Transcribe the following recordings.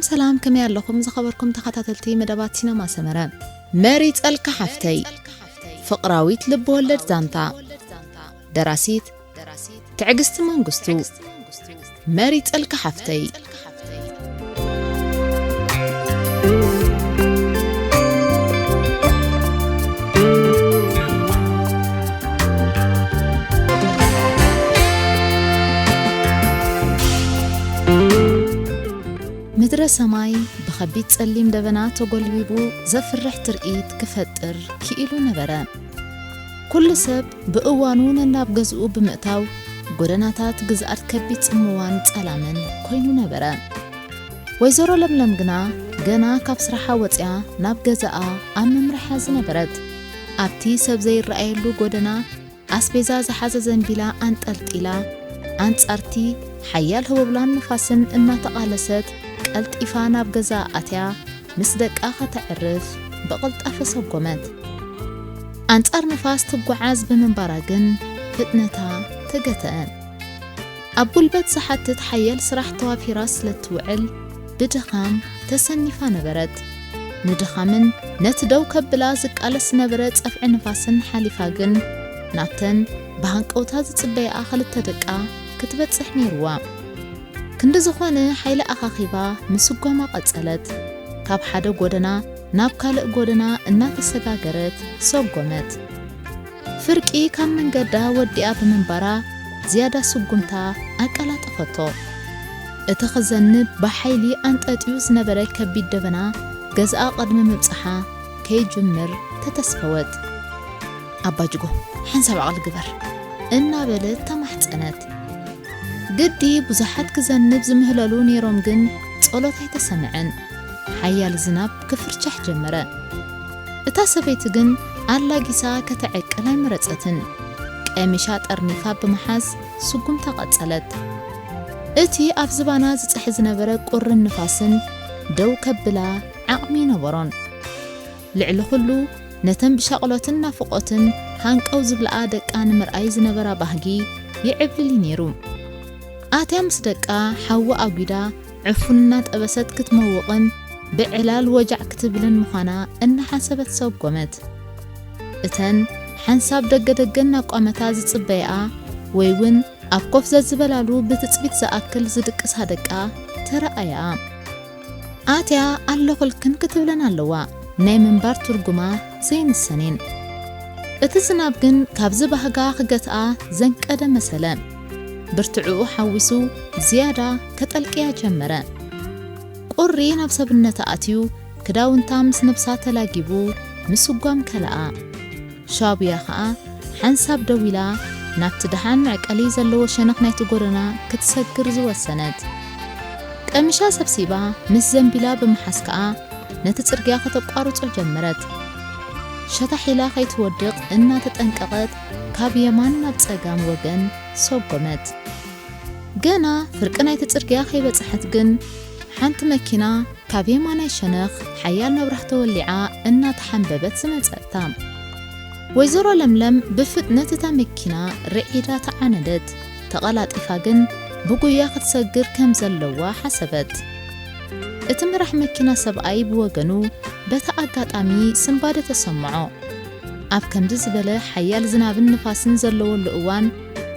ሰላም፣ ከመይ ኣለኹም ዝኸበርኩም ተኸታተልቲ መደባት ሲነማ ሰመረ? መሪጸልካ ሓፍተይ፣ ፍቕራዊት ልብወለድ ዛንታ። ደራሲት ትዕግስቲ መንግስቱ። መሪጸልካ ሓፍተይ። ምድረ ሰማይ ብኸቢድ ጸሊም ደበና ተጎልቢቡ ዘፍርሕ ትርኢት ክፈጥር ክኢሉ ነበረ። ኩሉ ሰብ ብእዋኑ ነናብ ገዝኡ ብምእታው ጎደናታት ግዝኣት ከቢድ ጽምዋን ጸላምን ኮይኑ ነበረ። ወይዘሮ ለምለም ግና ገና ካብ ስራሓ ወጺኣ ናብ ገዛኣ ኣብ ምምርሓ ዝነበረት፣ ኣብቲ ሰብ ዘይረኣየሉ ጎደና ኣስቤዛ ዝሓዘ ዘንቢላ ኣንጠልጢላ፣ ኣንጻርቲ ሓያል ህቦብላን ንፋስን እናተቓለሰት ቀልጢፋ ናብ ገዛ ኣትያ ምስ ደቃ ከተዕርፍ ብቕልጣፈ ሰጎመት። ኣንጻር ንፋስ ትጓዓዝ ብምንባራ ግን ፍጥነታ ተገተአ። ኣብ ጉልበት ዝሓትት ሓያል ስራሕ ተዋፊራ ስለ እትውዕል ብድኻም ተሰኒፋ ነበረት። ንድኻምን ነቲ ደው ከብላ ዝቃለስ ዝነበረ ጸፍዒ ንፋስን ሓሊፋ ግን ናብተን ብሃንቀውታ ዝጽበያኣ ክልተ ደቃ ክትበጽሕ ነይርዋ። ክንዲ ዝኾነ ሓይሊ ኣኻኺባ ምስጓማ ቀጸለት። ካብ ሓደ ጎደና ናብ ካልእ ጎደና እናተሰጋገረት ሰጎመት። ፍርቂ ካብ መንገዳ ወዲኣ ብምንባራ ዝያዳ ስጉምታ ኣቀላጠፈቶ። እቲ ክዘንብ ብሓይሊ ኣንጠጥዩ ዝነበረ ከቢድ ደበና ገዝኣ ቅድሚ ምብጽሓ ከይጅምር ተተስፈወት። "ኣባጅጎ፣ ሓንሳብ ዓቕሊ ግበር" እናበለት ተማሕጸነት። ግዲ ብዙሓት ክዘንብ ዝምህለሉ ነይሮም፣ ግን ጸሎት ኣይተሰምዐን። ሓያል ዝናብ ክፍርቻሕ ጀመረ። እታ ሰበይቲ ግን ኣላጊሳ ከተዕቅል ኣይመረጸትን። ቀሚሻ ጠርኒፋ ብምሓዝ ስጉምታ ቀጸለት። እቲ ኣብ ዝባና ዝጽሒ ዝነበረ ቁርን ንፋስን ደው ከብላ ዓቕሚ ነበሮን። ልዕሊ ኩሉ፣ ነተን ብሻቕሎትን ናፍቖትን ሃንቀው ዝብልኣ ደቃ ንምርኣይ ዝነበራ ባህጊ ይዕብልል እዩ ነይሩ። ኣትያ ምስ ደቃ ሓዊ ኣጒዳ ዕፉን እናጠበሰት ክትመውቕን ብዕላል ወጃዕ ክትብልን ምዃና እናሓሰበት ሰጎመት። እተን ሓንሳብ ደገ ደገ እናቋመታ ዝጽበያኣ ወይ እውን ኣብ ኮፍ ዘዝበላሉ ብትጽቢት ዝኣክል ዝድቅሳ ደቃ ተረኣያ። ኣትያ ኣለኹልክን ክትብለን ኣለዋ። ናይ ምንባር ትርጉማ ዘይንሰኔን። እቲ ዝናብ ግን ካብዚ ባህጋ ክገትኣ ዘንቀደ መሰለ። ብርትዕኡ ሓዊሱ ዝያዳ ከጠልቅያ ጀመረ። ቁሪ ናብ ሰብነታ ኣትዩ ክዳውንታ ምስ ነብሳ ተላጊቡ ምስጓም ከለኣ። ሻቡያ ኸኣ ሓንሳብ ደው ኢላ ናብቲ ደሓን መዕቀሊ ዘለዎ ሸነኽ ናይቲ ጎደና ክትሰግር ዝወሰነት። ቀሚሻ ሰብሲባ ምስ ዘንቢላ ብምሓዝ ከኣ ነቲ ጽርግያ ከተቋርጾ ጀመረት። ሸታሕ ኢላ ከይትወድቕ እናተጠንቀቐት ካብ የማን ናብ ጸጋም ወገን ሰጎመት። ገና ፍርቂ ናይቲ ጽርግያ ከይበጽሐት ግን ሓንቲ መኪና ካብ የማናይ ሸነኽ ሓያል መብራህቲ ወሊዓ እናተሓንበበት ዝመጸታ። ወይዘሮ ለምለም ብፍጥነት እታ መኪና ርዒዳ ተዓነደት። ተቐላጢፋ ግን ብጉያ ክትሰግር ከም ዘለዋ ሓሰበት። እቲ መራሕ መኪና ሰብኣይ ብወገኑ በቲ ኣጋጣሚ ስንባደ ተሰምዖ። ኣብ ከምዚ ዝበለ ሓያል ዝናብን ንፋስን ዘለወሉ እዋን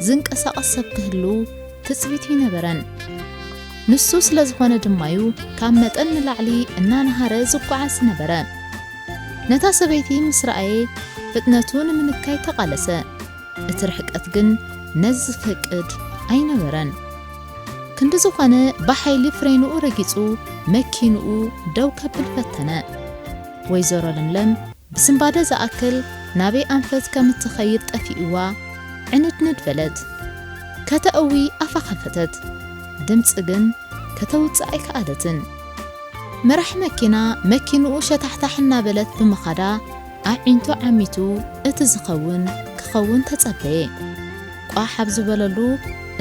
ዝንቀሳቐስ ሰብ ክህሉ ትጽቢት ይነበረን። ንሱ ስለ ዝኾነ ድማዩ ካብ መጠን ንላዕሊ እናነሃረ ዝጓዓዝ ነበረ። ነታ ሰበይቲ ምስ ረኣየ ፍጥነቱ ንምንካይ ተቓለሰ። እቲ ርሕቀት ግን ነዚ ዝፈቅድ ኣይነበረን። ክንዲ ዝኾነ ብሓይሊ ፍሬንኡ ረጊጹ መኪንኡ ደው ከብል ፈተነ። ወይዘሮ ለምለም ብስንባደ ዝኣክል ናበይ ኣንፈት ከም እትኸይድ ጠፊእዋ ዕንድንድ በለት። ከተእዊ ኣፋ ከፈተት። ድምጺ ግን ከተውጽእ ኣይከኣለትን። መራሕ መኪና መኪንኡ ሸታሕታሕ እናበለት ብምኻዳ ኣዒንቱ ዓሚቱ እቲ ዝኸውን ክኸውን ተጸበየ። ቋሕ ኣብ ዝበለሉ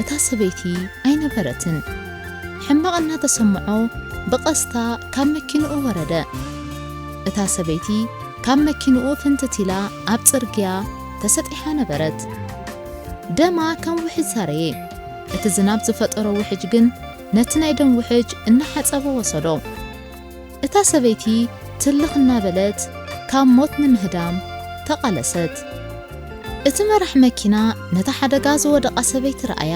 እታ ሰበይቲ ኣይነበረትን። ሕማቕ እናተሰምዖ ብቐስታ ካብ መኪንኡ ወረደ። እታ ሰበይቲ ካብ መኪንኡ ፍንትት ኢላ ኣብ ጽርግያ ተሰጢሓ ነበረት። ደማ ከም ውሕጅ ሳረየ። እቲ ዝናብ ዝፈጠሮ ውሕጅ ግን ነቲ ናይ ደም ውሕጅ እናሓጸበ ወሰዶ። እታ ሰበይቲ ትልኽ እናበለት ካብ ሞት ንምህዳም ተቓለሰት። እቲ መራሕ መኪና ነታ ሓደጋ ዝወደቓ ሰበይቲ ረኣያ።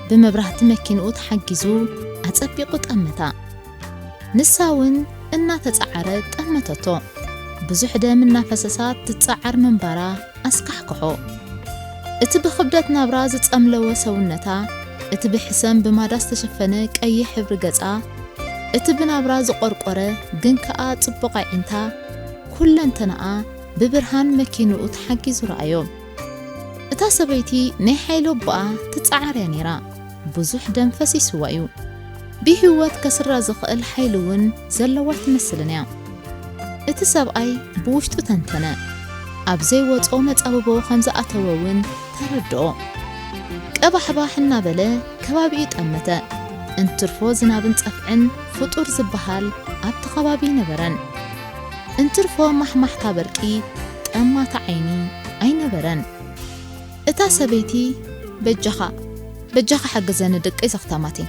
ብመብራህቲ መኪንኡ ተሓጊዙ ኣጸቢቑ ጠመታ። ንሳ እውን እናተጻዓረት ጠመተቶ። ብዙሕ ደም እናፈሰሳ ትጻዓር ምንባራ ኣስካሕክሖ። እቲ ብኽብደት ናብራ ዝጸምለወ ሰውነታ፣ እቲ ብሕሰም ብማዳ ዝተሸፈነ ቀይሕ ሕብሪ ገጻ፣ እቲ ብናብራ ዝቖርቆረ ግን ከኣ ጽቡቕ ኣዒንታ፣ ኩለንተናኣ ብብርሃን መኪንኡ ተሓጊዙ ረኣዮ። እታ ሰበይቲ ናይ ሓይሊ ኣቦኣ ትጸዓር እያ ነይራ። ብዙሕ ደም ፈሲስዋ እዩ። ብህይወት ከስራ ዝኽእል ሓይሊ እውን ዘለዋ ኣይትመስልን እያ። እቲ ሰብኣይ ብውሽጡ ተንተነ። ኣብ ዘይወጾ መጻብቦ ከም ዝኣተወ እውን ተረድኦ። ቀባሕባሕ እናበለ ከባቢኡ ጠመተ። እንትርፎ ዝናብን ጸፍዕን ፍጡር ዝበሃል ኣብቲ ከባቢ ኣይነበረን። እንትርፎ ማሕማሕታ በርቂ፣ ጠማታ ዓይኒ ኣይነበረን። እታ ሰበይቲ፣ "በጃኻ፣ በጃኻ ሓግዘኒ ደቀይ ዘኽታማተይ"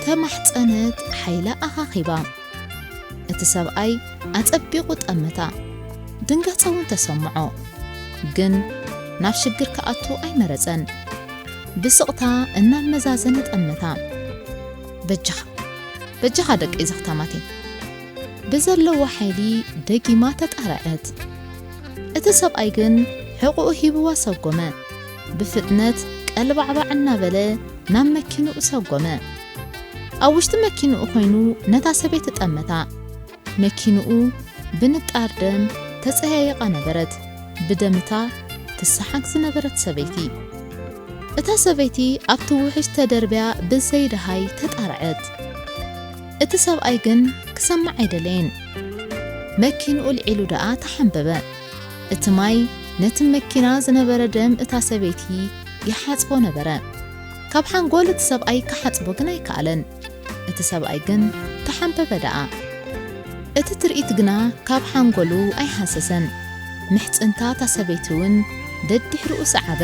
ተማሕጸነት ሓይላ ኣኻኺባ። እቲ ሰብኣይ ኣጸቢቑ ጠመታ። ድንጋጸ እውን ተሰምዖ። ግን ናብ ሽግር ክኣቱ ኣይመረጸን። ብስቕታ እናመዛዘነ ጠመታ። "በጃኻ፣ በጃኻ ደቀይ ዘኽታማተይ" ብዘለዎ ሓይሊ ደጊማ ተጣርዐት። እቲ ሰብኣይ ግን ሕቖኡ ሂብዋ ሰጎመ። ብፍጥነት ቀልባዕባዕ እናበለ ናብ መኪንኡ ሰጎመ። ኣብ ውሽጢ መኪንኡ ኮይኑ ነታ ሰበይቲ ጠመታ። መኪንኡ ብንጣር ደም ተጸያይቓ ነበረት። ብደምታ ትሰሓግ ዝነበረት ሰበይቲ። እታ ሰበይቲ ኣብቲ ውሕጅ ተደርብያ ብዘይደሃይ ተጣርዐት። እቲ ሰብኣይ ግን ክሰምዕ ኣይደለየን። መኪንኡ ልዒሉ ደኣ ተሓንበበ። እቲ ማይ ነቲ መኪና ዝነበረ ደም እታ ሰበይቲ ይሓጽቦ ነበረ። ካብ ሓንጎል እቲ ሰብኣይ ክሓጽቦ ግን ኣይከኣለን። እቲ ሰብኣይ ግን ተሓንበበ ደኣ። እቲ ትርኢት ግና ካብ ሓንጎሉ ኣይሃሰሰን። ምሕጽንታ እታ ሰበይቲ እውን ደድሕሪኡ ሰዓበ።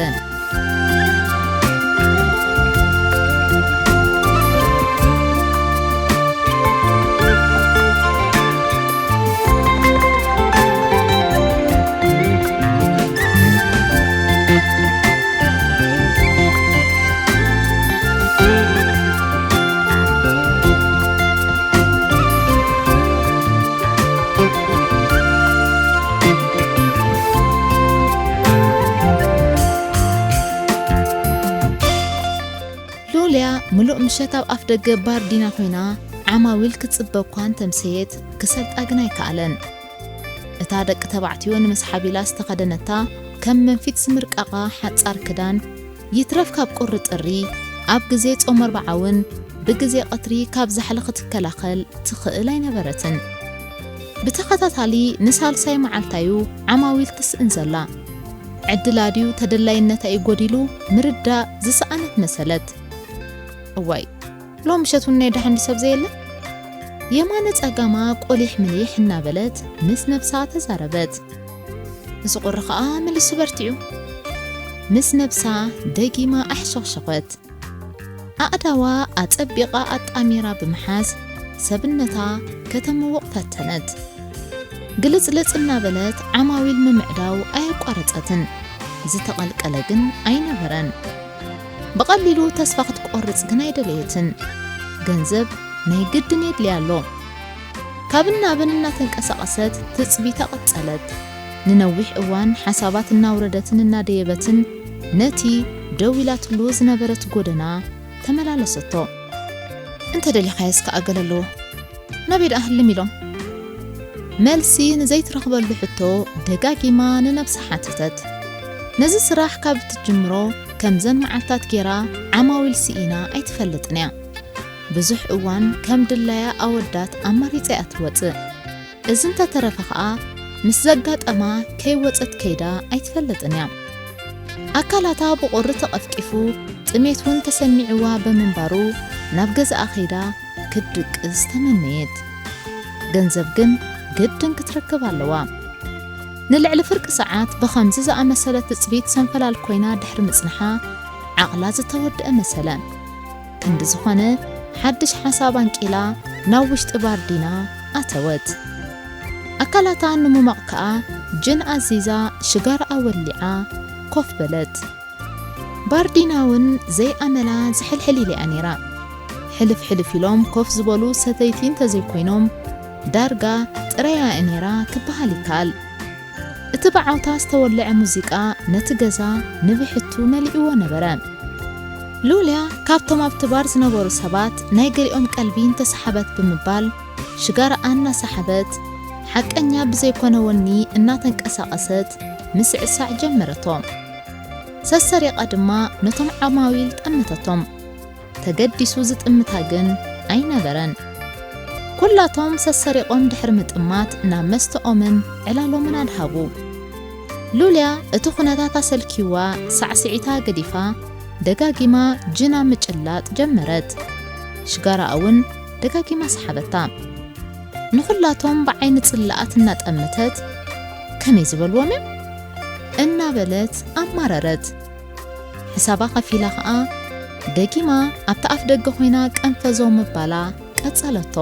ሉልያ ምሉእ ምሸት ኣብ ኣፍ ደገ ባር ዲና ኮይና ዓማዊል ክትጽበ እኳ እንተምሰየት ክሰልጣ ግን ኣይከኣለን። እታ ደቂ ተባዕትዮ ንምስሓብ ኢላ ዝተኸደነታ ከም መንፊት ዝምርቃቓ ሓጻር ክዳን ይትረፍ ካብ ቁሪ ጥሪ ኣብ ግዜ ጾም ኣርብዓ እውን ብግዜ ቀትሪ ካብ ዛሕሊ ክትከላኸል ትኽእል ኣይነበረትን። ብተኸታታሊ ንሳልሳይ መዓልታዩ ዓማዊል ትስእን ዘላ። ዕድላ ድዩ ተደላይነታ እዩ ጎዲሉ ምርዳእ ዝሰኣነት መሰለት። እዋይ፣ ሎም ምሸት እውን ናይ ደሓን ሰብ ዘየለ? የማነ ጸጋማ ቆሊሕ ምሊሕ እናበለት ምስ ነብሳ ተዛረበት። እዚ ቁሪ ኸኣ መሊሱ በርቲዑ። ምስ ነብሳ ደጊማ ኣሕሸኽሸኸት። ኣእዳዋ ኣጸቢቓ ኣጣሚራ ብምሓዝ ሰብነታ ከተምውቕ ፈተነት። ግልጽልጽ እናበለት ዓማዊል ምምዕዳው ኣየቋረጸትን። ዝተቐልቀለ ግን ኣይነበረን። ብቐሊሉ ተስፋ ክትቆርጽ ግን ኣይደለየትን። ገንዘብ ናይ ግድን የድልያ ኣሎ። ካብን ናብን እናተንቀሳቐሰት ትጽቢታ ቀጸለት። ንነዊሕ እዋን ሓሳባት እናውረደትን እናደየበትን ነቲ ደው ኢላትሉ ዝነበረት ጎደና ተመላለሰቶ። "እንተ ደሊኻዮስ ከኣ ገለ ኣለዎ። ናበይ ደኣ ህልም ኢሎም?" መልሲ ንዘይትረኽበሉ ሕቶ ደጋጊማ ንነብሳ ሓተተት። ነዚ ስራሕ ካብ እትጅምሮ ከምዘን መዓልታት ጌራ ዓማዊል ስኢና ኣይትፈልጥን እያ። ብዙሕ እዋን ከም ድላያ ኣወዳት ኣማሪጻ እያ ትወጽእ። እዚ እንተተረፈ ኸኣ ምስ ዘጋጠማ ከይወጸት ከይዳ ኣይትፈልጥን እያ። ኣካላታ ብቑሪ ተቐፍቂፉ ጥሜት እውን ተሰሚዕዋ ብምንባሩ ናብ ገዛኣ ከይዳ ክትድቅስ ተመነየት። ገንዘብ ግን ግድን ክትረክብ ኣለዋ። ንልዕሊ ፍርቂ ሰዓት ብኸምዚ ዝኣመሰለ ትጽቢት ሰንፈላል ኮይና ድሕሪ ምጽንሓ ዓቕላ ዝተወድአ መሰለ። ክንዲ ዝኾነ ሓድሽ ሓሳብ ኣንቂላ ናብ ውሽጢ ባር ዲና ኣተወት። ኣካላታ ንምሟቕ ከኣ ጅን ኣዚዛ ሽጋራኣ ወሊዓ ኮፍ በለት። ባርዲና እውን ዘይኣመላ ዝሕልሕል ኢላ እያ ነይራ። ሕልፍ ሕልፍ ኢሎም ኮፍ ዝበሉ ሰተይቲ እንተዘይኮይኖም ዳርጋ ጥራያ እያ ነይራ ክበሃል ይከኣል። እቲ ብዓውታ ዝተወልዐ ሙዚቃ ነቲ ገዛ ንብሕቱ መሊእዎ ነበረ። ሉልያ ካብቶም ኣብቲ ባር ዝነበሩ ሰባት ናይ ገሊኦም ቀልቢ እንተሰሓበት ብምባል ሽጋራኣ እናሰሓበት ሓቀኛ ብዘይኮነ ወኒ እናተንቀሳቐሰት ምስዕሳዕ ጀመረቶ። ሰሰሪቓ ድማ ነቶም ዓማዊል ጠመተቶም። ተገዲሱ ዝጥምታ ግን ኣይነበረን። ኩላቶም ሰሰሪቖም ድሕሪ ምጥማት ናብ መስተኦምን ዕላሎምን ኣድሃቡ። ሉልያ እቲ ኩነታት ኣሰልኪዋ ሳዕስዒታ ገዲፋ ደጋጊማ ጅና ምጭላጥ ጀመረት። ሽጋራኣ እውን ደጋጊማ ሰሓበታ። ንኹላቶም ብዓይኒ ጽላኣት እናጠመተት ከመይ ዝበልዎም እዮም እናበለት ኣማረረት። ሕሳባ ከፊላ ኸኣ ደጊማ ኣብቲ ኣፍ ደገ ኮይና ቀንፈዞ ምባላ ቀጸለቶ።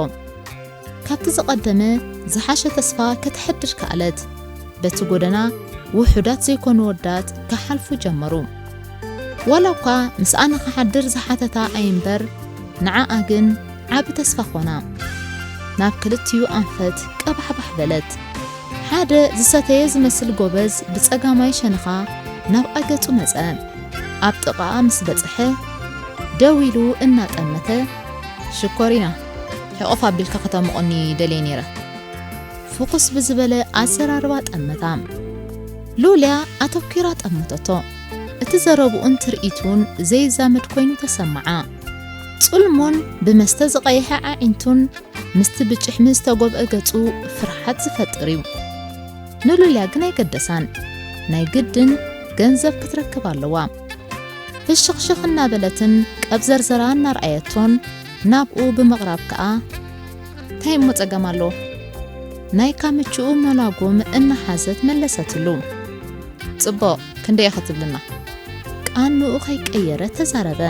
ካብቲ ዝቐደመ ዝሓሸ ተስፋ ከተሕድር ከኣለት። በቲ ጎደና ውሑዳት ዘይኮኑ ወዳት ክሓልፉ ጀመሩ። ዋላ እኳ ምስኣ ንኽሓድር ዝሓተታ ኣየምበር ንዓኣ ግን ዓቢ ተስፋ ኾና። ናብ ክልቲኡ ኣንፈት ቀባሕባሕ በለት። ሓደ ዝሰተየ ዝመስል ጎበዝ ብጸጋማይ ሸነኻ ናብኣ ገጹ መጸ። ኣብ ጥቓኣ ምስ በጽሐ ደው ኢሉ እናጠመተ፣ ሽኮሪና፣ ሕቑፍ ኣቢልካ ከተሙቕኒ ደልየ ነይረ። ፍኹስ ብዝበለ ኣዘራርባ ጠመታ። ሉልያ ኣተኲራ ጠመተቶ። እቲ ዘረብኡን ትርኢቱን ዘይዛመድ ኮይኑ ተሰምዓ። ጽልሙን ብመስተ ዝቐየሐ ኣዒንቱን ምስቲ ብጭሕሚ ዝተጎብአ ገጹ ፍርሓት ዝፈጥር እዩ። ንሉልያ ግን ኣይገደሳን። ናይ ግድን ገንዘብ ክትረክብ ኣለዋ። ፍሽኽሽኽ እናበለትን ቀብዘርዘራ እናርኣየቶን ናብኡ ብምቕራብ ከኣ፣ "እንታይ እሞ ጸገም ኣለዎ?" ናይ ካምችኡ መላጎም እናሓዘት መለሰትሉ። "ጽቡቕ፣ ክንደይ ኢኺ ትብልና?" ቃንኡ ከይቀየረ ተዛረበ።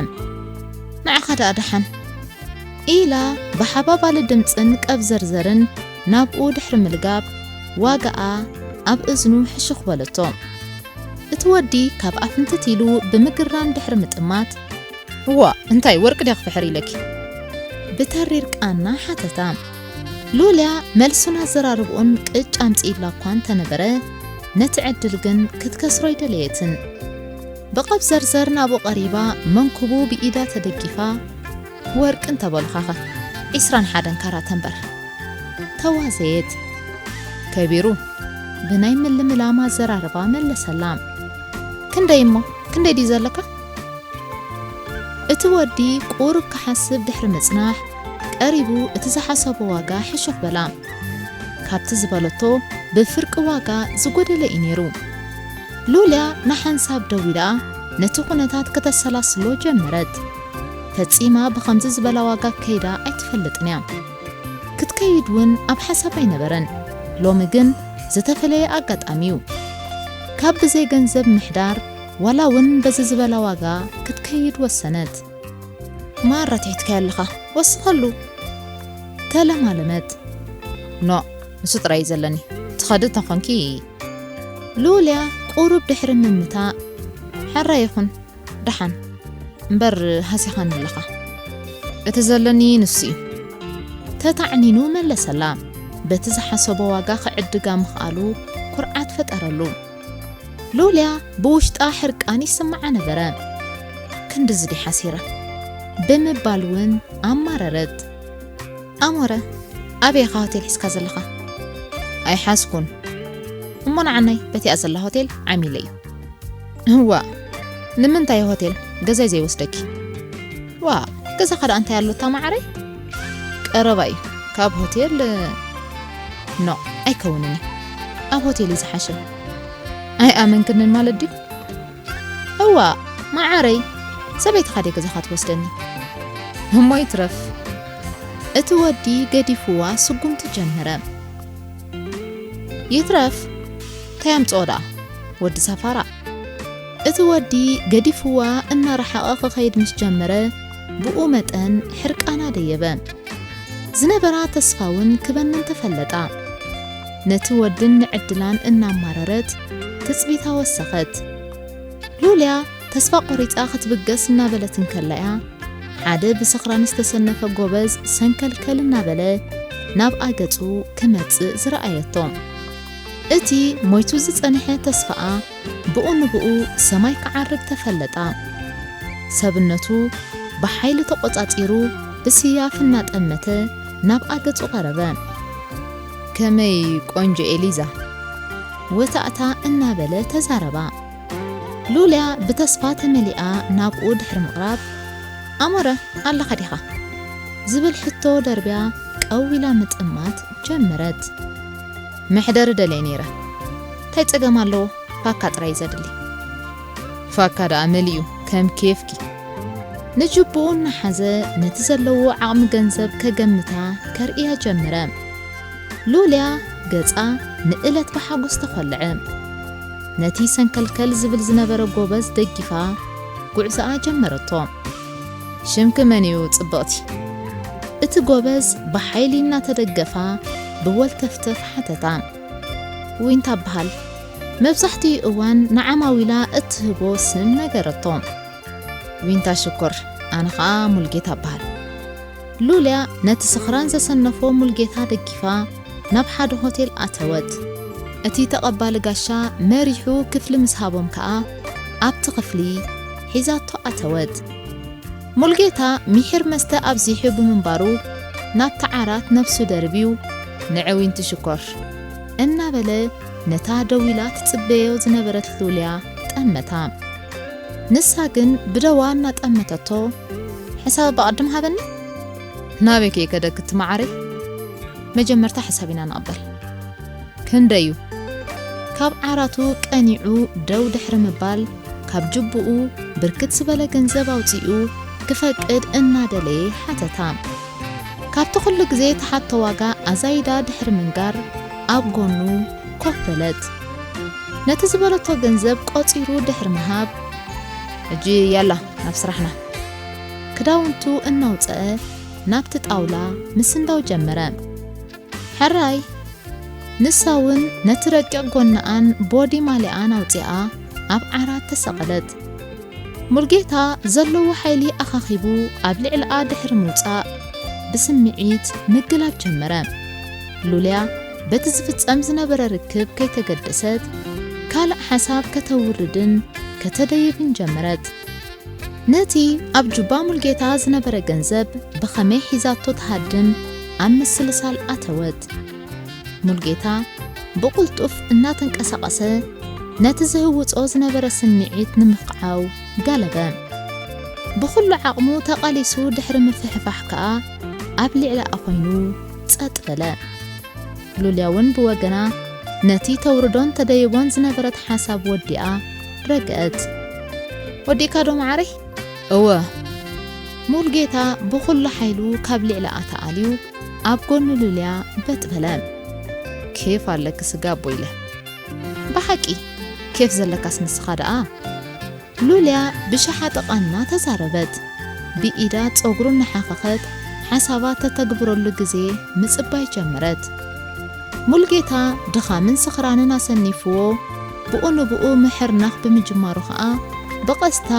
"ንዓኻ ደኣ ደሓን?" ኢላ ብሓባባሊ ድምጽን ቀብዘርዘርን ናብኡ ድሕሪ ምልጋብ፣ ዋጋኣ ኣብ እዝኑ ሕሹኽ በለቶ። እቲ ወዲ ካብ ኣፍንትት ኢሉ ብምግራም ድሕሪ ምጥማት፣ "እዋ፣ እንታይ ወርቂ ድያ ክፍሕር ኢለኪ?" ብተሪር ቃና ሓተታ። ሉልያ መልሱን ኣዘራርብኡን ቅጭ ኣምጺእላ እኳ እንተነበረ፣ ነቲ ዕድል ግን ክትከስሮ ኣይደለየትን። ብቐብዘርዘር ናብኡ ቀሪባ መንኩቡ ብኢዳ ተደጊፋ፣ "ወርቂ እንተበሉኻኸ ዒስራን ሓደን ካራት እምበር?" ተዋዘየት። ከቢሩ ብናይ ምልምላም ኣዘራርባ መለሰላ። "ክንደይ እሞ? ክንደይ ድዩ ዘለካ?" እቲ ወዲ ቁሩብ ክሓስብ ድሕሪ ምጽናሕ፣ ቀሪቡ እቲ ዝሓሰቦ ዋጋ ሕሹኽ በላ። ካብቲ ዝበለቶ ብፍርቂ ዋጋ ዝጎደለ እዩ ነይሩ። ሉልያ ንሓንሳብ ደው ኢላ ነቲ ኩነታት ከተሰላስሎ ጀመረት። ፈጺማ ብኸምዚ ዝበላ ዋጋ ከይዳ ኣይትፈልጥን እያ። ክትከይድ እውን ኣብ ሓሳብ ኣይነበረን። ሎሚ ግን ዝተፈለየ ኣጋጣሚ እዩ። ካብ ብዘይ ገንዘብ ምሕዳር፣ ዋላ እውን በዚ ዝበላ ዋጋ ክትከይድ ወሰነት። "ማራ ትሒትካዮ ኣለኻ፣ ወስኸሉ!" ተለማለመት። "ኖ፣ ንሱ ጥራይ እዩ ዘለኒ። ትኸዲ እንተኾንኪ?" ሉልያ ቁሩብ ድሕሪ ምምታእ፣ "ሕራይ ይኹን፣ ደሓን እምበር ሃሲኻኒ ኣለኻ። እቲ ዘለኒ ንሱ እዩ።" ተታዕኒኑ መለሰላ። በቲ ዝሓሰቦ ዋጋ ክዕድጋ ምኽኣሉ ኩርዓት ፈጠረሉ። ሉልያ ብውሽጣ ሕርቃን ይስምዓ ነበረ። "ክንድዚ ድየ ሓሲረ?" ብምባል እውን ኣማረረት። "ኣሞረ፣ ኣበይ ኢኻ ሆቴል ሒዝካ ዘለኻ?" "ኣይሓዝኩን። እሞ ንዓናይ በቲኣ ዘላ ሆቴል ዓሚለ እዩ።" "እዋ፣ ንምንታይ ሆቴል? ገዛይ ዘይወስደኪ?" "ዋ፣ ገዛኻ ደኣ እንታይ ኣሎታ ማዓረይ? ቀረባ እዩ ካብ ሆቴል።" "ኖ፣ ኣይከውንን እዩ። ኣብ ሆቴል እዩ ዝሓሸ።" "ኣይኣመንክንን ማለት ድዩ?" "እዋ፣ ማዓረይ፣ ሰበይትኻ ድየ ገዛኻ ትወስደኒ?" "እሞ ይትረፍ።" እቲ ወዲ ገዲፍዋ ስጉምቲ ጀመረ። "ይትረፍ፣ እንታይ ኣምጽኦ ደኣ? ወዲ ሰፋራ።" እቲ ወዲ ገዲፍዋ እናረሓቐ ክኸይድ ምስ ጀመረ፣ ብኡ መጠን ሕርቃና ደየበ። ዝነበራ ተስፋ እውን ክበንን ተፈለጣ። ነቲ ወድን ንዕድላን እናማረረት ትጽቢታ ወሰኸት። ሉልያ ተስፋ ቆሪጻ ክትብገስ እናበለት እንከላያ፣ ሓደ ብስኽራን ዝተሰነፈ ጎበዝ ሰንከልከል እናበለ ናብ ኣገጹ ክመጽእ ዝረኣየቶ። እቲ ሞይቱ ዝጸንሐ ተስፋኣ ብኡ ንብኡ ሰማይ ክዓርግ ተፈለጣ። ሰብነቱ ብሓይሊ ተቖጻጺሩ ብስያፍ እናጠመተ ናብ ኣገጹ ቀረበ። ከመይ ቆንጆ ኤሊዛ? ወታእታ እናበለ ተዛረባ። ሉልያ ብተስፋ ተመሊኣ ናብኡ ድሕሪ ምቕራብ፣ ኣሞረ ኣለኻ ዲኻ? ዝብል ሕቶ ደርብያ ቀው ኢላ ምጥማት ጀመረት። መሕደሪ ደልየ ነይረ። እንታይ ጸገም ኣለዎ? ፋካ ጥራይ ዘድሊ። ፋካ ደኣ መሊኡ ከም ኬፍኪ። ንጅቡኡ እናሓዘ ነቲ ዘለዎ ዓቕሚ ገንዘብ ከገምታ ከርእያ ጀመረ። ሉልያ ገጻ ንእለት ብሓጎስ ተኾልዐ። ነቲ ሰንከልከል ዝብል ዝነበረ ጎበዝ ደጊፋ ጉዕዞኣ ጀመረቶ። ሽምኪ መን እዩ ጽብቕቲ? እቲ ጎበዝ ብሓይሊ እናተደገፋ ብወልተፍተፍ ሓተታ። ዊንታ እበሃል። መብዛሕትኡ እዋን ንዓማዊላ እትህቦ ስም ነገረቶ። ዊንታ ሽኮር፣ ኣነ ኸኣ ሙልጌታ እበሃል። ሉልያ ነቲ ስኽራን ዘሰነፎ ሙልጌታ ደጊፋ ናብ ሓደ ሆቴል ኣተወት። እቲ ተቐባሊ ጋሻ መሪሑ ክፍሊ ምስ ሃቦም ከኣ ኣብቲ ክፍሊ ሒዛቶ ኣተወት። ሙልጌታ ሚሒር መስተ ኣብዚሑ ብምንባሩ ናብቲ ዓራት ነብሱ ደርብዩ፣ ንዒ ዊንቲ ሽኮር እናበለ ነታ ደው ኢላ ትጽበዮ ዝነበረት ሉልያ ጠመታ። ንሳ ግን ብደዋ እናጠመተቶ፣ ሕሳብ ብቐድም ሃበኒ። ናበይ ከ ከደክቲ መዓረይ? መጀመርታ ሕሳብ ኢና ንቕበል። ክንደዩ? ካብ ዓራቱ ቀኒዑ ደው ድሕሪ ምባል፣ ካብ ጅቡኡ ብርክት ዝበለ ገንዘብ ኣውጺኡ ክፈቅድ እናደለየ ሓተታ። ካብቲ ኩሉ ግዜ ትሓቶ ዋጋ ኣዛይዳ ድሕሪ ምንጋር፣ ኣብ ጎኑ ኮፍ በለት። ነቲ ዝበለቶ ገንዘብ ቆጺሩ ድሕሪ ምሃብ፣ ሕጂ ያላ ናብ ስራሕና። ክዳውንቱ እናውጸአ ናብቲ ጣውላ ምስንዳው ጀመረ። ሕራይ፣ ንሳ እውን ነቲ ረቂቕ ጎናኣን ቦዲ ማልያኣን ኣውጺኣ ኣብ ዓራት ተሰቐለት። ሙልጌታ ዘለዎ ሓይሊ ኣኻኺቡ ኣብ ልዕሊኣ ድሕሪ ምውጻእ ብስምዒት ምግላብ ጀመረ። ሉልያ በቲ ዝፍጸም ዝነበረ ርክብ ከይተገደሰት ካልእ ሓሳብ ከተውርድን ከተደይብን ጀመረት። ነቲ ኣብ ጁባ ሙልጌታ ዝነበረ ገንዘብ ብኸመይ ሒዛቶ ትሃድም ኣብ ምስልሳል ኣተወት። ሙልጌታ ብቕልጡፍ እናተንቀሳቐሰ ነቲ ዝህውጾ ዝነበረ ስምዒት ንምኽዓው ጋለበ። ብኹሉ ዓቕሙ ተቓሊሱ ድሕሪ ምፍሕፋሕ ከኣ ኣብ ልዕሊኣ ኮይኑ ጸጥ በለ። ሉልያ እውን ብወገና ነቲ ተውርዶን ተደይቦን ዝነበረት ሓሳብ ወዲኣ ረግአት። ወዲእካ ዶ መዓረይ? እወ። ሙልጌታ ብኹሉ ሓይሉ ካብ ልዕሊኣ ተኣልዩ ኣብ ጎኒ ሉልያ በጥ በለ። ኬፍ ኣለኪ ስጋ ኣቦ ኢለ። ብሓቂ ኬፍ ዘለካስ ንስኻ ደኣ። ሉልያ ብሸሓጥቓና ተዛረበት። ብኢዳ ጸጉሩ እናሓኸኸት ሓሳባ ተተግብረሉ ግዜ ምጽባይ ጀመረት። ሙልጌታ ድኻምን ስኽራንን ኣሰኒፍዎ ብኡ ንብኡ ምሕርናኽ ብምጅማሩ ኸኣ ብቐስታ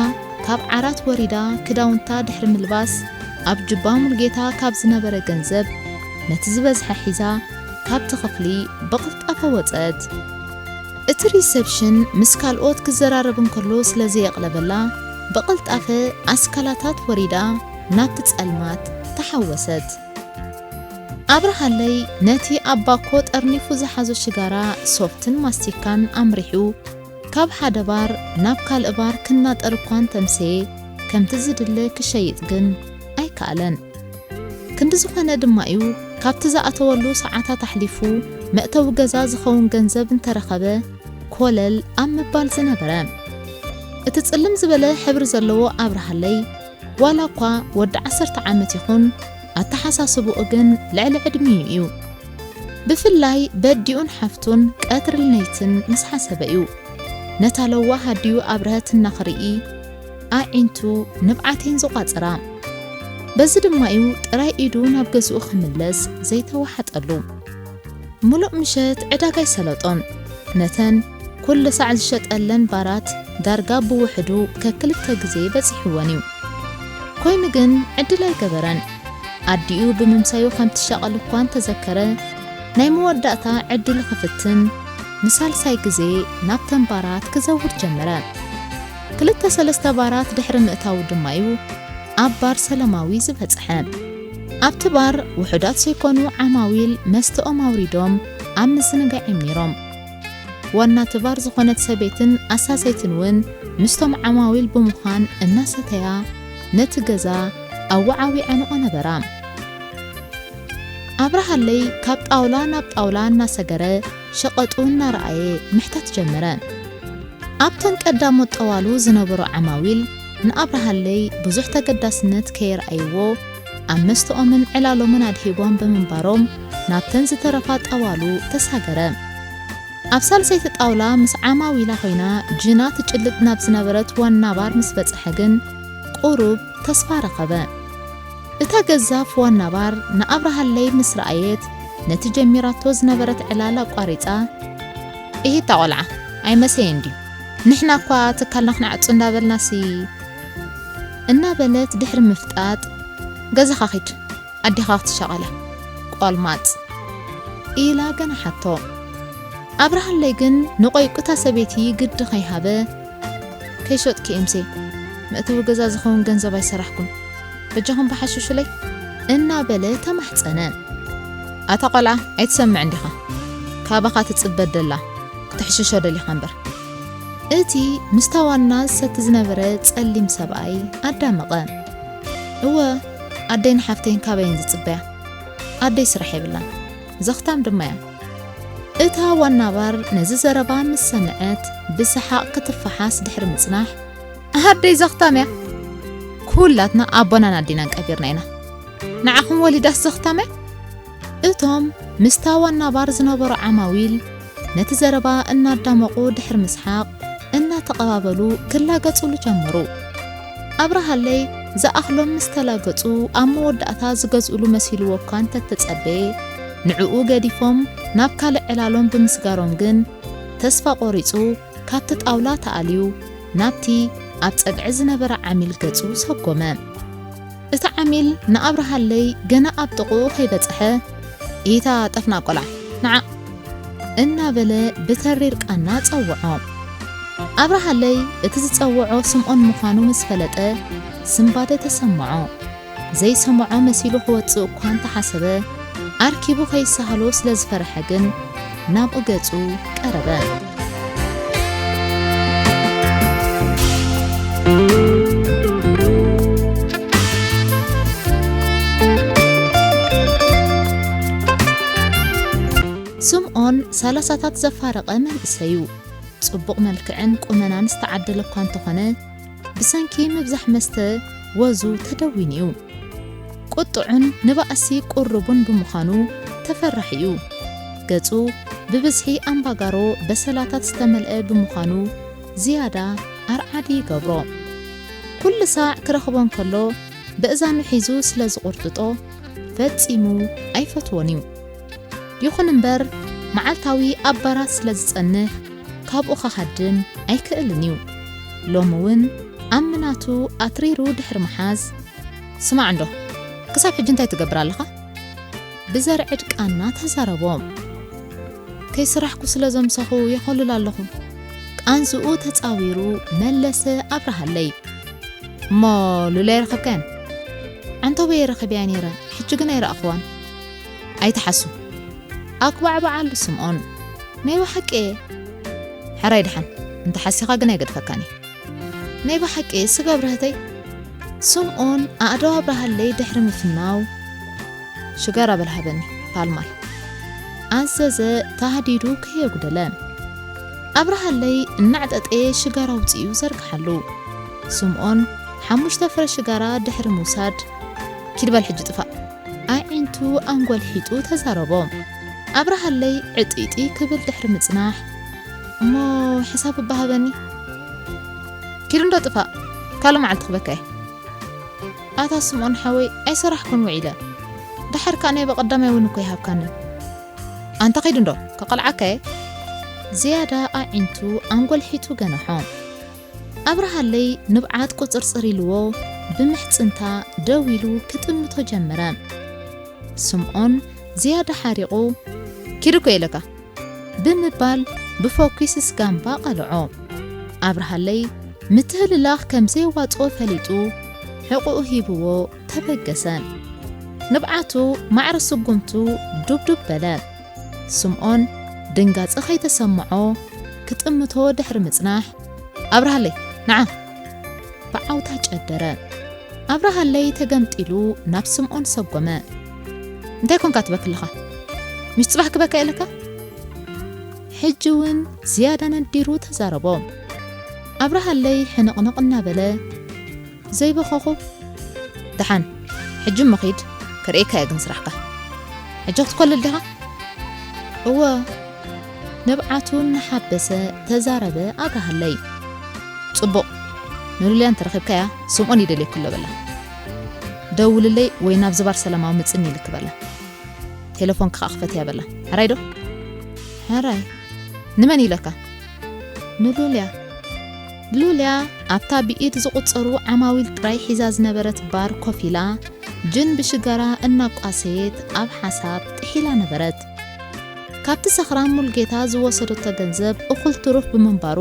ካብ ዓራት ወሪዳ ክዳውንታ ድሕሪ ምልባስ ኣብ ጁባ ሙልጌታ ካብ ዝነበረ ገንዘብ ነቲ ዝበዝሐ ሒዛ ካብቲ ክፍሊ ብቕልጣፈ ወጸት። እቲ ሪሰፕሽን ምስ ካልኦት ክዘራረብ እንከሎ ስለ ዘየቕለበላ፣ ብቕልጣፈ ኣስካላታት ወሪዳ ናብቲ ጸልማት ተሓወሰት። ኣብርሃለይ ነቲ ኣብ ባኮ ጠርኒፉ ዝሓዞ ሽጋራ፣ ሶፍትን ማስቲካን ኣምሪሑ፣ ካብ ሓደ ባር ናብ ካልእ ባር ክናጠር እኳ እንተምሰየ፣ ከምቲ ዝድለ ክሸይጥ ግን ኣይከኣለን። ክንዲ ዝኾነ ድማ እዩ ካብቲ ዝኣተወሉ ሰዓታት ኣሕሊፉ መእተዊ ገዛ ዝኸውን ገንዘብ እንተረኸበ ኮለል ኣብ ምባል ዝነበረ። እቲ ጽልም ዝበለ ሕብሪ ዘለዎ ኣብርሃለይ ዋላ እኳ ወዲ ዓሰርተ ዓመት ይኹን፣ ኣተሓሳስብኡ ግን ልዕሊ ዕድሚኡ እዩ። ብፍላይ በዲኡን ሓፍቱን ቀትርን ለይትን ምስ ሓሰበ እዩ ነታ ለዋህ ኣዲኡ ኣብርሀት እናኽርኢ ኣዒንቱ ንብዓተይን ዝቋጽራ። በዚ ድማ እዩ ጥራይ ኢዱ ናብ ገዝኡ ክምለስ ዘይተዋሓጠሉ። ሙሉእ ምሸት ዕዳጋ ኣይሰለጦን። ነተን ኩሉ ሳዕ ዝሸጠለን ባራት ዳርጋ ብውሕዱ ከክልተ ግዜ በጺሕወን እዩ። ኮይኑ ግን ዕድል ኣይገበረን። ኣዲኡ ብምምሳዩ ከም ትሻቐል እኳ እንተዘከረ፣ ናይ መወዳእታ ዕድሉ ክፍትን ንሳልሳይ ግዜ ናብተን ባራት ክዘውር ጀመረ። ክልተ ሰለስተ ባራት ድሕሪ ምእታዉ ድማ እዩ ኣብ ባር ሰላማዊ ዝበጽሐ። ኣብቲ ባር ውሑዳት ዘይኮኑ ዓማዊል መስተኦም ኣውሪዶም ኣብ ምዝንጋዕ እዮም ነይሮም። ዋና እቲ ባር ዝኾነት ሰበይትን ኣሳሰይትን እውን ምስቶም ዓማዊል ብምዃን እናሰተያ ነቲ ገዛ ኣወዓዊዐንኦ ነበራ። ኣብርሃለይ ካብ ጣውላ ናብ ጣውላ እናሰገረ ሸቐጡ እናረኣየ ምሕታት ጀመረ። ኣብተን ቀዳሞት ጠዋሉ ዝነበሩ ዓማዊል ንኣብርሃለይ ብዙሕ ተገዳስነት ከየርኣይዎ ኣብ መስተኦምን ዕላሎምን ኣድሂቦም ብምንባሮም ናብተን ዝተረፋ ጠዋሉ ተሳገረ። ኣብ ሳልሰይቲ ጣውላ ምስ ዓማዊላ ኮይና ጅና ትጭልጥ ናብ ዝነበረት ዋና ባር ምስ በጽሐ ግን ቁሩብ ተስፋ ረኸበ። እታ ገዛፍ ዋና ባር ንኣብርሃለይ ምስ ረኣየት ነቲ ጀሚራቶ ዝነበረት ዕላል ኣቋሪጻ፣ "እሂታ ቆልዓ፣ ኣይመሰየን ድዩ? ንሕና እኳ ትካልና ክንዓጹ እንዳበልናሲ" እናበለት ድሕሪ ምፍጣጥ፣ "ገዛኻ ኺድ፣ ኣዴኻ ክትሻቐላ፣ ቆልማጽ" ኢላ ገናሓቶ። ኣብርሃለይ ግን ንቆይቁታ ሰበይቲ ግዲ ከይሃበ፣ "ከይሸጥኪ ኤምሴ፣ መእተዊ ገዛ ዝኸውን ገንዘብ ኣይሰራሕኩን፣ በጃኹም ብሓሽሹለይ" እናበለ ተማሕጸነ። "ኣታ ቆልዓ፣ ኣይትሰምዕን ዲኻ? ካባኻ ትጽበ ደላ፣ ክትሕሽሾ ደሊኻ እምበር" እቲ ምስታ ዋና ዝሰቲ ዝነበረ ጸሊም ሰብኣይ ኣዳመቐ። "እወ፣ ኣደይን ሓፍተይን ካበይን ዝጽበያ? ኣደይ ስራሕ የብላን፣ ዘኽታም ድማ እያ" እታ ዋና ባር ነዚ ዘረባ ምስ ሰምዐት ብሰሓቕ ክትፈሓስ ድሕሪ ምጽናሕ፣ "ኣደይ ዘኽታም እያ፣ ኩላትና ኣቦናን ኣዴናን ቀቢርና ኢና፣ ንዓኹም ወሊዳስ ዘኽታም እያ?" እቶም ምስታ ዋና ባር ዝነበሩ ዓማዊል ነቲ ዘረባ እናዳመቑ ድሕሪ ምስሓቕ እናተቐባበሉ ክላገጹሉ ጀመሩ። ኣብርሃለይ ዝኣኽሎም ምስ ተላገጹ ኣብ መወዳእታ ዝገዝኡሉ መሲልዎ እኳ እንተተጸበየ፣ ንዕኡ ገዲፎም ናብ ካልእ ዕላሎም ብምስጋሮም ግን ተስፋ ቆሪጹ ካብቲ ጣውላ ተኣልዩ ናብቲ ኣብ ጸግዒ ዝነበረ ዓሚል ገጹ ሰጎመ። እቲ ዓሚል ንኣብርሃለይ ገና ኣብ ጥቕኡ ከይበጽሐ፣ "ኢታ ጠፍና ቆልዓ፣ ንዓ" እናበለ ብተሪር ቃና ጸውዖ። ኣብርሃለይ እቲ ዝጸውዖ ስምኦን ምዃኑ ምስ ፈለጠ ስንባደ ተሰምዖ። ዘይሰምዖ መሲሉ ክወጽእ እኳ እንተሓሰበ፣ ኣርኪቡ ከይሰሃሎ ስለ ዝፈርሐ ግን ናብኡ ገጹ ቀረበ። ስምኦን ሰላሳታት ዘፋረቐ መንእሰይ እዩ። ጽቡቕ መልክዕን ቁመናን ዝተዓደለ እኳ እንተኾነ፣ ብሰንኪ ምብዛሕ መስተ ወዙ ተደዊኑ እዩ። ቁጥዑን ንባእሲ ቅሩቡን ብምዃኑ ተፈራሒ እዩ። ገጹ ብብዝሒ ኣምባጋሮ በሰላታት ዝተመልአ ብምዃኑ ዝያዳ ኣርዓዲ ይገብሮ። ኩሉ ሳዕ ክረኽቦ እንከሎ በእዛኑ ሒዙ ስለ ዝቑርጥጦ ፈጺሙ ኣይፈትዎን እዩ። ይኹን እምበር መዓልታዊ ኣብ ባራት ስለ ዝጸንሕ ካብኡ ክሃድም ኣይክእልን እዩ። ሎሚ እውን ኣብ ምናቱ ኣትሪሩ ድሕሪ ምሓዝ፣ "ስማዕ እንዶ፣ ክሳብ ሕጂ እንታይ ትገብር ኣለኻ?" ብዘርዕድ ቃና ተዛረቦ። "ከይስራሕኩ ስለ ዘምሰኹ የኾልል ኣለኹ" ቃንዝኡ ተጻዊሩ መለሰ ኣብርሃለይ። "እሞ ሉላ ኣይረኸብካያን?" "ዓንተቦ የረኸብያ ነይረ፣ ሕጂ ግን ኣይረኣኽዋን" "ኣይትሓሱ" ኣኩባዕባዓሉ ስምኦን። "ናይ ብሓቂ እየ" "ሕራይ ደሓን፣ እንተሓሲኻ ግን ኣይገድፈካን እየ" "ናይ ብሓቂ ስጋብ ርህተይ" ስምኦን ኣእዳው ኣብርሃለይ ድሕሪ ምፍናው፣ "ሽጋራ በል ሃበኒ፣ ፓልማል" ኣዘዘ ተሃዲዱ ከየጉደለ። ኣብርሃለይ እናዕጠጠየ ሽጋራ ኣውጺኡ ዘርግሓሉ። ስምኦን ሓሙሽተ ፍረ ሽጋራ ድሕሪ ምውሳድ፣ "ኪድ በል ሕጂ ጥፋእ" ኣዒንቱ ኣንጎልሒጡ ተዛረቦ። ኣብርሃለይ ዕጢጢ ክብል ድሕሪ ምጽናሕ፣ "እሞ ሕሳብ እባ ሃበኒ" "ኪድ እንዶ ጥፋእ፣ ካልእ መዓልቲ ክበካ እየ" ኣታ ስምኦን ሓወይ ኣይሰራሕኩን ውዒለ። ደሓር ከኣ ናይ በቐዳማይ እውን እኮ ይሃብካኒ። ኣንታ ኸይዱ እንዶ ከቐልዓካየ። ዝያዳ ኣዒንቱ ኣንጎልሒቱ ገነሖ። ኣብርሃለይ ንብዓት ቁጽርጽር ኢልዎ ብምሕጽንታ ደው ኢሉ ክጥምቶ ጀመረ። ስምኦን ዝያዳ ሓሪቑ፣ ኪድ እኮ ኢለካ ብምባል ብፎኪስ ስጋምባ ቀልዖ። ኣብርሃለይ ምትህልላኽ ከም ዘየዋጽኦ ፈሊጡ ሕቑኡ ሂብዎ ተበገሰ። ንብዓቱ ማዕረ ስጉምቱ ዱብዱብ በለ። ስምኦን ድንጋጸ ከይተሰምዖ ክጥምቶ ድሕሪ ምጽናሕ፣ ኣብርሃለይ ንዓ ብዓውታ ጨደረ። ኣብርሃለይ ተገምጢሉ ናብ ስምኦን ሰጎመ። እንታይ ኮንካ ትበኪ ኣለኻ? ምሽ ጽባሕ ክበካ ኢለካ? ሕጂ እውን ዝያዳ ነዲሩ ተዛረቦ። ኣብርሃለይ ሕንቕንቕ እናበለ ዘይበኸኹ። ደሓን፣ ሕጂ እሞ ኺድ፣ ክርእየካ እየ ግን ስራሕካ። ሕጂ ክትኮልል ዲኻ? እወ፣ ንብዓቱ እናሓበሰ ተዛረበ ኣብርሃለይ። ጽቡቕ፣ ንሉልያ እንተረኺብካያ ስምኦን ይደልየኪ ኣሎ በላ። ደውልለይ ወይ ናብ ዝባር ሰላማዊ ምጽኒ ኢልኪ በላ። ቴሌፎንኪ ከኣ ክፈትያ በላ። ሕራይ ዶ? ሕራይ። ንመን ኢለካ? ንሉልያ። ሉልያ ኣብታ ብኢድ ዝቑጸሩ ዓማዊል ጥራይ ሒዛ ዝነበረት ባር ኮፍ ኢላ፣ ጅን ብሽጋራ እናቋሰየት ኣብ ሓሳብ ጥሒላ ነበረት። ካብቲ ሰኽራም ሙልጌታ ዝወሰደቶ ገንዘብ እኹል ትሩፍ ብምንባሩ፣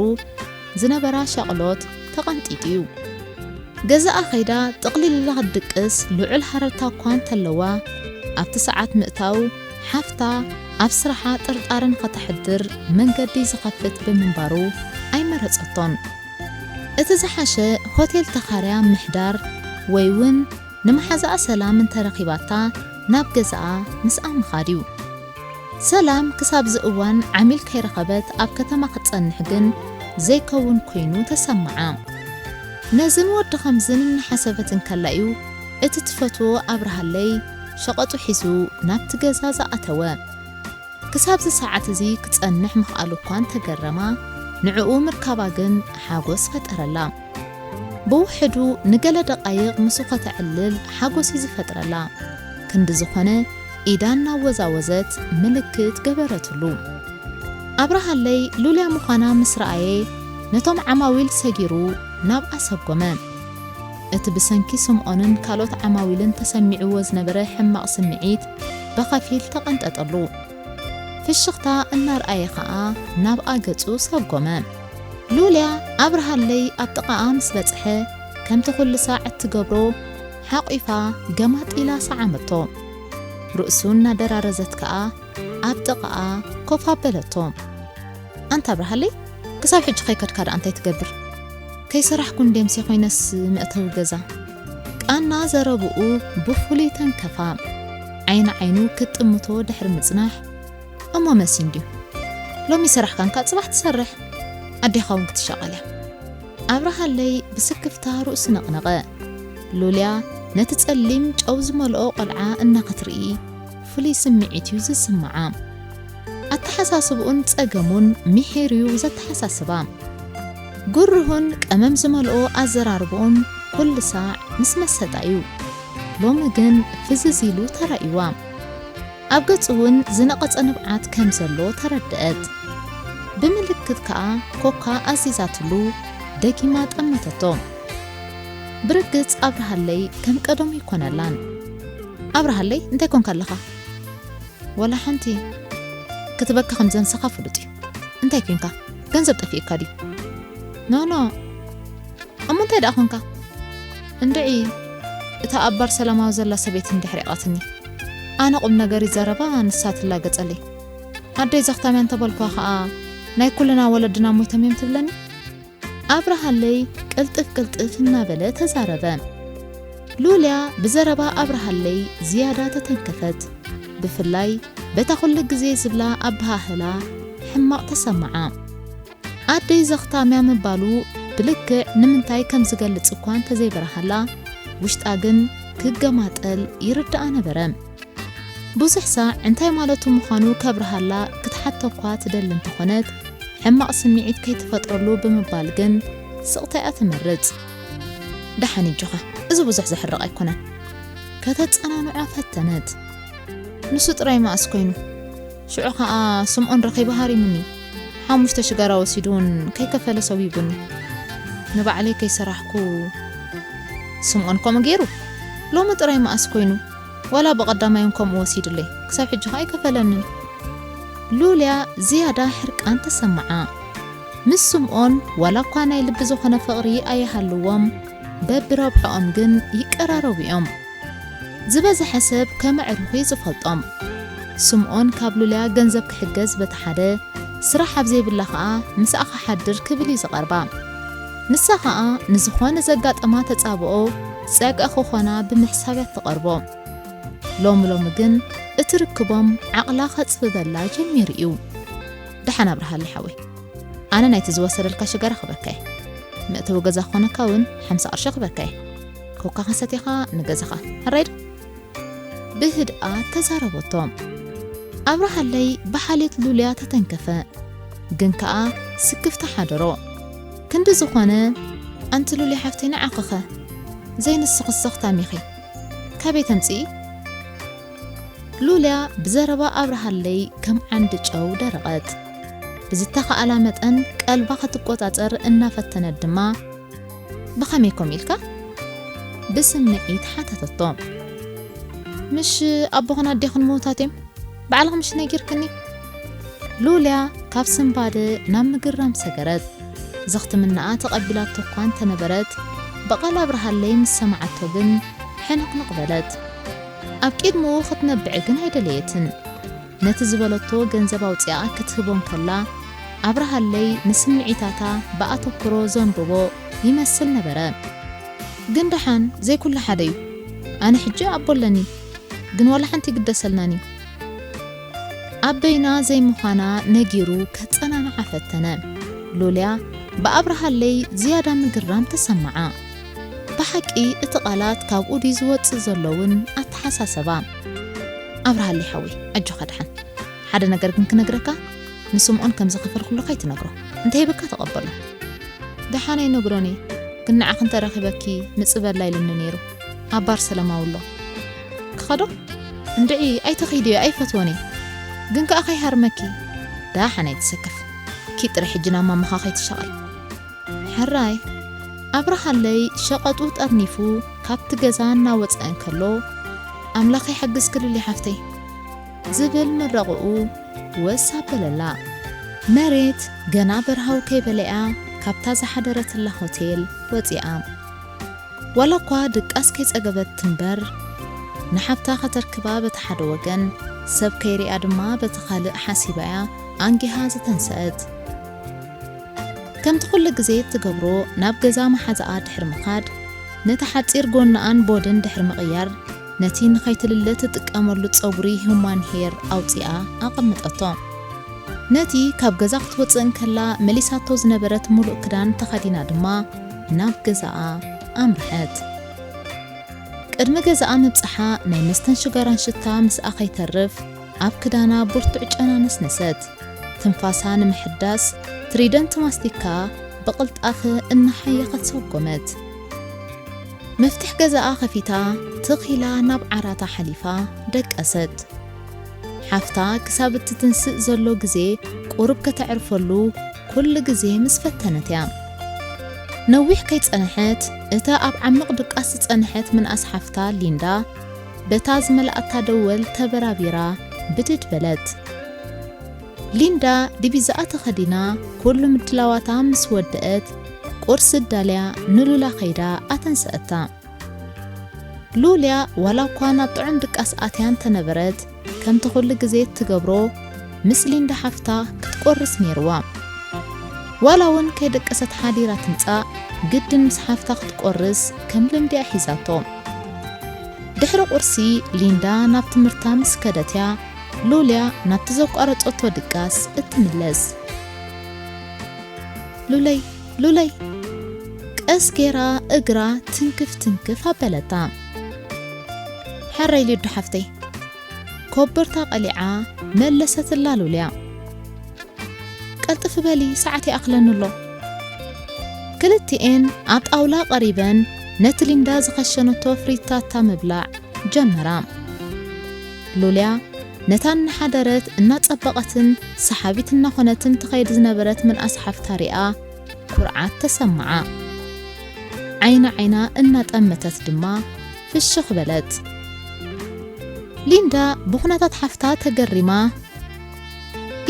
ዝነበራ ሻቕሎት ተቐንጢጡ እዩ። ገዛኣ ከይዳ ጥቕሊል ኢላ ክትድቅስ ልዑል ሃረርታ እኳ እንተለዋ፣ ኣብቲ ሰዓት ምእታው ሓፍታ ኣብ ስራሓ ጥርጣረ ንኸተሕድር መንገዲ ዝኸፍት ብምንባሩ ኣይመረጸቶን። እቲ ዝሓሸ ሆቴል ተኻርያ ምሕዳር ወይ እውን ንመሓዛኣ ሰላም እንተረኺባታ ናብ ገዛኣ ምስኣ ምኻድ እዩ። ሰላም ክሳብዚ እዋን ዓሚል ከይረኸበት ኣብ ከተማ ክትጸንሕ ግን ዘይከውን ኮይኑ ተሰምዓ። ነዝን ወዲ ኸምዝን እናሓሰበት እንከላ እዩ እቲ ትፈትዎ ኣብርሃለይ ሸቐጡ ሒዙ ናብቲ ገዛ ዝኣተወ። ክሳብዚ ሰዓት እዚ ክጸንሕ ምኽኣሉ እኳ እንተገረማ፣ ንዕኡ ምርካባ ግን ሓጎስ ፈጠረላ። ብውሕዱ ንገለ ደቓይቕ ምስኡ ከተዕልል ሓጎስ እዩ ዝፈጥረላ። ክንዲ ዝኾነ ኢዳ እናወዛወዘት ምልክት ገበረትሉ። ኣብርሃለይ ሉልያ ምዃና ምስ ረኣየ ነቶም ዓማዊል ሰጊሩ ናብኣ ሰጎመ። እቲ ብሰንኪ ስምኦንን ካልኦት ዓማዊልን ተሰሚዕዎ ዝነበረ ሕማቕ ስምዒት ብኸፊል ተቐንጠጠሉ። ፍሽኽታ እናርኣየ ኸኣ ናብኣ ገጹ ሰጎመ። ሉልያ ኣብርሃለይ ኣብ ጥቓኣ ምስ በጽሐ፣ ከምቲ ኩሉ ሳዕ እትገብሮ ሓቒፋ ገማጥ ኢላ ሰዓመቶ። ርእሱ እናደራረዘት ከኣ ኣብ ጥቓኣ ኮፍ ኣበለቶ። ኣንታ ኣብርሃለይ፣ ክሳብ ሕጂ ከይከድካ ደኣ እንታይ ትገብር? ከይሰራሕኩ እንድየ ምሴ ኮይነስ መእተዊ ገዛ። ቃና ዘረብኡ ብፍሉይ ተንከፋ። ዓይኒ ዓይኑ ክትጥምቶ ድሕሪ ምጽናሕ፣ እሞ መሲ እንድዩ። ሎሚ ሰራሕካ እንካ ጽባሕ ትሰርሕ፣ ኣዴኻ እውን ክትሻቐል እያ። ኣብርሃለይ ብስክፍታ ርእሱ ነቕነቐ። ሉልያ ነቲ ጸሊም ጨው ዝመልኦ ቆልዓ እናኽትርኢ ፍሉይ ስምዒት እዩ ዝስምዓ። ኣተሓሳስብኡን ጸገሙን ምሒር እዩ ዘተሓሳስባ። ጉርሁን ቀመም ዝመልኦ ኣዘራርብኡን ኩሉ ሳዕ ምስ መሰጣ እዩ። ሎሚ ግን ፍዝዝ ኢሉ ተራእዩዋ። ኣብ ገጹ እውን ዝነቐጸ ንብዓት ከም ዘሎ ተረድአት። ብምልክት ከኣ ኮካ ኣዚዛትሉ ደጊማ ጠመተቶ። ብርግጽ ኣብርሃለይ ከም ቀደሙ ኣይኮነላን። ኣብርሃለይ እንታይ ኮንካ ኣለኻ? ወላ ሓንቲ። ክትበኪ ከም ዘንሰኻ ፍሉጥ እዩ። እንታይ ኮንካ? ገንዘብ ጠፊእካ ድዩ? ኖ፣ ኖ። እሞ እንታይ ደኣ ኮንካ? እንድዒ፣ እታ ኣብ ባር ሰላማዊ ዘላ ሰበይቲ እንድሕር ሪቓትኒ። ኣነ ቁም ነገር እዩ ዘረባ፣ ንሳ ትላገጸለይ። ኣደይ ዘኽታምያ እንተበልኳ ኸኣ፣ ናይ ኩልና ወለድና ሞይቶም እዮም ትብለኒ? ኣብርሃለይ ቅልጥፍ ቅልጥፍ እናበለ ተዛረበ። ሉልያ ብዘረባ ኣብርሃለይ ዝያዳ ተተንከፈት። ብፍላይ በታ ኩሉ ግዜ ዝብላ ኣበሃህላ ሕማቕ ተሰምዓ። ኣደይ ዘኽታምያ ምባሉ ብልክዕ ንምንታይ ከም ዝገልጽ እኳ እንተዘይበርሃላ፣ ውሽጣ ግን ክገማጠል ይርድኣ ነበረ። ብዙሕ ሳዕ እንታይ ማለቱ ምዃኑ ከብርሃላ ክትሓቶ እኳ ትደሊ እንተኾነት፣ ሕማቕ ስምዒት ከይትፈጥረሉ ብምባል ግን ስቕታ እያ ትመርጽ። ደሓን እጆኻ፣ እዚ ብዙሕ ዘሕርቕ ኣይኮነን። ከተጸናንዖ ፈተነት። ንሱ ጥራይ መኣስ ኮይኑ? ሽዑ ኸኣ ስምዖን ረኺበ ሃሪሙኒ። ሓሙሽተ ሽጋራ ወሲዱ እውን ከይከፈለ ሰጒጉኒ። ንባዕለይ ከይሰራሕኩ ስምዖን ከምኡ ገይሩ? ሎሚ ጥራይ መኣስ ኮይኑ? ዋላ ብቐዳማይ እውን ከምኡ ወሲዱለይ። ክሳብ ሕጂ ኸኣ ኣይከፈለንን። ሉልያ ዝያዳ ሕርቃን ተሰምዓ። ምስ ስምዖን ዋላ እኳ ናይ ልቢ ዝኾነ ፍቕሪ ኣይሃልዎም፣ በብረብሕኦም ግን ይቀራረቡ እዮም። ዝበዝሐ ሰብ ከመዕርኹ እዩ ዝፈልጦም። ስምዖን ካብ ሉልያ ገንዘብ ክሕገዝ በቲ ሓደ፣ ስራሕ ኣብ ዘይብላ ኸኣ ምሳኣ ክሓድር ክብል እዩ ዝቐርባ። ንሳ ኸኣ ንዝኾነ ዘጋጠማ ተጻብኦ ጸግዒ ክኾና ብምሕሳብ እያ ትቐርቦ። ሎሚ ሎሚ ግን እቲ ርክቦም ዓቕላ ከጽብበላ ጀሚሩ እዩ። ደሓን ኣብርሃለይ ሓወይ፣ ኣነ ናይቲ ዝወሰደልካ ሽጋራ ክበካ እየ። መእተዊ ገዛ ክኾነካ እውን ሓምሳ ቅርሺ ክበካ እየ። ኮካ ክንሰትየኻ ንገዛኻ። ሕራይ ዶ? ብህድኣት ተዛረበቶ። ኣብርሃለይ ብሓልዮት ሉልያ ተተንከፈ፣ ግን ከኣ ስክፍታ ሓደሮ። ክንዲ ዝኾነ፣ ኣንቲ ሉልያ ሓፍተይ ንዓኺኸ ዘይንስኽስኽ ታሚኺ ካበይ ተምጽኢ? ሉልያ ብዘረባ ኣብርሃለይ ከም ዓንዲ ጨው ደረቐት። ብዝተኻእላ መጠን ቀልባ ክትቆጻጸር እናፈተነት ድማ፣ ብኸመይ ከምኡ ኢልካ? ብስምዒት ሓተተቶ። ምሽ ኣቦኽን ኣዴኽን ምዉታት እዮም? ባዕልኺ ምሽ ነጊርክኒ? ሉልያ ካብ ስንባደ ናብ ምግራም ሰገረት። ዘኽትምናኣ ተቐቢላቶ እኳ እንተነበረት፣ ብቓል ኣብርሃለይ ምስ ሰማዓቶ ግን ሕንቕንቕ በለት። ኣብ ቅድሚኡ ክትነብዕ ግን ኣይደለየትን። ነቲ ዝበለቶ ገንዘብ ኣውጺኣ ክትህቦ እንከላ፣ ኣብርሃለይ ንስምዒታታ ብኣተኩሮ ዘንብቦ ይመስል ነበረ። ግን ደሓን ዘይኩሉ ሓደ እዩ። ኣነ ሕጂ ኣቦ ኣለኒ፣ ግን ዋላ ሓንቲ ይግደሰልናን እዩ። ኣብ በይና ዘይምዃና ነጊሩ ከጸናንዓ ፈተነ። ሉልያ ብኣብርሃለይ ዝያዳ ምግራም ተሰምዓ። ብሓቂ እቲ ቃላት ካብኡ ድዩ ዝወጽእ ዘሎ እውን ኣተሓሳሰባ። ኣብርሃለይ ሓወይ፣ ኣጆኻ ደሓን። ሓደ ነገር ግን ክነግረካ፣ ንስምዖን ከም ዝኸፈልኩሉ ከይትነግሮ። እንተሂብካ ተቐበሎ። ደሓን ኣይነግሮን እየ፣ ግን ንዓኺ እንተ ረኺበኪ ምጽእ በላ ኢሉኒ ነይሩ። ኣብ ባርሰሎማ ውሎ። ክኸዶ? እንድዒ ኣይትኺዲ፣ ኣይፈትዎን እየ። ግን ከኣ ከይሃርመኪ። ደሓን ኣይትሰከፍ። ኪድ ጥራይ ሕጂ ናብ ማማኻ ከይትሻቐል። ሕራይ ኣብርሃለይ ሸቐጡ ጠርኒፉ ካብቲ ገዛ እናወጸ እንከሎ፣ ኣምላኽ ይሓግዝኪ ሉሊ ሓፍተይ ዝብል ምረቕኡ ወስ ኣበለላ። መሬት ገና በርሃው ከይበለያ ካብታ ዝሓደረትላ ሆቴል ወጺኣ። ዋላ እኳ ድቃስ ከይጸገበት ትንበር፣ ንሓብታ ከተርክባ በቲ ሓደ ወገን፣ ሰብ ከይሪኣ ድማ በቲ ካልእ ሓሲባ'ያ ኣንጊሃ ዝተንስአት። ከምቲ ኩሉ ግዜ እትገብሮ፣ ናብ ገዛ መሓዛኣ ድሕሪ ምኻድ፣ ነቲ ሓጺር ጎናኣን ቦድን ድሕሪ ምቕያር፣ ነቲ ንኸይትልለ ትጥቀመሉ ጸጉሪ ሁማን ሄር ኣውጺኣ ኣቐመጠቶ። ነቲ ካብ ገዛ ክትወጽእ እንከላ መሊሳቶ ዝነበረት ምሉእ ክዳን ተኸዲና ድማ ናብ ገዛኣ ኣምርሐት። ቅድሚ ገዛኣ ምብጻሓ ናይ መስተን ሽጋራን ሽታ ምስኣ ከይተርፍ ኣብ ክዳና ብርቱዕ ጨና ነስነሰት። ትንፋሳ ንምሕዳስ ትሪደንት ማስቲካ ብቕልጣፈ እናሓየኸት ሰጎመት። መፍትሕ ገዛኣ ከፊታ ትኽ ኢላ ናብ ዓራታ ሓሊፋ ደቀሰት። ሓፍታ ክሳብ እትትንስእ ዘሎ ግዜ ቁሩብ ከተዕርፈሉ ኩሉ ግዜ ምስ ፈተነት እያ። ነዊሕ ከይጸንሐት፣ እታ ኣብ ዓሚቕ ድቃስ ዝጸንሐት ምንኣስ ሓፍታ ሊንዳ፣ በታ ዝመልኣታ ደወል ተበራቢራ ብድድ በለት። ሊንዳ ዲቪዛኣ ተኸዲና፣ ኩሉ ምድላዋታ ምስ ወደአት፣ ቁርሲ ኣዳልያ ንሉላ ከይዳ ኣተንስአታ። ሉልያ ዋላ እኳ ናብ ጥዑም ድቃስ ኣትያ እንተነበረት፣ ከምቲ ኩሉ ግዜ እትገብሮ ምስ ሊንዳ ሓፍታ ክትቆርስ ነይርዋ። ዋላ እውን ከይደቀሰት ሓዲራ ትምጻእ፣ ግድን ምስ ሓፍታ ክትቆርስ ከም ልምዲ እያ ሒዛቶ። ድሕሪ ቁርሲ ሊንዳ ናብ ትምህርታ ምስ ከደት እያ ሉልያ ናብቲ ዘቋረጸቶ ድቃስ እትምለስ። ሉለይ፣ ሉለይ፣ ቀስ ጌራ እግራ ትንክፍ ትንክፍ ኣበለታ። ሕራይ ሊዱ ሓፍተይ፣ ኮበርታ ቀሊዓ መለሰትላ ሉልያ። ቀልጥፊ በሊ፣ ሰዓት ይኣኽለኒ ኣሎ። ክልቲኤን ኣብ ጣውላ ቀሪበን ነቲ ሊንዳ ዝኸሸነቶ ፍሪታታ ምብላዕ ጀመራ። ሉልያ ነታ እናሓደረት እናጸበቐትን ሰሓቢት እናኾነትን ትኸይድ ዝነበረት ምንኣስ ሓፍታ ሪኣ ኩርዓት ተሰምዓ። ዓይና ዓይና እናጠመተት ድማ ፍሽኽ በለት። ሊንዳ ብኹነታት ሓፍታ ተገሪማ፣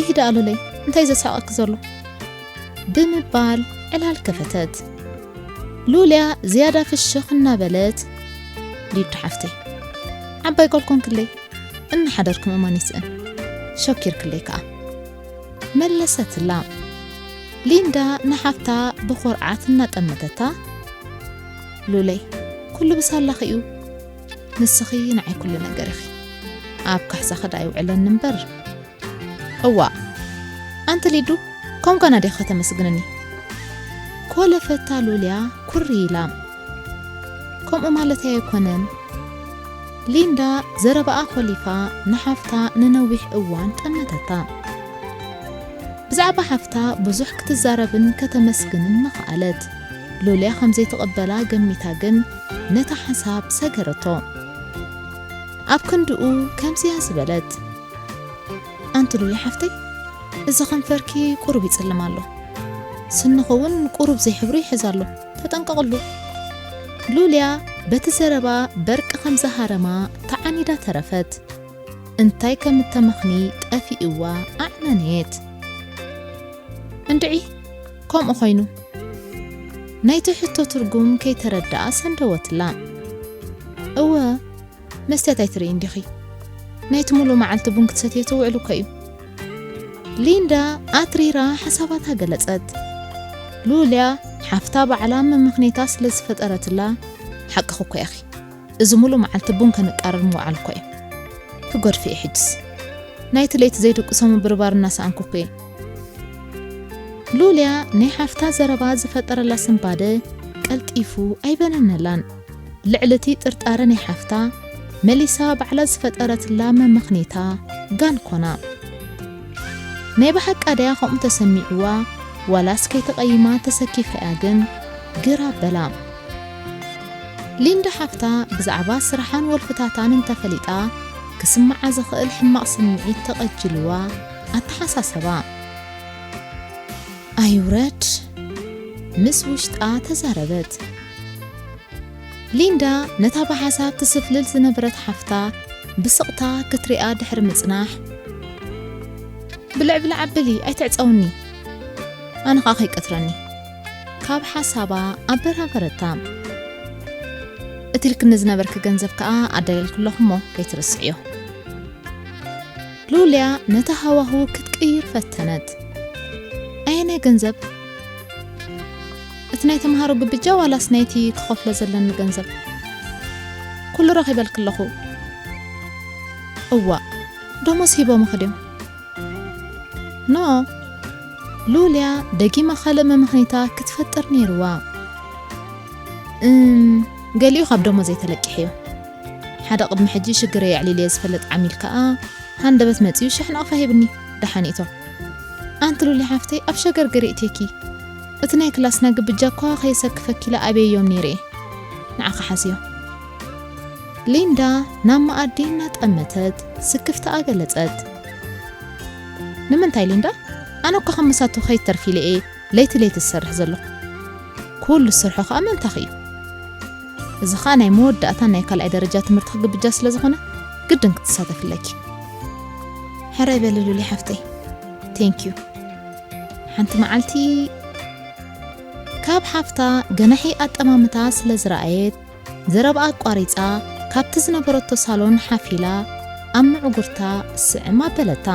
"ኢሂ ደኣ ሉለይ፣ እንታይ ዘስሕቐኪ ዘሎ?" ብምባል ዕላል ከፈተት። ሉልያ ዝያዳ ፍሽኽ እናበለት፣ "ሊዱ ሓፍተይ፣ ዓባይ ጓል ኮንክለይ፣ እናሓደርኩ ምእማን ይስእን፣ ሸኪርክለይ ከኣ" መለሰትላ። ሊንዳ ንሓፍታ ብኹርዓት እናጠመተታ፣ "ሉለይ፣ ኩሉ ብሳላኺ እዩ። ንስኺ ንዓይ ኩሉ ነገር ኢኺ። ኣብ ካሕሳኺ ደኣ ይውዕለኒ እምበር." "እዋእ፣ ኣንቲ ሊዱ፣ ከም ጓና ዲኺ ከተመስግንኒ?" ኮለፈታ ሉልያ ኩሪ ኢላ። "ከምኡ ማለተይ ኣይኮነን።" ሊንዳ ዘረባኣ ኮሊፋ ንሓፍታ ንነዊሕ እዋን ጠመተታ። ብዛዕባ ሓፍታ ብዙሕ ክትዛረብን ከተመስግንን ምኸኣለት። ሉልያ ከም ዘይትቕበላ ገሚታ ግን ነታ ሓሳብ ሰገረቶ። ኣብ ክንድኡ ከምዚኣ ዝበለት፣ "ኣንቲ ሉልያ ሓፍተይ፣ እዚ ከንፈርኪ ቁሩብ ይጽልም ኣሎ። ስንኺ እውን ቁሩብ ዘይሕብሩ ይሕዝ ኣሎ። ተጠንቀቕሉ።" ሉልያ በቲ ዘረባ በርቂ ከም ዝሃረማ ተዓኒዳ ተረፈት። እንታይ ከም እተመኽኒ ጠፊእዋ ኣዕነነየት። "እንድዒ፣ ከምኡ ኾይኑ?" ናይቲ ሕቶ ትርጉም ከይተረድኣ ሰንደወትላ። "እወ፣ መስትያት ኣይትርእይን ዲኺ? ናይቲ ሙሉእ መዓልቲ ቡን ክትሰትዮ ትውዕል እኮ እዩ።" ሊንዳ ኣትሪራ ሓሳባታ ገለጸት። ሉልያ ሓፍታ ባዕላ መመኽኔታ ስለ ዝፈጠረትላ፣ "ሓቅኺ እኮ ኢኺ። እዚ ሙሉእ መዓልቲ ቡን ከንቃረር ምውዓል እኮ እዩ። ክገድፍ እየ ሕጅስ። ናይቲ ለይቲ ዘይድቅሶ ምብርባር እናሰኣንኩ እኮ እየ።" ሉልያ ናይ ሓፍታ ዘረባ ዝፈጠረላ ስንባደ ቀልጢፉ ኣይበነነላን። ልዕሊ እቲ ጥርጣረ ናይ ሓፍታ፣ መሊሳ ባዕላ ዝፈጠረትላ መመኽኔታ ጋን ኮና። ናይ ብሓቃ ድያ ከምኡ ተሰሚዕዋ፣ ዋላስ ከይተቐይማ ተሰኪፋ እያ ግን ግር ኣበላ። ሊንዳ ሓፍታ ብዛዕባ ስራሓን ወልፍታታን እንተፈሊጣ፣ ክስምዓ ዝኽእል ሕማቕ ስምዒት ተቐጅልዋ ኣተሓሳሰባ። "ኣይውረድ!" ምስ ውሽጣ ተዛረበት። ሊንዳ ነታ ብሓሳብ ትስፍልል ዝነበረት ሓፍታ ብስቕታ ክትሪኣ ድሕሪ ምጽናሕ፣ "ብልዕ ብልዕ ኣብሊ፣ ኣይትዕጸውኒ፣ ኣነ ኸኣ ከይቀትረኒ" ካብ ሓሳባ ኣበራበረታ። "እቲ ኢልክኒ ዝነበርኪ ገንዘብ ከኣ ኣዳልየልኪ ኣለኹ እሞ ከይትርስዕዮ።" ሉልያ ነቲ ሃዋህው ክትቅይር ፈተነት። "ኣየናይ ገንዘብ? እቲ ናይ ተምሃሮ ግብጃ ዋላስ ናይቲ ክኸፍሎ ዘለኒ ገንዘብ?" "ኩሉ ረኺበልኪ ኣለኹ።" "እዋእ፣ ደሞዝ ሂቦምኺ ድዮም?" "ኖ፣ ሉልያ ደጊማ ካልእ መመኽኔታ ክትፈጥር ነይርዋ። እም፣ ገሊኡ ካብ ደሞዘይ ተለቂሐዮ። ሓደ ቅድሚ ሕጂ ሽግረይ ኣዕሊለዮ ዝፈልጥ ዓሚል ከኣ ሃንደበት መጺኡ ሽሕ ናቕፋ ሂብኒ። ደሓን እቶ። ኣንቲ ሉሊ ሓፍተይ፣ ኣብ ሸገር ገሪእትኪ። እቲ ናይ ክላስና ግብጃ እኳ ከየሰክፈኪ ኢለ ኣብየዮም ነይረ እየ። ንዓኺ ሓዝዮ።" ሊንዳ ናብ መኣዲ እናጠመተት ስክፍታኣ ገለጸት። "ንምንታይ ሊንዳ? ኣነ እኳ ከም መሳቱ ከይተርፍ ኢለ እየ ለይቲ ለይቲ ዝሰርሕ ዘለኹ። ኩሉ ዝሰርሖ ከኣ ምእንታኺ እዩ። እዚ ከኣ ናይ መወዳእታ ናይ ካልኣይ ደረጃ ትምህርቲ ክግብጃ ስለ ዝኾነ ግድን ክትሳተፊ ኣለኪ።" ሕራይ በሊ ሉሊ ሓፍተይ። ቴንኪዩ። ሓንቲ መዓልቲ ካብ ሓፍታ ገናሒ ኣጠማምታ ስለ ዝረኣየት፣ ዘረባኣ ኣቋሪጻ፣ ካብቲ ዝነበረቶ ሳሎን ሓፍ ኢላ ኣብ ምዕጉርታ ስዕም ኣበለታ።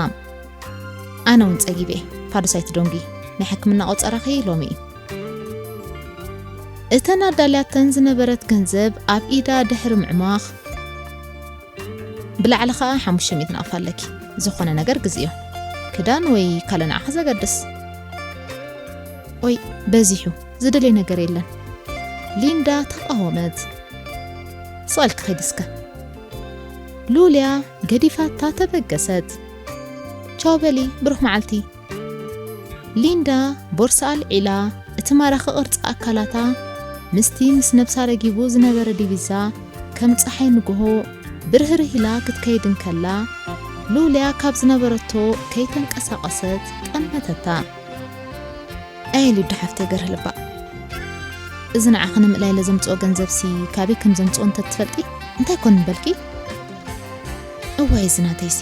"ኣነ እውን ጸጊበ፣ ፋዱስ ኣይትደንጉዪ፣ ናይ ሕክምና ቆጸራኺ ሎሚ እዩ።" እተን ኣዳልያተን ዝነበረት ገንዘብ ኣብ ኢዳ ድሕሪ ምዕሟኽ፣ "ብላዕሊ ኸኣ ሓሙሽተ ሚእቲ ናቕፋ ኣለኪ። ዝኾነ ነገር ግዝእዮ። ክዳን ወይ ካልእ ንዓኺ ዘገድስ?" "ኦይ፣ በዚሑ፣ ዝደልዮ ነገር የለን።" ሊንዳ ተቓወመት። "ስቕ ኢልኪ ኺዲ እስከ።" ሉልያ ገዲፋታ ተበገሰት። "ቻው በሊ፣ ብሩኽ መዓልቲ።" ሊንዳ ቦርሳ ኣልዒላ፣ እቲ ማራኺ ቅርጺ ኣካላታ ምስቲ ምስ ነብሳ ረጊቡ ዝነበረ ዲቪዛ ከም ጸሓይ ንግሆ ብርህርህ ኢላ ክትከይድ እንከላ፣ ሉልያ ካብ ዝነበረቶ ከይተንቀሳቐሰት ጠመተታ። ኣየ ሊዱ ሓፍተይ ገርህ ልባ፣ እዚ ንዓኺ ንምእላይ ለዘምጽኦ ገንዘብሲ ካበይ ከም ዘምጽኦ እንተ ትፈልጢ እንታይ ኮን ምበልኪ? እዋይ እዚ ናተይሲ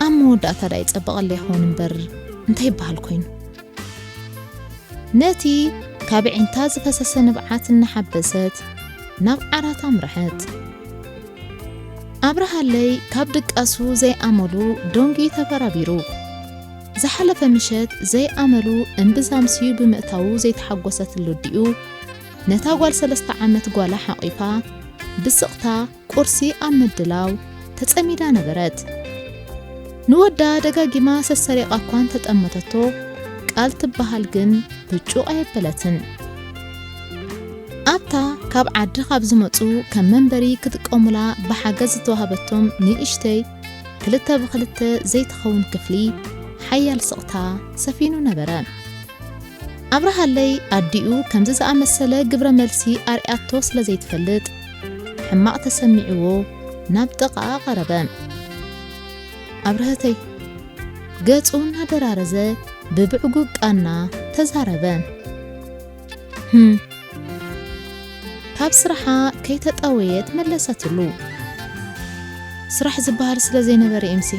ኣብ መወዳእታ ደኣ ይጸበቐለይ ይኸውን እምበር እንታይ ይበሃል ኮይኑ? ነቲ ካብ ዒንታ ዝፈሰሰ ንብዓት እናሓበሰት ናብ ዓራት ኣምርሐት። ኣብርሃለይ ካብ ድቃሱ ዘይኣመሉ ዶንጊ ተበራቢሩ። ዝሓለፈ ምሸት ዘይኣመሉ እምብዛ ኣምስዩ ብምእታዉ ዘይተሓጎሰትሉ ኣዲኡ፣ ነታ ጓል ሰለስተ ዓመት ጓላ ሓቒፋ ብስቕታ ቁርሲ ኣብ ምድላው ተጸሚዳ ነበረት። ንወዳ ደጋጊማ ሰሰሪቓ እኳ እንተጠመተቶ፣ ቃል ትበሃል ግን ብጩቕ ኣየበለትን። ኣብታ ካብ ዓዲ ካብ ዝመጹ ከም መንበሪ ክጥቀሙላ ብሓገዝ ዝተዋህበቶም ንእሽተይ ክልተ ብኽልተ ዘይትኸውን ክፍሊ፣ ሓያል ስቕታ ሰፊኑ ነበረ። ኣብርሃለይ ኣዲኡ ከምዚ ዝኣመሰለ ግብረ መልሲ ኣርያቶ ስለ ዘይትፈልጥ፣ ሕማቕ ተሰሚዕዎ ናብ ጥቓኣ ቀረበ። ኣብርሀተይ፣ ገጹ እናደራረዘ ብብዕጉግ ቃና ተዛረበ። ህም፣ ካብ ስራሓ ከይተጠወየት መለሰትሉ። ስራሕ ዝበሃል ስለ ዘይነበረ እምሲ፣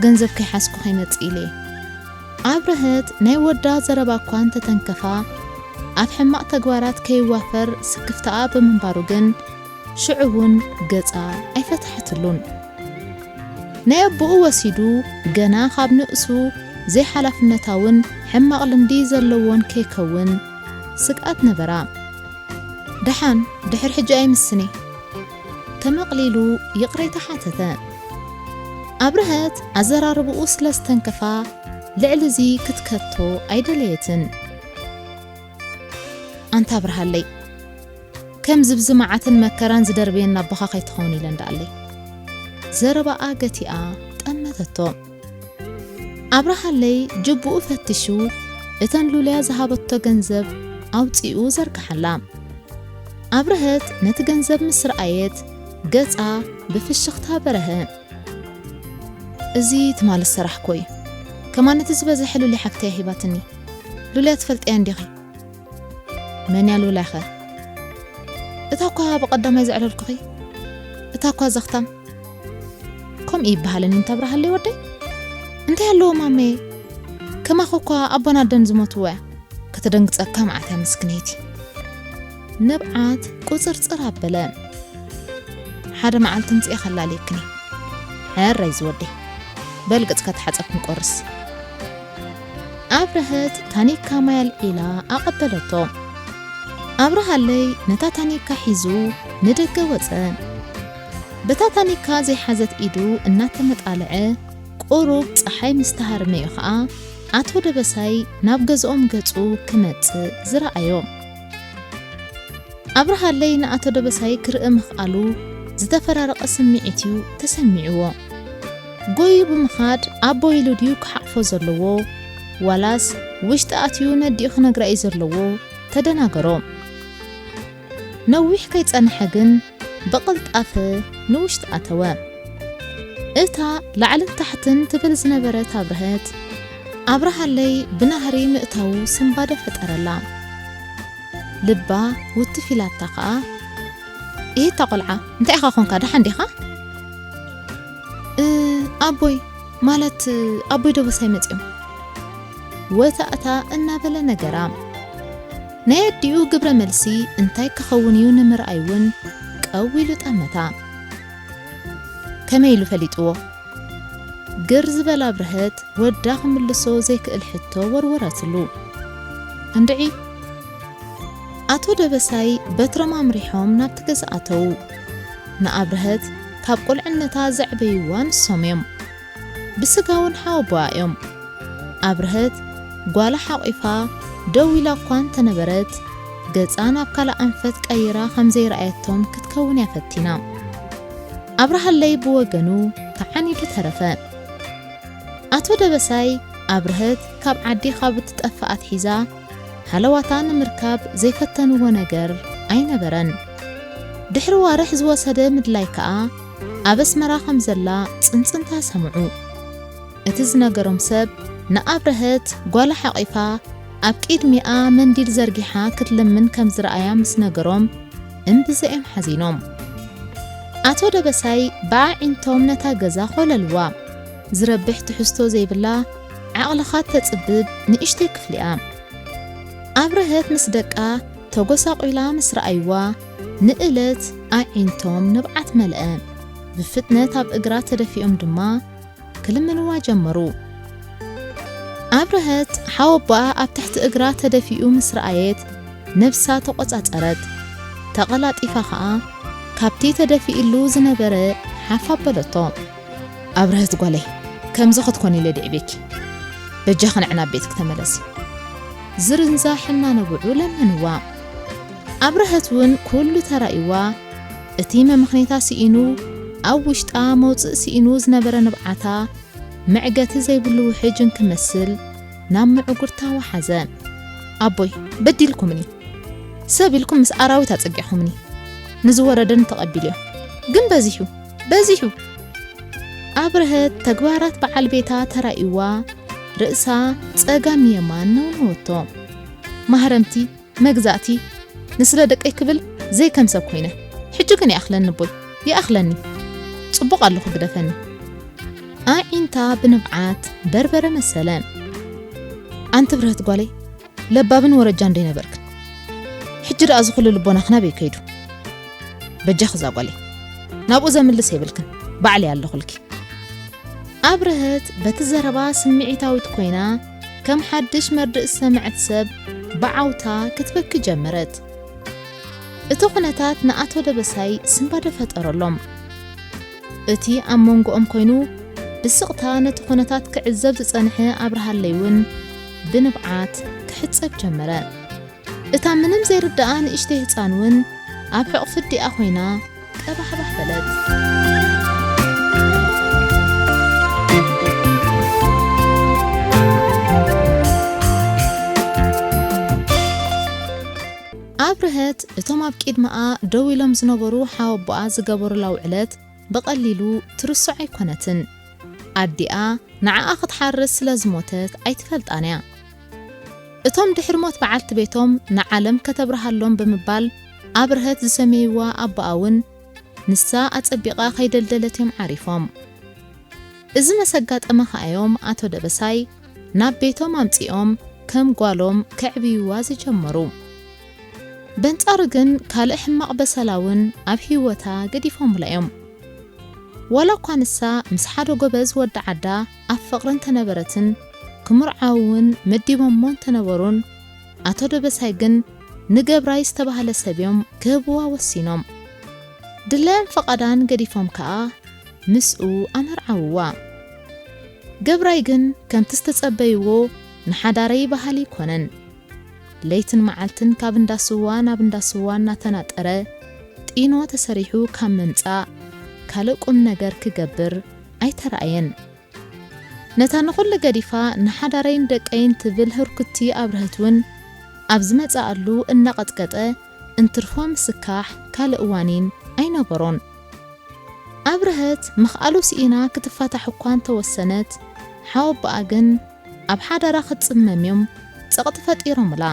ገንዘብ ከይሓዝኩ ከይመጽእ ኢለ እየ። ኣብርሀት ናይ ወዳ ዘረባ እኳ እንተተንከፋ፣ ኣብ ሕማቕ ተግባራት ከይዋፈር ስክፍታኣ ብምንባሩ ግን፣ ሽዑ እውን ገጻ ኣይፈትሐትሉን። ናይ ኣቦኡ ወሲዱ፣ ገና ካብ ንእሱ ዘይሓላፍነታውን ሕማቕ ልምዲ ዘለዎን ከይከውን ስግኣት ነበራ። ደሓን፣ ድሕሪ ሕጂ ኣይምስኒ። ተመቕሊሉ ይቕሬታ ሓተተ። ኣብርሀት ኣዘራርብኡ ስለ ዝተንከፋ፣ ልዕሊ እዚ ክትከቶ ኣይደለየትን። ኣንታ ኣብርሃለይ፣ ከም ዝብዚ መዓትን መከራን ዝደርብየና ኣቦኻ ከይትኸውን ኢለ እንዳኣለይ። ዘረባኣ ገቲኣ ጠመተቶ። ኣብርሃለይ ጅቡኡ ፈትሹ፣ እተን ሉልያ ዝሃበቶ ገንዘብ ኣውጺኡ ዘርግሓላ። ኣብርሀት ነቲ ገንዘብ ምስ ረኣየት፣ ገጻ ብፍሽኽታ በረሀ። እዚ ትማሊ ዝሰራሕኮ እዩ። ከማን እቲ ዝበዝሐ ሉልያ ሓፍተይ ሂባትኒ። ሉልያ ትፈልጥያ እንዲኺ? መን እያ ሉልያኸ? እታ እኳ ብቐዳማይ ዘዕለልኩኺ? እታ እኳ ዘኽታም? ከምኡ ይበሃለኒ እንተ ኣብርሃለይ ወደይ? እንታይ ኣለዎ ማመየ? ከማኺ እኳ ኣቦን ኣደን ዝሞትዎ እያ። ከተደንግጸካ መዓት እያ ምስክነይቲ። ንብዓት ቁጽርጽር ኣበለ። ሓደ መዓልቲ ምጽኤ ከላልየክኒ። ሕራይ ዝወደይ። በል ገጽካ ተሓጸብ ክንቆርስ። ኣብርሀት ታኒካ ማይ ኣልዒላ ኣቐበለቶ። ኣብርሃለይ ነታ ታኒካ ሒዙ ንደገ ወጸ። በታ ታኒካ ዘይሓዘት ኢዱ እናተመጣልዐ፣ ቁሩብ ጸሓይ ምስ ተሃርመዮ ኸኣ፣ ኣቶ ደበሳይ ናብ ገዝኦም ገጹ ክመጽእ ዝረኣዮ። ኣብርሃለይ ንኣቶ ደበሳይ ክርኢ ምኽኣሉ ዝተፈራረቐ ስምዒት እዩ ተሰሚዕዎ። ጎዩ ብምኻድ ኣቦ ኢሉ ድዩ ክሓቕፎ ዘለዎ፣ ዋላስ ውሽጢ ኣትዩ ነዲኡ ክነግራ እዩ ዘለዎ? ተደናገሮ። ነዊሕ ከይጸንሐ ግን ብቕልጣፈ ንውሽጢ ኣተወ። እታ ላዕልን ታሕትን ትብል ዝነበረት ኣብርሀት፣ ኣብርሃለይ ብናህሪ ምእታዉ ስንባደ ፈጠረላ። ልባ ውትፍ ኢላታ ኸኣ፣ "እሂታ ቆልዓ፣ እንታይ ኢኻ ኾንካ? ደሓን ዲኻ?" "እ፣ ኣቦይ፣ ማለት ኣቦይ ደበሳይ መጺኦም?" ወታእታ እናበለ ነገራ። ናይ ኣዲኡ ግብረ መልሲ እንታይ ክኸውን እዩ ንምርኣይ እውን ቀው ኢሉ ጠመታ። ከመይ ኢሉ ፈሊጥዎ? ግር ዝበላ ኣብርሀት ወዳ ክምልሶ ዘይክእል ሕቶ ወርወረትሉ። እንድዒ፣ ኣቶ ደበሳይ በትሮም ኣምሪሖም ናብቲ ገዛ ኣተዉ። ንኣብርሀት ካብ ቁልዕነታ ዘዕበይዋ ንሶም እዮም። ብስጋ እውን ሓወቦኣ እዮም። ኣብርሀት ጓላ ሓቒፋ ደው ኢላ እኳ እንተነበረት፣ ገጻ ናብ ካልእ ኣንፈት ቀይራ ከም ዘይረኣየቶም ክትከውን እያ ፈቲና። ኣብርሃለይ ብወገኑ ተዓኒዱ ተረፈ። ኣቶ ደበሳይ ኣብርሀት ካብ ዓዲ ካብ እትጠፍእ ኣትሒዛ ሃለዋታ ንምርካብ ዘይፈተንዎ ነገር ኣይነበረን። ድሕሪ ዋርሕ ዝወሰደ ምድላይ ከኣ ኣብ ኣስመራ ከም ዘላ ጽንጽንታ ሰምዑ። እቲ ዝነገሮም ሰብ ንኣብረሀት ጓላ ሓቒፋ ኣብ ቅድሚኣ መንዲል ዘርጊሓ ክትልምን ከም ዝረኣያ ምስ ነገሮም እምብዘ እዮም ሓዚኖም። ኣቶ ደበሳይ ብኣዒንቶም ነታ ገዛ ኾለልዋ። ዝረብሕ ትሕዝቶ ዘይብላ ዓቕልኻ ተጽብብ ንእሽተይ ክፍሊ'ያ። ኣብረሀት ምስ ደቃ ተጎሳቒላ ምስ ረኣይዋ ንእለት ኣዒንቶም ንብዓት መልአ። ብፍጥነት ኣብ እግራ ተደፊኦም ድማ ክልምንዋ ጀመሩ። ኣብረሀት ሓወቦኣ ኣብ ትሕቲ እግራ ተደፊኡ ምስ ረኣየት ነብሳ ተቖጻጸረት። ተቐላጢፋ ኸኣ ካብቲ ተደፊእሉ ዝነበረ ሓፍ ኣበለቶ። ኣብረሀት ጓለይ፣ ከምዚ ክትኮኒ ኢለ ድዒበኪ። በጃኺ ንዕና ቤትኪ ተመለሲ። ዝርንዛ ሕና ነብዑ ለመንዋ። ኣብረሀት እውን ኩሉ ተራእይዋ። እቲ መምኽኔታ ስኢኑ ኣብ ውሽጣ መውጽእ ስኢኑ ዝነበረ ንብዓታ መዕገቲ ዘይብሉ ውሕጅ እንክመስል ናብ ምዕጉርታ ወሓዘ። ኣቦይ፣ በዲልኩምኒ። ሰብ ኢልኩም ምስ ኣራዊት ኣጸጊዕኹምኒ። ንዝወረደኒ ተቐቢልዮ። ግን በዚሑ፣ በዚሑ። ኣብረሀት ተግባራት በዓል ቤታ ተራእይዋ ርእሳ ጸጋም የማን ነውነወቶ። ማህረምቲ፣ መግዛእቲ፣ ንስለ ደቀይ ክብል ዘይከም ሰብ ኮይነ። ሕጂ ግን ይኣኽለኒ ኣቦይ፣ ይኣኽለኒ። ጽቡቕ ኣለኹ ግደፈኒ። ኣዒንታ ብንብዓት በርበረ መሰለ። ኣንቲ ብርህት ጓለይ፣ ለባብን ወረጃን ዶ ይነበርክን? ሕጂ ደኣ እዚ ኩሉ ልቦናኽ ናበይ ከይዱ? በጃኺ እዛ ጓለይ፣ ናብኡ ዘምልስ የብልክን፣ ባዕለይ ኣለኹልኪ። ኣብረሀት በቲ ዘረባ ስምዒታዊት ኮይና፣ ከም ሓድሽ መርድእ ዝሰምዐት ሰብ ብዓውታ ክትበኪ ጀመረት። እቲ ኩነታት ንኣቶ ደበሳይ ስንባደ ፈጠረሎም። እቲ ኣብ መንጎኦም ኮይኑ ብስቕታ ነቲ ኩነታት ክዕዘብ ዝጸንሐ ኣብርሃለይ እውን ብንብዓት ክሕጸብ ጀመረ። እታ ምንም ዘይርድኣ ንእሽተይ ህጻን እውን ኣብ ሕቑፊ ኣዲኣ ኮይና ቀባሕባሕ በለት። ኣብርሀት እቶም ኣብ ቅድመኣ ደው ኢሎም ዝነበሩ ሓወቦኣ ዝገበሩላ ውዕለት ብቐሊሉ ትርስዖ ኣይኮነትን። ኣዲኣ ንዓኣ ክትሓርስ ስለ ዝሞተት ኣይትፈልጣን እያ። እቶም ድሕሪ ሞት በዓልቲ ቤቶም ንዓለም ከተብርሃሎም ብምባል ኣብርሀት ዝሰመይዋ ኣቦኣ እውን ንሳ ኣጸቢቓ ከይደልደለት እዮም ዓሪፎም። እዚ መሰጋጠመ ከኣዮም ኣቶ ደበሳይ ናብ ቤቶም ኣምጺኦም ከም ጓሎም ከዕብይዋ ዝጀመሩ። በንጻሩ ግን ካልእ ሕማቕ በሰላ እውን ኣብ ህይወታ ገዲፎምላ እዮም። ዋላ እኳ ንሳ ምስ ሓደ ጎበዝ ወዲ ዓዳ ኣብ ፍቕሪ እንተነበረትን ክምርዓው እውን መዲቦሞ እንተነበሩን፣ ኣቶ ደበሳይ ግን ንገብራይ ዝተባህለ ሰብ እዮም ክህብዋ ወሲኖም። ድላያን ፈቓዳን ገዲፎም ከኣ ምስኡ ኣመርዓውዋ። ገብራይ ግን ከምቲ ዝተጸበይዎ ንሓዳረይ በሃሊ ኣይኮነን። ለይትን መዓልትን ካብ እንዳ ስዋ ናብ እንዳ ስዋ እናተናጠረ፣ ጢኖ ተሰሪሑ ካብ ምምጻእ ካልእ ቁም ነገር ክገብር ኣይተራእየን። ነታ ንኹሉ ገዲፋ ንሓዳረይን ደቀይን ትብል ህርኩቲ ኣብርሀት እውን ኣብ ዝመጽኣሉ እናቐጥቀጠ እንትርፎ ምስካሕ ካልእ ዋኒን ኣይነበሮን። ኣብርሀት ምኽኣሉ ስኢና ክትፋታሕ እኳ እንተወሰነት፣ ሓወቦኣ ግን ኣብ ሓዳራ ክትጽመም እዮም ጸቕጢ ፈጢሮምላ።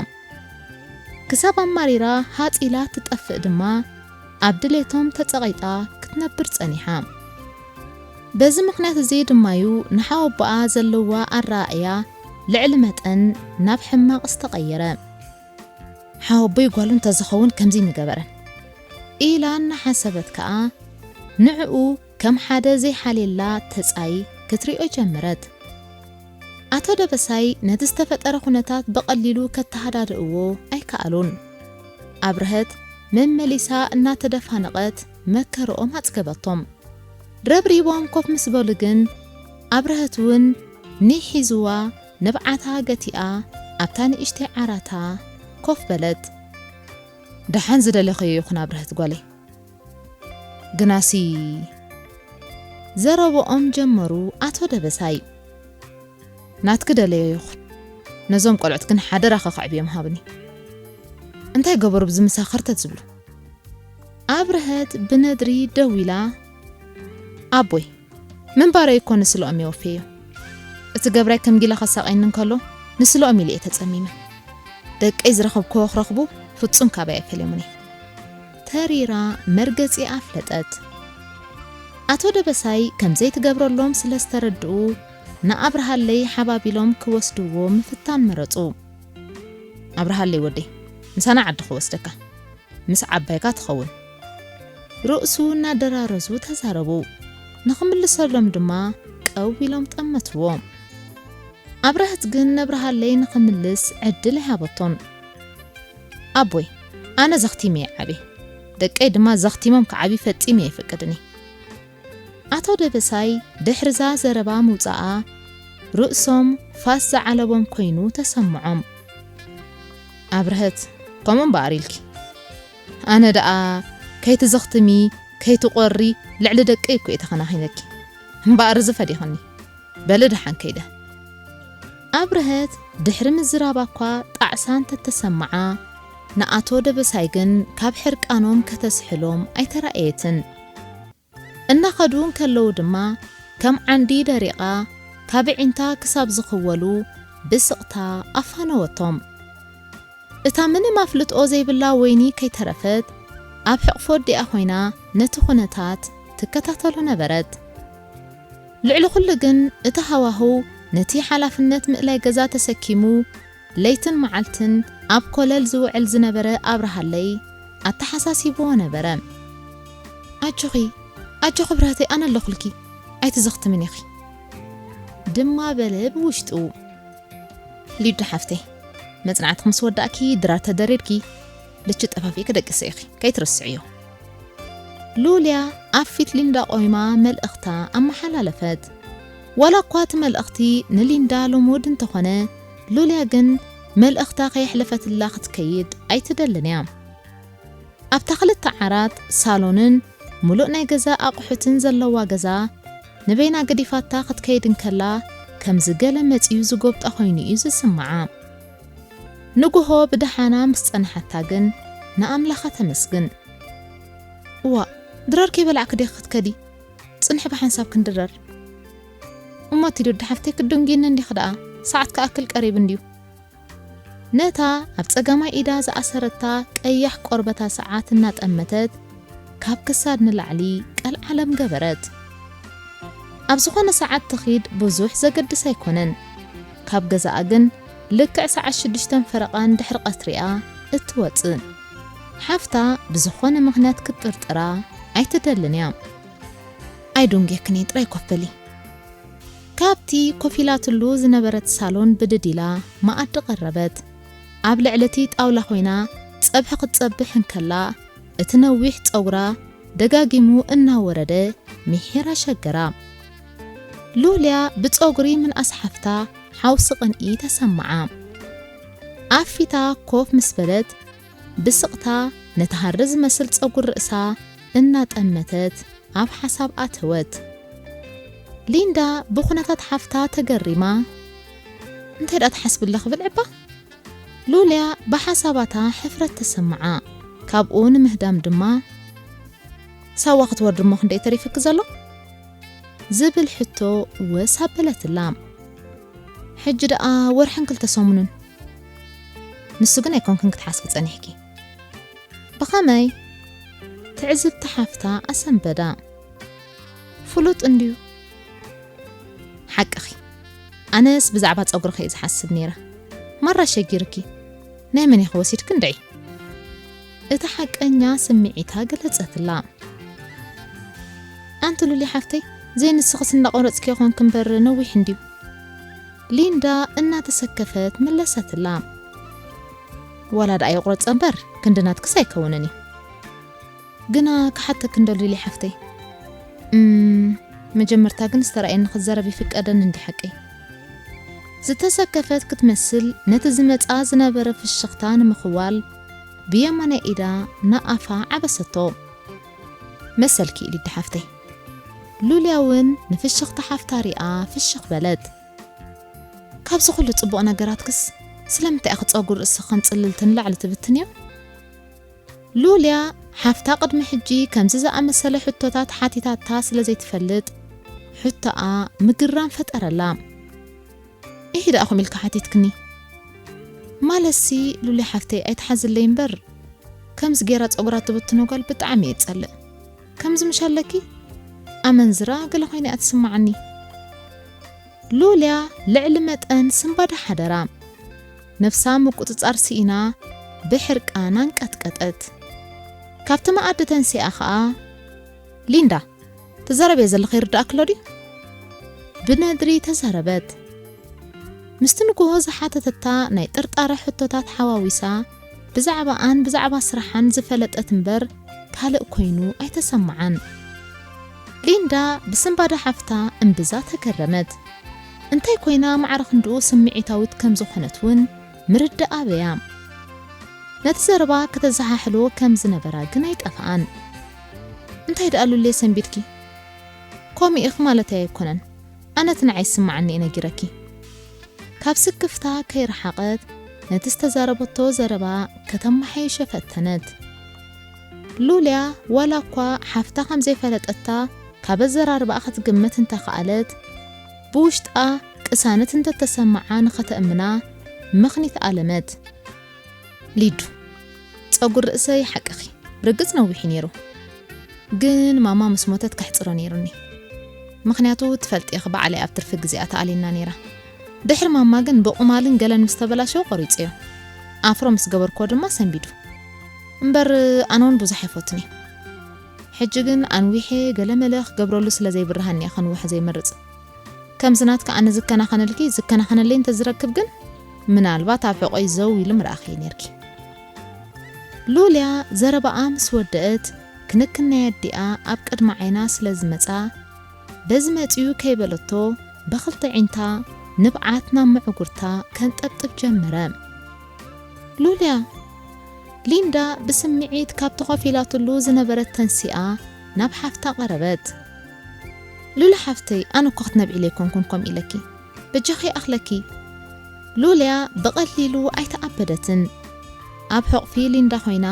ክሳብ ኣማሪራ ሃጽ ኢላ ትጠፍእ ድማ ኣብ ድሌቶም ተጸቒጣ ክትነብር ጸኒሓ። በዚ ምኽንያት እዚ ድማ'ዩ ንሓወቦኣ ዘለዋ ኣረኣእያ ልዕሊ መጠን ናብ ሕማቕ ዝተቐየረ። ሓወቦይ ጓሉ እንተዝኸውን ከምዚ ምገበረን ኢላ እናሓሰበት ከኣ ንዕኡ ከም ሓደ ዘይሓልየላ ተጻይ ክትሪኦ ጀመረት። ኣቶ ደበሳይ ነቲ ዝተፈጠረ ኩነታት ብቐሊሉ ከተሃዳድእዎ ኣይከኣሉን። ኣብርሀት መመሊሳ እናተደፋነቐት መከረኦም ኣጽገበቶም። ረብሪቦም ኮፍ ምስ በሉ ግን ኣብርሀት እውን ኒሕ ሒዝዋ ንብዓታ ገቲኣ ኣብታ ንእሽተይ ዓራታ ኮፍ በለት። ደሓን ዝደለኽዮ ይኹን ኣብርሀት ጓለይ። ግናሲ ዘረብኦም ጀመሩ ኣቶ ደበሳይ። ናትኪ ደለዮ ይኹን። ነዞም ቆልዑት ግን ሓደራኸ ከዕብዮም ሃብኒ። እንታይ ገበሩ ብዚ ምሳ ኸርተት ዝብሉ? ኣብርሀት ብነድሪ ደው ኢላ፣ ኣቦይ፣ ምንባረይ እኮ ንስለኦም እየ ወፍየዮ። እቲ ገብራይ ከም ጊላ ከሳቐየኒ እንከሎ፣ ንስለኦም ኢለ እየ ተጸሚመ። ደቀይ ዝረኸብክዎ ክረኽቡ ፍጹም ካባይ ኣይፈልዮምን እየ። ተሪራ መርገጺ ኣፍለጠት። ኣቶ ደበሳይ ከም ዘይትገብረሎም ስለ ዝተረድኡ፣ ንኣብርሃለይ ሓባቢሎም ክወስድዎ ምፍታን መረጹ። ኣብርሃለይ ወደይ፣ ምሳና ዓዲ ክወስደካ፣ ምስ ዓባይካ ትኸውን። ርእሱ እናደራረዙ ተዛረቡ። ንኽምልሰሎም ድማ ቀው ኢሎም ጠመትዎ። ኣብርሀት ግን ነብርሃለይ ንኽምልስ ዕድል ኣይሃበቶን። ኣቦይ፣ ኣነ ዘኽቲመ እየ ዓብየ። ደቀይ ድማ ዘኽቲሞም ክዓብዩ ፈጺመ ኣይፈቅድን እየ። ኣቶ ደበሳይ ድሕሪዛ ዘረባ ምውጻኣ ርእሶም ፋስ ዝዓለቦም ኮይኑ ተሰምዖም። ኣብርሀት፣ ከምኡ እምበኣር ኢልኪ። ኣነ ደኣ ከይትዘኽትሚ፣ ከይትቖሪ ልዕሊ ደቀይ እኮ እየ ተኸናኺነኪ። እምበኣር እዚ ፈዲኽኒ። በሊ ደሓን ከይደ። ኣብርሀት ድሕሪ ምዝራባ እኳ ጣዕሳ እንተተሰምዓ፣ ንኣቶ ደበሳይ ግን ካብ ሕርቃኖም ከተስሕሎም ኣይተራእየትን። እናኸዱ እንከለዉ ድማ ከም ዓንዲ ደሪቓ ካብ ኣዒንታ ክሳብ ዝኽወሉ ብስቕታ ኣፋነወቶም። እታ ምንም ኣፍልጦ ዘይብላ ወይኒ ከይተረፈት ኣብ ሕቕፎ ኣዲኣ ኮይና ነቲ ኩነታት ትከታተሎ ነበረት። ልዕሊ ኩሉ ግን እቲ ሃዋህው ነቲ ሓላፍነት ምእላይ ገዛ ተሰኪሙ ለይትን መዓልትን ኣብ ኮለል ዝውዕል ዝነበረ ኣብርሃለይ ኣተሓሳሲብዎ ነበረ። ኣጆኺ፣ ኣጆኺ ብራተይ፣ ኣነ ኣለኹልኪ፣ ኣይትዘኽትምን ኢኺ ድማ በለ ብውሽጡ። ሊዱ ሓፍተይ፣ መጽናዕትኺ ምስ ወዳእኪ ድራር ተደሪርኪ ልቺ ጠፋፊእኪ ደቅሲ ኢኺ፣ ከይትርስዕዮ። ሉልያ ኣብ ፊት ሊንዳ ቆይማ መልእኽታ ኣመሓላለፈት። ዋላ እኳ እቲ መልእኽቲ ንሊንዳ ልሙድ እንተኾነ፣ ሉልያ ግን መልእኽታ ከየሕለፈትላ ክትከይድ ኣይትደልን እያ። ኣብታ ክልተ ዓራት ሳሎንን ሙሉእ ናይ ገዛ ኣቑሑትን ዘለዋ ገዛ ንበይና ገዲፋታ ክትከይድ እንከላ፣ ከምዚ ገለ መጺኡ ዝጎብጣ ኮይኑ እዩ ዝስምዓ። ንጉሆ ብደሓና ምስ ጸንሓታ ግን ንኣምላኻ ተመስግን። እዋእ፣ ድራር ከይበላዕኪ ዲኺ ክትከዲ? ጽንሒ ብሓንሳብ ክንድረር። እሞ እቲ ሊዱ ሓፍተይ ክትድንጉይኒ እንዲኺ ደኣ፣ ሰዓት ክኣክል ቀሪቡ እንድዩ። ነታ ኣብ ጸጋማይ ኢዳ ዝኣሰረታ ቀያሕ ቆርበታ ሰዓት እናጠመተት፣ ካብ ክሳድ ንላዕሊ ቀልዓለም ገበረት። ኣብ ዝኾነ ሰዓት ትኺድ ብዙሕ ዘገድስ ኣይኮነን። ካብ ገዛኣ ግን ልክዕ ሰዓት ሽዱሽተን ፈረቓን ድሕሪ ቀትሪኣ እትወጽእ። ሓፍታ ብዝኾነ ምኽንያት ክትጥርጥራ ኣይትደልን እያ። ኣይዱንጌክን እየ፣ ጥራይ ኮፍ በሊ። ካብቲ ኮፍ ኢላትሉ ዝነበረት ሳሎን ብድድ ኢላ መኣዲ ቀረበት። ኣብ ልዕሊ እቲ ጣውላ ኮይና ጸብሒ ክትጸብሕ እንከላ፣ እቲ ነዊሕ ጸጉራ ደጋጊሙ እናወረደ ምሒር ኣሸገራ። ሉልያ ብጸጉሪ ምንኣስ ሓፍታ ሓውሲ ቅንኢ ተሰምዓ። ኣብ ፊታ ኮፍ ምስ በለት፣ ብስቕታ ነቲ ሃሪ ዝመስል ጸጉሪ ርእሳ እናጠመተት ኣብ ሓሳብ ኣተወት። ሊንዳ ብኹነታት ሓፍታ ተገሪማ፣ "እንታይ ደኣ ትሓስቢ ኣለኺ ብልዒ እባ?" ሉልያ ብሓሳባታ ሕፍረት ተሰምዓ። ካብኡ ንምህዳም ድማ፣ "ሳዋ ክትወርዲ እሞ ክንደይ ተሪፍኪ ዘሎ?" ዝብል ሕቶ ወስ ኣበለትላ። "ሕጂ ደኣ ወርሕን ክልተ ሰሙንን። ንሱ ግን ኣይኮንክን ክትሓስቢ ጸኒሕኪ?" "ብኸመይ?" ትዕዝብቲ ሓፍታ ኣሰንበዳ። "ፍሉጥ እንድዩ?" "ሓቅኺ፣ ኣነስ ብዛዕባ ጸጉርኺ እየ ዝሓስብ ነይረ። ማራ ሸጊርኪ፣ ናይ መን ኢኺ ወሲድኪ እንድዒ?" እቲ ሓቀኛ ስምዒታ ገለጸትላ። "ኣንቲ ሉሊ ሓፍተይ፣ ዘይንስኽስ እንዳቆረጽኪ ይኾንኪ እምበር ነዊሕ እንድዩ?" ሊንዳ እናተሰከፈት መለሰትላ። "ዋላ ደኣ ይቑረጸ እምበር ክንዲ ናትክስ ኣይከውንን እዩ። ግና ክሓተኪ እንዶ ሉሊ ሓፍተይ?" "እም፣ መጀመርታ ግን ዝተራእየኒ ክዛረብ ይፍቀደኒ እንዲ ሓቀይ?" ዝተሰከፈት ክትመስል ነቲ ዝመጻ ዝነበረ ፍሽኽታ ንምኽዋል ብየማናይ ኢዳ ንኣፋ ዓበሰቶ። "መሰልኪ ሊዲ ሓፍተይ." ሉልያ እውን ንፍሽኽታ ሓፍታ ሪኣ ፍሽኽ በለት። "ካብዚ ኩሉ ጽቡቕ ነገራትክስ ስለምንታይ ኢኺ ጸጉር ርእስኺ ከም ጽልልቲ ንላዕሊ ትብትንዮ? ሉልያ ሓፍታ ቅድሚ ሕጂ ከምዚ ዝኣመሰለ ሕቶታት ሓቲታታ ስለ ዘይትፈልጥ፣ ሕቶኣ ምግርራም ፈጠረላ። "ኢሂ ደኣ ከምኡ ኢልካ ሓቲትክኒ?" "ማለትሲ ሉልያ ሓፍተይ ኣይትሓዝለይ እምበር፣ ከምዚ ጌራ ጸጉራ ትብትኖ ጓል ብጣዕሚ እየ ዝጸልእ። ከምዚ ምሽ ኣለኪ? ኣመንዝራ ገለ ኮይና እያ ትስምዓኒ።" ሉልያ ልዕሊ መጠን ስንባደ ሓደራ። ነፍሳ ምቁጽጻር ስኢና ብሕርቃን ኣንቀጥቀጠት። ካብቲ መኣዲ ተንሲኣ ኸኣ፣ "ሊንዳ፣ ትዛረብዮ ዘለኺ ይርድኣኪ ኣሎ ድዩ?" ብነድሪ ተዛረበት። ምስቲ ንግሆ ዝሓተተታ ናይ ጥርጣረ ሕቶታት ሓዋዊሳ፣ ብዛዕባኣን ብዛዕባ ስራሓን ዝፈለጠት እምበር ካልእ ኮይኑ ኣይተሰምዓን። ሊንዳ ብስንባደ ሓፍታ እምብዛ ተገረመት። እንታይ ኮይና ማዕረ ክንድኡ ስምዒታዊት ከም ዝኾነት እውን ምርዳእ ኣበያ። ነቲ ዘረባ ከተዘሓሕሎ ከም ዝነበራ ግን ኣይጠፍኣን። "እንታይ ደኣ ሉሌ ሰንቢድኪ? ከምኡ ኢኺ ማለተይ ኣይኮነን። ኣነ እቲ ንዓይ ዝስምዓኒ እየ ነጊረኪ።" ካብ ስክፍታ ከይረሓቐት ነቲ ዝተዛረበቶ ዘረባ ከተመሓይሾ ፈተነት። ሉልያ ዋላ እኳ ሓፍታ ከም ዘይፈለጠታ ካብ ኣዘራርባኣ ክትግምት እንተኸኣለት፣ ብውሽጣ ቅሳነት እንተተሰምዓ ንኸተእምና ምኽኒት ኣለመት። "ሊዱ፣ ጸጉር ርእሰይ ሓቅኺ ብርግጽ ነዊሑ ነይሩ፣ ግን ማማ ምስ ሞተት ከሕጽሮ ነይሩኒ። ምኽንያቱ ትፈልጢ ኢኺ፣ ባዕለይ ኣብ ትርፊ ግዜኣ ተኣልየና ነይራ። ድሕሪ ማማ ግን ብቑማልን ገለን ምስ ተበላሸወ ቆሪጸዮ። ኣፍሮ ምስ ገበርክዎ ድማ ሰንቢዱ። እምበር ኣነ እውን ብዙሕ ኣይፈቱን እየ። ሕጂ ግን ኣንዊሐ ገለ መለ ክገብረሉ ስለ ዘይብርሃኒ እየ ከንውሖ ዘይመርጽ። ከምዚ ናትካ ኣነ ዝከናኸነልኪ ዝከናኸነለይ እንተዝረክብ ግን፣ ምናልባት ኣብ ሕቖይ ዘው ኢሉ ምረኣኽዮ ነይርኪ።" ሉልያ ዘረባኣ ምስ ወደአት፣ ክንክን ናይ ኣዲኣ ኣብ ቅድሚ ዓይና ስለ ዝመጻ፣ በዚ መጺኡ ከይበለቶ፣ ብኽልተ ዒንታ ንብዓት ናብ መዕጉርታ ከንጠብጥብ ጀመረ። "ሉልያ!" ሊንዳ ብስምዒት ካብቲ ኮፍ ኢላትሉ ዝነበረት ተንሲኣ ናብ ሓፍታ ቀረበት። "ሉላ ሓፍተይ፣ ኣነ እኮ ክትነብዒለይ ኣይኮንኩን ከምኡ ኢለኪ። በጃኺ ይኣኽለኪ።" ሉልያ ብቐሊሉ ኣይተኣበደትን። ኣብ ሕቑፊ ሊንዳ ኮይና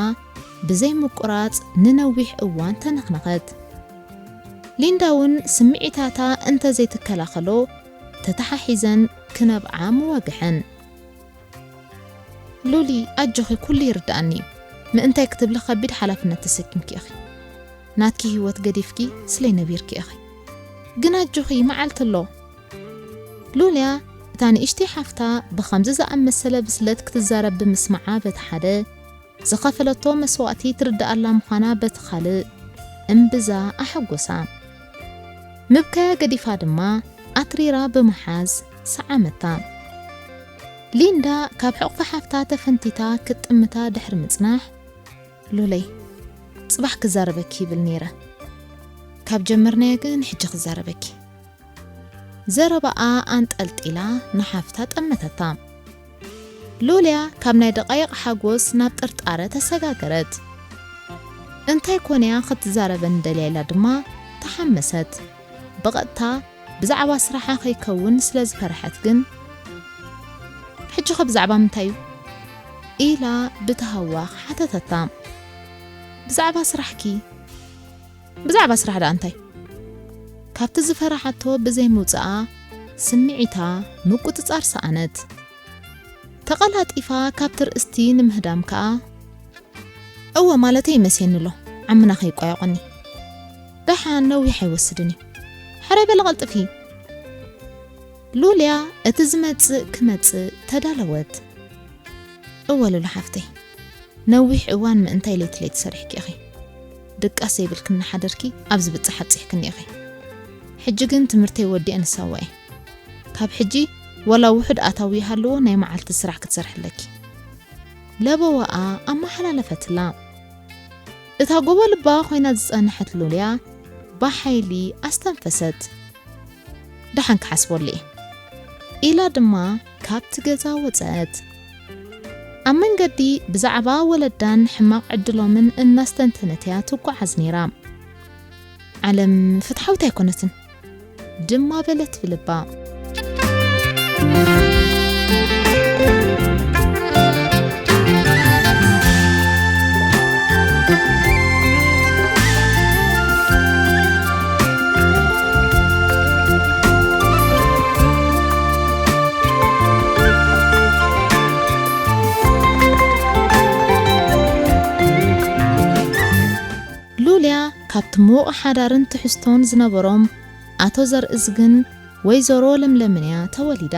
ብዘይ ምቁራጽ ንነዊሕ እዋን ተነኽነኸት። ሊንዳ እውን ስምዒታታ እንተ ዘይትከላኸሎ ተተሓሒዘን ክነብዓ ምወግሐን። "ሉሊ፣ ኣጆኺ፣ ኩሉ ይርድኣኒ እዩ። ምእንታይ ክትብሊ ከቢድ ሓላፍነት ተሰኪምኪ ኢኺ። ናትኪ ህይወት ገዲፍኪ ስለይ ነቢርኪ ኢኺ። ግን ኣጆኺ፣ መዓልቲ ኣሎ።" ሉልያ እታ ንእሽተይ ሓፍታ ብኸምዚ ዝኣመሰለ ብስለት ክትዛረብ ብምስማዓ በቲ ሓደ፣ ዝኸፈለቶ መስዋእቲ ትርድኣላ ምዃና በቲ ካልእ እምብዛ ኣሐጎሳ። ምብካያ ገዲፋ ድማ ኣትሪራ ብምሓዝ ሰዓመታ። ሊንዳ ካብ ሕቑፊ ሓፍታ ተፈንቲታ ክትጥምታ ድሕሪ ምጽናሕ፣ "ሉለይ፣ ጽባሕ ክዛረበኪ ይብል ነይረ። ካብ ጀመርናዮ ግን ሕጂ ክዛረበኪ።" ዘረባኣ ኣንጠልጢላ ንሓፍታ ጠመተታ። ሉልያ ካብ ናይ ደቓይቕ ሓጎስ ናብ ጥርጣረ ተሰጋገረት። እንታይ ኮንያ ክትዛረበኒ ደልያ ኢላ ድማ ተሓመሰት። ብቐጥታ ብዛዕባ ስራሓ ከይከውን ስለ ዝፈርሐት ግን፣ "ሕጂ ኸ ብዛዕባ ምንታይ እዩ?" ኢላ ብተሃዋኽ ሓተተታ። "ብዛዕባ ስራሕኪ?" "ብዛዕባ ስራሕ ደኣ እንታይ?" ካብቲ ዝፈርሓቶ ብዘይ ምውጽኣ ስምዒታ ምቁጽጻር ሰኣነት። ተቐላጢፋ ካብቲ ርእስቲ ንምህዳም ከኣ፣ "እወ ማለተይ ይመስየኒ ኣሎ፣ ዓምና ከይቋየቖኒ። ደሓን ነዊሕ ኣይወስድን እዩ። ሕራይ በሊ ቀልጥፊ!" ሉልያ እቲ ዝመጽእ ክመጽእ ተዳለወት። "እወ ሉሉ ሓፍተይ፣ ነዊሕ እዋን ምእንታይ ለይቲ ለይቲ ሰሪሕኪ ኢኺ። ድቃስ ዘይብልኪ እናሓደርኪ ኣብ ዝብጻሕ ኣብጺሕክኒ ኢኺ። ሕጂ ግን ትምህርተይ ወዲአ ንሳዋ እየ። ካብ ሕጂ ዋላ ውሑድ ኣታዊ ይሃልዎ ናይ መዓልቲ ስራሕ ክትሰርሒ ኣለኪ።" ለበዋኣ ኣመሓላለፈትላ። እታ ጎቦ ልባ ኮይና ዝጸንሐት ሉልያ ብሓይሊ ኣስተንፈሰት። "ደሓን ክሓስበሉ እየ" ኢላ ድማ ካብቲ ገዛ ወጸት። ኣብ መንገዲ ብዛዕባ ወለዳን ሕማቕ ዕድሎምን እናስተንተነት እያ ትጓዓዝ ነይራ። "ዓለም ፍትሓዊት ኣይኮነትን" ድማ በለት ብልባ። ካብ ትሙቕ ሓዳርን ትሕዝቶን ዝነበሮም ኣቶ ዘርእዝግን ወይዘሮ ለምለምን እያ ተወሊዳ።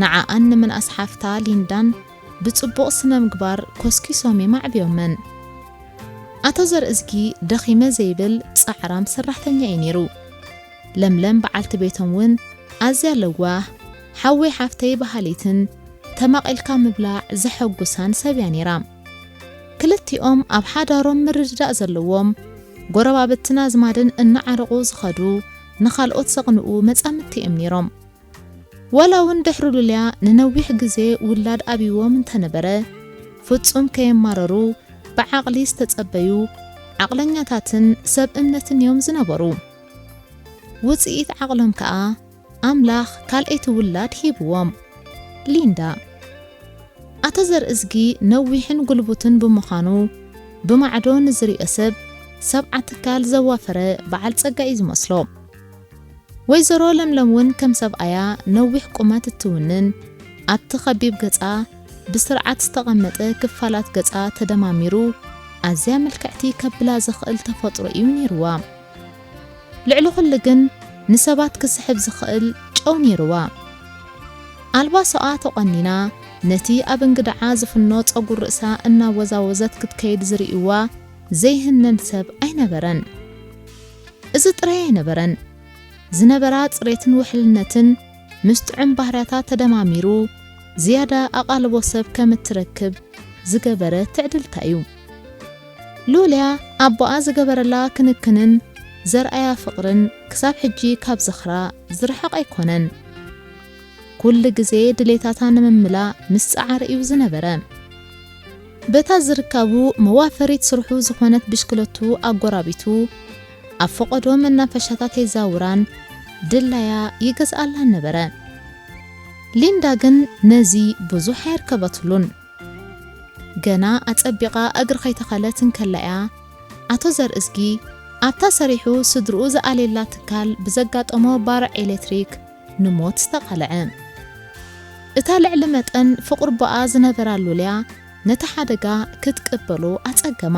ንዓኣን ንምንኣስ ሓፍታ ሊንዳን ብጽቡቕ ስነ ምግባር ኮስኪሶም እዮም ኣዕብዮመን። ኣቶ ዘርእዝጊ ደኺመ ዘይብል ጻዕራም ሰራሕተኛ እዩ ነይሩ። ለምለም በዓልቲ ቤቶም እውን ኣዝያ ለዋህ፣ ሓወይ ሓፍተይ በሃሊትን ተማቒልካ ምብላዕ ዘሐጉሳን ሰብ እያ ነይራ። ክልቲኦም ኣብ ሓዳሮም ምርድዳእ ዘለዎም፣ ጎረባብትን ኣዝማድን እናዓረቑ ዝኸዱ፣ ንኻልኦት ዘቕንኡ መጻምድቲ እዮም ነይሮም። ዋላ እውን ድሕሪ ሉልያ ንነዊሕ ግዜ ውላድ ኣብይዎም እንተነበረ፣ ፍጹም ከየማረሩ ብዓቕሊ ዝተጸበዩ ዓቕለኛታትን ሰብ እምነትን እዮም ዝነበሩ። ውጽኢት ዓቕሎም ከኣ ኣምላኽ ካልኣይቲ ውላድ ሂብዎም። ሊንዳ። ኣቶ ዘርእዝጊ ነዊሕን ጉልቡትን ብምዃኑ፣ ብማዕዶ ንዝሪኦ ሰብ ሰብዓ ትካል ዘዋፈረ በዓል ጸጋ እዩ ዝመስሎ። ወይዘሮ ለምለም እውን ከም ሰብኣያ ነዊሕ ቁመት እትውንን፣ ኣብቲ ከቢብ ገጻ ብስርዓት ዝተቐመጠ ክፋላት ገጻ ተደማሚሩ ኣዝያ ምልክዕቲ ከብላ ዝኽእል ተፈጥሮ እዩ ነይርዋ። ልዕሊ ኩሉ ግን ንሰባት ክስሕብ ዝኽእል ጨው ነይርዋ። ኣልባሶኣ ተቖኒና ነቲ ኣብ እንግድዓ ዝፍኖ ጸጉር ርእሳ እናወዛወዘት ክትከይድ ዝርእይዋ ዘይህነን ሰብ ኣይነበረን። እዚ ጥራይ ኣይነበረን። ዝነበራ ጽሬትን ውሕልነትን ምስ ጥዑም ባህርያታ ተደማሚሩ ዝያዳ ኣቓልቦ ሰብ ከም እትረክብ ዝገበረ ትዕድልታ እዩ። ሉልያ ኣቦኣ ዝገበረላ ክንክንን ዘርኣያ ፍቕርን ክሳብ ሕጂ ካብ ዝኽራ ዝርሕቕ ኣይኮነን። ኩሉ ግዜ ድሌታታ ንምምላእ ምስ ጸዓረ እዩ ዝነበረ። በታ ዝርካቡ መዋፈሪት ስርሑ ዝኾነት ብሽክለቱ ኣጎራቢቱ ኣብ ፈቐዶ መናፈሻታት የዛውራን ድላያ ይገዝኣላን ነበረ። ሊንዳ ግን ነዚ ብዙሕ ኣየርከበትሉን። ገና ኣጸቢቓ እግሪ ከይተኸለት እንከላ እያ ኣቶ ዘርእዝጊ ኣብታ ሰሪሑ ስድርኡ ዝኣልየላ ትካል ብዘጋጠሞ ባርዕ ኤሌክትሪክ ንሞት ዝተቓልዐ። እታ ልዕሊ መጠን ፍቕሪ ቦኣ ዝነበራ ሉልያ ነቲ ሓደጋ ክትቅበሎ ኣጸገማ።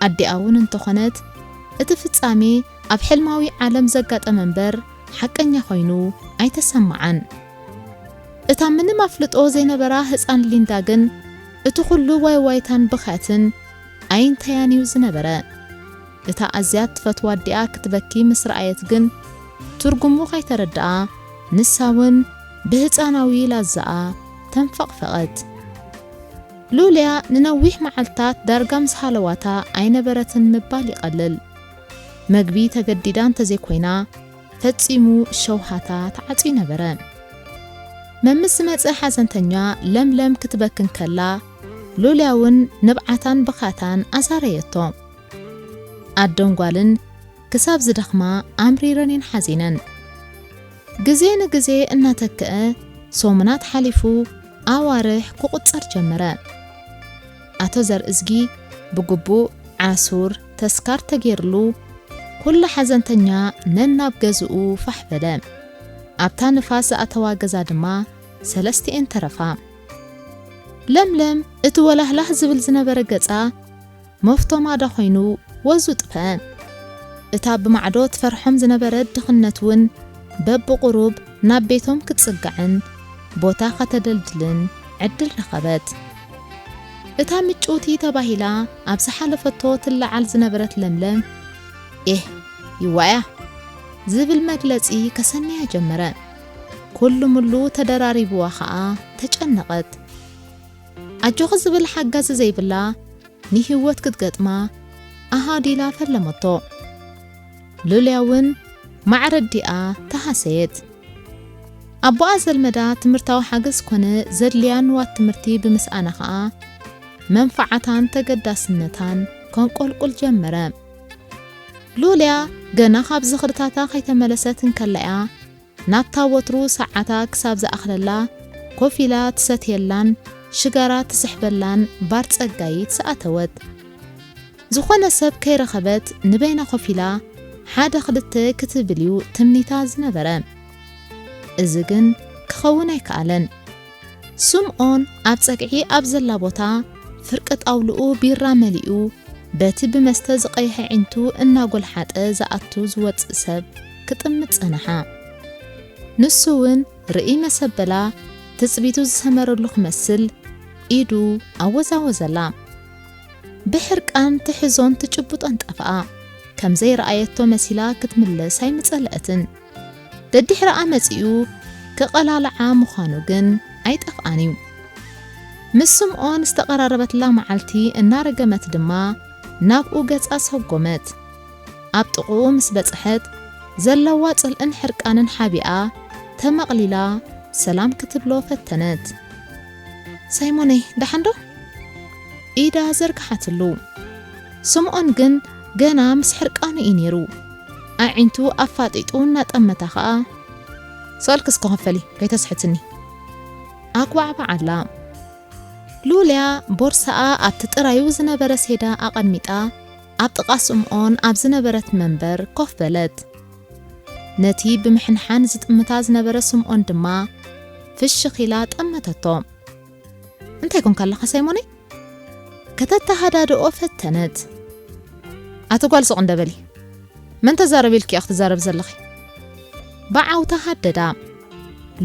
ኣዲኣ እውን እንተኾነት እቲ ፍጻሜ ኣብ ሕልማዊ ዓለም ዘጋጠመ እምበር ሓቀኛ ኮይኑ ኣይተሰምዓን። እታ ምንም ኣፍልጦ ዘይነበራ ህጻን ሊንዳ ግን እቲ ኩሉ ዋይዋይታን ብኽያትን ኣይንተያን እዩ ዝነበረ። እታ ኣዝያ ትፈትዋ ኣዲኣ ክትበኪ ምስ ረኣየት ግን ትርጉሙ ከይተረድኣ ንሳ እውን ብህጻናዊ ላዛኣ ተንፈቕፈቐት። ሉልያ ንነዊሕ መዓልታት ዳርጋ ምስ ሃለዋታ ኣይነበረትን ምባል ይቐልል። መግቢ ተገዲዳ እንተዘይኮይና ፈጺሙ ሸውሃታ ተዓጽዩ ነበረ። መምስ ዝመጸ ሓዘንተኛ ለምለም ክትበክን ከላ ሉልያ እውን ንብዓታን ብኻታን ኣዛረየቶ። ኣደን ጓልን ክሳብ ዝደኽማ ኣምሪረን እየን ሓዚነን። ግዜ ንግዜ እናተክአ ሰሙናት ሓሊፉ ኣዋርሕ ክቑጸር ጀመረ። ኣቶ ዘርእዝጊ ብግቡእ ዓሱር ተስካር ተገይርሉ ኩሉ ሓዘንተኛ ነናብ ገዝኡ ፋሕ በለ። ኣብታ ንፋስ ዝኣተዋ ገዛ ድማ ሰለስቲኤን ተረፋ። ለምለም እቲ ወላህላህ ዝብል ዝነበረ ገጻ መፍቶ ማዳ ኮይኑ ወዙ ጥፈ። እታ ብማዕዶ ትፈርሖም ዝነበረት ድኽነት እውን በብቑሩብ ናብ ቤቶም ክትጽጋዕን ቦታ ከተደልድልን ዕድል ረኸበት። እታ ምጭውቲ ተባሂላ ኣብ ዝሓለፈቶ ትለዓል ዝነበረት ለምለም፣ ኤህ ይዋያ ዝብል መግለጺ ከሰንያ ጀመረ። ኩሉ ምሉ ተደራሪብዋ ኸኣ ተጨነቐት። ኣጆኺ ዝብል ሓጋዚ ዘይብላ ንህይወት ክትገጥማ ኣሃዲላ ፈለመቶ። ሉልያ እውን ማዕረ ኣዲኣ ተሃሰየት። ኣቦኣ ዘልመዳ ትምህርታዊ ሓገዝ ኮነ ዘድልያ ንዋት ትምህርቲ ብምስኣና ኸኣ መንፈዓታን ተገዳስነታን ከንቆልቁል ጀመረ። ሉልያ ገና ካብ ዝኽርታታ ከይተመለሰት እንከላ እያ ናብታ ወትሩ ሰዓታ ክሳብ ዝኣኽለላ ኮፍ ኢላ ትሰትየላን ሽጋራ ትስሕበላን ባር ጸጋይት ዝኣተወት። ዝኾነ ሰብ ከይረኸበት ንበይና ኮፍ ኢላ ሓደ ክልተ ክትብል እዩ ትምኒታ ዝነበረ። እዚ ግን ክኸውን ኣይከኣለን። ስምኦን ኣብ ጸግዒ ኣብ ዘላ ቦታ ፍርቂ ጣውልኡ ቢራ መሊኡ በቲ ብመስተ ዝቐይሐ ዒንቱ እናጎልሓጠ ዝኣቱ ዝወጽእ ሰብ ክጥምት ጸንሓ። ንሱ እውን ርእይ መሰበላ ትጽቢቱ ዝሰመረሉ ክመስል ኢዱ ኣወዛወዘላ። ብሕርቃን ትሕዞን ትጭብጦን ጠፍኣ። ከም ዘይረኣየቶ መሲላ ክትምለስ ኣይምጸለአትን። ደድሕረኣ መጺኡ ክቐላልዓ ምዃኑ ግን ኣይጠፍኣን እዩ። ምስ ስምዖን ዝተቐራረበትላ መዓልቲ እናረገመት ድማ ናብኡ ገጻ ሰጎመት። ኣብ ጥቕኡ ምስ በጽሐት ዘለዋ ጽልእን ሕርቃንን ሓቢኣ ተመቕሊላ ሰላም ክትብሎ ፈተነት። ሳይሞነይ፣ ደሓን ዶ? ኢዳ ዘርግሓትሉ። ስምዖን ግን ገና ምስ ሕርቃኑ እዩ ነይሩ። ኣዒንቱ ኣፋጢጡ እናጠመታ ኸኣ፣ "ስቕልኪ እስከ ኸፈሊ፣ ከይተስሕትኒ።" ኣጉባዕባዓላ። ሉልያ ቦርሳኣ ኣብቲ ጥራዩ ዝነበረ ሴዳ ኣቐሚጣ፣ ኣብ ጥቓ ስምዖን ኣብ ዝነበረት መንበር ኮፍ በለት። ነቲ ብምሕንሓን ዝጥምታ ዝነበረ ስምዖን ድማ ፍሽኽ ኢላ ጠመተቶ። "እንታይ ኮንካ ኣለኻ ሳይሞነይ?" ከተተሃዳድኦ ፈተነት። "ኣቲ ጓል ስቕ እንደ በሊ። መን ተዛረብ ኢልኪ እያ ክትዛረብ ዘለኺ?" ብዓውታ ሃደዳ።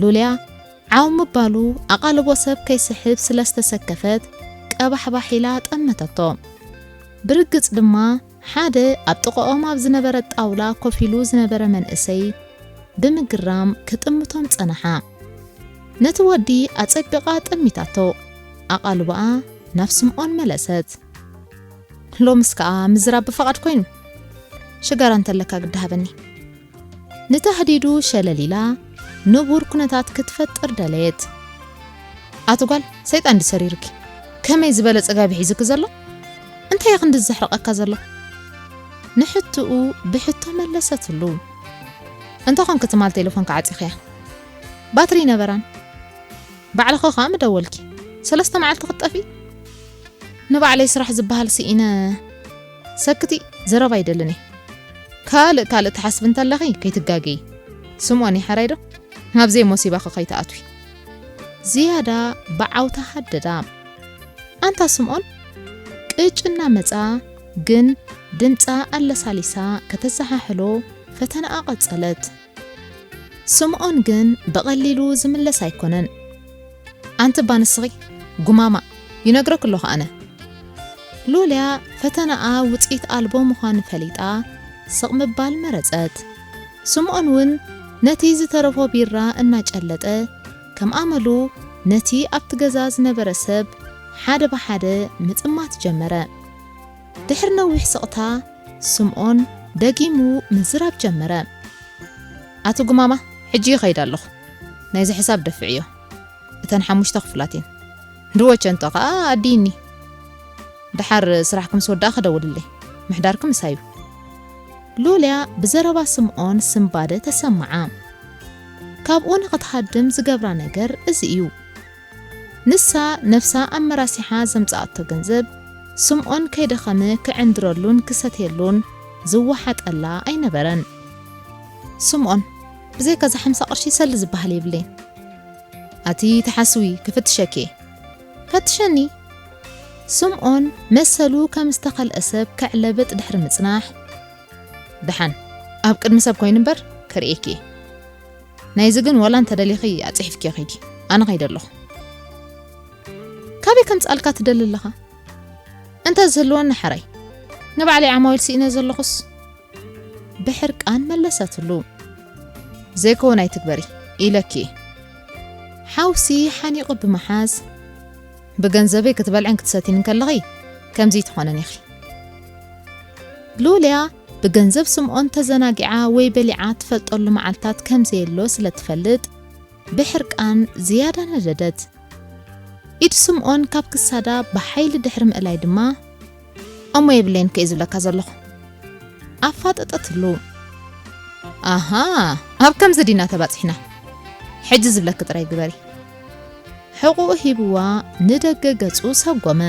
ሉልያ ዓው ምባሉ ኣቓልቦ ሰብ ከይስሕብ ስለ ዝተሰከፈት ቀባሕባሕ ኢላ ጠመተቶ። ብርግጽ ድማ ሓደ ኣብ ጥቓኦም ኣብ ዝነበረ ጣውላ ኮፍ ኢሉ ዝነበረ መንእሰይ ብምግራም ክጥምቶም ጸንሓ። ነቲ ወዲ ኣጸቢቓ ጠሚታቶ። ኣቓልቦኣ ናብ ስምዖን መለሰት። "ሎምስ ከኣ ምዝራብ ብፍቓድ ኮይኑ? ሽጋራ እንተለካ ግዲ ሃበኒ።" ንታህዲዱ ሸለል ኢላ ንቡር ኩነታት ክትፈጥር ደለየት። "ኣቲ ጓል፣ ሰይጣን ድዩ ሰሪሩኪ? ከመይ ዝበለ ጸጋቢ ሒዙኪ ዘሎ? እንታይ እዩ ክንዲ ዘሕርቐካ ዘሎ?" ንሕትኡ ብሕቶ መለሰትሉ። "እንተኾንኪ ትማል ቴሌፎንኪ ዓጺኽያ? ባትሪ ኣይነበራን። ባዕልኺ ኸኣ ምደወልኪ። ሰለስተ መዓልቲ ክትጠፍኢ?" "ንባዕለይ ስራሕ ዝበሃል ስኢነ። ሰክቲ፣ ዘረባ ኣይደልን እየ። ካልእ ካልእ ትሓስቢ እንተለኺ ከይትጋገዪ። ስምዖን እዩ ሓራይ ዶ? ኣብ ዘይሞሲባኺ ከይትኣትዊ።" ዝያዳ ብዓውታ ሃደዳ። ኣንታ ስምዖን፣ ቅጭ እናመጻ ግን ድምጻ ኣለሳሊሳ ከተዘሓሕሎ ፈተናኣ ቀጸለት። ስምዖን ግን ብቐሊሉ ዝምለስ ኣይኮነን። "ኣንቲ እባ ንስኺ ጉማማ፣ ይነግረኪ ኣለኹ ኣነ።" ሉልያ ፈተናኣ ውጽኢት ኣልቦ ምዃኑ ፈሊጣ ስቕ ምባል መረጸት። ስምዖን እውን ነቲ ዝተረፎ ቢራ እናጨለጠ ከም ኣመሉ ነቲ ኣብቲ ገዛ ዝነበረ ሰብ ሓደ ብሓደ ምጥማት ጀመረ። ድሕሪ ነዊሕ ስቕታ ስምዖን ደጊሙ ምዝራብ ጀመረ። "ኣቲ ጉማማ፣ ሕጂ ይኸይድ ኣለኹ። ናይዚ ሕሳብ ደፍዕዮ። እተን ሓሙሽተ ክፍላት እየን። ድወቸንቶ ኸኣ ኣድይኒ። ደሓር ስራሕኪ ምስ ወዳእኺ ደውልለይ። ምሕዳርኪ ምሳይ እዩ።" ሉልያ ብዘረባ ስምዖን ስንባደ ተሰምዓ። ካብኡ ንኽትሃድም ዝገብራ ነገር እዚ እዩ። ንሳ ነፍሳ ኣመራሲሓ ዘምጽኣቶ ገንዘብ ስምዖን ከይደኸመ ክዕንድረሉን ክሰትየሉን ዝወሓጠላ ኣይነበረን። "ስምዖን፣ ብዘይካ እዛ ሓምሳ ቅርሺ ሰሊ ዝበሃል የብለይን። ኣቲ ተሓስዊ፣ ክፍትሸኪ እየ። ፈትሸኒ።" ስምዖን መሰሉ ከም ዝተኸልአ ሰብ ከዕለብጥ ድሕሪ ምጽናሕ፣ "ደሓን፣ ኣብ ቅድሚ ሰብ ኮይኑ እምበር ክርእየኪ እየ። ናይዚ ግን ዋላ እንተደሊኺ ኣጽሒፍኪዮ ኺዲ፣ ኣነ ኸይደ ኣለኹ።" "ካበይ ከምጽኣልካ ትደሊ ኣለኻ? እንተ ዝህልወኒ ሕራይ፣ ንባዕለይ ዓማዊል ስኢነ ዘለኹስ?" ብሕርቃን መለሰትሉ። "ዘይከውን ኣይትግበሪ ኢለኪ እየ።" ሓውሲ ሓኒቑ ብምሓዝ፣ "ብገንዘበይ ክትበልዕን ክትሰትይን እንከለኺ ከምዚ ትኾንን ኢኺ።" ሉልያ ብገንዘብ ስምዖን ተዘናጊዓ ወይ በሊዓ ትፈልጠሉ መዓልታት ከም ዘየሎ ስለ ትፈልጥ፣ ብሕርቃን ዝያዳ ነደደት። ኢድ ስምዖን ካብ ክሳዳ ብሓይሊ ድሕሪ ምእላይ ድማ፣ "እሞ የብለይን ከ ዝብለካ ዘለኹ?" ኣፋጠጠትሉ። "ኣሃ፣ ኣብ ከምዚ ዲና ተባጺሕና? ሕጂ ዝብለኪ ጥራይ ግበሪ።" ሕቑኡ ሂብዋ ንደገ ገጹ ሰጎመ።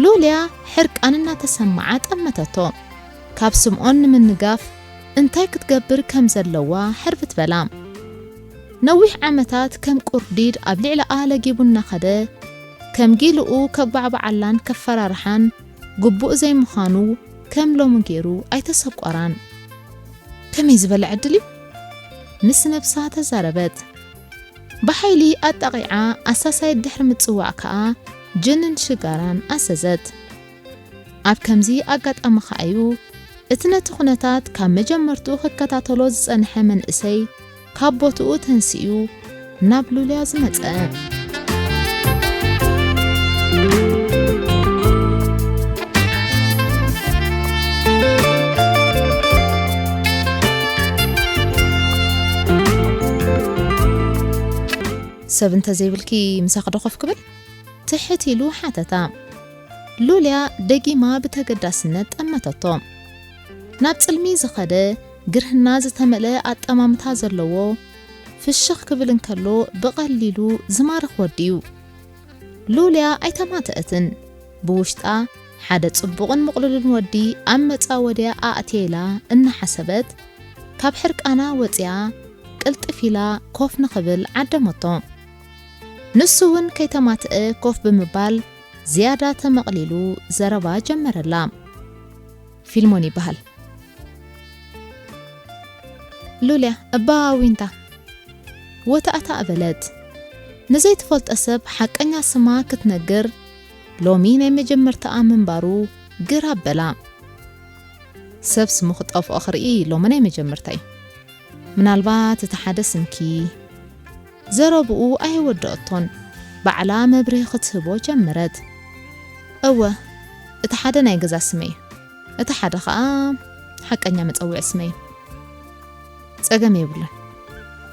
ሉልያ ሕርቃን እናተሰምዓ ጠመተቶ። ካብ ስምዖን ንምንጋፍ እንታይ ክትገብር ከም ዘለዋ ሕርብት በላ። ነዊሕ ዓመታት ከም ቁርዲድ ኣብ ልዕሊኣ ለጊቡ እናኸደ፣ ከም ጊልኡ ከጓዕባዓላን ከፈራርሓን ግቡእ ዘይምዃኑ ከም ሎሚ ገይሩ ኣይተሰቆራን። ከመይ ዝበለ ዕድል እዩ? ምስ ነብሳ ተዛረበት። ብሓይሊ ኣጣቒዓ ኣሳሳየት ድሕሪ ምጽዋዕ ከኣ ጅንን ሽጋራን ኣዘዘት። ኣብ ከምዚ ኣጋጣሚ ከኣ እዩ እቲ ነቲ ኩነታት ካብ መጀመርትኡ ክከታተሎ ዝጸንሐ መንእሰይ ካብ ቦትኡ ተንሲኡ ናብ ሉልያ ዝመጸ። "ሰብ እንተዘይብልኪ ምሳኺ ዶ ኮፍ ክብል?" ትሕት ኢሉ ሓተታ። ሉልያ ደጊማ ብተገዳስነት ጠመተቶ። ናብ ጽልሚ ዝኸደ ግርህና ዝተመልአ ኣጠማምታ ዘለዎ፣ ፍሽኽ ክብል እንከሎ ብቐሊሉ ዝማርኽ ወዲ እዩ። ሉልያ ኣይተማትአትን። ብውሽጣ ሓደ ጽቡቕን ምቕሉልን ወዲ ኣብ መጻወድያ ኣእትየ ኢላ እናሓሰበት፣ ካብ ሕርቃና ወጺኣ ቅልጥፍ ኢላ ኮፍ ንኽብል ዓደመቶ። ንሱ እውን ከይተማትአ ኮፍ ብምባል ዝያዳ ተመቕሊሉ ዘረባ ጀመረላ። ፊልሞን ይበሃል። ሉልያ፣ እባ ዊንታ፣ ወታእታእ በለት። ንዘይትፈልጦ ሰብ ሓቀኛ ስማ ክትነግር ሎሚ ናይ መጀመርታኣ ምንባሩ ግር ኣበላ። ሰብ ስሙ ክጠፍኦ ክርኢ ሎሚ ናይ መጀመርታ እዩ። ምናልባት እቲ ሓደ ስምኪ። ዘረብኡ ኣየወደኦቶን፣ ባዕላ መብርሂ ክትህቦ ጀመረት። እወ፣ እቲ ሓደ ናይ ገዛ ስመይ እዩ። እቲ ሓደ ኸኣ ሓቀኛ መጸውዒ ስመይ እዩ። ጸገም የብሉን።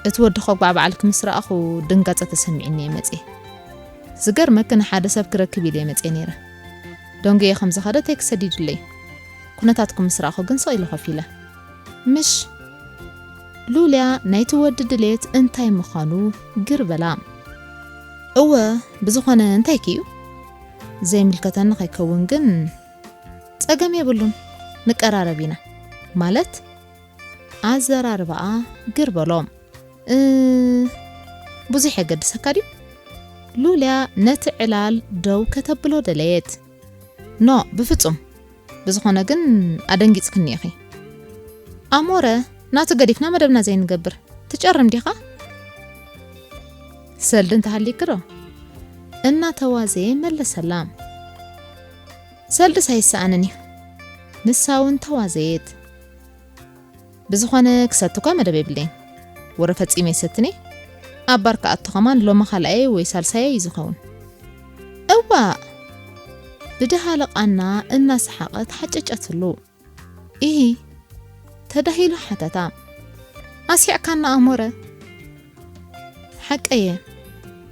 እቲ ወዲ ኸጓዕ ባዕልኪ ምስ ረኣኹ ድንጋጸ ተሰሚዕኒ እየ መጽየ። ዝገርመኪ ንሓደ ሰብ ክረክብ ኢለ እየ መጽየ ነይረ። ደንጉየ ከም ዝኸደ ቴክስ ሰዲዱለይ። ኩነታትኩም ምስ ረኣኹ ግን ስቕ ኢለ ኮፍ ኢለ። ምሽ ሉልያ ናይቲ ወዲ ድሌት እንታይ ምዃኑ ግር በላ። እወ፣ ብዝኾነ እንታይኪ እዩ? ዘይምልከተኒ ከይከውን ግን። ጸገም የብሉን፣ ንቀራረብ ኢና። ማለት ኣዘራርባኣ ግር በሎ። እ፣ ብዙሕ የገድሰካ ድዩ? ሉልያ ነቲ ዕላል ደው ከተብሎ ደለየት። ኖ፣ ብፍጹም። ብዝኾነ ግን ኣደንጊጽክኒ ኢኺ። ኣሞረ፣ ናቱ ገዲፍና መደብና ዘይንገብር። ትጨርም ዲኻ? ሰልዲ እንተሃሊክ ዶ? እናተዋዘየ መለሰላ። ሰልድስ ኣይሰኣንን እዩ። ንሳ እውን ተዋዘየት። ብዝኾነ ክሰቲ እኳ መደብ የብለይን። ወረ ፈጺመ ይሰትኒ። ኣብ ባር ክኣቱ ኸማን ሎሚ ካልኣየ ወይ ሳልሳየ እዩ ዝኸውን። እዋእ! ብደሃለ ቃና እናሰሓቐት ሓጨጨትሉ። ኢሂ፣ ተዳሂሉ ሓተታ። ኣስሒቕካና ኣሞረ። ሓቀየ፣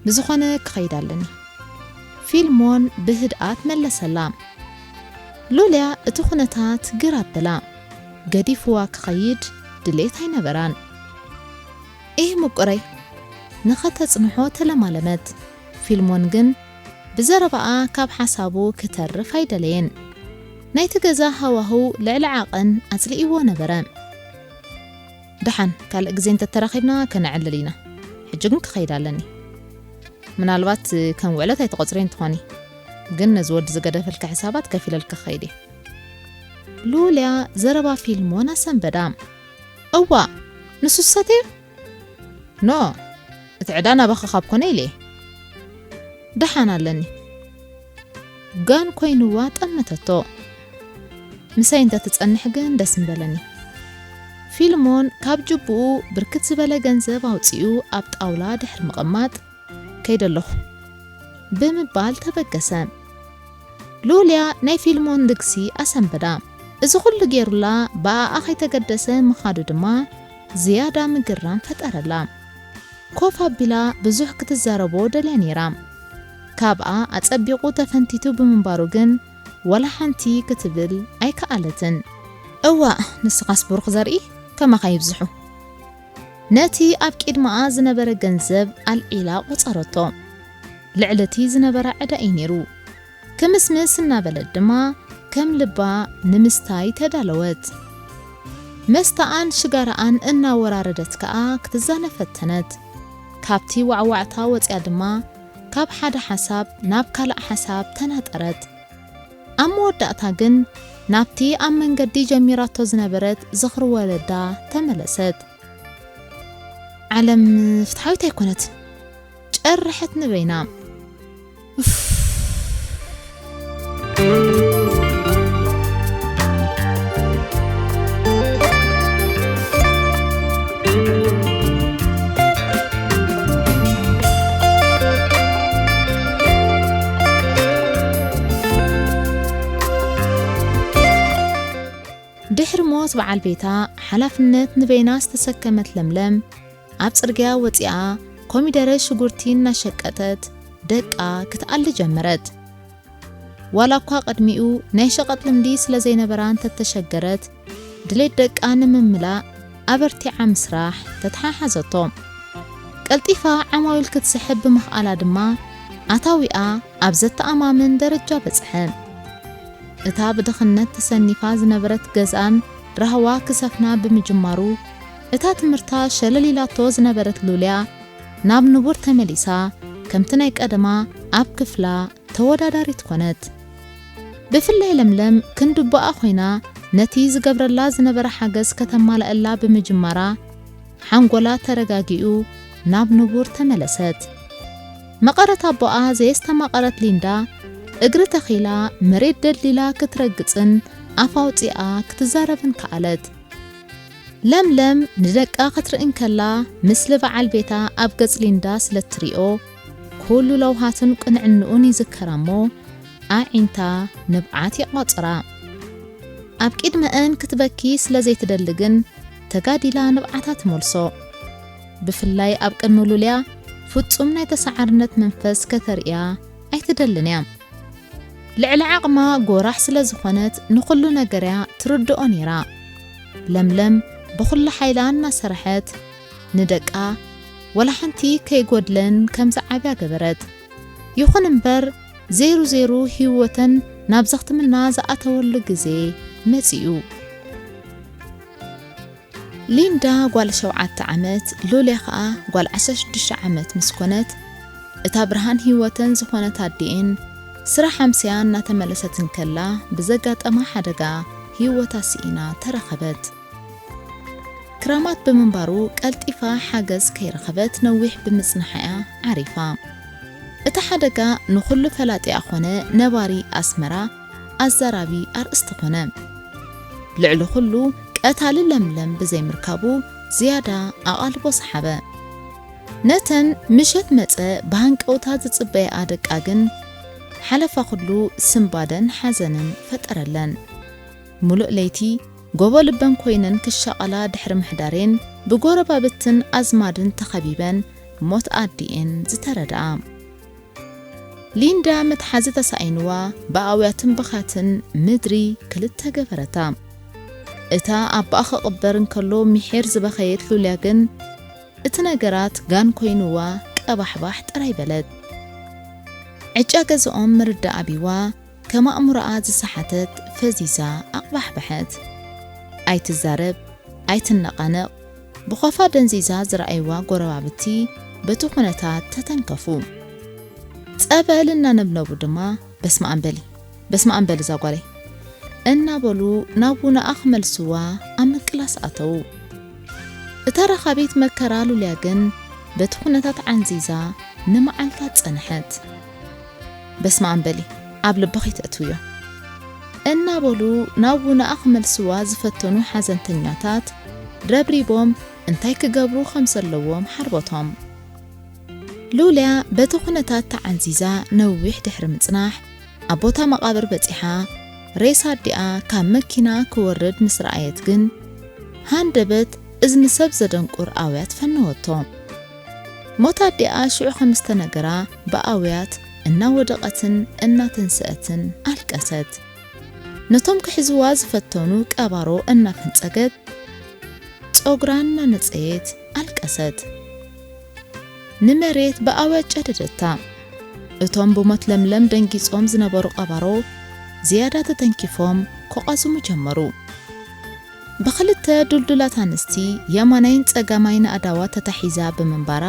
ብዝኾነ ክኸይድ ኣለኒ። ፊልሞን ብህድኣት መለሰላ። ሉልያ እቲ ኩነታት ግር ኣበላ። ገዲፍዋ ክኸይድ ድሌት ኣይነበራን። ኢሂ ምቁረይ፣ ንኸተጽንሖ ተለማለመት። ፊልሞን ግን ብዘረባኣ ካብ ሓሳቡ ክተርፍ ኣይደለየን። ናይቲ ገዛ ሃዋህው ልዕሊ ዓቐን ኣጽሊእዎ ነበረ። ደሓን፣ ካልእ ግዜ እንተተራኺብና ከነዕልል ኢና። ሕጂ ግን ክኸይድ ኣለኒ። ምናልባት ከም ውዕለት ኣይትቖጽርዮን ትኾኒ። ግን ነዚ ወዲ ዝገደፈልኪ ሕሳባት ከፊለልኪ ክኸይድ እየ። ሉልያ ዘረባ ፊልሞን ኣሰንበዳ። እዋእ፣ ንሱ ዝሰተዮ? ኖ፣ እቲ ዕዳ ናባኺ ካብ ኮነ ኢለ እየ። ደሓን ኣለኒ። ጋን ኮይንዋ ጠመተቶ። ምሳይ እንተትጸንሕ ግን ደስ ምበለኒ። ፊልሞን ካብ ጅቡኡ ብርክት ዝበለ ገንዘብ ኣውጺኡ ኣብ ጣውላ ድሕሪ ምቕማጥ ከይደ ኣለኹ ብምባል ተበገሰ። ሉልያ ናይ ፊልሞን ልግሲ ኣሰንበዳ። እዚ ኩሉ ገይሩላ ብኣኣ ከይተገደሰ ምኻዱ ድማ ዝያዳ ምግርራም ፈጠረላ። ኮፍ ኣቢላ ብዙሕ ክትዛረቦ ደልያ ነይራ። ካብኣ ኣጸቢቑ ተፈንቲቱ ብምንባሩ ግን ወላ ሓንቲ ክትብል ኣይከኣለትን። እዋእ፣ ንስኻስ ብሩኽ ዘርኢ ከማኻ ይብዝሑ። ነቲ ኣብ ቅድመኣ ዝነበረ ገንዘብ ኣልዒላ ቆጸረቶ። ልዕሊ እቲ ዝነበራ ዕዳ እዩ ነይሩ። ክምስምስ እናበለት ድማ ከም ልባ ንምስታይ ተዳለወት። መስተኣን ሽጋራኣን እናወራረደት ከኣ ክትዛነ ፈተነት። ካብቲ ዋዕዋዕታ ወጺኣ ድማ ካብ ሓደ ሓሳብ ናብ ካልእ ሓሳብ ተናጠረት። ኣብ መወዳእታ ግን ናብቲ ኣብ መንገዲ ጀሚራቶ ዝነበረት ዝኽሪ ወለዳ ተመለሰት። ዓለም ፍትሓዊት ኣይኮነትን። ጨርሐት ንበይና። ኡፍ። ድሕሪ ሞት በዓል ቤታ፣ ሓላፍነት ንበይና ዝተሰከመት ለምለም፣ ኣብ ጽርግያ ወጺኣ ኮሚደረ ሽጉርቲ እናሸቀጠት ደቃ ክትኣሊ ጀመረት። ዋላ እኳ ቅድሚኡ ናይ ሸቐጥ ልምዲ ስለ ዘይነበራ እንተተሸገረት፣ ድሌት ደቃ ንምምላእ ኣበርቲዓ ምስራሕ ተተሓሓዘቶ። ቀልጢፋ ዓማዊል ክትስሕብ ብምኽኣላ ድማ፣ ኣታዊኣ ኣብ ዘተኣማምን ደረጃ በጽሐ። እታ ብድኽነት ተሰኒፋ ዝነበረት ገዝኣን ራህዋ ክሰፍና ብምጅማሩ፣ እታ ትምህርታ ሸለል ኢላቶ ዝነበረት ሉልያ ናብ ንቡር ተመሊሳ፣ ከምቲ ናይ ቀደማ ኣብ ክፍላ ተወዳዳሪት ኮነት። ብፍላይ ለምለም ክንድቦኣ ኮይና፣ ነቲ ዝገብረላ ዝነበረ ሓገዝ ከተማልኣላ ብምጅማራ፣ ሓንጎላ ተረጋጊኡ ናብ ንቡር ተመለሰት። መቐረት ኣቦኣ ዘየስተማቐረት ሊንዳ፣ እግሪ ተኺላ መሬት ደልዲላ ክትረግጽን ኣፍ ኣውጺኣ ክትዛረብን ከኣለት። ለምለም ንደቃ ክትርኢ እንከላ፣ ምስሊ በዓል ቤታ ኣብ ገጽ ሊንዳ ስለ እትሪኦ፣ ኩሉ ለውሃቱን ቅንዕንኡን ይዝከራ እሞ፣ ኣዒንታ ንብዓት ይቋጽራ። ኣብ ቅድመአን ክትበኪ ስለ ዘይትደሊ ግን፣ ተጋዲላ ንብዓታ ትመልሶ። ብፍላይ ኣብ ቅድሚ ሉልያ፣ ፍጹም ናይ ተሰዓርነት መንፈስ ከተርእያ ኣይትደልን እያ። ልዕሊ ዓቕማ ጎራሕ ስለ ዝኾነት፣ ንኹሉ ነገርያ ትርድኦ ነይራ። ለምለም ብኹሉ ሓይላ እናሰርሐት፣ ንደቃ ወላ ሓንቲ ከይጎድለን ከም ዝዓብያ ገበረት። ይኹን እምበር፣ ዜሩ ዜሩ ህይወተን ናብ ዘኽትምና ዝኣተወሉ ግዜ መጺኡ። ሊንዳ ጓል ሸውዓተ ዓመት፣ ሉልያ ኸኣ ጓል ዓሰርተ ሽዱሽተ ዓመት ምስ ኮነት፣ እታ ብርሃን ህይወተን ዝኾነት ኣዲኤን ስራሕ ኣምስያ እናተመለሰት እንከላ፣ ብዘጋጠማ ሓደጋ ህይወታ ስኢና ተረኸበት። ክራማት ብምንባሩ፣ ቀልጢፋ ሓገዝ ከይረኸበት ነዊሕ ብምጽንሓ'ያ ዓሪፋ። እቲ ሓደጋ ንኹሉ ፈላጢኣ ኾነ ነባሪ ኣስመራ ኣዛራቢ ኣርእስቲ ኾነ። ልዕሊ ኹሉ፣ ቀታሊ ለምለም ብዘይምርካቡ ዝያዳ ኣቓልቦ ሰሓበ። ነተን ምሸት መጸ ብሃንቀውታ ዝጽበያ ደቃ ግን፣ ሓለፋ ኩሉ ስንባደን ሓዘንን ፈጠረለን። ሙሉእ ለይቲ ጎቦ ልበን ኮይነን ክሻቐላ ድሕሪ ምሕዳሬን፣ ብጎረባብትን ኣዝማድን ተኸቢበን ሞት ኣዲኤን ዝተረድኣ። ሊንዳ መትሓዚ ተሳኢንዋ፣ ብኣውያትን ብኻትን ምድሪ ክልተ ገበረታ። እታ ኣባኣ ክቕበር እንከሎ ሚሒር ዝበኸየት ሉልያ ግን፣ እቲ ነገራት ጋን ኮይንዋ ቀባሕባሕ ጥራይ በለት። ዕጫ ገዝኦም ምርዳእ ኣቢዋ፣ ከም ኣእምሮኣ ዝሰሓተት ፈዚዛ ኣቕባሕበሐት። ኣይትዛረብ፣ ኣይትነቓነቕ፣ ብኾፋ ደንዚዛ ዝረኣይዋ ጎረባብቲ በቲ ኩነታት ተተንከፉ። ጸበል እናነብነቡ ድማ፣ "በስመ ኣብ በሊ፣ በስመ ኣብ በሊ እዛ ጓለይ" እናበሉ ናብ ውነኣ ክመልስዋ ኣብ ምቅላስ ኣተዉ። እታ ረኻቢት መከራ ሉልያ ግን በቲ ኩነታት ዓንዚዛ ንመዓልታት ጸንሐት። "በስመ ኣብ በሊ፣ ኣብ ልብኺ ተእትውዮ" እናበሉ ናብ ውነኣ ክመልስዋ ዝፈተኑ ሓዘንተኛታት ረብሪቦም እንታይ ክገብሩ ከም ዘለዎም ሓርበቶም። ሉልያ በቲ ኩነታት ተዓንዚዛ ነዊሕ ድሕሪ ምጽናሕ፣ ኣብ ቦታ መቓብር በጺሓ፣ ሬሳ ኣዲኣ ካብ መኪና ክወርድ ምስ ረኣየት ግን፣ ሃንደበት እዝኒ ሰብ ዘደንቁር ኣውያት ፈነወቶ። ሞት ኣዲኣ ሽዑ ከም ዝተነገራ፣ ብኣውያት እናወደቐትን እናተንስአትን ኣልቀሰት። ነቶም ክሕዝዋ ዝፈተኑ ቀባሮ እናፈንጸገት፣ ጸጉራ እናነጸየት ኣልቀሰት። ንመሬት ብኣውያት ጨደደታ። እቶም ብሞት ለምለም ደንጊጾም ዝነበሩ ቀባሮ ዝያዳ ተተንኪፎም ክቐዝሙ ጀመሩ። ብኽልተ ዱልዱላት ኣንስቲ የማናይን ጸጋማይን ኣእዳዋ ተታሒዛ ብምንባራ፣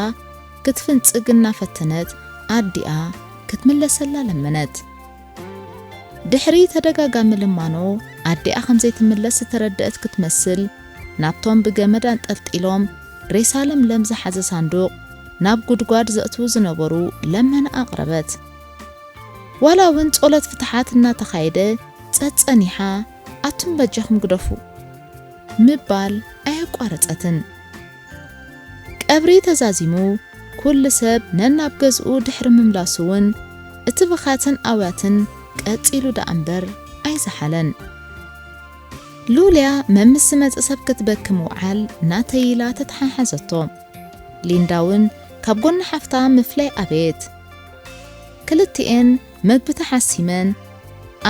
ክትፍንጽግ እናፈተነት ኣዲኣ ክትምለሰላ ለመነት። ድሕሪ ተደጋጋሚ ልማኖ፣ ኣዲኣ ከም ዘይትምለስ ዝተረደአት ክትመስል፣ ናብቶም ብገመድ ኣንጠልጢሎም ሬሳ ለምለም ዝሓዘ ሳንዱቕ ናብ ጉድጓድ ዘእትዉ ዝነበሩ ለመና ኣቕረበት። ዋላ እውን ጸሎት ፍትሓት እናተኻየደ፣ ጸጸኒሓ፣ "ኣቱም በጃኹም ግደፉ" ምባል ኣየቋረጸትን። ቀብሪ ተዛዚሙ፣ ኩሉ ሰብ ነናብ ገዝኡ ድሕሪ ምምላሱ እውን፣ እቲ ብኻትን ኣውያትን ቀጺሉ ደኣ እምበር ኣይዘሓለን። ሉልያ መምስ ዝመጽእ ሰብ ክትበኪ ምውዓል ናተይ ኢላ ተተሓሓዘቶ። ሊንዳ እውን ካብ ጎኒ ሓፍታ ምፍላይ ኣበየት። ክልቲኤን መግቢ ተሓሲመን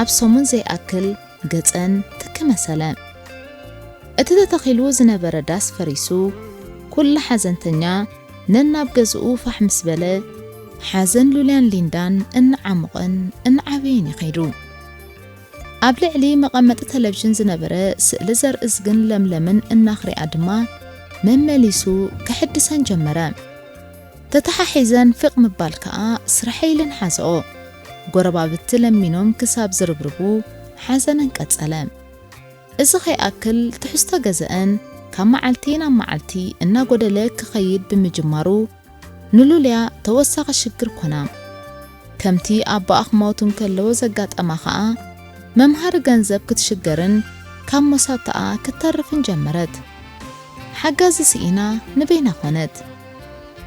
ኣብ ሰሙን ዘይኣክል ገጸን ትኪ መሰለ። እቲ ተተኺሉ ዝነበረ ዳስ ፈሪሱ፣ ኩሉ ሓዘንተኛ ነናብ ገዝኡ ፋሕ ምስ በለ፣ ሓዘን ሉልያን ሊንዳን እናዓሞቐን እናዓበየን ይኸይዱ። ኣብ ልዕሊ መቐመጢ ቴሌቪዥን ዝነበረ ስእሊ ዘርእዝግን ለምለምን እናኽሪኣ ድማ መመሊሱ ከሕድሰን ጀመረ። ተተሓሒዘን ፍቕ ምባል ከኣ ስርሐይ ኢለን ሓዝኦ። ጎረባብቲ ለሚኖም ክሳብ ዝርብርቡ ሓዘነን ቀጸለ። እዚ ከይኣክል ትሕዝቶ ገዘአን ካብ መዓልቲ ናብ መዓልቲ እናጎደለ ክኸይድ ብምጅማሩ ንሉልያ ተወሳኺ ሽግር ኮና። ከምቲ ኣቦኣ ክሞት እንከለዎ ዘጋጠማ ኸኣ መምሃሪ ገንዘብ ክትሽገርን ካብ መሳትኣ ክትተርፍን ጀመረት። ሓጋዚ ስኢና ንበይና ኮነት።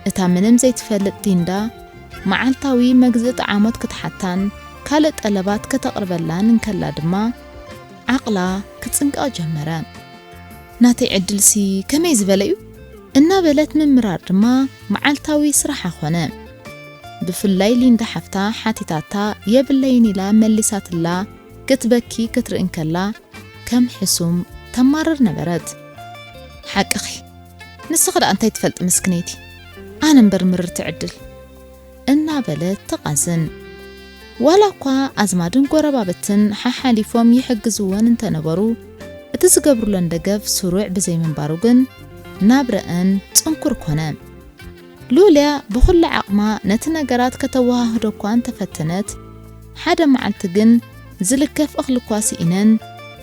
እታ ምንም ዘይትፈልጥ ሊንዳ መዓልታዊ መግዝኢ ጠዓሞት ክትሓታን ካልእ ጠለባት ከተቕርበላን እንከላ ድማ ዓቕላ ክጽንቀቕ ጀመረ። "ናተይ ዕድልሲ ከመይ ዝበለ እዩ?" እናበለት ምምራር ድማ መዓልታዊ ስራሓ ኾነ። ብፍላይ ሊንዳ ሓፍታ ሓቲታታ የብለይን ኢላ መሊሳትላ ክትበኪ ክትርኢ እንከላ ከም ሕሱም ተማርር ነበረት። "ሓቅኺ፣ ንስኺ ደኣ እንታይ ትፈልጢ ምስክነይቲ? ኣነ እምበር ምርርቲ ዕድል" እናበለት ትቓዝን። ዋላ እኳ ኣዝማድን ጎረባብትን ሓሓሊፎም ይሕግዝወን እንተነበሩ፣ እቲ ዝገብሩለን ደገፍ ስሩዕ ብዘይምንባሩ ግን ናብረአን ጽንኩር ኮነ። ሉልያ ብኹሉ ዓቕማ ነቲ ነገራት ከተወሃህዶ እኳ እንተፈተነት፣ ሓደ መዓልቲ ግን ዝልከፍ እኽሊ እኳ ስኢነን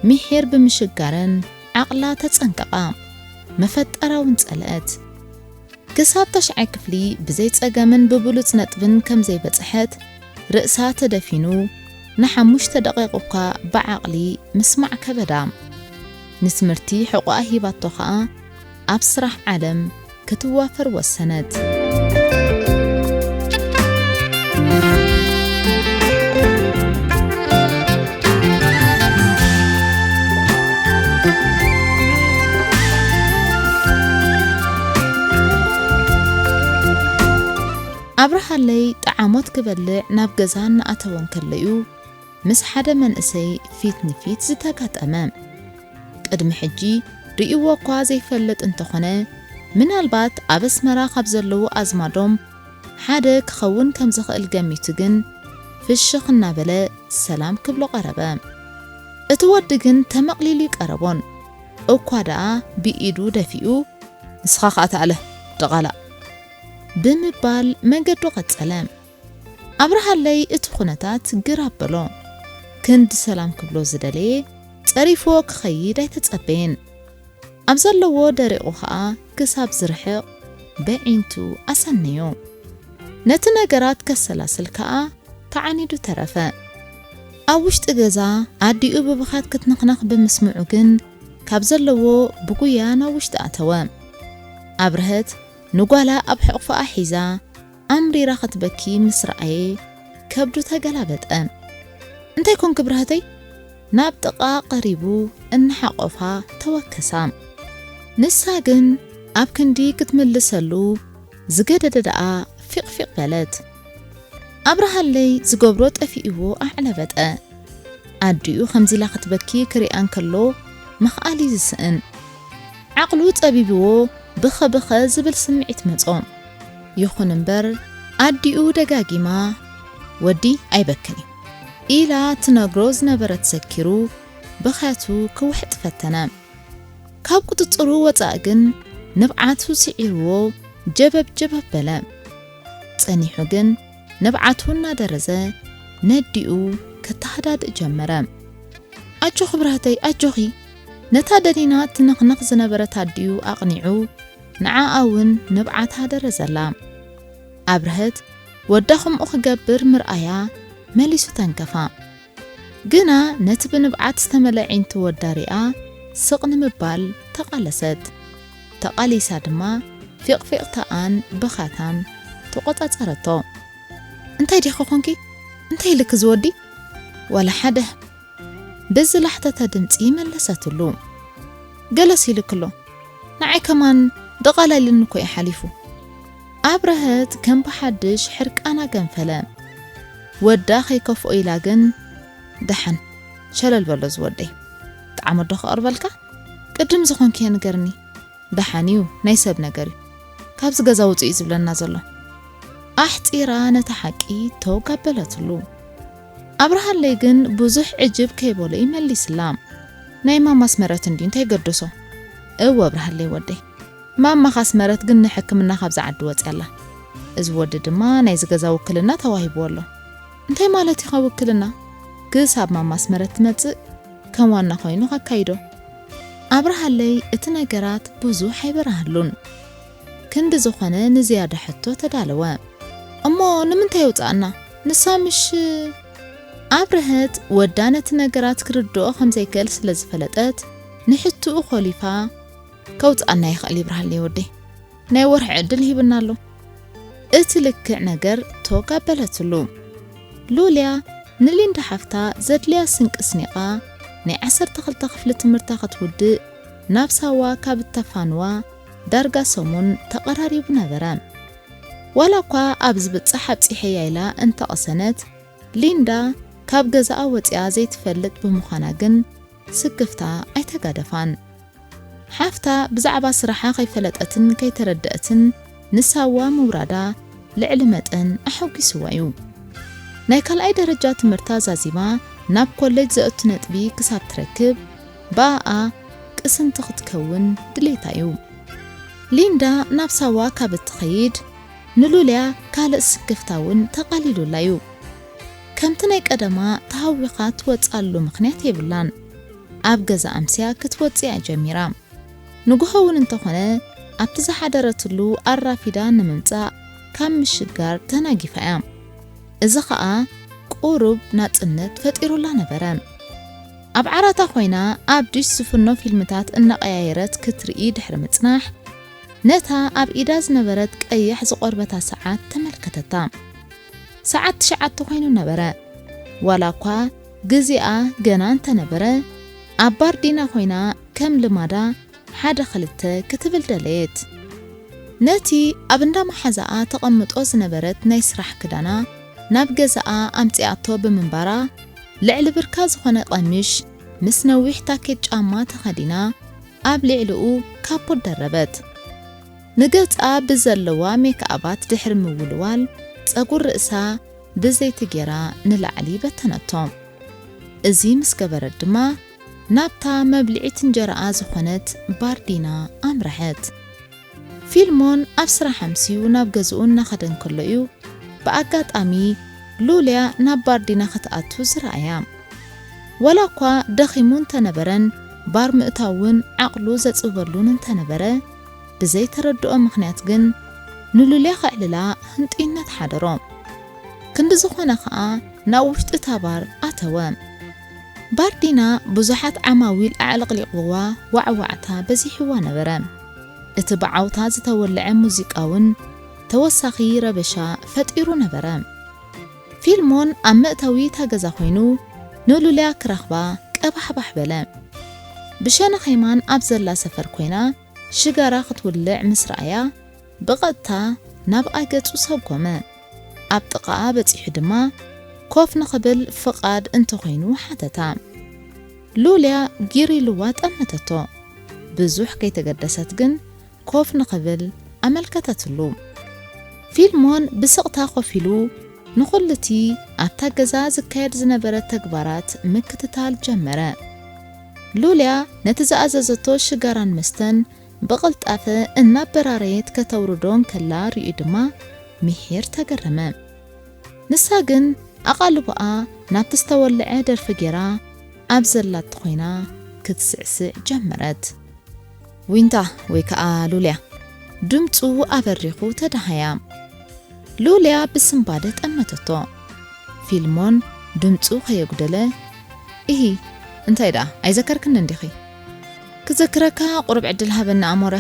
ምሒር ብምሽጋረን ዓቕላ ተጸንቀቓ። መፈጠራ እውን ጸልአት። ክሳብ ታሽዓይ ክፍሊ ብዘይ ጸገምን ብብሉጽ ነጥብን ከም ዘይበጽሐት ርእሳ ተደፊኑ፣ ንሓሙሽተ ደቂቕ እኳ ብዓቕሊ ምስማዕ ከበዳ። ንትምህርቲ ሕቖኣ ሂባቶ ኸኣ ኣብ ስራሕ ዓለም ክትዋፈር ወሰነት። ኣብርሃለይ ጠዓሞት ክበልዕ ናብ ገዛ እናኣተወ እንከሎ'ዩ ምስ ሓደ መንእሰይ ፊት ንፊት ዝተጋጠመ። ቅድሚ ሕጂ ርእይዎ እኳ ዘይፈልጥ እንተኾነ፣ ምናልባት ኣብ ኣስመራ ካብ ዘለዉ ኣዝማዶም ሓደ ክኸውን ከም ዝኽእል ገሚቱ ግን፣ ፍሽኽ እናበለ ሰላም ክብሎ ቀረበ። እቲ ወዲ ግን ተመቕሊሉ ይቀረቦን፣ እኳ ደኣ ብኢዱ ደፊኡ፣ "ንስኻ ኸኣ ተኣለ፣ ድቓላ" ብምባል መገዱ ቀጸለ። ኣብርሃለይ እቲ ኩነታት ግር ኣበሎ። ክንዲ ሰላም ክብሎ ዝደለየ ጸሪፍዎ ክኸይድ ኣይተጸበየን። ኣብ ዘለዎ ደሪቑ ኸኣ ክሳብ ዝርሕቕ በዒንቱ ኣሰነዮ። ነቲ ነገራት ከሰላስል ከኣ ተዓኒዱ ተረፈ። ኣብ ውሽጢ ገዛ ኣዲኡ ብብኻት ክትንኽነኽ ብምስምዑ ግን ካብ ዘለዎ ብጉያ ናብ ውሽጢ ኣተወ። ኣብርሀት ንጓላ ኣብ ሕቑፍኣ ሒዛ ኣምሪራ ክትበኪ ምስ ረኣየ ከብዱ ተገላበጠ። "እንታይ ኮንኪ ብርሃተይ?" ናብ ጥቓ ቀሪቡ እናሓቖፋ ተወከሳ። ንሳ ግን ኣብ ክንዲ ክትምልሰሉ ዝገደደ ደኣ ፊቕፊቕ በለት። ኣብርሃለይ ዝገብሮ ጠፊእዎ ኣዕለበጠ። ኣዲኡ ከምዚ ኢላ ክትበኪ ክሪኣ እንከሎ ምኽኣል እዩ ዝስእን። ዓቕሉ ጸቢብዎ ብኸ ብኸ ዝብል ስምዒት መጾ። ይኹን እምበር ኣዲኡ ደጋጊማ "ወዲ ኣይበክን እዩ" ኢላ ትነግሮ ዝነበረት ዘኪሩ ብኽያቱ ክውሕጥ ፈተነ። ካብ ቁጽጽሩ ወጻኢ ግን ንብዓቱ ስዒርዎ ጀበብ ጀበብ በለ። ጸኒሑ ግን ንብዓቱ እናደረዘ ነዲኡ ከተሃዳድእ ጀመረ። ኣጆኺ ብራህተይ፣ ኣጆኺ። ነታ ደኒና ትነኽነኽ ዝነበረት ኣዲኡ ኣቕኒዑ፣ ንዓኣ እውን ንብዓት ሃደረዘላ። ኣብርሀት ወዳ ከምኡ ክገብር ምርኣያ መሊሱ ተንከፋ። ግና ነቲ ብንብዓት ዝተመልአ ዒንቱ ወዳ ሪኣ ስቕ ንምባል ተቓለሰት። ተቓሊሳ ድማ ፊቕፊቕታኣን ብኻታን ተቖጻጸረቶ። "እንታይ ዲኺ ኾንኪ? እንታይ ኢልክ ዝወዲ?" "ዋላ ሓደ" ብዝላሕተተ ድምጺ መለሰትሉ። "ገለስ ኢልክሎ? ንዓይ ከማን ደቓላይልኒ እኮ እዩ ሓሊፉ።" ኣብረሀት ከም ብሓድሽ ሕርቃና ገንፈለ። ወዳ ከይከፍኦ ኢላ ግን፣ "ደሓን፣ ሸለል በሎ ዝወደይ። ጣዕመ ዶ ከቕርበልካ? ቅድም ዝኾንክዮ ንገርኒ። ደሓን እዩ፣ ናይ ሰብ ነገር እዩ። ካብዚ ገዛ ውጹ እዩ ዝብለና ዘሎ።" ኣሕጺራ ነታ ሓቂ ተወጋበለትሉ። ኣብርሃለይ ግን ብዙሕ ዕጅብ ከይበሎ ይመሊስላ። "ናይ ማማ ኣስመረት እንድዩ፣ እንታይ ገደሶ?" "እወ ኣብርሃለይ ወደይ፣ ማማ ካስመረት ግን ንሕክምና ካብዛ ዓዲ ወጽያ ኣላ። እዚ ወዲ ድማ ናይዚ ገዛ ውክልና ተዋሂብዎ ኣሎ።" "እንታይ ማለት ኢኻ ውክልና?" "ክሳብ ማማ ኣስመረት ትመጽእ ከም ዋና ኮይኑ ከካይዶ።" ኣብርሃለይ እቲ ነገራት ብዙሕ ኣይበርሃሉን። ክንዲ ዝኾነ ንዝያዳ ሕቶ ተዳለወ። "እሞ ንምንታይ የውጽኣና? ንሳ ምሽ" ኣብርሀት ወዳ ነቲ ነገራት ክርድኦ ከም ዘይክእል ስለ ዝፈለጠት፣ ንሕትኡ ኮሊፋ፣ "ከውጽኣና ይኽእል ይብርሃለይ ወደይ። ናይ ወርሒ ዕድል ሂብና ኣሎ።" እቲ ልክዕ ነገር ቶግ ኣበለትሉ። ሉልያ ንሊንዳ ሓፍታ ዘድልያ ስንቂ ስኒቓ፣ ናይ ዓሰርተ ክልተ ክፍሊ ትምህርታ ክትውድእ፣ ናብ ሳዋ ካብ እተፋንዋ ዳርጋ ሰሙን ተቐራሪቡ ነበረ። ዋላ እኳ ኣብ ዝብጻሕ ኣብጺሐያ ኢላ እንተቐሰነት፣ ሊንዳ ካብ ገዛኣ ወጺኣ ዘይትፈልጥ ብምዃና ግን ስክፍታ ኣይተጋደፋን። ሓፍታ ብዛዕባ ስራሓ ከይፈለጠትን ከይተረደአትን ንሳዋ ምውራዳ ልዕሊ መጠን ኣሐጒስዋ እዩ። ናይ ካልኣይ ደረጃ ትምህርታ ዛዚማ ናብ ኮሌጅ ዘእቱ ነጥቢ ክሳብ ትረክብ ብኣኣ ቅስንቲ ክትከውን ድሌታ እዩ። ሊንዳ ናብ ሳዋ ካብ እትኸይድ ንሉልያ ካልእ ስክፍታ እውን ተቓሊሉላ እዩ። ከምቲ ናይ ቀደማ ተሃዊኻ ትወጽኣሉ ምኽንያት የብላን። ኣብ ገዛ ኣምስያ ክትወጽእ እያ ጀሚራ። ንግሆ እውን እንተኾነ ኣብቲ ዝሓደረትሉ ኣራፊዳ ንምምጻእ ካብ ምሽጋር ተናጊፋ እያ። እዚ ኸኣ ቁሩብ ናጽነት ፈጢሩላ ነበረ። ኣብ ዓራታ ኮይና ኣብ ዲሽ ዝፍኖ ፊልምታት እናቐያየረት ክትርኢ ድሕሪ ምጽናሕ፣ ነታ ኣብ ኢዳ ዝነበረት ቀያሕ ዝቖርበታ ሰዓት ተመልከተታ። ሰዓት ትሽዓተ ኮይኑ ነበረ። ዋላ እኳ ግዜኣ ገና እንተነበረ፣ ኣብ ባርዲና ኮይና ከም ልማዳ ሓደ ክልተ ክትብል ደለየት። ነቲ ኣብ እንዳ መሓዛኣ ተቐምጦ ዝነበረት ናይ ስራሕ ክዳና ናብ ገዛኣ ኣምጺኣቶ ብምንባራ፣ ልዕሊ ብርካ ዝኾነ ቀሚሽ ምስ ነዊሕ ታኬት ጫማ ተኸዲና፣ ኣብ ልዕሊኡ ካፖት ደረበት። ንገጻ ብዘለዋ ሜክኣባት ድሕሪ ምውልዋል፣ ጸጉር ርእሳ ብዘይቲ ጌራ ንላዕሊ በተነቶ። እዚ ምስ ገበረት ድማ፣ ናብታ መብልዒት እንጀራኣ ዝኾነት ባርዲና ኣምረሐት። ፊልሞን ኣብ ስራሕ ኣምስዩ ናብ ገዝኡ እናኸደ እንከሎ እዩ ብኣጋጣሚ ሉልያ ናብ ባርዲና ክትኣቱ ዝረኣያ። ዋላ እኳ ደኺሙ እንተነበረን ባር ምእታውን ዓቕሉ ዘጽበሉን እንተነበረ፣ ብዘይተረድኦ ምኽንያት ግን ንሉልያ ከዕልላ ህንጡይነት ሓደሮ። ክንዲ ዝኾነ ኸኣ ናብ ውሽጢ እታ ባር ኣተወ። ባርዲና ብዙሓት ዓማዊል ኣዕለቕሊቕዋ ዋዕዋዕታ በዚሕዋ ነበረ። እቲ ብዓውታ ዝተወልዐ ሙዚቃ እውን ተወሳኺ ረበሻ ፈጢሩ ነበረ። ፊልሞን ኣብ መእተዊ እታ ገዛ ኮይኑ ንሉልያ ክረኽባ ቀባሕባሕ በለ። ብሸነኽ የማን ኣብ ዘላ ሰፈር ኮይና ሽጋራ ክትውልዕ ምስ ረኣያ ብቐጥታ ናብኣ ገጹ ሰጎመ። ኣብ ጥቓኣ በጺሑ ድማ ኮፍ ንኽብል ፍቓድ እንተኾይኑ ሓተታ። ሉልያ ጊር ኢልዋ ጠመተቶ። ብዙሕ ከይተገደሰት ግን ኮፍ ንኽብል ኣመልከተትሉ። ፊልሞን ብስቕታ ኮፍ ኢሉ ንኹሉቲ ኣብታ ገዛ ዝካየድ ዝነበረ ተግባራት ምክትታል ጀመረ። ሉልያ ነቲ ዝኣዘዘቶ ሽጋራን መስተን ብቕልጣፈ እናበራረየት ከተውርዶ እንከላ ርእዩ ድማ ምሒር ተገረመ። ንሳ ግን ኣቓልቦኣ ናብቲ ዝተወልዐ ደርፊ ጌራ ኣብ ዘላቶ ኮይና ክትስዕስዕ ጀመረት። ዊንታ ወይ ከኣ ሉልያ ድምጹ ኣበሪኹ ተደሃያ። ሉልያ ብስንባደ ጠመተቶ። ፊልሞን ድምጹ ከየጉደለ፣ "እሂ፣ እንታይ ደኣ ኣይዘከርክንን ዲኺ?" "ክዘክረካ ቁሩብ ዕድል ሃበኒ ኣሞረ።"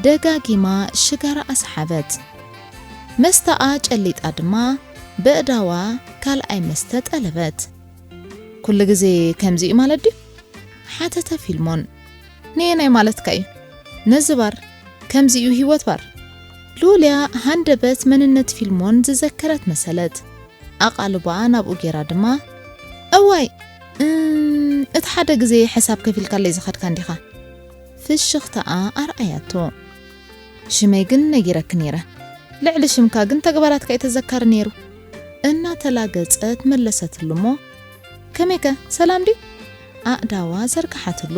ደጋጊማ ሽጋራ ኣስሓበት። መስተኣ ጨሊጣ ድማ በእዳዋ ካልኣይ መስተ ጠለበት። "ኩሉ ግዜ ከምዚ እዩ ማለት ድዩ?" ሓተተ ፊልሞን። "ነየናይ ማለትካ እዩ? ነዚ ባር፣ ከምዚ እዩ ህይወት ባር?" ሉልያ ሃንደበት መንነት ፊልሞን ዝዘከረት መሰለት። ኣቓልቦኣ ናብኡ ጌራ ድማ፣ "እዋይ፣ እም፣ እቲ ሓደ ግዜ ሕሳብ ከፊልካለይ ዝኸድካ እንዲኻ?" ፍሽኽታኣ ኣርኣያቶ። "ሽመይ ግን ነጊረኪ ነይረ። ልዕሊ ሽምካ ግን ተግባራትካ እዩ ተዘካሪ ነይሩ።" እናተላገጸት መለሰትሉ እሞ፣ "ከመይከ፣ ሰላም ድዩ?" ኣእዳዋ ዘርግሓትሉ።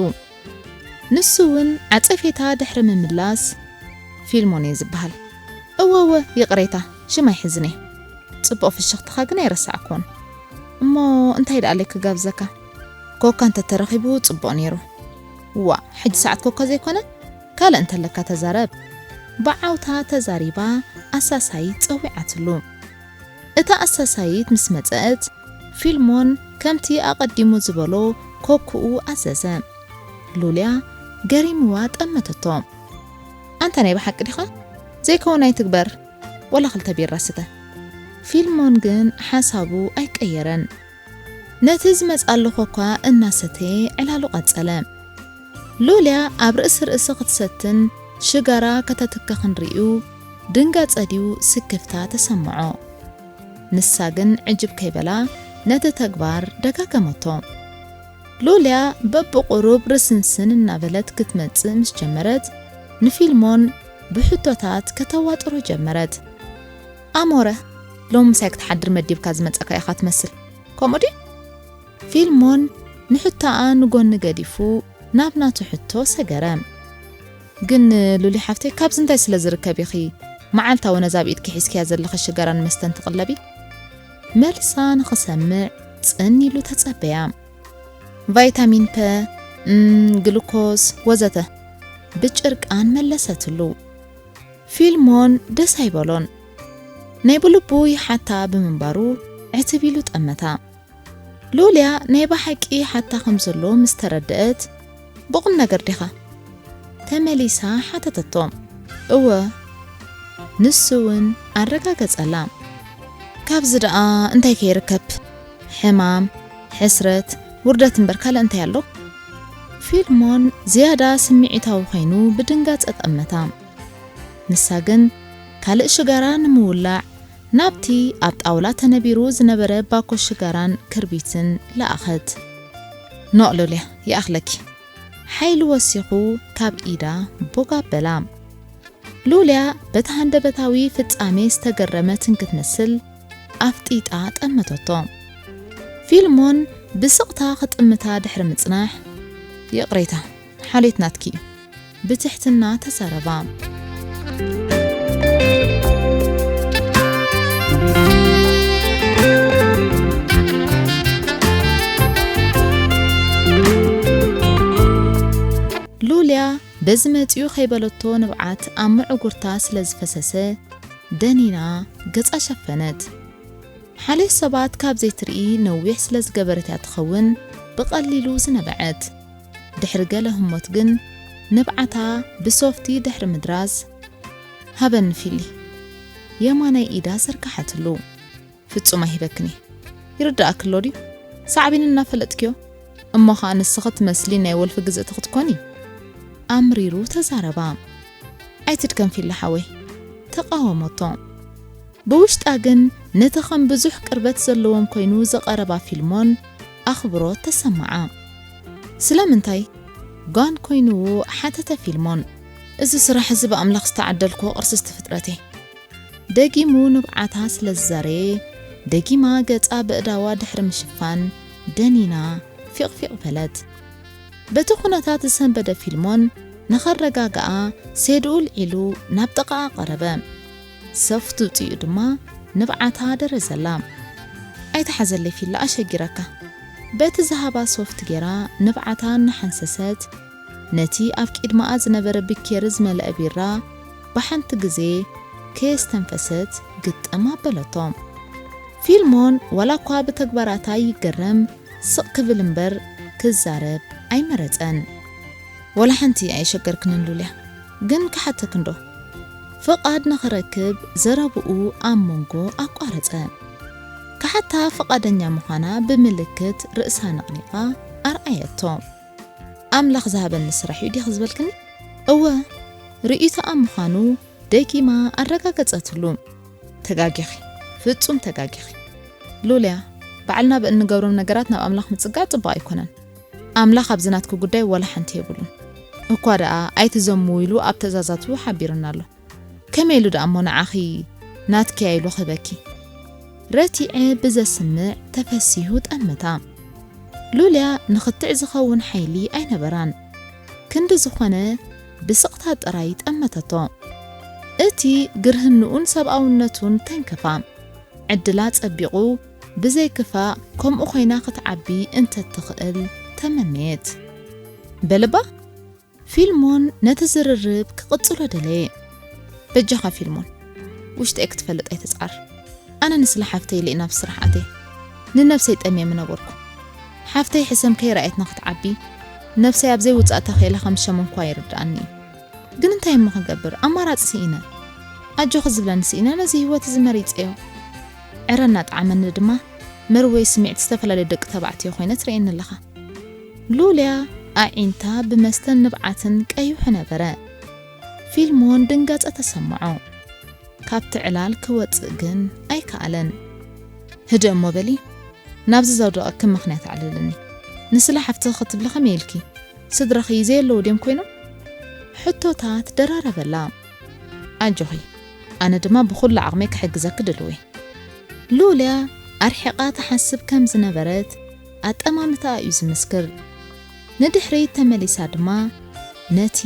ንሱ እውን ዓጸፌታ ድሕሪ ምምላስ፣ "ፊልሞን እየ ዝበሃል። እወ፣ እወ፣ ይቕሬታ፣ ሽም ኣይሕዝን እየ። ጽቡቕ ፍሽኽትኻ ግን ኣይረሳዕኩዎን። እሞ እንታይ ደኣ ለይ ክጋብዘካ? ኮካ እንተተረኺቡ ጽቡቕ ነይሩ።" "ዋእ፣ ሕጂ ሰዓት ኮካ ዘይኮነ? ካልእ እንተለካ ተዛረብ።" ብዓውታ ተዛሪባ ኣሳሳይት ጸዊዓትሉ። እታ ኣሳሳይት ምስ መጸት፣ ፊልሞን ከምቲ ኣቐዲሙ ዝበሎ ኮክኡ ኣዘዘ። ሉልያ ገሪምዋ ጠመተቶ። "ኣንታ ናይ ብሓቂ ዲኻ? ዘይከውን ኣይትግበር። ወላ ክልተ ቢራ ስተ።" ፊልሞን ግን ሓሳቡ ኣይቀየረን። ነቲ ዝመጽኣሉ ኮካ እናሰተየ ዕላሉ ቀጸለ። ሉልያ ኣብ ርእሲ ርእሲ ክትሰትን ሽጋራ ከተትክኽን ርእዩ ድንጋጸ ድዩ ስክፍታ ተሰምዖ። ንሳ ግን ዕጅብ ከይበላ ነቲ ተግባር ደጋገመቶ። ሉልያ በብቑሩብ ርስንስን እናበለት ክትመጽእ ምስ ጀመረት፣ ንፊልሞን ብሕቶታት ከተዋጥሮ ጀመረት። "ኣሞረ፣ ሎሚ ምሳይ ክትሓድር መዲብካ ዝመጸካ ኢኻ ትመስል። ከምኡ ድዩ?" ፊልሞን ንሕቶኣ ንጎኒ ገዲፉ ናብ ናቱ ሕቶ ሰገረ። "ግን ሉሊ ሓፍተይ፣ ካብዚ እንታይ ስለ ዝርከብ ኢኺ መዓልታዊ ነዛ ኣብ ኢድኪ ሒዝክያ ዘለኺ ሽጋራን መስተን ትቕለቢ?" መልሳ ንኽሰምዕ ጽን ኢሉ ተጸበያ። "ቫይታሚን ፐ፣ እም፣ ግሉኮስ ወዘተ" ብጭርቃን መለሰትሉ። ፊልሞን ደስ ኣይበሎን። ናይ ብልቡ ይሓታ ብምንባሩ ዕትብ ኢሉ ጠመታ። ሉልያ ናይ ብሓቂ ይሓታ ከም ዘሎ ምስ ተረድአት፣ "ብቑም ነገር ዲኻ?" ተመሊሳ ሓተተቶ። "እወ።" ንሱ እውን ኣረጋገጸላ። "ካብዚ ደኣ እንታይ ከይርከብ? ሕማም፣ ሕስረት፣ ውርደት እምበር ካልእ እንታይ ኣሎ?" ፊልሞን ዝያዳ ስምዒታዊ ኮይኑ ብድንጋጸ ጠመታ። ንሳ ግን ካልእ ሽጋራ ንምውላዕ ናብቲ ኣብ ጣውላ ተነቢሩ ዝነበረ ባኮ ሽጋራን ክርቢትን ለኣኸት። "ኖእ ሉልያ፣ ይኣኽለኪ።" ሓይሊ ወሲኹ ካብ ኢዳ ቦግ ኣበላ። ሉልያ በቲ ሃንደበታዊ ፍጻሜ ዝተገረመት እንክትመስል ኣፍጢጣ ጠመተቶ። ፊልሞን ብስቕታ ክጥምታ ድሕሪ ምጽናሕ፣ "ይቕሬታ፣ ሓልዮት ናትኪ እዩ" ብትሕትና ተዛረባ። ሉልያ በዚ መጺኡ ከይበለቶ ንብዓት ኣብ መዕጉርታ ስለ ዝፈሰሰ፣ ደኒና ገጻ ሸፈነት። ሓልዮት ሰባት ካብ ዘይትርኢ ነዊሕ ስለ ዝገበረት እያ ትኸውን ብቐሊሉ ዝነበዐት። ድሕሪ ገለ ህሞት ግን ንብዓታ ብሶፍቲ ድሕሪ ምድራዝ፣ "ሃበኒ ፊሊ" የማናይ ኢዳ ዘርግሓትሉ። "ፍጹም ኣይህበክን እየ። ይርድኣኪ ኣሎ ድዩ? ሳዕቤን እናፈለጥክዮ? እሞ ኸኣ ንስኺ ትመስሊ ናይ ወልፊ ግዝእቲ ክትኮኒ?" ኣምሪሩ ተዛረባ። "ኣይትድከም ፊሊ ሓወይ" ተቓወመቶ። ብውሽጣ ግን ነቲ ከም ብዙሕ ቅርበት ዘለዎም ኮይኑ ዝቐረባ ፊልሞን ኣኽብሮት ተሰምዓ። "ስለምንታይ?" ጓን ኮይንዎ ሓተተ ፊልሞን። "እዚ ስራሕ እዚ ብኣምላኽ ዝተዓደልክዎ ቅርስስቲ ፍጥረት እየ" ደጊሙ ንብዓታ ስለ ዝዛረየ፣ ደጊማ ገጻ በእዳዋ ድሕሪ ምሽፋን ደኒና ፊቕፊቕ በለት። በቲ ኩነታት ዝሰንበደ ፊልሞን ንኸረጋግኣ ሴድኡ ልዒሉ ናብ ጥቓኣ ቀረበ። ሰፍቱ ውጺኡ ድማ ንብዓታ ደረዘላ። ኣይትሓዘለይ ፊላ፣ ኣሸጊረካ። በቲ ዝሃባ ሶፍት ጌራ ንብዓታ እናሓንሰሰት፣ ነቲ ኣብ ቂድማኣ ዝነበረ ብኬሪ ዝመልአ ቢራ ብሓንቲ ግዜ ከየስተንፈሰት ግጥም ኣበለቶ። ፊልሞን ዋላ እኳ ብተግባራታ ይገረም፣ ስቕ ክብል እምበር ክዛረብ ኣይመረጸን። "ዋላ ሓንቲ ኣየሸገርክንን ሉልያ፣ ግን ክሓተክንዶ?" ፍቓድ ንኽረክብ ዘረብኡ ኣብ መንጎ ኣቋረጸ። ክሓታ ፍቓደኛ ምዃና ብምልክት ርእሳ ነቕኒቓ ኣርኣየቶ። "ኣምላኽ ዝሃበኒ ስራሕ እዩ ዲኺ ዝበልክኒ?" "እወ፣ ርእይቶኣ ምዃኑ ደጊማ ኣረጋገጸትሉ። "ተጋጊኺ፣ ፍጹም ተጋጊኺ ሉልያ። ባዕልና ብእንገብሮም ነገራት ናብ ኣምላኽ ምጽጋዕ ጽቡቕ ኣይኮነን። ኣምላኽ ኣብዚ ናትኪ ጉዳይ ዋላ ሓንቲ የብሉን። እኳ ደኣ ኣይትዘሙ ኢሉ ኣብ ትእዛዛቱ ሓቢሩና ኣሎ። ከመይ ኢሉ ደኣ እሞ ንዓኺ ናትኪ ኢሉ ክህበኪ?" ረቲዐ ብዘስምዕ ተፈሲሁ ጠመታ። ሉልያ ንኽትዕ ዝኸውን ሓይሊ ኣይነበራን። ክንዲ ዝኾነ ብስቕታ ጥራይ ጠመተቶ። እቲ ግርህንኡን ሰብኣውነቱን ተንከፋ። ዕድላ ጸቢቑ ብዘይክፋእ ከምኡ ኮይና ክትዓቢ እንተትኽእል ተመነየት። በልባ ፊልሞን ነቲ ዝርርብ ክቕጽሎ ደለየ። "በጃኻ ፊልሞን፣ ውሽጠይ ክትፈልጥ ኣይትጽዓር። ኣነ ንስለ ሓፍተይ ኢለ ናብ ስራሕ ኣትየ። ንነብሰይ ጠምየ ምነበርኩ። ሓፍተይ ሕሰም ከይረኣየትና ክትዓቢ፣ ነብሰይ ኣብ ዘይውጻእ ተኺእላ ከም ሸመንኳ ይርድኣኒ እዩ። ግን እንታይ እሞ ክገብር? ኣማራጺ ስኢነ። ኣጆኺ ዝብለኒ ስኢነ፣ ነዚ ህይወት እዚ መሪጸዮ። ዕረ እናጠዓመኒ ድማ፣ መርወይ ስምዒት ዝተፈላለዩ ደቂ ተባዕትዮ ኮይነ ትርእየኒ ኣለኻ።" ሉልያ ኣዒንታ ብመስተን ንብዓትን ቀይሑ ነበረ። ፊልሞን ድንጋጸ ተሰምዖ። ካብቲ ዕላል ክወጽእ ግን ኣይከኣለን። "ህድእ እሞ በሊ፣ ናብዚ ዘውደቐኪ ምኽንያት ኣዕልልኒ። ንስለ ሓፍትኺ ክትብሊ ከመይ ኢልኪ? ስድራኺ ዘየለዉ ድዮም ኮይኖም?" ሕቶታት ደራረበላ። "ኣጆኺ፣ ኣነ ድማ ብኹሉ ዓቕመይ ክሕግዘኪ ድልዊ እየ።" ሉልያ ኣርሒቓ ትሓስብ ከም ዝነበረት ኣጠማምታኣ እዩ ዝምስክር። ንድሕሪት ተመሊሳ ድማ ነቲ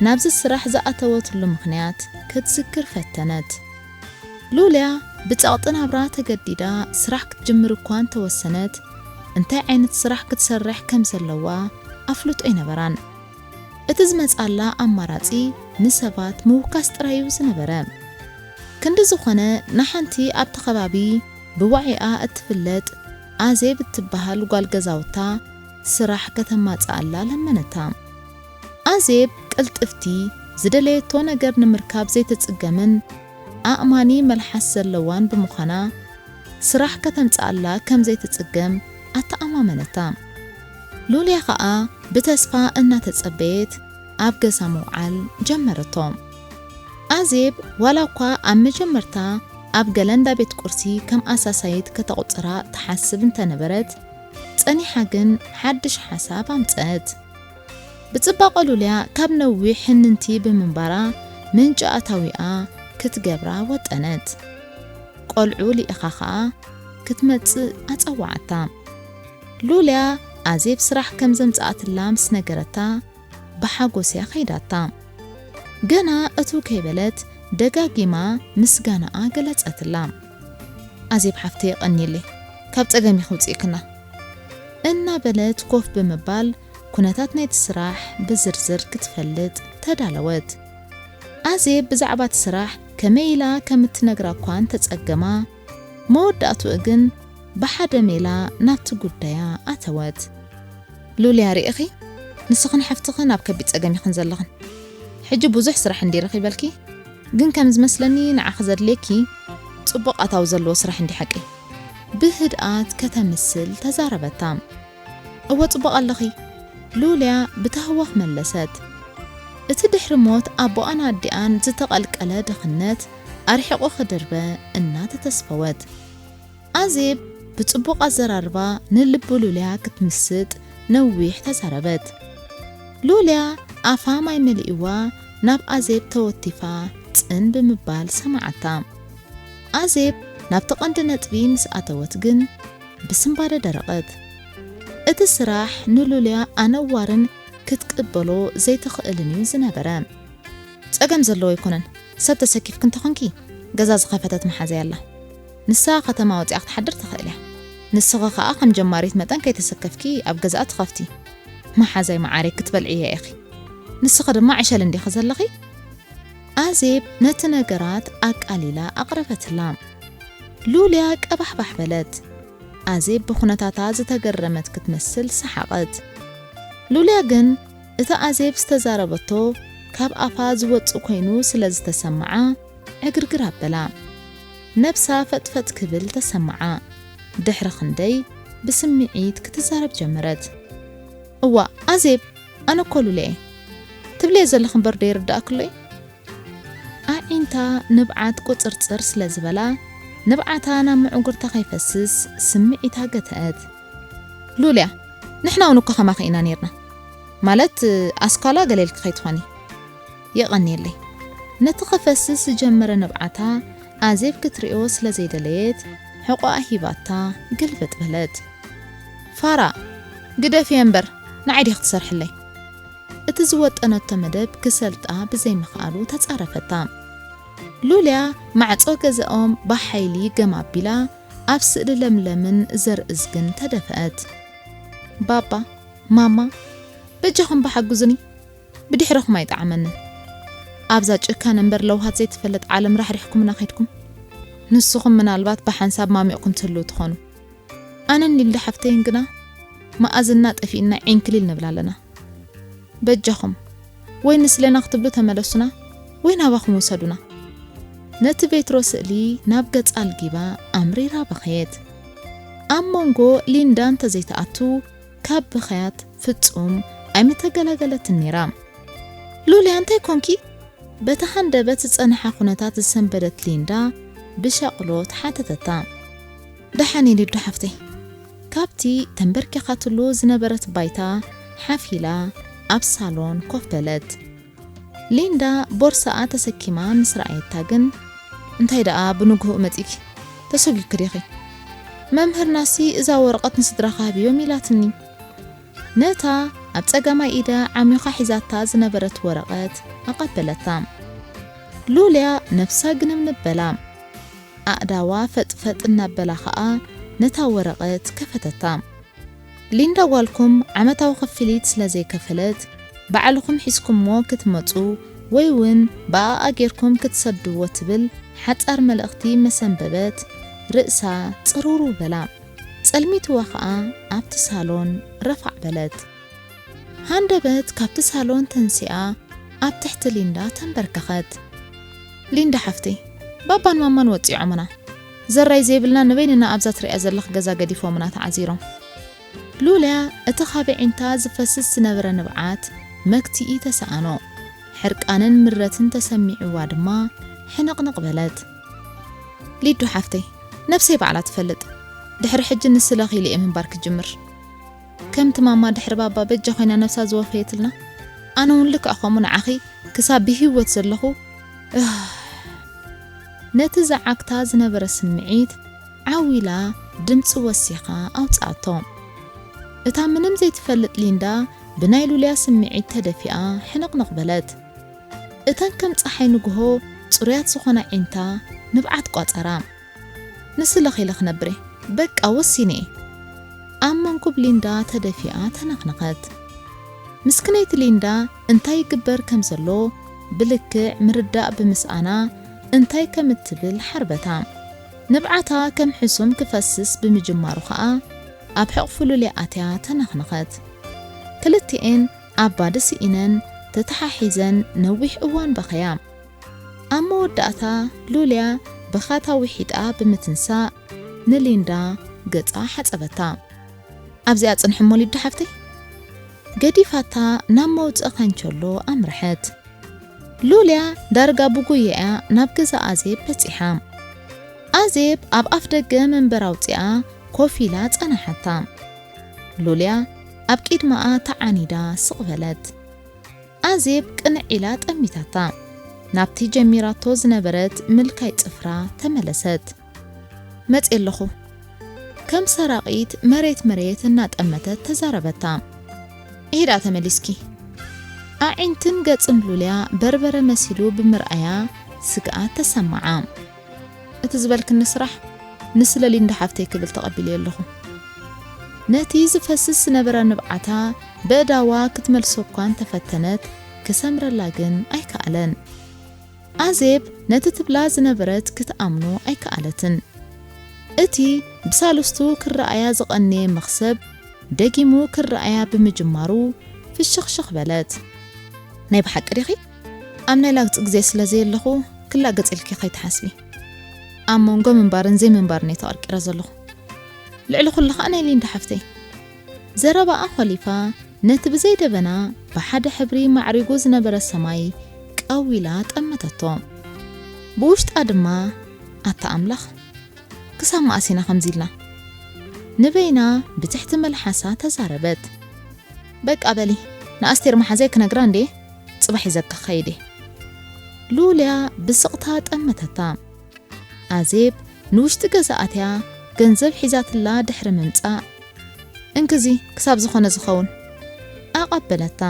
ናብዚ ስራሕ ዝኣተወትሉ ምኽንያት ክትዝክር ፈተነት። ሉልያ ብጸቕጢ ናብራ ተገዲዳ ስራሕ ክትጅምር እኳ እንተወሰነት፣ እንታይ ዓይነት ስራሕ ክትሰርሕ ከም ዘለዋ ኣፍልጦ ኣይነበራን። እቲ ዝመጻላ ኣማራጺ ንሰባት ምውካስ ጥራይ እዩ ዝነበረ። ክንዲ ዝኾነ ንሓንቲ ኣብቲ ከባቢ ብዋዒኣ እትፍለጥ ኣዜብ እትበሃል ጓል ገዛውታ ስራሕ ከተማጽኣላ ለመነታ። ኣዜብ ቅልጥፍቲ፣ ዝደለየቶ ነገር ንምርካብ ዘይትጽገምን ኣእማኒ መልሓስ ዘለዋን ብምዃና፣ ስራሕ ከተምጽኣላ ከም ዘይትጽገም ኣተኣማመነታ። ሉልያ ኸኣ ብተስፋ እናተጸበየት ኣብ ገዛ ምውዓል ጀመረቶ። ኣዜብ ዋላ እኳ ኣብ መጀመርታ ኣብ ገለ እንዳ ቤት ቁርሲ ከም ኣሳሳይት ከተቑጽራ ትሓስብ እንተነበረት፣ ጸኒሓ ግን ሓድሽ ሓሳብ ኣምጸአት። ብጽባቐ ሉልያ ካብ ነዊሕ ሕንንቲ ብምንባራ፣ ምንጪ ኣታዊኣ ክትገብራ ወጠነት። ቆልዑ ልኢኻ ኸኣ ክትመጽእ ኣጸዋዓታ። ሉልያ ኣዜብ ስራሕ ከም ዘምጽኣትላ ምስ ነገረታ፣ ብሓጎስ እያ ከይዳታ። ገና እትው ከይበለት ደጋጊማ ምስጋናኣ ገለጸትላ። "ኣዜብ ሓፍተይ የቐንየለይ፣ ካብ ጸገም ኢኺ ውጽእክና" እናበለት ኮፍ ብምባል ኩነታት ናይቲ ስራሕ ብዝርዝር ክትፈልጥ ተዳለወት። ኣዜብ ብዛዕባ እቲ ስራሕ ከመይ ኢላ ከም እትነግራ እኳ እንተጸገማ፣ መወዳእትኡ ግን ብሓደ ሜላ ናብቲ ጉዳያ ኣተወት። "ሉልያ ርኢኺ፣ ንስኽን ሓፍትኽን ኣብ ከቢድ ጸገም ኢኽን ዘለኽን። ሕጂ ብዙሕ ስራሕ እንዲ ረኺበልኪ፣ ግን ከም ዝመስለኒ ንዓኺ ዘድልየኪ ጽቡቕ ኣታዊ ዘለዎ ስራሕ እንዲ ሓቂ?" ብህድኣት ከተምስል ተዛረበታ። "እወ ጽቡቕ ኣለኺ።" ሉልያ ብታህዋኽ መለሰት። እቲ ድሕሪ ሞት ኣቦኣን ኣዲኣን ዝተቐልቀለ ድኽነት ኣርሒቑ ክድርበ እናተተስፈወት። ኣዜብ ብጽቡቕ ኣዘራርባ ንልቢ ሉልያ ክትምስጥ ነዊሕ ተዛረበት። ሉልያ ኣፋ ማይ መሊእዋ ናብ ኣዜብ ተወቲፋ ጽን ብምባል ሰማዓታ። ኣዜብ ናብቲ ቀንዲ ነጥቢ ምስ ኣተወት ግን ብስንባደ ደረቐት። እቲ ስራሕ ንሉልያ ኣነዋርን ክትቅበሎ ዘይትኽእልን እዩ ዝነበረ። "ጸገም ዘለዎ ኣይኮነን። ሰብ ተሰኪፍኪ እንተኾንኪ፣ ገዛ ዝኸፈተት መሓዛይ ኣላ። ንሳ ከተማ ወጺኣ ክትሓድር ትኽእል እያ። ንስኺ ከኣ ከም ጀማሪት መጠን ከይተሰከፍኪ ኣብ ገዛኣ ትኸፍቲ። መሓዛይ መዓረይ ክትበልዕያ ኢኺ። ንስኺ ድማ ዕሸል እንዲኺ ዘለኺ? ኣዜብ ነቲ ነገራት ኣቃሊላ ኣቕረበትላ። ሉልያ ቀባሕባሕ በለት። ኣዜብ ብኹነታታ ዝተገረመት ክትመስል ሰሓቐት። ሉልያ ግን እቲ ኣዜብ ዝተዛረበቶ ካብ ኣፋ ዝወጽእ ኮይኑ ስለ ዝተሰምዓ ዕግርግር ኣበላ። ነብሳ ፈጥፈጥ ክብል ተሰምዓ። ድሕሪ ክንደይ ብስምዒት ክትዛረብ ጀመረት። እዋ ኣዜብ፣ ኣነ እኮ ሉልያ እየ። ትብልዮ ዘለኺ እምበር ዶ ይርድኣክሎ እዩ? ኣዒንታ ንብዓት ቁጽርጽር ስለ ዝበላ፣ ንብዓታ ናብ ምዕጉርታ ከይፈስስ ስምዒታ ገትአት። ሉልያ፣ ንሕና እውን እኮ ከማኺ ኢና ኔርና። ማለት ኣስኳላ ገለ ኢልኪ ከይትኾኒ። የቐንየለይ። ነቲ ክፈስስ ዝጀመረ ንብዓታ ኣዜብ ክትርእዮ ስለ ዘይደለየት፣ ሕቖኣ ሂባታ ግልብጥ በለት። ፋራ፣ ግደፍዮ እምበር፣ ንዓይ ዲኺ ትሰርሕለይ? እቲ ዝወጠነቶ መደብ ክሰልጣ ብዘይምኽኣሉ ተጻረፈታ። ሉልያ ማዕጾ ገዛኦም ብሓይሊ ገም ኣቢላ ኣብ ስእሊ ለምለምን ዘርእዝግን ተደፍአት። ባባ፣ ማማ፣ በጃኹም እባ ሓግዙኒ፣ ብድሕረኹም ኣይጠዓመንን። ኣብዛ ጭካነ እምበር ለውሃት ዘይትፈልጥ ዓለም ራሕሪሕኩምና ከይድኩም። ንስኹም ምናልባት ብሓንሳብ ማሚቕኩም ትህልዉ ትኾኑ። ኣነን ሊንዳ ሓፍተይን ግና መኣዝና ጠፊእና ዒንክሊል ንብል ኣለና። በጃኹም፣ ወይ ንስለና ክትብሉ ተመለሱና፣ ወይ ናባኹም ውሰዱና። ነቲ ቬትሮ ስእሊ ናብ ገጻ ኣልጊባ ኣምሪራ በኸየት። ኣብ መንጎ ሊንዳ እንተዘይትኣቱ፣ ካብ ብኽያት ፍጹም ኣይምተገላገለትን ነይራ። ሉልያ፣ እንታይ ኮንኪ? በቲ ሃንደበት ዝጸንሓ ኩነታት ዝሰንበደት ሊንዳ ብሻቕሎት ሓተተታ። ደሓን እየ ሊዱ ሓፍተይ። ካብቲ ተንበርኪኻትሉ ዝነበረት ባይታ ሓፍ ኢላ ኣብ ሳሎን ኮፍ በለት። ሊንዳ ቦርሳኣ ተሰኪማ ምስ ረኣየታ ግን፣ እንታይ ደኣ ብንግሆኡ መጺእኪ? ተሰጒግኪ ዲኺ? መምህርናሲ እዛ ወረቐት ንስድራኻ ሃብዮም ኢላትኒ። ነታ ኣብ ጸጋማይ ኢዳ ዓሚኻ ሒዛታ ዝነበረት ወረቐት ኣቐበለታ። ሉልያ ነብሳ ግንብንብ በላ። ኣእዳዋ ፈጥፈጥ እናበላ ኸኣ ነታ ወረቐት ከፈተታ። ሊንዳ ጓልኩም ዓመታዊ ክፍሊት ስለ ዘይከፈለት፣ ባዕልኹም ሒዝኩምዎ ክትመጹ ወይ እውን ብኣኣ ጌርኩም ክትሰድዎ ትብል ሓጻር መልእኽቲ መሰንበበት፣ ርእሳ ጽርውርው በላ። ጸልሚትዋ ኸኣ ኣብቲ ሳሎን ረፋዕ በለት። ሃንደበት ካብቲ ሳሎን ተንሲኣ ኣብ ትሕቲ ሊንዳ ተንበርከኸት። ሊንዳ ሓፍተይ፣ ባባን ማማን ወጺዖምና። ዘራይ ዘይብልና ንበይንና ኣብዛ ትሪኣ ዘለኽ ገዛ ገዲፎምና ተዓዚሮም። ሉልያ እቲ ካብ ኣዒንታ ዝፈስስ ዝነበረ ንብዓት መግትኢ ተሰኣኖ። ሕርቃንን ምረትን ተሰሚዕዋ ድማ ሕንቕንቕ በለት። ሊዱ ሓፍተይ፣ ነብሰይ ባዕላ ትፈልጥ። ድሕሪ ሕጂ ንስለኺ ኢለ እየ ምንባር ክጅምር። ከምቲ ማማ ድሕሪ ባባ በጃ ኮይና ነብሳ ዝወፈየትልና፣ ኣነ እውን ልክዕ ከምኡ ንዓኺ ክሳብ ብህይወት ዘለኹ፣ እህ። ነቲ ዝዓግታ ዝነበረ ስምዒት ዓው ኢላ ድምጺ ወሲኻ ኣውጽኣቶ። እታ ምንም ዘይትፈልጥ ሊንዳ ብናይ ሉልያ ስምዒት ተደፊኣ ሕንቕንቕ በለት። እተን ከም ጸሓይ ንግሆ ጽሩያት ዝኾና ኣዒንታ ንብዓት ቋጸራ። ንስለኺ ኢለ ክነብር እየ። በቃ ወሲነ እየ። ኣብ መንኩብ ሊንዳ ተደፊኣ ተነኽነኸት። ምስክነይቲ ሊንዳ እንታይ ይግበር ከም ዘሎ ብልክዕ ምርዳእ ብምስኣና እንታይ ከም እትብል ሓርበታ። ንብዓታ ከም ሕሱም ክፈስስ ብምጅማሩ ኸኣ ኣብ ሕቕፊ ሉልያ ኣትያ ተነኽነኸት። ክልቲኤን ኣብ ባዲ ስኢነን ተተሓሒዘን ነዊሕ እዋን በኸያ። ኣብ መወዳእታ ሉልያ ብኻታ ውሒጣ ብምትንሳእ ንሊንዳ ገጻ ሓጸበታ። ኣብዚኣ ጽንሒ እሞ ሊዱ ሓፍተይ። ገዲፋታ ናብ መውጽኢ ካንቸሎ ኣምርሐት። ሉልያ ዳርጋ ብጉያኣ ናብ ገዛ ኣዜብ በጺሓ። ኣዜብ ኣብ ኣፍ ደገ መንበር ኣውጺኣ ኮፍ ኢላ ጸናሓታ። ሉልያ ኣብ ቅድመኣ ተዓኒዳ ስቕ በለት። ኣዜብ ቅንዕ ኢላ ጠሚታታ። ናብቲ ጀሚራቶ ዝነበረት ምልካይ ጽፍራ ተመለሰት። መጽየ ኣለኹ። ከም ሰራቒት መሬት መሬት እናጠመተት ተዛረበታ። ኢሂዳ ተመሊስኪ። ኣዒንትን ገጽን ሉልያ በርበረ መሲሉ ብምርኣያ ስግኣት ተሰማዓ። እቲ ዝበልክኒ ስራሕ ንስለ ሊንዳ ሓፍተይ ክብል ተቐቢለዮ ኣለኹ። ነቲ ዝፈስስ ዝነበረ ንብዓታ በእዳዋ ክትመልሶ እኳ እንተፈተነት፣ ክሰምረላ ግን ኣይከኣለን። ኣዜብ ነቲ ትብላ ዝነበረት ክትኣምኖ ኣይከኣለትን። እቲ ብሳልስቱ ክረኣያ ዝቐነየ መኽሰብ ደጊሙ ክረኣያ ብምጅማሩ ፍሽኽሽኽ በለት። "ናይ ብሓቂ ዲኺ? ኣብ ናይ ላግጺ ግዜ ስለ ዘየለኹ ክላገጽ ኢልኪ ከይትሓስቢ። ኣብ መንጎ ምንባርን ዘይምንባርን እየ ተቐርቂረ ዘለኹ። ልዕሊ ኩሉ ኸኣ ናይ ሊንዳ ሓፍተይ." ዘረባኣ ኾሊፋ ነቲ ብዘይ ደበና ብሓደ ሕብሪ ማዕሪጉ ዝነበረ ሰማይ ቀዊላ ጠመተቶ። ብውሽጣ ድማ፣ "ኣታ ኣምላኽ፣ ክሳብ መኣስ ኢና ከምዚ ኢልና?" ንበይና ብትሕቲ መልሓሳ ተዛረበት። "በቃ በሊ፣ ንኣስቴር መሓዘይ ክነግራ እንዴ፣ ጽባሕ ሒዘኪ ክኸይድ እየ." ሉልያ ብስቕታ ጠመተታ። ኣዜብ ንውሽጢ ገዛ ኣትያ ገንዘብ ሒዛትላ ድሕሪ ምምጻእ፣ "እንክዚ ክሳብ ዝኾነ ዝኸውን" ኣቐበለታ።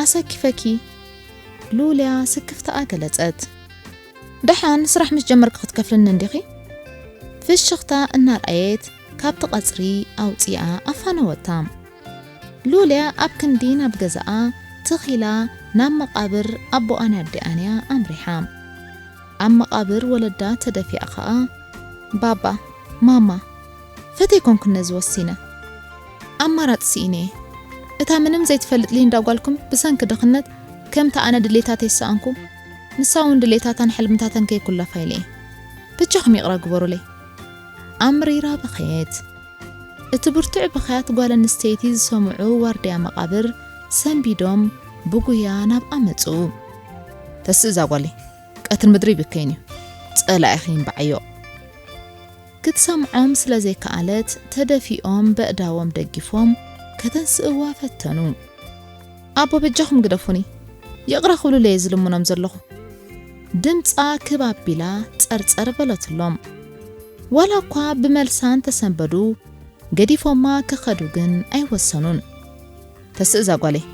"ኣሰኪፈኪ?" ሉልያ ስክፍታኣ ገለጸት። "ደሓን ስራሕ ምስ ጀመርኪ ክትከፍልኒ እንዲኺ?" ፍሽኽታ እናርኣየት ካብቲ ቀጽሪ ኣውጺኣ ኣፋነወታ። ሉልያ ኣብ ክንዲ ናብ ገዛኣ ትኽ ኢላ ናብ መቓብር ኣቦኣን ኣዲኣን እያ ኣምሪሓ። ኣብ መቓብር ወለዳ ተደፊኣ ኸኣ፣ "ባባ፣ ማማ፣ ፈተይኮንኩ ነዚ ወሲነ። ኣማራጺ ስኢነ እየ። እታ ምንም ዘይትፈልጥ ሊንዳ ጓልኩም ብሰንኪ ድኽነት ከምቲ ኣነ ድሌታተይ ዝሰኣንኩ፣ ንሳ እውን ድሌታታን ሕልምታታን ከይኩለፋ ኢለ እየ። ብጃኹም ይቕረ ግበሩለይ." ኣምሪራ በኸየት። እቲ ብርቱዕ ብኽያት ጓል ኣንስተይቲ ዝሰምዑ ዋርድያ መቓብር ሰንቢዶም ብጉያ ናብኣ መጹ። "ተስእ እዛ ጓለይ፣ ቀትሪ ምድሪ ይብከይን እዩ። ጸላኢኺ ይንባዓዮ።" ክትሰምዖም ስለ ዘይከኣለት ተደፊኦም በእዳዎም ደጊፎም ከተንስእዋ ፈተኑ። "ኣቦ በጃኹም ግደፉኒ፣ ይቕረ ክብሉለይ እየ ዝልምኖም ዘለኹ።" ድምጻ ክብ ኣቢላ ጸርጸር በለትሎም። ዋላ እኳ ብመልሳ እንተሰንበዱ፣ ገዲፎማ ክኸዱ ግን ኣይወሰኑን። "ተስእ እዛ ጓለይ፣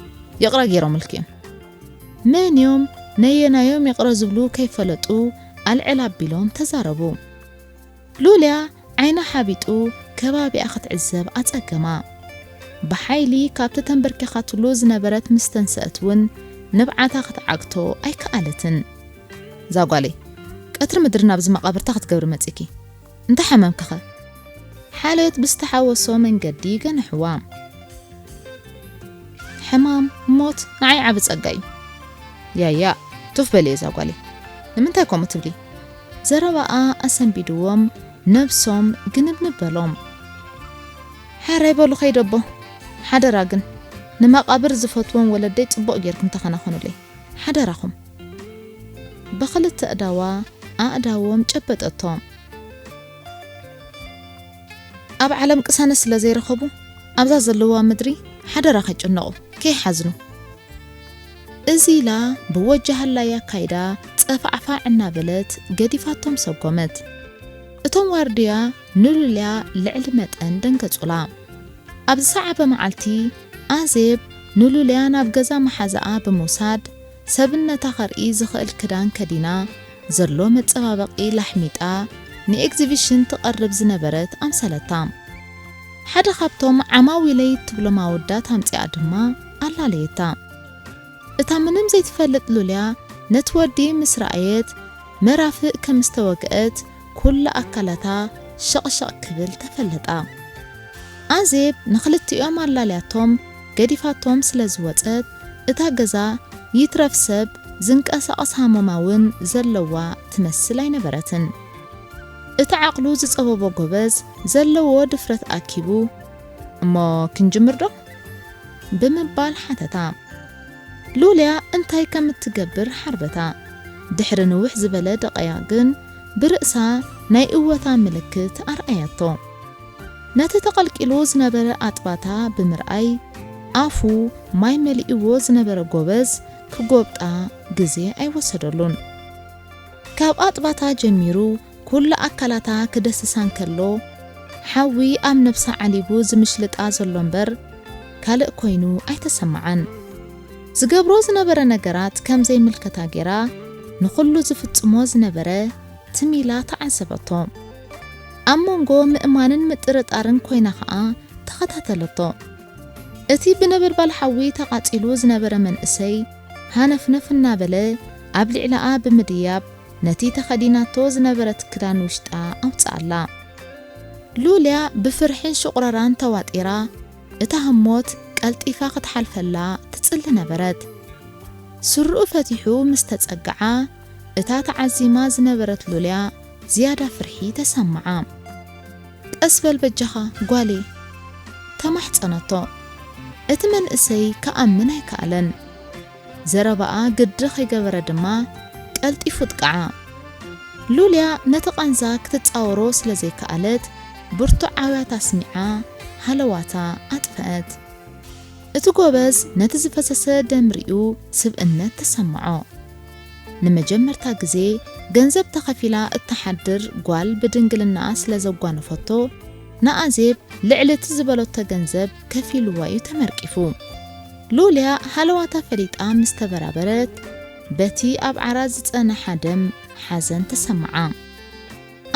ይቕረ ገይሮምልኪ እዮም።" መን እዮም ነየናዮም ይቕረ ዝብሉ ከይፈለጡ ኣልዕል ኣቢሎም ተዛረቡ። ሉልያ ዓይና ሓቢጡ ከባቢኣ ክትዕዘብ ኣጸገማ። ብሓይሊ ካብቲ ተንበርኪኻትሉ ዝነበረት ምስ ተንስአት እውን ንብዓታ ክትዓግቶ ኣይከኣለትን። "እዛ ጓለይ፣ ቀትሪ ምድሪ ናብዚ መቓብርታ ክትገብሪ መጺኪ። እንተ ሓመምኪኸ?" ሓልዮት ብዝተሓወሶ መንገዲ ገንሕዋ። "ሕማም፣ ሞት ንዓይ ዓቢ ጸጋ እዩ።" "ያያ፣ ቱፍ በሊ እዛ ጓለይ። ንምንታይ ከምኡ ትብሊ?" ዘረባኣ ኣሰንቢድዎም ነብሶም ግንብንብ በሎም። "ሓራይ በሉ ከይደቦ። ሓደራ ግን ንመቓብር ዝፈትዎም ወለደይ ጽቡቕ ጌርኩም ተኸናኸኑለይ። ሓደራኹም።" ብኽልተ እዳዋ ኣእዳዎም ጨበጠቶም። "ኣብ ዓለም ቅሳነት ስለ ዘይረኸቡ ኣብዛ ዘለዋ ምድሪ ሓደራ ከይጨነቑ፣ ከይሓዝኑ።" እዚ ኢላ ብወጃ ሃላይ ኣካይዳ ጸፋዕፋዕ እናበለት ገዲፋቶም ሰጎመት። እቶም ዋርድያ ንሉልያ ልዕሊ መጠን ደንገጹላ። ኣብ ዝሰዓበ መዓልቲ ኣዜብ ንሉልያ ናብ ገዛ መሓዛኣ ብምውሳድ ሰብነታ ከርኢ ዝኽእል ክዳን ከዲና ዘሎ መጸባበቒ ላሕሚጣ ንኤግዚቢሽን ትቐርብ ዝነበረት ኣምሰለታ። ሓደ ካብቶም ዓማዊለይ ትብሎም ኣወዳት ኣምጺኣ ድማ ኣላለየታ። እታ ምንም ዘይትፈልጥ ሉልያ ነቲ ወዲ ምስ ረኣየት መራፍእ ከም ዝተወግአት ኩሉ ኣካላታ ሸቕሸቕ ክብል ተፈለጣ። ኣዜብ ንኽልቲኦም ኣላልያቶም ገዲፋቶም ስለ ዝወጸት እታ ገዛ ይትረፍ ሰብ ዝንቀሳቐስ ሃመማ እውን ዘለዋ ትመስል ኣይነበረትን። እቲ ዓቕሉ ዝጸበቦ ጎበዝ ዘለዎ ድፍረት ኣኪቡ፣ "እሞ ክንጅምር ዶ?" ብምባል ሓተታ። ሉልያ እንታይ ከም እትገብር ሓርበታ። ድሕሪ ንውሕ ዝበለ ደቐያ ግን ብርእሳ ናይ እወታ ምልክት ኣርኣያቶ። ነቲ ተቐልቂሉ ዝነበረ ኣጥባታ ብምርኣይ፣ ኣፉ ማይ መሊእዎ ዝነበረ ጎበዝ ክጎብጣ ግዜ ኣይወሰደሉን። ካብ ኣጥባታ ጀሚሩ ኩሉ ኣካላታ ክደስሳ እንከሎ፣ ሓዊ ኣብ ነብሳ ዓሊቡ ዝምሽልጣ ዘሎ እምበር ካልእ ኮይኑ ኣይተሰምዓን። ዝገብሮ ዝነበረ ነገራት ከም ዘይምልከታ ጌራ ንኹሉ ዝፍጽሞ ዝነበረ ትም ኢላ ተዓዘበቶ። ኣብ መንጎ ምእማንን ምጥርጣርን ኮይና ኸኣ ተኸታተለቶ። እቲ ብነበልባል ሓዊ ተቓጺሉ ዝነበረ መንእሰይ ሃነፍነፍ እናበለ ኣብ ልዕሊኣ ብምድያብ ነቲ ተኸዲናቶ ዝነበረት ክዳን ውሽጣ ኣውጽኣላ። ሉልያ ብፍርሕን ሽቑረራን ተዋጢራ እታ ህሞት ቀልጢፋ ክትሓልፈላ ትጽሊ ነበረት። ስርኡ ፈቲሑ ምስ ተጸግዓ እታ ተዓዚማ ዝነበረት ሉልያ ዝያዳ ፍርሒ ተሰምዓ። ቀስ በል በጃኻ ጓሌ፣ ተማሕጸነቶ። እቲ መንእሰይ ክኣምን ኣይከኣለን። ዘረባኣ ግዲ ከይገበረ ድማ ቀልጢፉ ጥቅዓ። ሉልያ ነቲ ቃንዛ ክትጻወሮ ስለ ዘይከኣለት ብርቱዕ ኣውያት ኣስሚዓ ሃለዋታ ኣጥፈአት። እቲ ጎበዝ ነቲ ዝፈሰሰ ደም ሪኡ ስብእነት ተሰምዖ። ንመጀመርታ ግዜ ገንዘብ ተኸፊላ እትሓድር ጓል ብድንግልናኣ ስለ ዘጓነፈቶ ንኣዜብ ልዕሊ እቲ ዝበለቶ ገንዘብ ከፊልዋ እዩ ተመርቂፉ። ሉልያ ሃለዋታ ፈሊጣ ምስ ተበራበረት በቲ ኣብ ዓራት ዝጸንሓ ደም ሓዘን ተሰምዓ።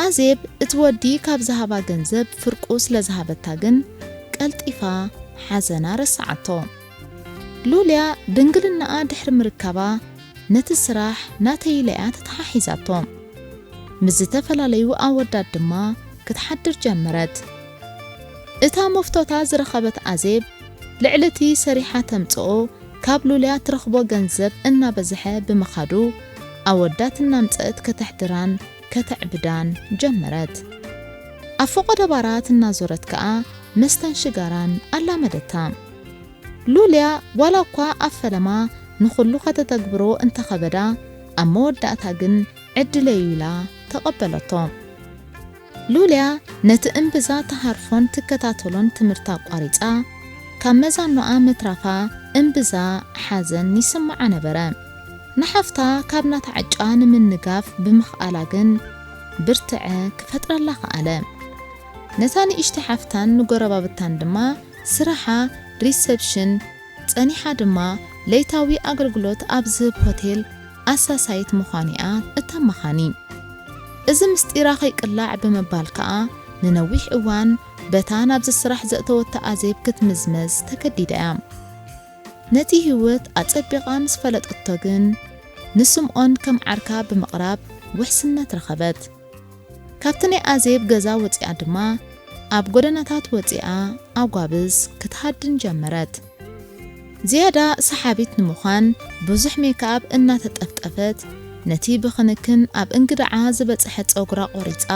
ኣዜብ እቲ ወዲ ካብ ዝሃባ ገንዘብ ፍርቁ ስለ ዝሃበታ ግን ቀልጢፋ ሓዘና ረስዓቶ። ሉልያ ድንግልናኣ ድሕሪ ምርካባ ነቲ ስራሕ ናተይ ኢላ እያ ተተሓሒዛቶ። ምስ ዝተፈላለዩ ኣወዳት ድማ ክትሓድር ጀመረት። እታ መፍቶታ ዝረኸበት ኣዜብ ልዕሊ እቲ ሰሪሓ ተምጽኦ ካብ ሉልያ ትረኽቦ ገንዘብ እናበዝሐ ብምኻዱ ኣወዳት እናምጸእት ከተሕድራን ከተዕብዳን ጀመረት። ኣብ ፈቐዶ ባራት እናዞረት ከኣ መስተን ሽጋራን ኣላመደታ። ሉልያ ዋላ እኳ ኣብ ፈለማ ንኹሉ ከተተግብሮ እንተኸበዳ ኣብ መወዳእታ ግን ዕድለይ ኢላ ተቐበለቶ። ሉልያ ነቲ እምብዛ ትሃርፎን ትከታተሎን ትምህርቲ ኣቋሪጻ ካብ መዛኖኣ ምትራፋ እምብዛ ሓዘን ይስምዓ ነበረ። ንሓፍታ ካብ ናታ ዕጫ ንምንጋፍ ብምኽኣላ ግን ብርትዐ ክፈጥረላ ከኣለ። ነታ ንእሽቲ ሓፍታን ንጎረባብታን ድማ ስራሓ ሪሰፕሽን ጸኒሓ ድማ ለይታዊ ኣገልግሎት ኣብ ዝህብ ሆቴል ኣሳሳይት ምዃኒኣ እተመኻኒ። እዚ ምስጢራ ከይቅላዕ ብምባል ከኣ ንነዊሕ እዋን በታ ናብዚ ስራሕ ዘእተወታ ኣዜብ ክትምዝመዝ ተገዲዳ እያ። ነቲ ህይወት ኣጸቢቓ ምስ ፈለጠቶ ግን ንስምኦን ከም ዓርካ ብምቕራብ ውሕስነት ረኸበት። ካብቲ ናይ ኣዜብ ገዛ ወጺኣ ድማ ኣብ ጎደናታት ወጺኣ ኣጓብዝ ክትሃድን ጀመረት። ዝያዳ ሰሓቢት ንምዃን ብዙሕ ሜክኣፕ እናተጠፍጠፈት ነቲ ብኽንክን ኣብ እንግድዓ ዝበጽሐ ጸጉራ ቆሪጻ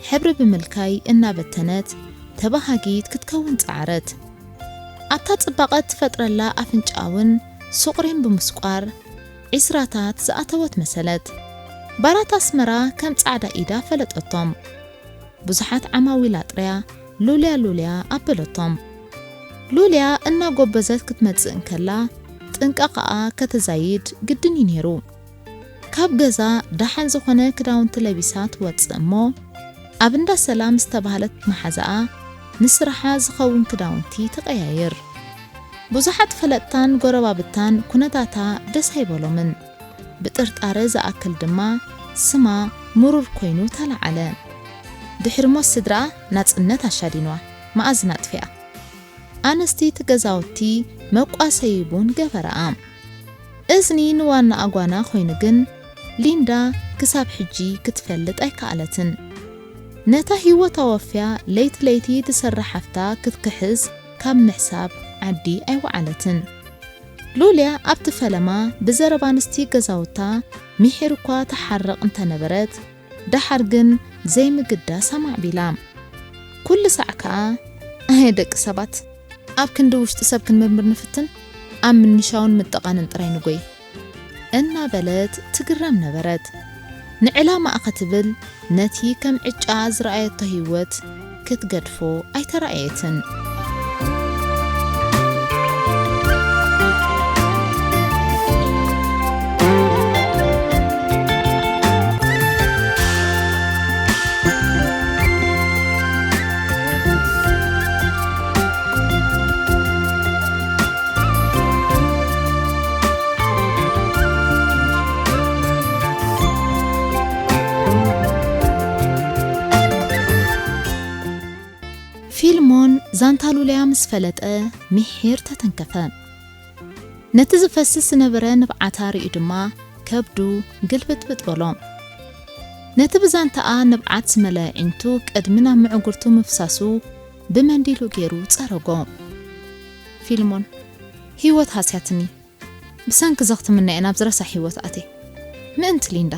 ሕብሪ ብምልካይ እናበተነት ተባሃጊት ክትከውን ጸዓረት። ኣብታ ጽባቐ ትፈጥረላ ኣፍንጫ እውን ሱቕሪን ብምስቋር ዒስራታት ዝኣተወት መሰለት። ባራት ኣስመራ ከም ጻዕዳ ኢዳ ፈለጠቶም። ብዙሓት ዓማዊል ኣጥርያ ሉልያ ሉልያ ኣበለቶም። ሉልያ እናጎበዘት ክትመጽእ እንከላ ጥንቃቐኣ ከተዛይድ ግድን እዩ ነይሩ። ካብ ገዛ ደሓን ዝኾነ ክዳውንቲ ለቢሳ ትወጽእ እሞ ኣብ እንዳ ሰላም ዝተባህለት መሓዛኣ ንስራሓ ዝኸውን ክዳውንቲ ትቀያይር። ብዙሓት ፈለጥታን ጎረባብታን ኩነታታ ደስ ኣይበሎምን። ብጥርጣረ ዝኣክል ድማ ስማ ምሩር ኮይኑ ተለዓለ። ድሕሪ ሞት ስድራኣ ናጽነት ኣሻዲንዋ፣ መኣዝን ኣጥፊኣ። ኣንስቲ እቲ ገዛውቲ መቋሰዪ ቡን ገበረኣ። እዝኒ ንዋና ኣጓና ኮይኑ ግን ሊንዳ ክሳብ ሕጂ ክትፈልጥ ኣይከኣለትን። ነታ ህይወታ ወፍያ ለይቲ ለይቲ ትሰርሕ ሓፍታ ክትክሕስ ካብ ምሕሳብ ዓዲ ኣይወዓለትን። ሉልያ ኣብቲ ፈለማ ብዘረባ ኣንስቲ ገዛውታ ምሒር እኳ ትሓርቕ እንተነበረት፣ ደሓር ግን ዘይምግዳስ ኣማዕቢላ። ኩሉ ሳዕ ከኣ፣ ኣየ ደቂ ሰባት፣ ኣብ ክንዲ ውሽጢ ሰብ ክንምርምር ንፍትን፣ ኣብ ምንሻውን ምጥቓንን ጥራይ ንጎይ። እናበለት ትግረም ነበረት። ንዕላማኣ ክትብል ነቲ ከም ዕጫ ዝረኣየቶ ህይወት ክትገድፎ ኣይተራእየትን። ፊልሞን ዛንታ ሉልያ ምስ ፈለጠ፣ ምሒር ተተንከፈ። ነቲ ዝፈስስ ዝነበረ ንብዓታ ርእዩ ድማ፣ ከብዱ ግልብጥብጥ በሎ። ነቲ ብዛንታኣ ንብዓት ዝመልአ ኣዒንቱ ቅድሚ ናብ ምዕጉርቱ ምፍሳሱ ብመንዲሉ ገይሩ ጸረጎ። ፊልሞን፣ ህይወት ሃስያትኒ። ብሰንኪ ዘኽትምና እየ ናብዚ ረሳሕ ህይወት ኣትየ። ምእንቲ ሊንዳ።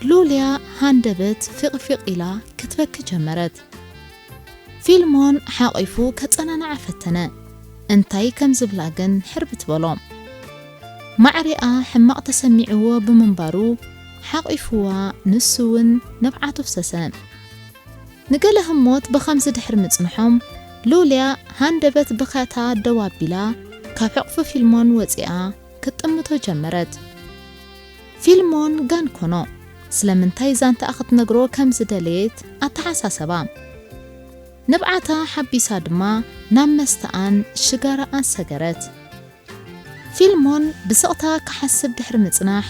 ሉልያ ሃንደበት ፊቕፊቕ ኢላ ክትበኪ ጀመረት። ፊልሞን ሓቒፉ ከጸናንዓ ፈተነ። እንታይ ከም ዝብላ ግን ሕርብት በሎ። ማዕሪኣ ሕማቕ ተሰሚዕዎ ብምንባሩ ሓቒፍዋ ንሱ እውን ንብዓቱ ፍሰሰ። ንገለ ህሞት ብኸምዚ ድሕሪ ምጽንሖም፣ ሉልያ ሃንደበት ብኸታ ደው ኣቢላ ካብ ሕቕፊ ፊልሞን ወጺኣ ክትጥምቶ ጀመረት። ፊልሞን ጋን ኮኖ ስለምንታይ ዛንታኣ ክትነግሮ ከም ዝደለየት ኣተሓሳሰባ። ንብዓታ ሓቢሳ ድማ ናብ መስተኣን ሽጋራኣን ሰገረት። ፊልሞን ብስቕታ ክሓስብ ድሕሪ ምጽናሕ፣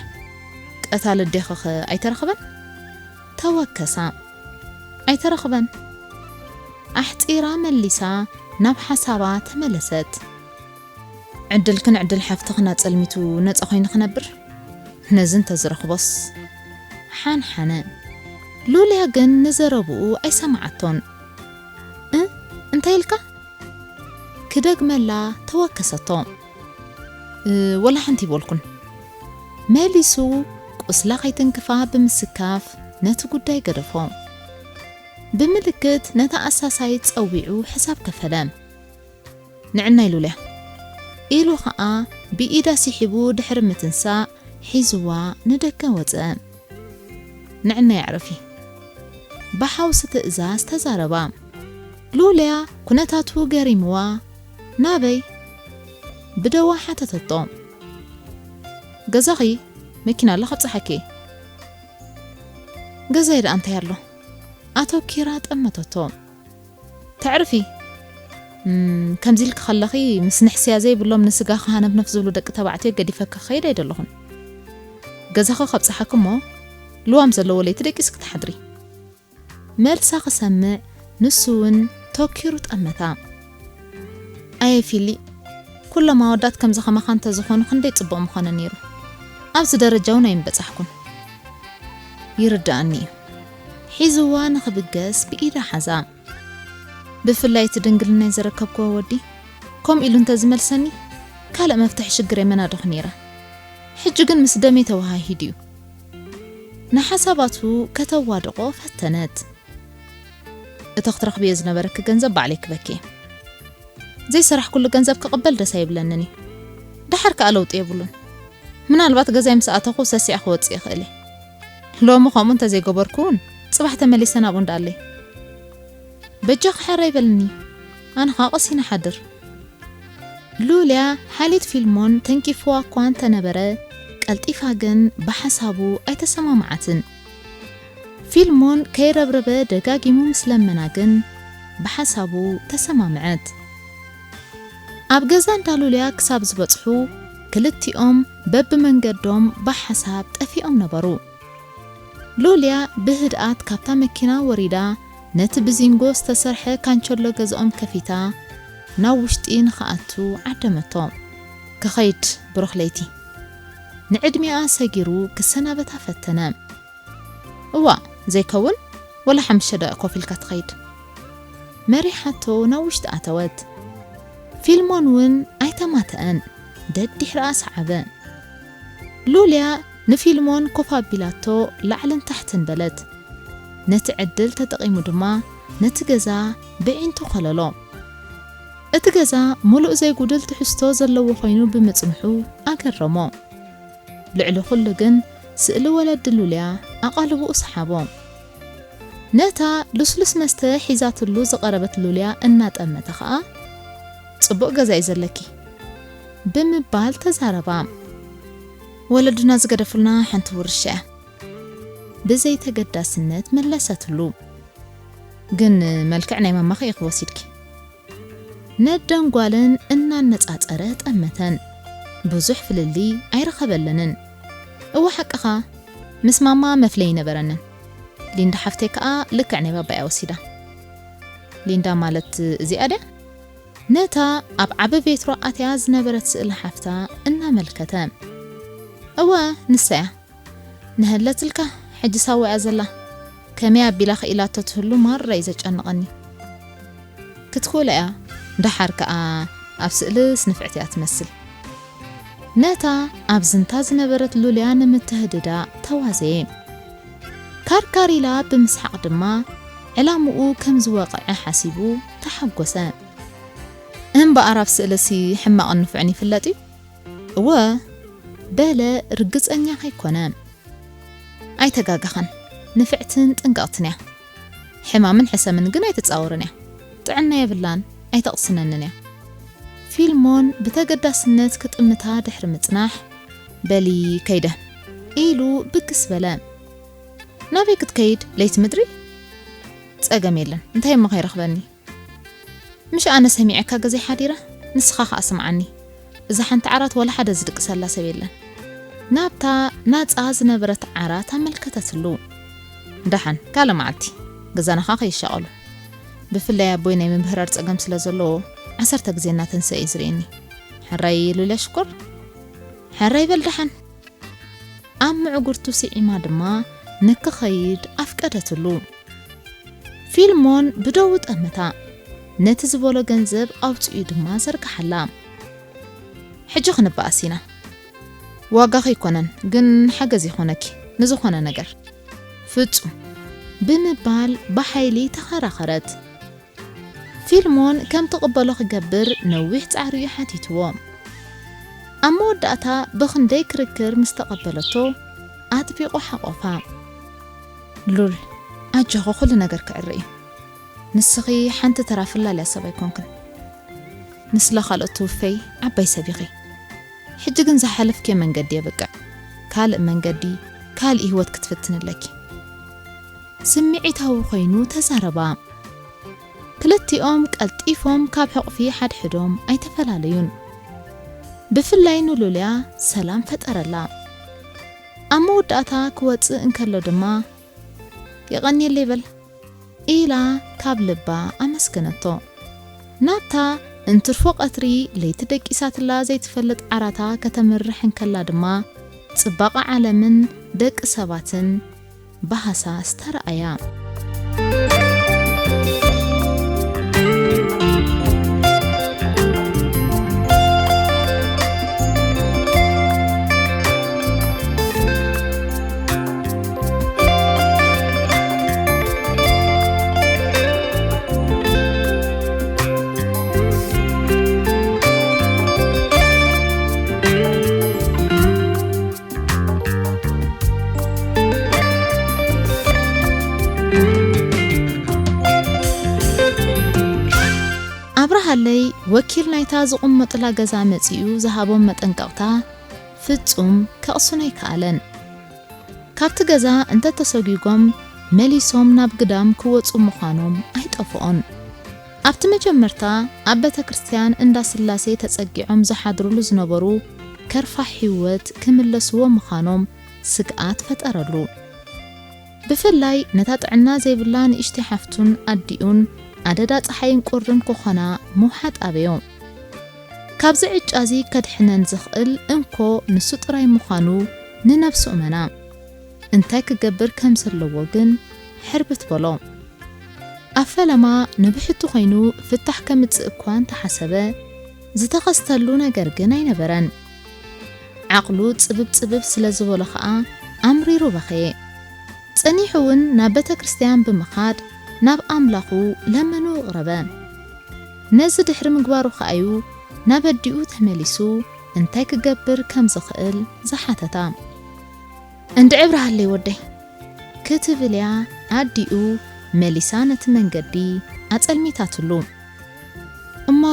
ቀታሊ ኣዴኺኸ ኣይተረኽበን? ተወከሳ። ኣይተረኽበን። ኣሕጺራ መሊሳ ናብ ሓሳባ ተመለሰት። ዕድልክን ዕድል ሓፍትኽን ኣጸልሚቱ ነጻ ኮይኑ ክነብር? ነዚ እንተዝረኽቦስ? ሓንሓነ። ሉልያ ግን ንዘረብኡ ኣይሰማዓቶን። እ? እንታይ ኢልካ? ክደግመላ ተወከሰቶ። እ፣ ወላ ሓንቲ ይበልኩን። መሊሱ ቁስላ ከይትንክፋ ብምስካፍ ነቲ ጉዳይ ገደፎ። ብምልክት ነታ ኣሳሳይት ጸዊዑ ሕሳብ ከፈለ። ንዕናይ ሉልያ ኢሉ ኸኣ ብኢዳ ስሒቡ ድሕሪ ምትንሳእ ሒዝዋ ንደገ ወጸ። ንዕናይ ኣዕርፊ ብሓውሲ ትእዛዝ ተዛረባ። ሉልያ ኩነታቱ ገሪምዋ ናበይ ብደዋ ሓተተቶ። ገዛኺ መኪና ኣላ ከብጽሓኪ። ገዛይ ደኣ እንታይ ኣሎ? ኣተኪራ ጠመተቶ። ተዕርፊ። እም፣ ከምዚ ኢልኪ ከለኺ ምስ ንሕስያ ዘይብሎም ንስጋኺ ሃነፍነፍ ዝብሉ ደቂ ተባዕትዮ ገዲፈኪ ክኸይድ ኣይደለኹን። ገዛኺ ከብጽሓኪ እሞ ልዋም ዘለዎ ለይቲ ደቂስኪ ትሓድሪ። መልሳ ክሰምዕ ንሱ እውን ተኪሩ ጠመታ። ኣየ ፊሊ፣ ኩሎም ኣወዳት ከምዚ ከማኻ እንተዝኾኑ ክንደይ ጽቡቕ ምኾነ ነይሩ። ኣብዚ ደረጃ እውን ኣይምበጻሕኩን። ይርድኣኒ እዩ። ሒዝዋ ንኽብገስ ብኢዳ ሓዛ። ብፍላይ እቲ ድንግልናይ ዘረከብክዎ ወዲ ከምኡ ኢሉ እንተዝመልሰኒ ካልእ መፍትሒ ሽግረይ መናደኹ ነይረ። ሕጂ ግን ምስ ደመይ ተወሃሂዱ እዩ። ንሓሳባቱ ከተዋድቖ ፈተነት። እቲ ክትረኽብዮ ዝነበረኪ ገንዘብ ባዕለይ ክበኪ እየ። ዘይሰራሕኩሉ ገንዘብ ክቕበል ደስ ኣይብለንን እዩ። ደሓር ከኣ ለውጢ የብሉን። ምናልባት ገዛይ ምስ ኣተኹ ሰሲዐ ክወጽእ ይኽእል እየ። ሎሚ ከምኡ እንተዘይገበርኩ እውን ጽባሕ ተመሊሰ ናብኡ እንዳኣለይ። በጃኺ ሕራይ በልኒ። ኣነ ኸኣ ቀሲነ ሓድር። ሉልያ ሓልዮት ፊልሞን ተንኪፍዋ እኳ እንተነበረ፣ ቀልጢፋ ግን ብሓሳቡ ኣይተሰማምዓትን። ፊልሞን ከይረብረበ ደጋጊሙ ምስ ለመና ግን ብሓሳቡ ተሰማምዐት። ኣብ ገዛ እንዳ ሉልያ ክሳብ ዝበጽሑ ክልቲኦም በብመንገዶም ብሓሳብ ጠፊኦም ነበሩ። ሉልያ ብህድኣት ካብታ መኪና ወሪዳ ነቲ ብዚንጎ ዝተሰርሐ ካንቸሎ ገዛኦም ከፊታ ናብ ውሽጢ ንኽኣቱ ዓደመቶ። ክኸይድ ብሩኽ ለይቲ። ንዕድሚኣ ሰጊሩ ክሰናበታ ፈተነ። እዋእ ዘይከውን ወላ ሓሙሽተ ደቂቕ ኮፍ ኢልካ ትኸይድ። መሪሓቶ ናብ ውሽጢ ኣተወት። ፊልሞን እውን ኣይተማተአን ደድሕሪኣ ሰዓበ። ሉልያ ንፊልሞን ኮፍ ኣቢላቶ ላዕልን ታሕትን በለት። ነቲ ዕድል ተጠቒሙ ድማ ነቲ ገዛ ብዒንቱ ኸለሎ። እቲ ገዛ ምሉእ ዘይጉድል ትሕዝቶ ዘለዎ ኮይኑ ብምጽንሑ ኣገረሞ። ልዕሊ ኩሉ ግን ስእሊ ወለዲ ሉልያ ኣቓልቦኡ ሰሓቦ። ነታ ልስሉስ መስተ ሒዛትሉ ዝቐረበት ሉልያ እናጠመተ ኸኣ፣ "ጽቡቕ ገዛ እዩ ዘለኪ" ብምባል ተዛረባ። "ወለድና ዝገደፉልና ሓንቲ ውርሻ እያ" ብዘይተገዳስነት መለሰትሉ። "ግን መልክዕ ናይ ማማኺ ኢኺ ወሲድኪ?" ነደን ጓልን እናነጻጸረ ጠመተን። ብዙሕ ፍልልይ ኣይረኸበለንን። "እወ ሓቅኻ፣ ምስ ማማ መፍለይ ኣይነበረንን። ሊንዳ ሓፍተይ ከኣ ልክዕ ናይ ባባ'ያ ወሲዳ" ሊንዳ ማለት እዚኣ ድያ? ነታ ኣብ ዓቢ ቬትሮ ኣትያ ዝነበረት ስእሊ ሓፍታ እናመልከተ። እወ፣ ንሳ እያ። ንሀለትልካ፣ ሕጂ ሳዋ እያ ዘላ። ከመይ ኣቢላ ክኢላቶ ትህሉ ማራ እዩ ዘጨንቐኒ። ክትክእሎ እያ። ደሓር ከኣ ኣብ ስእልስ ንፍዕቲ እያ ትመስል። ነታ ኣብ ዝንታ ዝነበረት ሉልያ ንምትህድዳ ተዋዘየ። ካርካር ኢላ ብምስሓቕ ድማ ዕላምኡ ከም ዝወቕዐ ሓሲቡ ተሓጎሰ። እምበኣር ኣብ ስእልሲ ሕማቕን ንፉዕን ይፍለጥ እዩ? እወ፣ በለ ርግጸኛ ከይኮነ። ኣይተጋገኸን፣ ንፍዕትን ጥንቅቕትን እያ። ሕማምን ሕሰምን ግን ኣይትጻወርን እያ። ጥዕና የብላን፣ ኣይተቕስነንን እያ። ፊልሞን ብተገዳስነት ክጥምታ ድሕሪ ምጽናሕ፣ በሊ ከይደ፣ ኢሉ ብግስ በለ። ናበይ ክትከይድ? ለይቲ ምድሪ? ጸገም የለን፣ እንታይ እሞ ከይረኽበኒ? ምሽ ኣነ ሰሚዐካ ገዘይ ሓዲረ፣ ንስኻ ኸኣ ስምዓኒ። እዛ ሓንቲ ዓራት ዋላ ሓደ ዝድቅሰላ ሰብ የለን። ናብታ ናጻ ዝነበረት ዓራት ኣመልከተትሉ። ደሓን፣ ካልእ መዓልቲ። ገዛና ኸኣ ከይሻቐሉ። ብፍላይ ኣቦይ ናይ ምምህራር ጸገም ስለ ዘለዎ፣ ዓሰርተ ግዜ እናተንሰአ እዩ ዝርእየኒ። ሕራይ ሉልያ ሽኮር? ሕራይ በል ደሓን። ኣብ ምዕጉርቱ ስዒማ ድማ ንክኸይድ ኣፍቀደትሉ። ፊልሞን ብደው ጠመታ። ነቲ ዝበሎ ገንዘብ ኣውጺኡ ድማ ዘርግሓላ። ሕጂ ክንበኣስ ኢና። ዋጋ ከይኮነን፣ ግን ሓገዝ ይኾነኪ፣ ንዝኾነ ነገር። ፍጹም፣ ብምባል ብሓይሊ ተኸራኸረት። ፊልሞን ከም ትቕበሎ ክገብር ነዊሕ ጻዕሪ እዩ ሓቲትዎ። ኣብ መወዳእታ ብኽንደይ ክርክር ምስ ተቐበለቶ፣ ኣጥቢቑ ሓቖፋ። ሉል፣ ኣጆኺ፣ ኩሉ ነገር ክዕረ እዩ። ንስኺ ሓንቲ ተራ ፍላልያ ሰብ ኣይኮንክን። ንስለ ካልኦት ትውፈይ ዓባይ ሰብ ኢኺ። ሕጂ ግን ዝሓለፍክዮ መንገዲ የብቅዕ። ካልእ መንገዲ፣ ካልእ ህይወት ክትፍትኒ ኣለኪ። ስምዒታዊ ኮይኑ ተዛረባ። ክልቲኦም ቀልጢፎም ካብ ሕቑፊ ሓድሕዶም ኣይተፈላለዩን። ብፍላይ ንሉልያ ሰላም ፈጠረላ። ኣብ መወዳእታ ክወጽእ እንከሎ ድማ፣ "የቐንየለይ በል" ኢላ ካብ ልባ ኣመስገነቶ። ናብታ እንትርፎ ቀትሪ ለይቲ ደቂሳትላ ዘይትፈልጥ ዓራታ ከተምርሕ እንከላ ድማ፣ ጽባቐ ዓለምን ደቂ ሰባትን ብሃሳስ ተራእያ። ኣብርሃለይ ወኪል ናይታ ዝቕመጡላ ገዛ መጺኡ ዝሃቦም መጠንቀቕታ ፍጹም ከቕስኖ ኣይከኣለን። ካብቲ ገዛ እንተተሰጒጎም መሊሶም ናብ ግዳም ክወጹ ምዃኖም ኣይጠፍኦን። ኣብቲ መጀመርታ ኣብ ቤተ ክርስቲያን እንዳ ስላሴ ተጸጊዖም ዝሓድሩሉ ዝነበሩ ከርፋሕ ህይወት ክምለስዎ ምዃኖም ስግኣት ፈጠረሉ። ብፍላይ ነታ ጥዕና ዘይብላ ንእሽተይ ሓፍቱን ኣዲኡን ኣደዳ ጸሓይን ቁርን ክኾና ምውሓጥ ኣበዮ። ካብዚ ዕጫዚ ከድሕነን ዝኽእል እንኮ ንሱ ጥራይ ምዃኑ ንነብሱ እመና። እንታይ ክገብር ከም ዘለዎ ግን ሕርብት በሎ። ኣብ ፈለማ ንብሕቱ ኮይኑ ፍታሕ ከምጽእ እኳ እንተሓሰበ፣ ዝተኸስተሉ ነገር ግን ኣይነበረን። ዓቕሉ ጽብብ ጽብብ ስለ ዝበሎ ኸኣ ኣምሪሩ በኸየ። ጸኒሑ እውን ናብ ቤተ ክርስቲያን ብምኻድ ናብ ኣምላኹ ለመኑ ኣቕረበ። ነዚ ድሕሪ ምግባሩ ኸኣዩ ናብ ኣዲኡ ተመሊሱ እንታይ ክገብር ከም ዝኽእል ዝሓተታ። "እንድዒ ኣብርሃለይ ወደይ" ክትብል እያ ኣዲኡ መሊሳ ነቲ መንገዲ ኣጸልሚታትሉ። "እሞ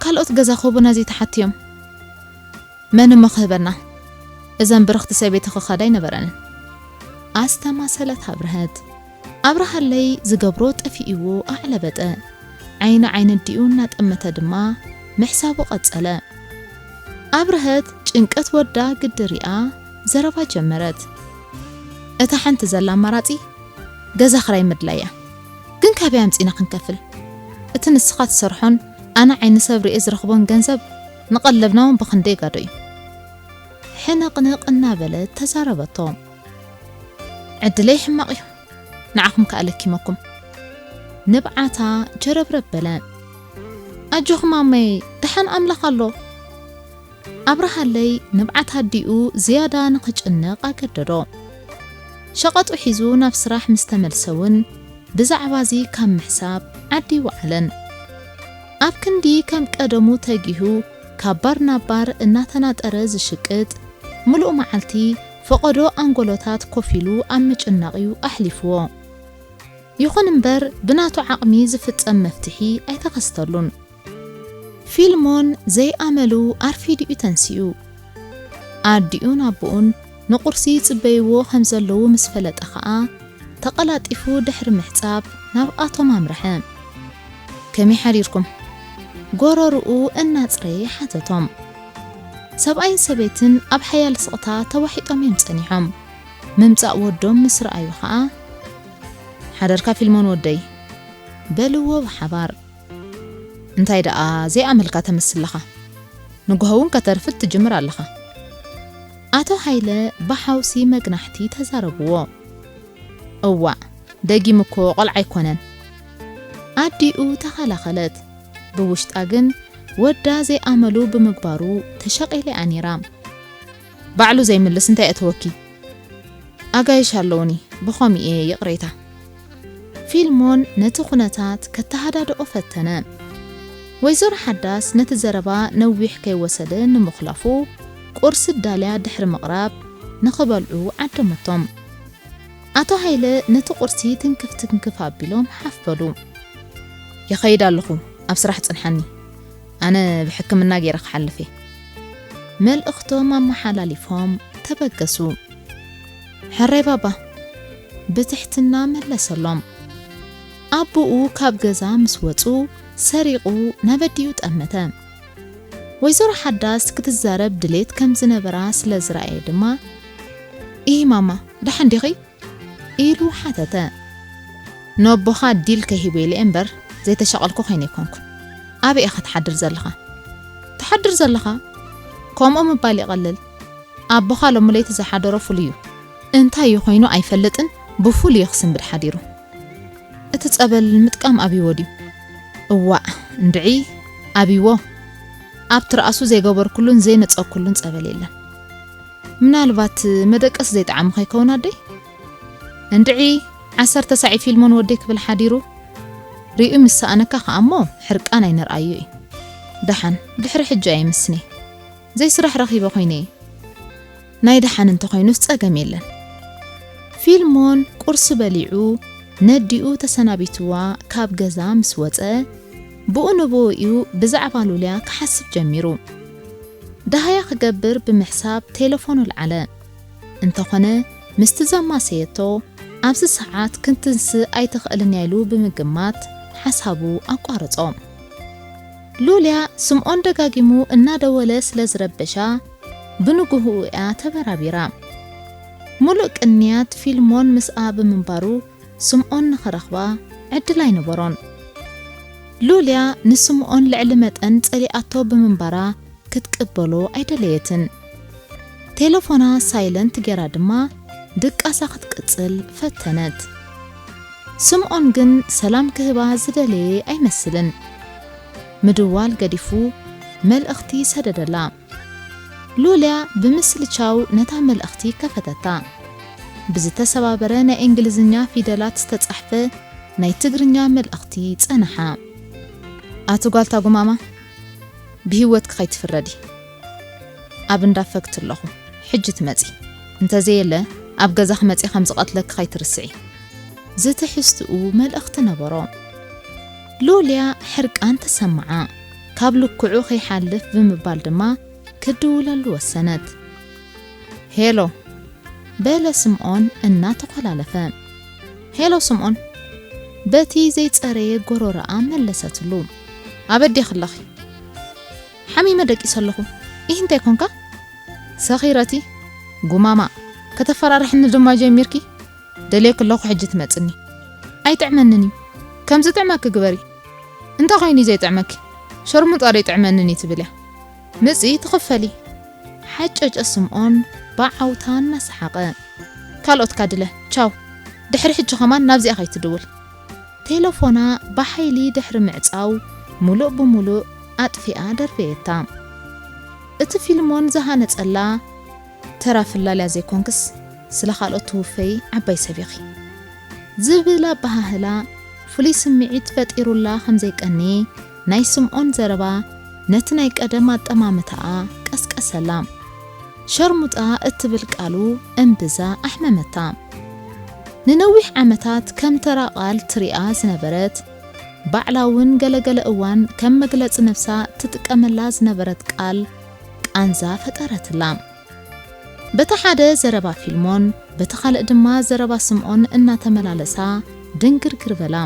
ካልኦት ገዛ ክህቡና ዘይተሓትዮም?" "መን እሞ ክህበና? እዘን ብርኽቲ ሰበይቲ ክኸዳ ኣይነበረንን" ኣስተማሰለት ኣብርሀት። ኣብርሃለይ ዝገብሮ ጠፊእዎ ኣዕለበጠ። ዓይኒ ዓይኒ ኣዲኡ እናጠመተ ድማ ምሕሳቡ ቀጸለ። ኣብርሀት ጭንቀት ወዳ ግዲ ሪኣ ዘረባ ጀመረት። "እታ ሓንቲ ዘላ ኣማራጺ ገዛ ክራይ ምድላይ እያ። ግን ካበይ ኣምጺና ክንከፍል? እቲ ንስኻ ትሰርሖን ኣነ ዓይኒ ሰብ ርእየ ዝረኽቦን ገንዘብ ንቐለብና እውን ብኽንደይ ጋዶ እዩ። ሕንቕንቕ እናበለት ተዛረበቶ። ዕድለይ ሕማቕ እዩ፣ ንዓኹም ከኣ ለኪመኩም። ንብዓታ ጀረብረብ በለ። ኣጆኹም ኣመይ፣ ደሓን ኣምላኽ ኣሎ። ኣብርሃለይ ንብዓት ኣዲኡ ዝያዳ ንኽጭነቕ ኣገደዶ። ሸቐጡ ሒዙ ናብ ስራሕ ምስ ተመልሰ እውን ብዛዕባዚ ካብ ምሕሳብ ዓዲ ይወዓለን። ኣብ ክንዲ ከም ቀደሙ ተጊሁ ካብ ባር ናብ ባር እናተናጠረ ዝሽቅጥ፣ ምሉእ መዓልቲ ፈቐዶ ኣንጎሎታት ኮፍ ኢሉ ኣብ ምጭናቕ እዩ ኣሕሊፍዎ። ይኹን እምበር ብናቱ ዓቕሚ ዝፍጸም መፍትሒ ኣይተኸስተሉን። ፊልሞን ዘይኣመሉ ኣርፊዱ እዩ ተንሲኡ። ኣዲኡን ኣቦኡን ንቁርሲ ይጽበይዎ ከም ዘለዉ ምስ ፈለጠ ኸኣ፣ ተቐላጢፉ ድሕሪ ምሕጻብ ናብኣቶም ኣምርሐ። "ከመይ ሓዲርኩም?" ጎረርኡ እናጽረየ ሓተቶም። ሰብኣይን ሰበይትን ኣብ ሓያል ስቕታ ተዋሒጦም እዮም ጸኒሖም። ምምጻእ ወዶም ምስ ረኣዩ ኸኣ፣ "ሓደርካ ፊልሞን ወደይ?" በልዎ ብሓባር። "እንታይ ደኣ ዘይኣመልካ ተመስል ኣለኻ? ንግሆ እውን ከተርፍድ ትጅምር ኣለኻ?" ኣቶ ሃይለ ብሓውሲ መግናሕቲ ተዛረብዎ። "እዋእ፣ ደጊም እኮ ቆልዓ ኣይኮነን።" ኣዲኡ ተኸላኸለት። ብውሽጣ ግን ወዳ ዘይኣመሉ ብምግባሩ ተሸቒላ እያ ነይራ። "ባዕሉ ዘይምልስ እንታይ ኣእተወኪ?" "ኣጋይሽ ኣለውኒ፣ ብኸምኡ እየ፣ ይቕሬታ።" ፊልሞን ነቲ ኩነታት ከተሃዳድኦ ፈተነ። ወይዘሮ ሓዳስ ነቲ ዘረባ ነዊሕ ከይወሰደ ንምኹላፉ፣ ቁርሲ ዳልያ ድሕሪ ምቕራብ ንኽበልዑ ዓደመቶም። ኣቶ ሃይለ ነቲ ቁርሲ ትንክፍ ትንክፍ ኣቢሎም ሓፍ በሉ። "ይኸይድ ኣለኹ፣ ኣብ ስራሕ ጽንሓኒ። ኣነ ብሕክምና ገይረ ክሓልፍ እየ።" መልእኽቶም ኣመሓላሊፎም ተበገሱ። "ሕራይ ባባ?" ብትሕትና መለሰሎም። ኣቦኡ ካብ ገዛ ምስ ወጹ ሰሪቑ ናብ ኣዲኡ ጠመተ። ወይዘሮ ሓዳስ ክትዛረብ ድሌት ከም ዝነበራ ስለ ዝረኣየ ድማ፣ "ኢሂ ማማ፣ ደሓን ዲኺ?" ኢሉ ሓተተ። "ነቦኻ ዲል ከይህቦ ኢለ እምበር ዘይተሸቐልኩ ኮይነ ኣይኮንኩን። ኣበይ ኢኻ ትሓድር ዘለኻ?" "ትሓድር ዘለኻ? ከምኡ ምባል ይቐልል። ኣቦኻ ሎሚ ለይቲ ዝሓደሮ ፍሉይ እዩ። እንታይ እዩ ኮይኑ ኣይፈልጥን፣ ብፍሉይ እዩ ክስንብድ ሓዲሩ። እቲ ጸበል ምጥቃም ኣብይዎ ድዩ?" "እዋእ፣ እንድዒ ኣብይዎ። ኣብ ትርኣሱ ዘይገበርኩሉን ዘይነጸኩሉን ጸበል የለን። ምናልባት መደቀስ ዘይጠዓሙ ከይከውን ኣደይ?" "እንድዒ ዓሰርተ ሳዕ ፊልሞን ወደይ ክብል ሓዲሩ ሪኡ ምስ ሰኣነካ ከኣ እሞ ሕርቃን ኣይነርኣዮ እዩ። ደሓን ድሕሪ ሕጂ ኣይምስኒ። ዘይስራሕ ረኺበ ኮይነ እየ። ናይ ደሓን እንተኾይኑስ ጸገም የለን።" ፊልሞን ቁርሲ በሊዑ ነዲኡ ተሰናቢትዋ ካብ ገዛ ምስ ወጸ፣ ብኡ ንብኡ እዩ ብዛዕባ ሉልያ ክሓስብ ጀሚሩ። ደሃያ ክገብር ብምሕሳብ ቴሌፎኑ ኣልዓለ። እንተኾነ ምስቲ ዘማሰየቶ ኣብዚ ሰዓት ክትንስእ ኣይትኽእልን እያ ኢሉ ብምግማት ሓሳቡ ኣቋረጾ። ሉልያ ስምኦን ደጋጊሙ እናደወለ ስለ ዝረበሻ ብንግህኡ እያ ተበራቢራ። ሙሉእ ቅንያት ፊልሞን ምስኣ ብምንባሩ ስምኦን ንኽረኽባ ዕድል ኣይነበሮን። ሉልያ ንስምኦን ልዕሊ መጠን ጸሊኣቶ ብምንባራ ክትቅበሎ ኣይደለየትን። ቴሌፎና ሳይለንት ጌራ ድማ ድቃሳ ክትቅጽል ፈተነት። ስምኦን ግን ሰላም ክህባ ዝደለየ ኣይመስልን። ምድዋል ገዲፉ መልእኽቲ ሰደደላ። ሉልያ ብምስልቻው ነታ መልእኽቲ ከፈተታ። ብዝተሰባበረ ናይ እንግሊዝኛ ፊደላት ዝተጻሕፈ ናይ ትግርኛ መልእኽቲ ጸንሓ። ኣቲ ጓልታ ጉማማ፣ ብህይወትኪ ከይትፍረዲ። ኣብ እንዳ ፈግቲ ኣለኹ፣ ሕጂ ትመጺ። እንተዘየለ፣ ኣብ ገዛኺ መጺ ከም ዝቐትለኪ ከይትርስዒ። ዝትሕዝትኡ መልእኽቲ ነበሮ። ሉልያ ሕርቃን ተሰምዓ። ካብ ልክዑ ከይሓልፍ ብምባል ድማ ክድውለሉ ወሰነት። ሄሎ፣ በለ ስምኦን እናተኾላለፈ። ሄሎ ስምኦን፣ በቲ ዘይጸረየ ጎሮሮኣ መለሰትሉ። ኣበዴኺ ኣለኺ? ሓሚመ ደቂሰ ኣለኹ። ኢህ እንታይ ኮንካ? ሰኺረቲ ጉማማ፣ ከተፈራርሕኒ ድማ ጀሚርኪ? ደልየኪ ኣለኹ፣ ሕጂ ትመጽኒ። ኣይጥዕመንን እዩ። ከም ዝጥዕመኪ ግበሪ። እንታይ ኮይኑ እዩ ዘይጥዕመኪ? ሸርሙጣ ዶ ይጥዕመንን እዩ ትብል እያ? ምጺ ትኽፈሊ። ሓጨጨ ስምዖን ብዓውታ እናሰሓቐ። ካልኦት ካድለ፣ ቻው። ድሕሪ ሕጂ ኸማን ናብዚኣ ከይትድውል። ቴለፎና ብሓይሊ ድሕሪ ምዕጻው፣ ሙሉእ ብሙሉእ ኣጥፊኣ ደርበየታ። እቲ ፊልሞን ዝሃነጸላ፣ ተራ ፍላልያ ዘይኮንክስ፣ ስለ ካልኦት ትውፈይ ዓባይ ሰብ ኢኺ ዝብል ኣበሃህላ፣ ፍሉይ ስምዒት ፈጢሩላ ከም ዘይቀንየ፣ ናይ ስምዖን ዘረባ ነቲ ናይ ቀደም ኣጠማምታኣ ቀስቀሰላ። ሸርሙጣ እትብል ቃሉ እምብዛ ኣሕመመታ። ንነዊሕ ዓመታት ከም ተራ ቃል ትሪኣ ዝነበረት፣ ባዕላ እውን ገለገለ እዋን ከም መግለጺ ነፍሳ ትጥቀመላ ዝነበረት ቃል ቃንዛ ፈጠረትላ። በቲ ሓደ ዘረባ ፊልሞን፣ በቲ ካልእ ድማ ዘረባ ስምዖን እናተመላለሳ ድንግርግር በላ።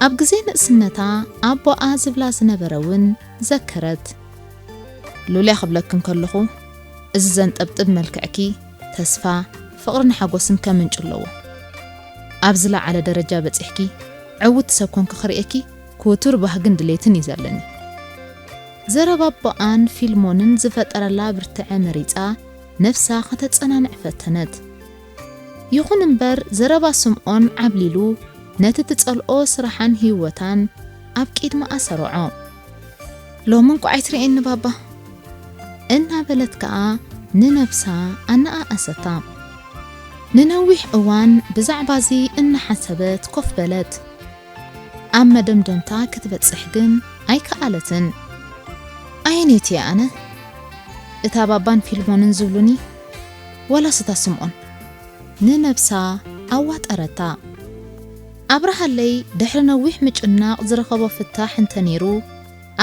ኣብ ግዜ ንእስነታ ኣቦኣ ዝብላ ዝነበረ እውን ዘከረት። ሉልያ ክብለኪ እንከለኹ፣ እዚ ዘንጠብጥብ መልክዕኪ ተስፋ፣ ፍቕርን ሓጎስን ከምንጩ ኣለዎ። ኣብ ዝለዓለ ደረጃ በጺሕኪ፣ ዕውቲ ሰብ ኮንኪ ክርእየኪ ክውቱር ባህግን ድሌትን እዩ ዘለኒ። ዘረባ ኣቦኣን ፊልሞንን ዝፈጠረላ ብርትዐ መሪጻ ነፍሳ ከተጸናንዕ ፈተነት። ይኹን እምበር፣ ዘረባ ስምዖን ዓብሊሉ ነቲ ትጸልኦ ስራሓን ህይወታን ኣብ ቅድማ ኣሰርዖ። ሎሚ እንቋዕ ኣይትርእየኒ ባባ፣ እናበለት ከኣ ንነብሳ ኣነኣኣሰታ። ንነዊሕ እዋን ብዛዕባዚ እናሓሰበት ኮፍ በለት። ኣብ መደምደምታ ክትበጽሕ ግን ኣይከኣለትን። ኣየነይቲ እየ ኣነ? እታ ባባን ፊልሞንን ዝብሉኒ፣ ዋላስ እታ ስምዖን? ንነብሳ ኣዋጠረታ። ኣብርሃለይ ድሕሪ ነዊሕ ምጭናቕ ዝረኸቦ ፍታሕ እንተነይሩ፣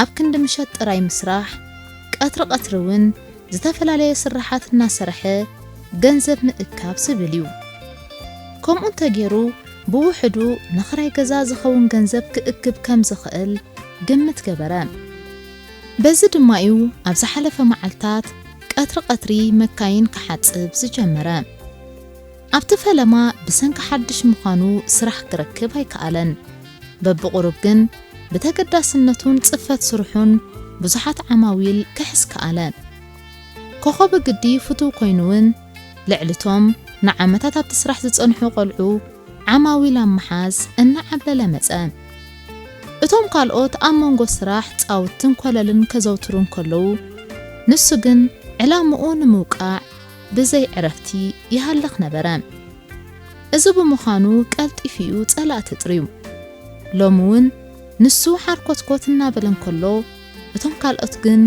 ኣብ ክንዲ ምሸት ጥራይ ምስራሕ፣ ቀትሪ ቀትሪ እውን ዝተፈላለየ ስራሓት እናሰርሐ ገንዘብ ምእካብ ዝብል እዩ። ከምኡ እንተገይሩ፣ ብውሕዱ ንኽራይ ገዛ ዝኸውን ገንዘብ ክእክብ ከም ዝኽእል ግምት ገበረ። በዚ ድማ እዩ ኣብ ዝሓለፈ መዓልታት ቀትሪ ቀትሪ መካይን ክሓጽብ ዝጀመረ። ኣብቲ ፈለማ ብሰንኪ ሓድሽ ምዃኑ ስራሕ ክረክብ ኣይከኣለን። በብቑሩብ ግን ብተገዳስነቱን ጽፈት ስርሑን ብዙሓት ዓማዊል ክሕዝ ከኣለ። ኮኾብ ግዲ ፍቱው ኮይኑ እውን፣ ልዕሊ እቶም ንዓመታት ኣብቲ ስራሕ ዝጸንሑ ቆልዑ ዓማዊል ኣብ ምሓዝ እናዓብለለ መጸ። እቶም ካልኦት ኣብ መንጎ ስራሕ ጻውትን ኮለልን ከዘውትሩ እንከለዉ፣ ንሱ ግን ዕላምኡ ንምውቃዕ ብዘይ ዕረፍቲ ይሃልኽ ነበረ። እዚ ብምዃኑ ቀልጢፉ እዩ ጸላእቲ ጥርዩ። ሎሚ እውን ንሱ ሓርኮትኮት እናበለ እንከሎ፣ እቶም ካልኦት ግን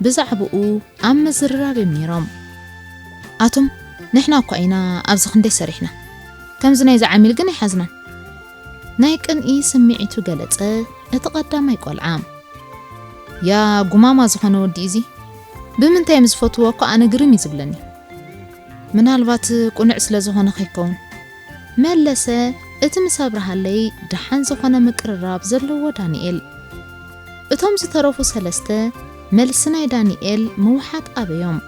ብዛዕባኡ ኣብ ምዝርራብ እዮም ነይሮም። ኣቱም፣ ንሕና እኳ ኢና ኣብዚ ክንደይ ሰሪሕና፣ ከምዚ ናይዚ ዓሚል ግን ኣይሓዝናን። ናይ ቅንኢ ስምዒቱ ገለጸ እቲ ቀዳማይ ቆልዓ። ያ ጉማማ ዝኾነ ወዲ እዚ፣ ብምንታይ እዮም ዝፈትዎ እኮ ኣነ ግርም እዩ ዝብለኒ። ምናልባት ቅኑዕ ስለ ዝኾነ ከይከውን፣ መለሰ እቲ ምስ ኣብርሃለይ ደሓን ዝኾነ ምቅርራብ ዘለዎ ዳንኤል። እቶም ዝተረፉ ሰለስተ መልሲ ናይ ዳንኤል ምውሓጥ ኣበዮም።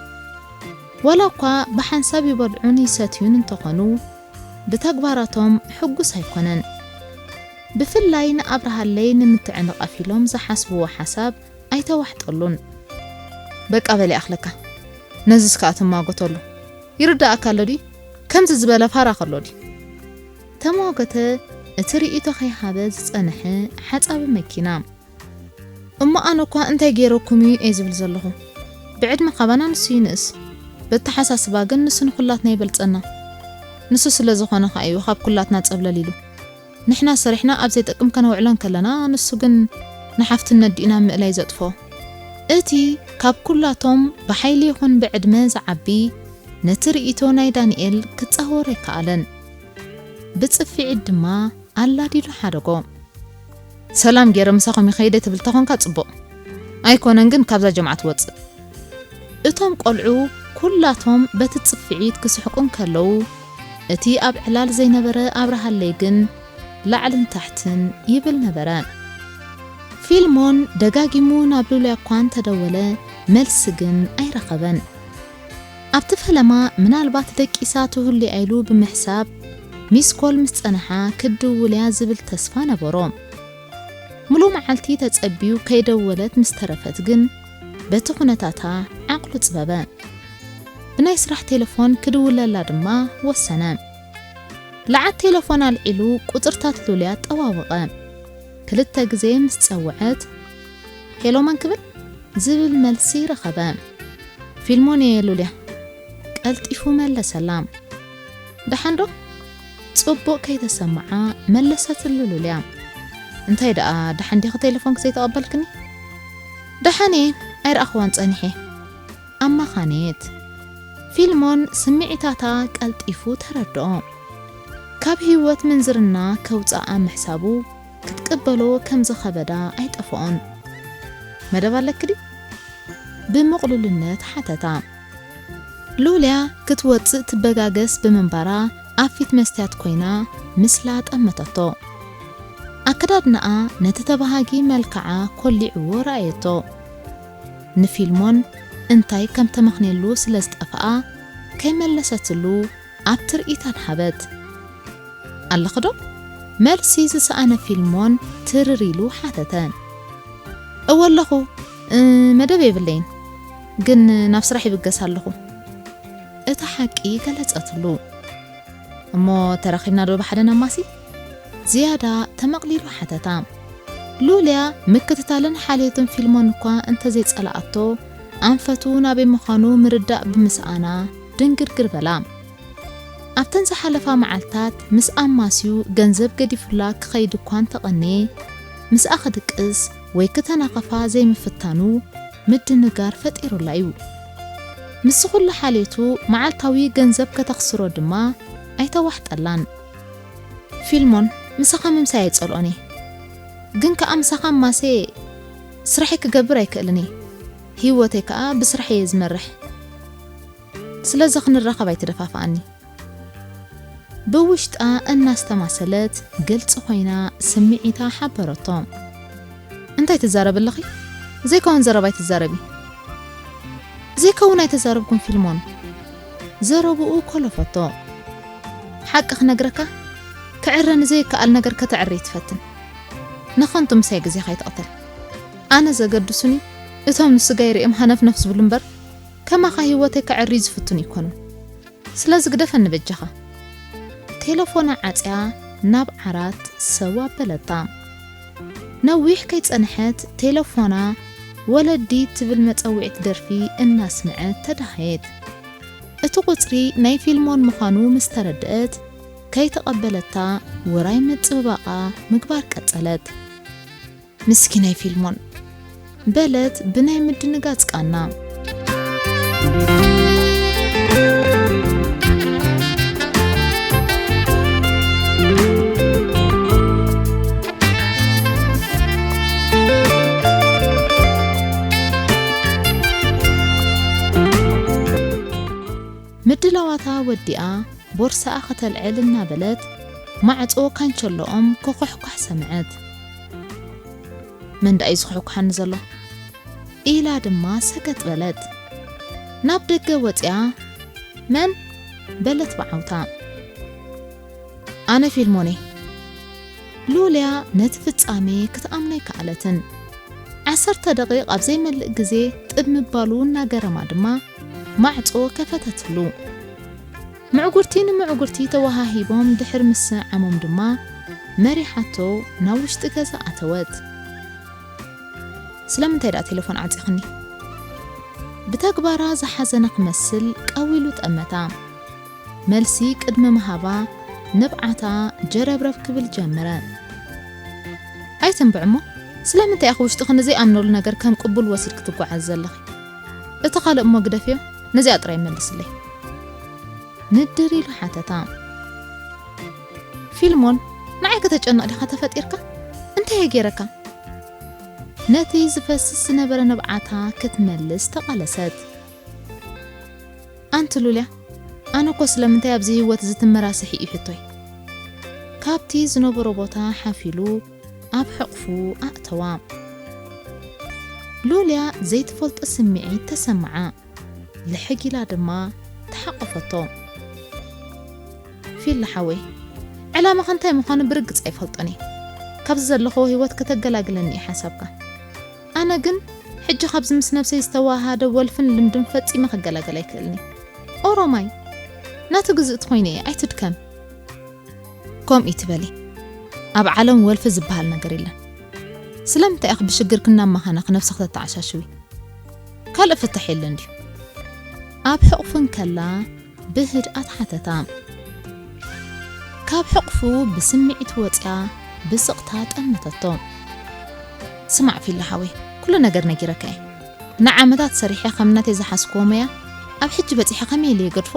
ዋላ እኳ ብሓንሳብ ይበልዑን ይሰትዩን እንተኾኑ፣ ብተግባራቶም ሕጉስ ኣይኮነን። ብፍላይ ንኣብርሃለይ ንምትዕንቓፍ ኢሎም ዝሓስብዎ ሓሳብ ኣይተዋሕጠሉን። በቃ በል ይኣኽለካ፣ ነዚስ ከኣ ትማጎተሉ። ይርድኣካ ኣሎ ድዩ? ከምዚ ዝበለ ፋራ ከሎ ድዩ? ተማጎተ እቲ ርእይቶ ከይሃበ ዝጸንሐ ሓጻቢ መኪና። እሞ ኣነ እኳ እንታይ ገይረኩም እዩ እየ ዝብል ዘለኹ። ብዕድመ ካባና ንሱ ይንእስ። በተሓሳስባ ግን ንሱ ንኹላትና ይበልጸና። ንሱ ስለ ዝኾነ ከኣ እዩ ካብ ኩላትና ጸብለል ኢሉ። ንሕና ሰሪሕና ኣብ ዘይጠቅም ከነውዕሎ እንከለና፣ ንሱ ግን ንሓፍትነት ድዩ ናብ ምእላይ ዘጥፍኦ? እቲ ካብ ኩላቶም ብሓይሊ ይኹን ብዕድመ ዝዓቢ፣ ነቲ ርእይቶ ናይ ዳንኤል ክጻወሮ ኣይከኣለን። ብጽፍዒት ድማ ኣላዲዱ ሓደጎ። ሰላም ገይረ ምሳኹም ይኸይደ ትብል ተኾንካ ጽቡቕ። ኣይኮነን ግን ካብዛ ጀምዓት ወጽእ። እቶም ቆልዑ ኩላቶም በቲ ጽፍዒት ክስሕቁ እንከለዉ፣ እቲ ኣብ ዕላል ዘይነበረ ኣብርሃለይ ግን ላዕልን ታሕትን ይብል ነበረ። ፊልሞን ደጋጊሙ ናብ ሉልያ እኳ እንተደወለ፣ መልሲ ግን ኣይረኸበን። ኣብቲ ፈለማ ምናልባት ደቂሳ ትህሉ እያ ኢሉ ብምሕሳብ፣ ሚስኮል ምስ ጸንሓ ክድውል እያ ዝብል ተስፋ ነበሮ። ሙሉ መዓልቲ ተጸብዩ ከይደወለት ምስ ተረፈት ግን፣ በቲ ኩነታታ ዓቕሉ ጽበበ። ብናይ ስራሕ ቴሌፎን ክድውለላ ድማ ወሰነ። ለዓት ቴሌፎን ኣልዒሉ ቁጽርታት ሉልያ ጠዋወቐ። ክልተ ግዜ ምስ ጸውዐት፣ "ሄሎ፣ መን ክብል?" ዝብል መልሲ ረኸበ። "ፊልሞን እየ ሉልያ," ቀልጢፉ መለሰላ። "ደሓን ዶ?" ጽቡቕ ከይተሰምዓ መለሰትሉ ሉልያ። "እንታይ ደኣ፣ ደሓን ዲኺ ቴሌፎንኪ ዘይተቐበልክኒ?" "ደሓን እየ፣ ኣይረኣኽዋን ጸኒሐ." ኣማኻነየት። ፊልሞን ስምዒታታ ቀልጢፉ ተረድኦ። ካብ ህይወት ምንዝርና ከውጽኣ ምሕሳቡ ክትቅበሎ ከም ዝኸበዳ ኣይጠፍኦን። "መደብ ኣለኪ ድዩ?" ብምቕሉልነት ሓተታ። ሉልያ ክትወጽእ ትበጋገስ ብምንባራ ኣብ ፊት መስትያት ኮይና ምስላ ጠመተቶ። ኣከዳድናኣ ነቲ ተባሃጊ መልክዓ ኮሊዕዎ ረኣየቶ። ንፊልሞን እንታይ ከም ተመኽንየሉ ስለ ዝጠፍኣ ከይመለሰትሉ ኣብ ትርኢታን ሃበት። "ኣለኺ ዶ?" መልሲ ዝሰኣነ ፊልሞን ትርር ኢሉ ሓተተ። "እወ ኣለኹ፣ እ፣ መደብ የብለይን፣ ግን ናብ ስራሕ ይብገስ ኣለኹ።" እታ ሓቂ ገለጸትሉ። "እሞ ተራኺብና ዶ ብሓደ ነማሲ?" ዝያዳ ተመቕሊሉ ሓተታ። ሉልያ ምክትታልን ሓልዮትን ፊልሞን እኳ እንተዘይጸላኣቶ፣ ኣንፈቱ ናበይ ምዃኑ ምርዳእ ብምስኣና ድንግርግር በላ። ኣብተን ዝሓለፋ መዓልታት ምስ ኣማስዩ ገንዘብ ገዲፉላ ክኸይድ እኳ እንተቐንየ፣ ምስኣ ክድቅስ ወይ ክተናኸፋ ዘይምፍታኑ ምድንጋር ፈጢሩላ እዩ። ምስዚ ኩሉ ሓልዮቱ መዓልታዊ ገንዘብ ከተኽስሮ ድማ ኣይተዋሕጠላን። "ፊልሞን፣ ምሳኻ ምምሳይ ኣይጸልኦን እየ። ግን ከኣ ምሳኻ ማሴ ስራሐይ ክገብር ኣይክእልን እየ። ህይወተይ ከኣ ብስራሕ እየ ዝመርሕ። ስለዚ ክንራኸብ ኣይትደፋፍኣኒ።" ብውሽጣ እናስተማሰለት ግልጺ ኮይና ስምዒታ ሓበረቶ። "እንታይ ትዛረቢ ኣለኺ? ዘይከውን ዘረባ ኣይትዛረቢ።" "ዘይከውን ኣይተዛረብኩን ፊልሞን።" ዘረብኡ ኮለፈቶ። "ሓቂ ክነግረካ፣ ክዕረ ንዘይከኣል ነገር ከተዕሪ ትፈትን። ንኸንቱ ምሳይ ግዜኻ ኣይትቕተል። ኣነ ዘገድሱኒ እቶም ንስጋይ ርእዮም ሃነፍነፍ ዝብሉ እምበር፣ ከማኻ ህይወተይ ከዕሪ ዝፍቱን ኣይኮኑን። ስለዚ ግደፈኒ በጃኻ።" ቴሌፎና ዓጽያ ናብ ዓራት ሰው ኣበለታ። ነዊሕ ከይጸንሐት ቴሌፎና ወለዲ ትብል መጸውዒት ደርፊ እናስምዐት ተዳሃየት። እቲ ቁጽሪ ናይ ፊልሞን ምዃኑ ምስ ተረድአት፣ ከይተቐበለታ ውራይ ምጽብባቓ ምግባር ቀጸለት። "ምስኪናይ ፊልሞን" በለት ብናይ ምድንጋጽ ቃና። ምድላዋታ ወዲኣ ቦርሳኣ ከተልዕል እናበለት ማዕጾ ካንቸሎኦም ክኹሕኳሕ ሰምዐት። "መን ደኣ እዩ ዝኹሕኳሓኒ ዘሎ?" ኢላ ድማ ሰገጥ በለት። ናብ ደገ ወጺኣ፣ "መን?" በለት ብዓውታ። "ኣነ ፊልሞን እየ።" ሉልያ ነቲ ፍጻሜ ክትኣምኖ ኣይከኣለትን። ዓሰርተ ደቂቕ ኣብ ዘይመልእ ግዜ ጥብ ምባሉ እናገረማ ድማ ማዕጾ ከፈተትሉ። ምዕጉርቲ ንምዕጉርቲ ተወሃሂቦም ድሕሪ ምስዓሞም ድማ መሪሓቶ ናብ ውሽጢ ገዛ ኣተወት። "ስለምንታይ ደኣ ቴሌፎን ዓጺኽኒ?" ብተግባራ ዝሓዘነ ክመስል ቀዊሉ ጠመታ። መልሲ ቅድሚ ምሃባ ንብዓታ ጀረብረብ ክብል ጀመረ። "ኣይትንብዕ እሞ፣ ስለምንታይ ኢኺ ውሽጥኺ ንዘይኣምነሉ ነገር ከም ቅቡል ወሲድኪ ትጓዓዚ ዘለኺ? እቲ ካልእ እሞ ግደፍዮ፣ ነዚኣ ጥራይ መልስለይ?" ንድር ኢሉ ሓተታ። "ፊልሞን፣ ንዓይ ከተጨንቕ ዲኻ ተፈጢርካ? እንታይ እየ ገይረካ?" ነቲ ዝፈስስ ዝነበረ ንብዓታ ክትመልስ ተቓለሰት። "ኣንቲ ሉልያ፣ ኣነ እኮ ስለምንታይ ኣብዚ ህይወት እዚ ትመራስሒ እዩ ሕቶይ?" ካብቲ ዝነበሮ ቦታ ሓፍ ኢሉ ኣብ ሕቕፉ ኣእተዋ። ሉልያ ዘይትፈልጦ ስምዒት ተሰምዓ። ልሕግ ኢላ ድማ ተሓቆፈቶ። "ፊል ሓወይ፣ ዕላማኻ እንታይ ምዃኑ ብርግጽ ኣይፈልጦን እየ። ካብዚ ዘለኹዎ ህይወት ከተገላግለኒ እዩ ሓሳብካ። ኣነ ግን ሕጂ ካብዚ ምስ ነብሰይ ዝተዋሃደ ወልፍን ልምድን ፈጺመ ክገላገል ኣይክእልኒ። ኦሮማይ፣ ናቱ ግዝእቲ ኮይነ እየ፣ ኣይትድከም። ከምኡ ትበሊ። ኣብ ዓለም ወልፊ ዝበሃል ነገር የለን። ስለምንታይ ኢኺ ብሽግርኪ እናማኸነኺ ነብስኺ ተተዓሻሽዊ? ካልእ ፍታሕ የለን ድዩ? ኣብ ሕቑፉ እንከላ ብህድኣት ሓተታ። ካብ ሕቑፉ ብስምዒት ወጽያ ብስቕታ ጠመተቶ። ስማዕ ፊላ ሓወይ፣ ኩሉ ነገር ነጊረካ እየ። ንዓመታት ሰሪሐ ከም ናተይ ዝሓዝክዎ ሞያ ኣብ ሕጂ በጺሐ ከመይ ኢለ ይገድፎ?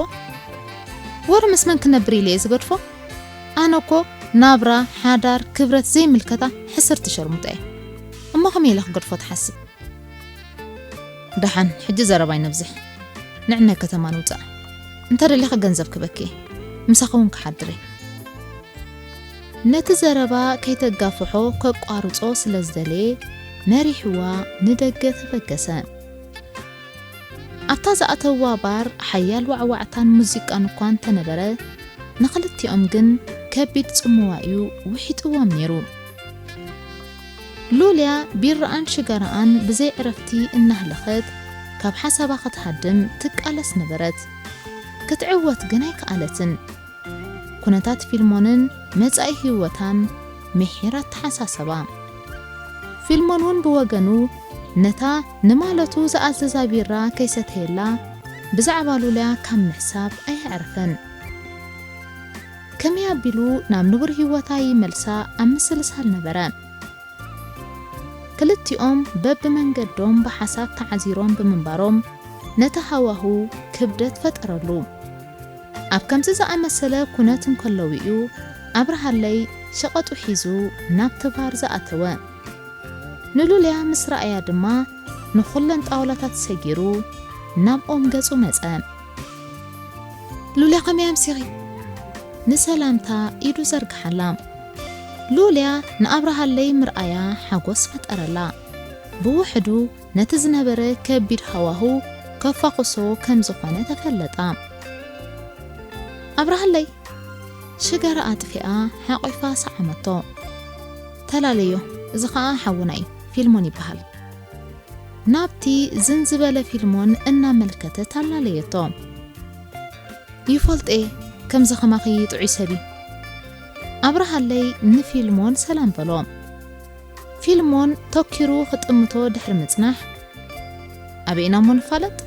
ወረ ምስ መን ክነብር ኢለ እየ ዝገድፎ? ኣነ እኮ ናብራ፣ ሓዳር፣ ክብረት ዘይምልከታ ሕስርቲ ሸርሙጣ እየ። እሞ ከመይ ኢለ ክገድፎ ትሓስብ? ደሓን፣ ሕጂ ዘረባ ኣይነብዝሕ። ንዕናይ ከተማ ንውጻእ። እንተ ደሊኺ ገንዘብ ክበኪ፣ ምሳኺ እውን ክሓድር እየ። ነቲ ዘረባ ከይተጋፍሖ ከቋርጾ ስለ ዝደለየ፣ መሪሕዋ ንደገ ተበገሰ። ኣብታ ዝኣተውዋ ባር ሓያል ዋዕዋዕታን ሙዚቃን እኳ እንተነበረ፣ ንኽልቲኦም ግን ከቢድ ጽምዋ እዩ ውሒጥዎም ነይሩ። ሉልያ ቢራኣን ሽጋራኣን ብዘይ ዕረፍቲ እናህለኸት ካብ ሓሳባ ክትሃድም ትቃለስ ነበረት። ክትዕወት ግን ኣይከኣለትን። ኩነታት ፊልሞንን መጻኢ ህይወታን ምሒር ኣተሓሳሰባ። ፊልሞን እውን ብወገኑ ነታ ንማለቱ ዝኣዘዛ ቢራ ከይሰተየላ ብዛዕባ ሉልያ ካብ ምሕሳብ ኣየዕረፈን። ከመይ ኣቢሉ ናብ ንቡር ህይወታ ይመልሳ ኣብ ምስልሳል ነበረ። ክልቲኦም በብመንገዶም ብሓሳብ ተዓዚሮም ብምንባሮም ነቲ ሃዋሁ ክብደት ፈጠረሉ። ኣብ ከምዚ ዝኣመሰለ ኩነት እንከለዉ እዩ ኣብርሃለይ ሸቐጡ ሒዙ ናብቲ ባር ዝኣተወ። ንሉልያ ምስ ረኣያ ድማ ንኹለን ጣውላታት ሰጊሩ ናብ ኦም ገጹ መጸ። ሉልያ ከመይ ኣምሲኺ? ንሰላምታ ኢዱ ዘርግሓላ። ሉልያ ንኣብርሃለይ ምርኣያ ሓጎስ ፈጠረላ። ብውሕዱ ነቲ ዝነበረ ከቢድ ሃዋሁ ከፋኹሶ ከም ዝኾነ ተፈለጣ። ኣብርሃለይ ሽጋራ ኣጥፊኣ ሓቒፋ ሰዓመቶ። ተላለዮ፣ እዚ ኸኣ ሓውና እዩ፣ ፊልሞን ይበሃል። ናብቲ ዝን ዝበለ ፊልሞን እናመልከተት ኣላለየቶ። ይፈልጤ፣ ከምዚ ኸማኺ ጥዑይ ሰብ እዩ። ኣብርሃለይ ንፊልሞን ሰላም በሎ። ፊልሞን ተኪሩ ክጥምቶ ድሕሪ ምጽናሕ፣ ኣበይ ኢና እሞ ንፋለጥ?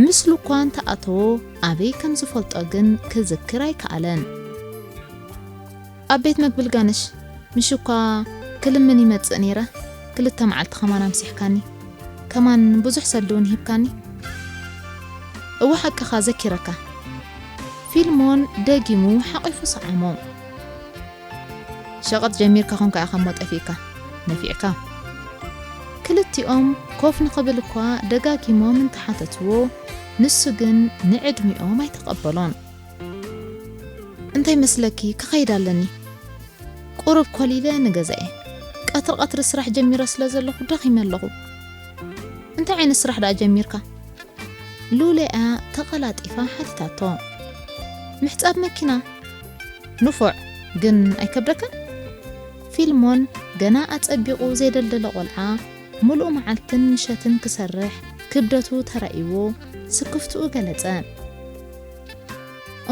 ምስሉ እኳ እንተኣተዎ፣ ኣበይ ከም ዝፈልጦ ግን ክዝክር ኣይከኣለን። ኣብ ቤት መግቢ ልጋነሽ፣ ምሽ እኳ ክልምን ይመጽእ ነይረ፣ ክልተ መዓልቲ ከማን ኣምሲሕካኒ፣ ከማን ብዙሕ ሰልዲ እውን ሂብካኒ። እወ ሓቅኻ፣ ዘኪረካ። ፊልሞን ደጊሙ ሓቒፉ ሰዓሞ። ሸቐጥ ጀሚርካ ኾንካ ኢኻ እሞ ጠፊእካ፣ ነፊዕካ። ክልቲኦም ኮፍ ንኽብል እኳ ደጋጊሞም እንተሓተትዎ፣ ንሱ ግን ንዕድሚኦም ኣይተቐበሎን። እንታይ መስለኪ፣ ክኸይድ ኣለኒ። ቁሩብ ኮሊለ ንገዛ'የ። ቀትሪ ቀትሪ ስራሕ ጀሚረ ስለ ዘለኹ ደኺመ ኣለኹ። እንታይ ዓይነት ስራሕ ደኣ ጀሚርካ? ሉልያ ተቐላጢፋ ሓቲታቶ። ምሕጻብ መኪና። ንፉዕ፣ ግን ኣይከብደካን? ፊልሞን ገና ኣጸቢቑ ዘይደልደለ ቆልዓ፣ ምሉእ መዓልትን ምሸትን ክሰርሕ ክብደቱ ተራእይዎ ስክፍትኡ ገለጸ።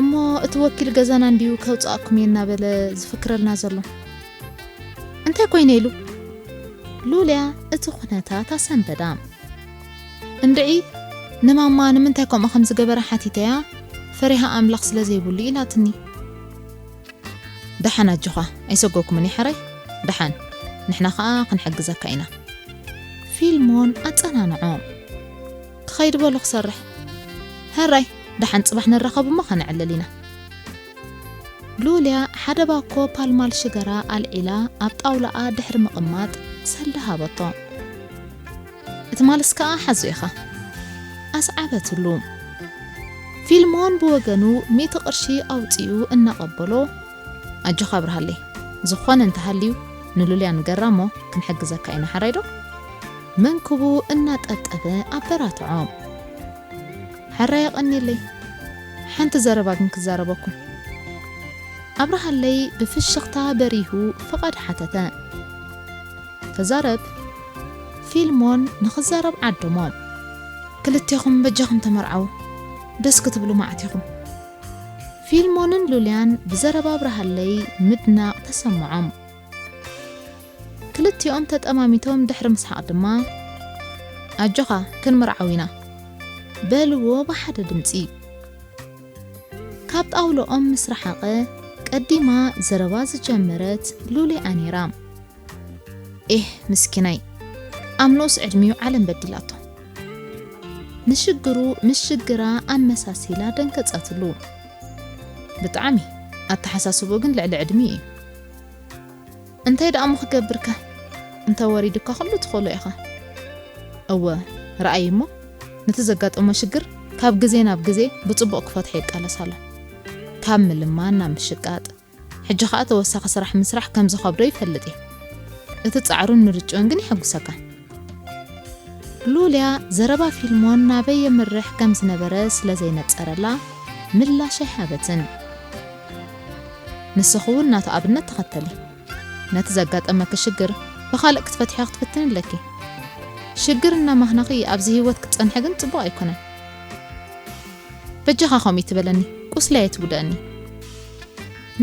እሞ እቲ ወኪል ገዛና እንድዩ ከውጽኣኩም እየ እናበለ ዝፍክረልና ዘሎ። እንታይ ኮይነ ኢሉ? ሉልያ እቲ ኩነታት ኣሰንበዳ። እንድዒ፣ ንማማ ንምንታይ ከምኡ ከም ዝገበረ ሓቲተያ፣ ፈሪሃ ኣምላኽ ስለ ዘይብሉ ኢላትኒ። ደሓን ኣጆኻ፣ ኣይሰጎኩምን ይሓራይ። ደሓን፣ ንሕና ኸኣ ክንሕግዘካ ኢና። ፊልሞን ኣጸናንዖ። ክኸይድ በሎ ክሰርሕ። ሕራይ፣ ደሓን ጽባሕ ንራኸብ እሞ ከነዕልል ኢና። ሉልያ ሓደ ባኮ ፓልማል ሽገራ ኣልዒላ ኣብ ጣውላኣ ድሕሪ ምቕማጥ ሰልዲ ሃበቶ። ትማልስ ከኣ ሓዞ ኢኻ። ኣስዓበትሉ። ፊልሞን ብወገኑ ሚእቲ ቅርሺ ኣውጺኡ እናቐበሎ፣ ኣጆኻ ኣብርሃለይ፣ ዝኾነ እንተሃልዩ ንሉልያ ንገራ እሞ ክንሕግዘካ ኢና፣ ሓራይ ዶ? መንክቡ እናጠብጠበ ኣበራትዖ። ሕራይ የቐንየለይ። ሓንቲ ዘረባ ግን ክዛረበኩም። ኣብርሃለይ ብፍሽኽታ በሪሁ ፍቓድ ሓተተ። ተዛረብ። ፊልሞን ንኽዛረብ ዓደሞ። ክልቴኹም በጃኹም ተመርዓው፣ ደስ ክትብሉ መዓት ኢኹም። ፊልሞንን ሉልያን ብዘረባ ኣብርሃለይ ምድናቕ ተሰምዖም። ክልቲኦም ተጠማሚቶም ድሕሪ ምስሓቕ ድማ፣ ኣጆኻ ክንምርዓው ኢና፣ በልዎ ብሓደ ድምጺ። ካብ ጣውላኦም ምስ ረሓቐ፣ ቀዲማ ዘረባ ዝጀመረት ሉልያ ነይራ። ኤህ ምስኪናይ፣ ኣብ ንኡስ ዕድሚኡ ዓለም በዲላቶ። ንሽግሩ ምስ ሽግራ ኣመሳሲላ ደንገጸትሉ። ብጣዕሚ፣ ኣተሓሳስብኡ ግን ልዕሊ ዕድሚኡ እዩ። እንታይ ደኣ እሞ ክገብርከ? እንተ ወሪዱካ ኩሉ ትኽእሎ ኢኻ። እወ፣ ረኣይ እሞ፣ ነቲ ዘጋጠሞ ሽግር ካብ ግዜ ናብ ግዜ ብጽቡቕ ክፈትሖ ይቃለስ ኣሎ። ካብ ምልማን ናብ ምሽቃጥ፣ ሕጂ ኸኣ ተወሳኺ ስራሕ ምስራሕ ከም ዝኸብዶ ይፈልጥ እየ። እቲ ጻዕሩን ምርጭኡን ግን የሐጉሰካ። ሉልያ ዘረባ ፊልሞን ናበይ የምርሕ ከም ዝነበረ ስለ ዘይነጸረላ ምላሽ ኣይሃበትን። ንስኺ እውን ናቱ ኣብነት ተኸተሊ። ነቲ ዘጋጠመኪ ሽግር ብኻልእ ክትፈትሕዮ ክትፍትኒ ኣለኪ። ሽግር እናማኽነኺ ኣብዚ ህይወት ክትጸንሒ ግን ጽቡቕ ኣይኮነን። በጃኻ ከምኡ ይትበለኒ፣ ቁስለይ ኣይትጉድኣኒ።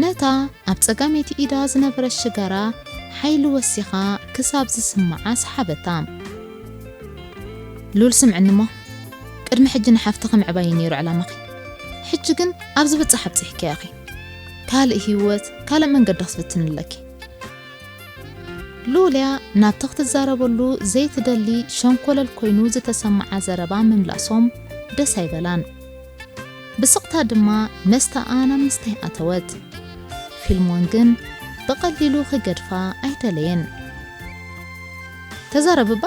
ነታ ኣብ ጸጋመይቲ ኢዳ ዝነበረት ሽጋራ ሓይሊ ወሲኻ ክሳብ ዝስምዓ ሰሓበታ። ሉል ስምዕኒ እሞ፣ ቅድሚ ሕጂ ንሓፍትኺ ምዕባይ እዩ ነይሩ ዕላማኺ። ሕጂ ግን ኣብ ዝብጻሕ ኣብጺሕክያ ኢኺ። ካልእ ህይወት፣ ካልእ መንገዲ ክትፍትኒ ኣለኪ። ሉልያ ናብቲ ክትዛረበሉ ዘይትደሊ ሸንኮለል ኮይኑ ዝተሰምዓ ዘረባ ምምላሶም ደስ ኣይበላን። ብስቕታ ድማ መስተኣ ናብ ምስታይ ኣተወት። ፊልሞን ግን ብቐሊሉ ክገድፋ ኣይደለየን። ተዛረብ እባ።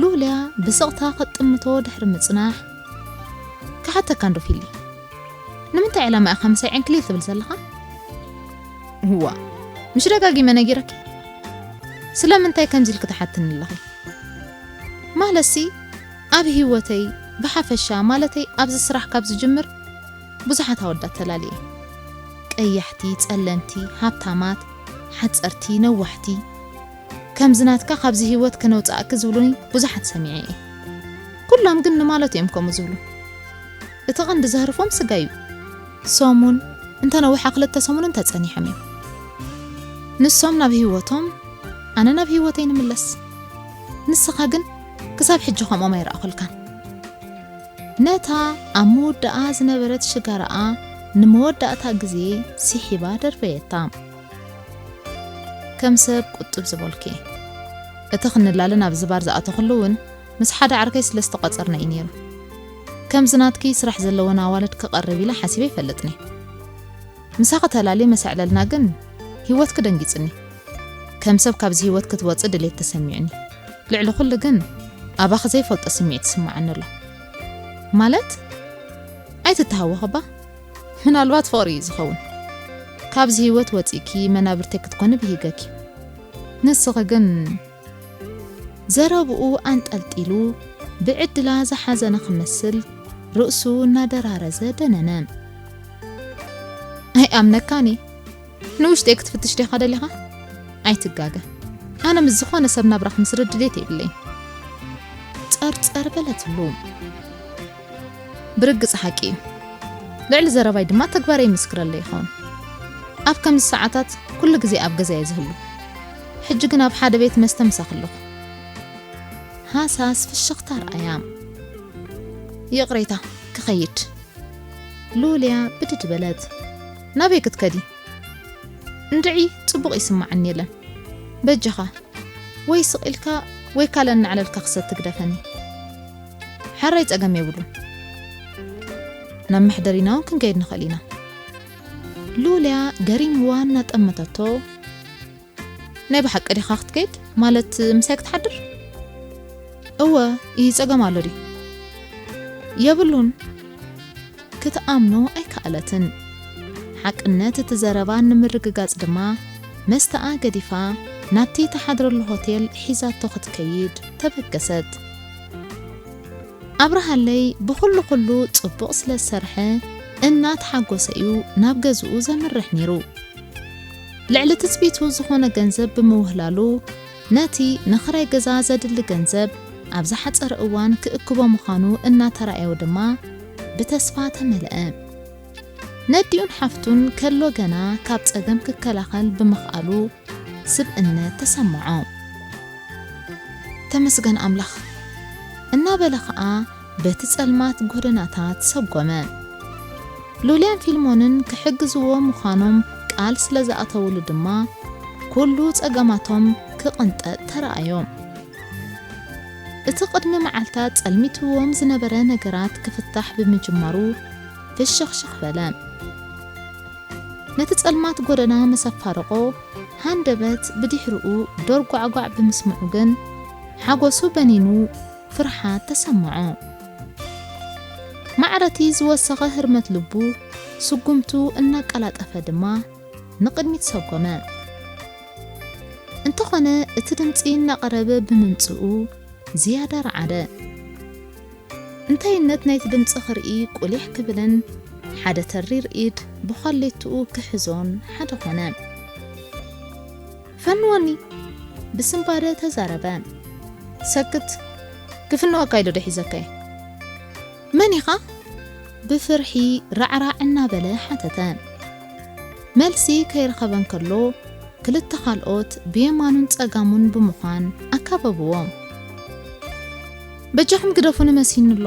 ሉልያ ብስቕታ ክትጥምቶ ድሕሪ ምጽናሕ፣ ክሓተካ እንዶ ፊሊ፣ ንምንታይ ዕላማ ኢኻ ምሳይ ዕንክሊል ትብል ዘለኻ? እዋ፣ ምሽ ደጋጊመ ነጊረኪ። ስለምንታይ ከምዚ ኢልኪ ትሓትኒ ኣለኺ? ማለትሲ፣ ኣብ ህይወተይ ብሓፈሻ፣ ማለተይ ኣብዚ ስራሕ ካብ ዝጅምር ብዙሓት ኣወዳት ተላልየ። ቀያሕቲ፣ ጸለምቲ፣ ሃብታማት፣ ሓጸርቲ፣ ነዋሕቲ። ከምዚ ናትካ ካብዚ ህይወት ከነውጽኣኪ ዝብሉኒ ብዙሓት ሰሚዐ እየ። ኩሎም ግን ንማለት እዮም ከምኡ ዝብሉ። እቲ ቀንዲ ዘህርፎም ስጋ እዩ። ሰሙን እንተነውሐ ክልተ ሰሙን እንተጸኒሖም እዮም። ንሶም ናብ ህይወቶም፣ ኣነ ናብ ህይወተይ ንምለስ። ንስኻ ግን ክሳብ ሕጂ ከምኦም ኣይረኣኹልካን። ነታ ኣብ መወዳኣ ዝነበረት ሽጋራኣ ንመወዳእታ ግዜ ስሒባ ደርበየታ። ከም ሰብ ቁጥብ ዝበልኩ እየ። እቲ ክንላለ ናብ ዝባር ዝኣተኹሉ እውን ምስ ሓደ ዓርከይ ስለ ዝተቋጸርና እዩ ነይሩ። ከምዚ ናትኪ ስራሕ ዘለወን ኣዋልድ ክቐርብ ኢለ ሓሲበ ኣይፈልጥን እየ። ምሳኺ ተላልየ መሰዕለልና ግን ህይወትኪ ደንጊጽኒ። ከም ሰብ ካብዚ ህይወት ክትወጽእ ድሌት ተሰሚዑኒ። ልዕሊ ኩሉ ግን ኣባኺ ዘይፈልጦ ስምዒት ይስምዓኒ ኣሎ። ማለት? ኣይትተሃወኺ እባ። ምናልባት ፍቕሪ እዩ ዝኸውን። ካብዚ ህይወት ወጺእኪ መናብርተይ ክትኮኒ ብሂገኪ። ንስኺ ግን ዘረብኡ ኣንጠልጢሉ ብዕድላ ዝሓዘነ ክመስል ርእሱ እናደራረዘ ደነነ። ኣይኣምነካን እየ። ንውሽጠይ ክትፍትሽ ዲኻ ደሊኻ? ኣይትጋገ። ኣነ ምስ ዝኾነ ሰብ ናብራ ክምስርት ድሌት የብለይን። ጸርጸር በለትሉ። ብርግጽ ሓቂ እዩ። ልዕሊ ዘረባይ ድማ ተግባረይ ይምስክረለይ ይኸውን። ኣብ ከምዚ ሰዓታት ኩሉ ግዜ ኣብ ገዛ እየ ዝህሉ። ሕጂ ግን ኣብ ሓደ ቤት መስተ ምሳኺ ኣለኹ። ሃሳስ ፍሽኽታ ረኣያ። ይቕሬታ፣ ክኸይድ። ሉልያ ብድድ በለት። ናበይ ክትከዲ? እንድዒ ጽቡቕ ይስምዓኒ የለን። በጃኻ፣ ወይ ስቕ ኢልካ ወይ ካልእ እናዕለልካ ክሰቲ ግደፈኒ። ሕራይ ጸገም የብሉን። ናብ መሕደሪና እውን ክንከይድ ንኽእል ኢና። ሉልያ ገሪምዋ እናጠመተቶ፣ ናይ ብሓቂ ዲኻ ክትከይድ? ማለት ምሳይ ክትሓድር? እወ፣ ይህ ጸገም ኣሎ ድዩ? የብሉን። ክትኣምኖ ኣይከኣለትን። ሓቅነት እቲ ዘረባ ንምርግጋጽ ድማ መስተኣ ገዲፋ ናብቲ ትሓድረሉ ሆቴል ሒዛቶ ክትከይድ ተበገሰት። ኣብርሃለይ ብኹሉ ኩሉ ጽቡቕ ስለ ዝሰርሐ እናተሓጎሰ እዩ ናብ ገዝኡ ዘምርሕ ነይሩ። ልዕሊ ትጽቢቱ ዝኾነ ገንዘብ ብምውህላሉ፣ ነቲ ንኽራይ ገዛ ዘድሊ ገንዘብ ኣብ ዝሓጸረ እዋን ክእክቦ ምዃኑ እናተራእዮ ድማ ብተስፋ ተመልአ። ነዲኡን ሓፍቱን ከሎ ገና ካብ ጸገም ክከላኸል ብምኽኣሉ ስብእነት ተሰምዖ። "ተመስገን ኣምላኽ" እናበለ ኸኣ በቲ ጸልማት ጎደናታት ሰጎመ። ሉልያን ፊልሞንን ክሕግዝዎ ምዃኖም ቃል ስለ ዝኣተውሉ ድማ፣ ኩሉ ጸገማቶም ክቕንጠጥ ተራእዮ። እቲ ቅድሚ መዓልታት ጸልሚትዎም ዝነበረ ነገራት ክፍታሕ ብምጅማሩ፣ ፍሽኽሽኽ በለ። ነቲ ጸልማት ጎደና ምስ ኣፋረቖ፣ ሃንደበት ብድሕሪኡ ዶር ጓዕጓዕ ብምስምዑ ግን፣ ሓጎሱ በኒኑ ፍርሓት ተሰምዖ። ማዕረቲ ዝወሰኸ ህርመት ልቡ፣ ስጉምቱ እናቀላጠፈ ድማ ንቕድሚት ሰጎመ። እንተኾነ፣ እቲ ድምጺ እናቐረበ ብምምጽኡ ዝያዳ ረዓደ። እንታይነት ናይቲ ድምጺ ክርኢ ቁሊሕ ክብልን ሓደ ተሪር ኢድ ብዃሌትኡ ክሕዞን ሓደ ኾነ። "ፈንወኒ!" ብስንባደ ተዛረበ። "ሰክት! ክፍንወካ ኢሉ ዶ ሒዘካየ?" "መን ኢኻ?" ብፍርሒ ራዕራዕ እናበለ ሓተተ። መልሲ ከይረኸበ እንከሎ፣ ክልተ ካልኦት ብየማኑን ጸጋሙን ብምዃን ኣካበብዎ። "በጃኹም ግደፉኒ መሲኒ ኣሎ!"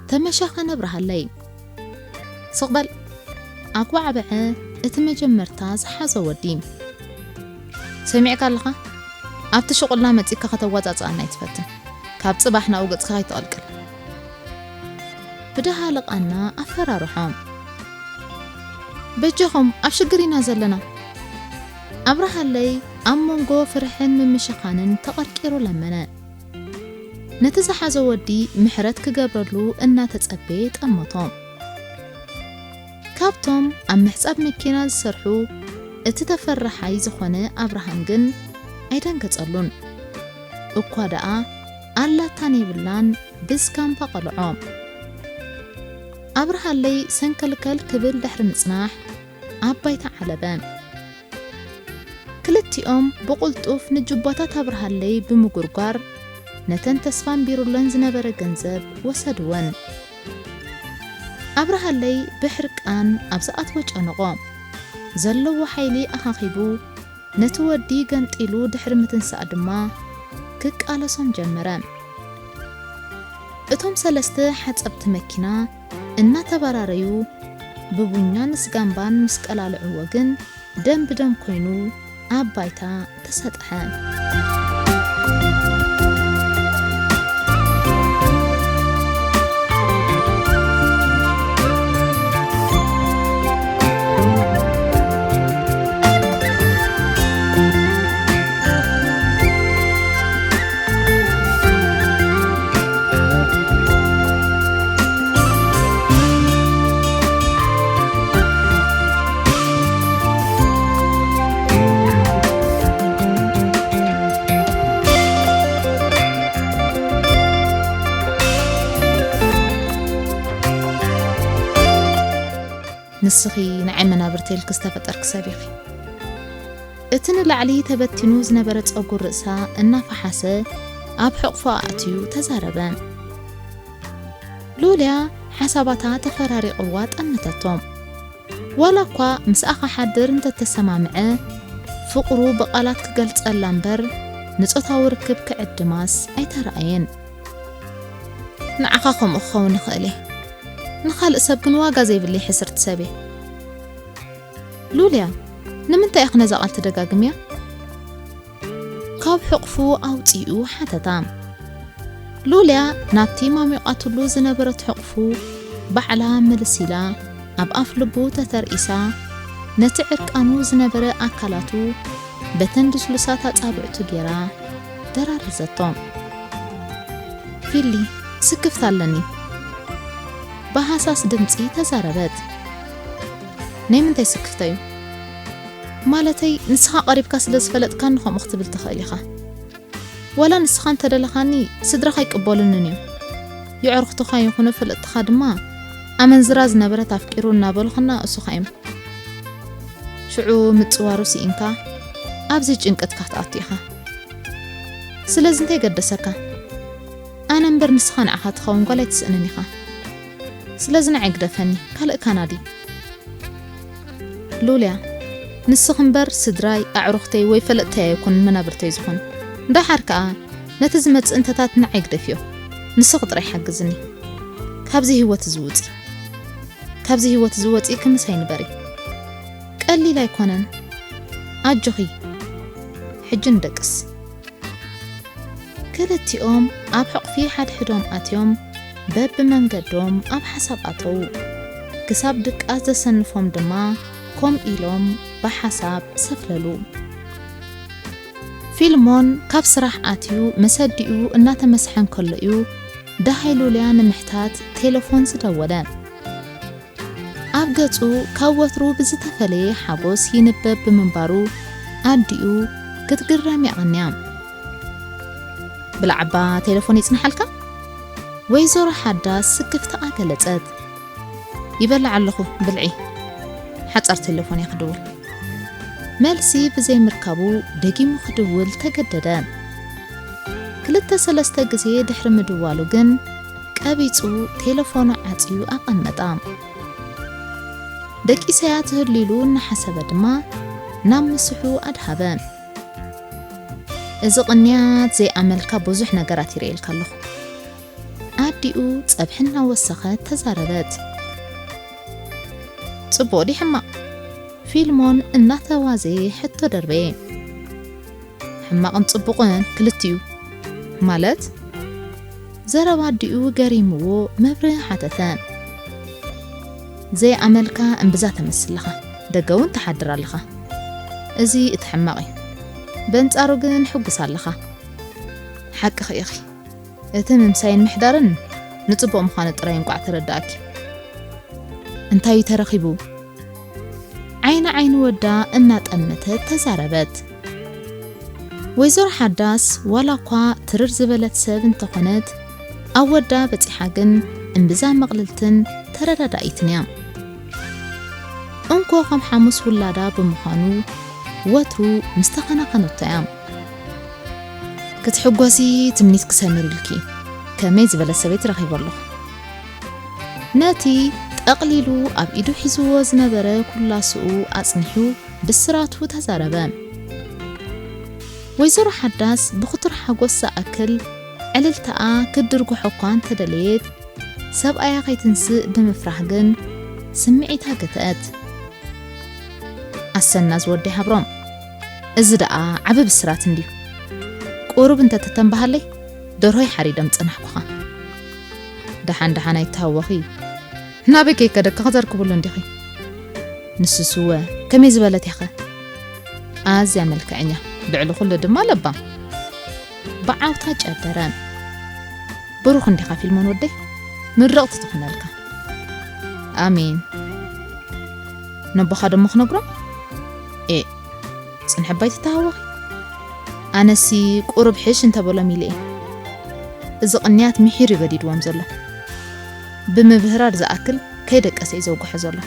ተመሻኸነ ኣብርሃለይ። "ስቕ በል!" ኣጉባዕበዐ እቲ መጀመርታ ዝሓዞ ወዲ። "ሰሚዕካ ኣለኻ? ኣብቲ ሽቑልና መጺእካ ከተዋጻጽኣና ኣይትፈትን። ካብ ጽባሕ ናብኡ ገጽካ ከይትቐልቅል!" ብደሃሊ ቃና ኣፈራርሖም። "በጃኹም፣ ኣብ ሽግር ኢና ዘለና!" ኣብርሃለይ ኣብ መንጎ ፍርሕን ምምሽኻንን ተቐርቂሩ ለመነ። ነቲ ዝሓዞ ወዲ ምሕረት ክገብረሉ እናተጸበየ ጠመቶ። ካብቶም ኣብ ምሕጻብ መኪና ዝሰርሑ እቲ ተፈራሓይ ዝኾነ ኣብርሃም ግን ኣይደንገጸሉን። እኳ ደኣ ኣላታን የብላን ብስካምባ ቀልዖ። ኣብርሃለይ ሰንከልከል ክብል ድሕሪ ምጽናሕ ኣብ ባይታ ዓለበ። ክልቲኦም ብቕልጡፍ ንጁባታት ኣብርሃለይ ብምጉርጓር ነተን ተስፋ ኣንቢሩለን ዝነበረ ገንዘብ ወሰድወን። ኣብርሃለይ ብሕርቃን ኣብ ዝኣትወ ጨነቖ። ዘለዎ ሓይሊ ኣኻኺቡ ነቲ ወዲ ገምጢሉ ድሕሪ ምትንሳእ ድማ ክቃለሶም ጀመረ። እቶም ሰለስተ ሓጸብቲ መኪና እናተባራረዩ ብቡኛን ስጋምባን ምስ ቀላልዕዎ ግን ደም ብደም ኮይኑ ኣብ ባይታ ተሰጥሐ። ንስኺ ንዓይ መናብርተይ ኢልኪ ዝተፈጠርኪ ሰብ ኢኺ። እቲ ንላዕሊ ተበቲኑ ዝነበረ ጸጉር ርእሳ እናፈሓሰ ኣብ ሕቕፎ ኣእትዩ ተዛረበ። ሉልያ ሓሳባታ ተፈራሪቕዋ ጠመተቶ። ዋላ እኳ ምስኣ ክሓድር እንተተሰማምዐ፣ ፍቕሩ ብቓላት ክገልጸላ እምበር ንጾታዊ ርክብ ክዕድማስ ኣይተራእየን። ንዓኻ ከምኡ ክኸውን ይኽእል እየ። ንኻልእ ሰብ ግን ዋጋ ዘይብለይ ሕስርቲ ሰብ እየ። ሉልያ፣ ንምንታይ ኢኺ ነዛ ቃል ትደጋግምያ? ካብ ሕቕፉ ኣውጺኡ ሓተታ። ሉልያ ናብቲ ማሚቓትሉ ዝነበረት ሕቕፉ ባዕላ ምልስ ኢላ፣ ኣብ ኣፍ ልቡ ተተርኢሳ፣ ነቲ ዕርቃኑ ዝነበረ ኣካላቱ በተን ልስሉሳት ኣጻብዕቱ ጌራ ደራረዘቶ። ፊሊ፣ ስክፍታ ኣለኒ። ብሃሳስ ድምጺ ተዛረበት። ናይ ምንታይ ስክፍታ እዩ? ማለተይ፣ ንስኻ ቀሪብካ ስለ ዝፈለጥካኒ ከምኡ ክትብል ትኽእል ኢኻ። ዋላ ንስኻ እንተደለኻኒ፣ ስድራኻ ኣይቅበሉንን እዮም። የዕሩኽትኻ ይኹኑ ፈለጥትኻ ድማ ኣመንዝራ ዝነበረት ኣፍቂሩ እናበሉ ክናእሱኻ እዮም። ሽዑ ምጽዋሩ ስኢንካ ኣብዚ ጭንቀትካ ክትኣቱ ኢኻ። ስለዚ እንታይ ገደሰካ? ኣነ እምበር ንስኻ ንዓኻ ትኸውን ጓል ኣይትስእንን ኢኻ። ስለዚ ንዓይ ግደፈኒ፣ ካልእ ካናዲ። ሉልያ፣ ንስኺ እምበር ስድራይ፣ ኣዕሩኽተይ ወይ ፈለጥተይ ኣይኮኑን መናብርተይ ዝኾኑ። ደሓር ከኣ ነቲ ዝመጽእ እንተታት ንዓይ ግደፍዮ። ንስኺ ጥራይ ሓግዝኒ። ካብዚ ህይወት እዚ ውጺ። ካብዚ ህይወት እዚ ወጺእኪ ምሳይ ንበሪ። ቀሊል ኣይኮነን። ኣጆኺ። ሕጂ ንደቅስ። ክልቲኦም ኣብ ሕቑፊ ሓድሕዶም ኣትዮም በብመንገዶም ኣብ ሓሳብ ኣተዉ። ክሳብ ድቃስ ዘሰንፎም ድማ ኮም ኢሎም ብሓሳብ ሰፍለሉ። ፊልሞን ካብ ስራሕ ኣትዩ መሰዲኡ እናተመስሐ እንከሎ እዩ ደሃይ ሉልያ ንምሕታት ቴሌፎን ዝደወለ። ኣብ ገጹ ካብ ወትሩ ብዝተፈለየ ሓጎስ ይንበብ ብምንባሩ ኣዲኡ ክትግረም የቐንያ። "ብላዕባ ቴሌፎን ይጽንሓልካ?" ወይዘሮ ሓዳስ ስክፍታኣ ገለጸት። "ይበልዕ ኣለኹ፣ ብልዒ። ሓጻር ቴሌፎን እየ ክድውል።" መልሲ ብዘይምርካቡ ደጊሙ ክድውል ተገደደ። ክልተ ሰለስተ ግዜ ድሕሪ ምድዋሉ ግን ቀቢጹ ቴሌፎኑ ዓጽዩ ኣቐመጣ። ደቂሰያ ትህሉ ኢሉ እናሓሰበ ድማ ናብ ምስሑ ኣድሃበ። "እዚ ቅንያት ዘይኣመልካ ብዙሕ ነገራት ይርእየልካ ኣለኹ።" ኣዲኡ ጸብሒ እናወሰኸት ተዛረበት። "ጽቡቕ ድዩ ሕማቕ?" ፊልሞን እናተዋዘየ ሕቶ ደርበየ። "ሕማቕን ጽቡቕን ክልቲኡ ማለት?" ዘረባ ኣዲኡ ገሪምዎ መብርህ ሓተተ። "ዘይኣመልካ እምብዛ ተመስል ኣለኻ፣ ደገ እውን ትሓድር ኣለኻ። እዚ እቲ ሕማቕ እዩ። በንጻሩ ግን ሕጉስ ኣለኻ። ሓቅኺ ኢኺ። እቲ ምምሳይን ምሕዳርን ንጽቡቕ ምዃኑ ጥራይ እንቋዕ ተረዳእኪ። እንታይ እዩ ተረኺቡ?" ዓይኒ ዓይኒ ወዳ እናጠመተት ተዛረበት። ወይዘሮ ሓዳስ ዋላ እኳ ትርር ዝበለት ሰብ እንተኾነት፣ ኣብ ወዳ በጺሓ ግን እምብዛ መቕልልትን ተረዳዳኢትን እያ። እንኮ ከም ሓሙስ ውላዳ ብምዃኑ ወትሩ ምስ ተኸናኸነቶ እያ። "ክትሕጎሲ ትምኒት ክሰምር ኢልኪ ከመይ ዝበለ ሰበይቲ ረኺበ ኣለኹ።" ነቲ ጠቕሊሉ ኣብ ኢዱ ሒዝዎ ዝነበረ ኩላስኡ ኣጽኒሑ ብስራቱ ተዛረበ። ወይዘሮ ሓዳስ ብኽቱር ሓጎስ ዝኣክል ዕልልታኣ ክትድርጉሖ እኳ እንተደለየት፣ ሰብኣያ ከይትንስእ ብምፍራህ ግን ስምዒታ ገትአት። "ኣሰና ዝወደይ ሃብሮም፣ እዚ ደኣ ዓቢ ብስራት እንድዩ። ቁሩብ እንተ ተተንባሃለይ ደርሆይ ሓሪደ ምጸናሕኩኻ። ደሓን ደሓን ኣይተሃወኺ። ናበይ ከይከደካ ከተርክብሉ እንዲኺ? ንስስወ ከመይ ዝበለት እያኸ? ኣዝያ መልክዐኛ፣ ልዕሊ ኩሉ ድማ ለባም።" ብዓውታ ጨደረ። "ብሩኽ እንዲኻ ፊልሞን ወደይ፣ ምርቕቲ ትኹነልካ።" "ኣሜን። ነቦኻ ደሞ ክነግሮም?" "ኤ፣ ጽንሒ እባ ኣይትተሃወኺ። ኣነሲ ቁሩብ ሕሽ እንተበሎም ኢለ እየ። እዚ ቅንያት ምሒር እዩ ገዲድዎም ዘሎ። ብምብህራር ዝኣክል ከይደቀሰ እዩ ዘውግሖ ዘሎ።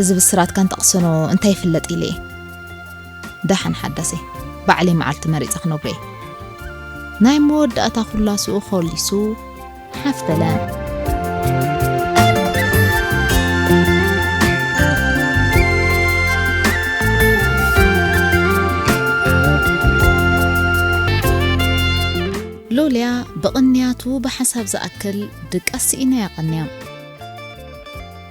እዚ ብስራትካ እንተቕሰኖ እንታይ ይፍለጥ ኢለ እየ። ደሓን ሓዳሰይ፣ ባዕለይ መዓልቲ መሪጸ ክነግሮ እየ።" ናይ መወዳእታ ኩላስኡ ኮሊሱ ሓፍ በለ። ሎልያ ብቕንያቱ ብሓሳብ ዝኣክል ድቃስ ስኢና እያ ቀንያ።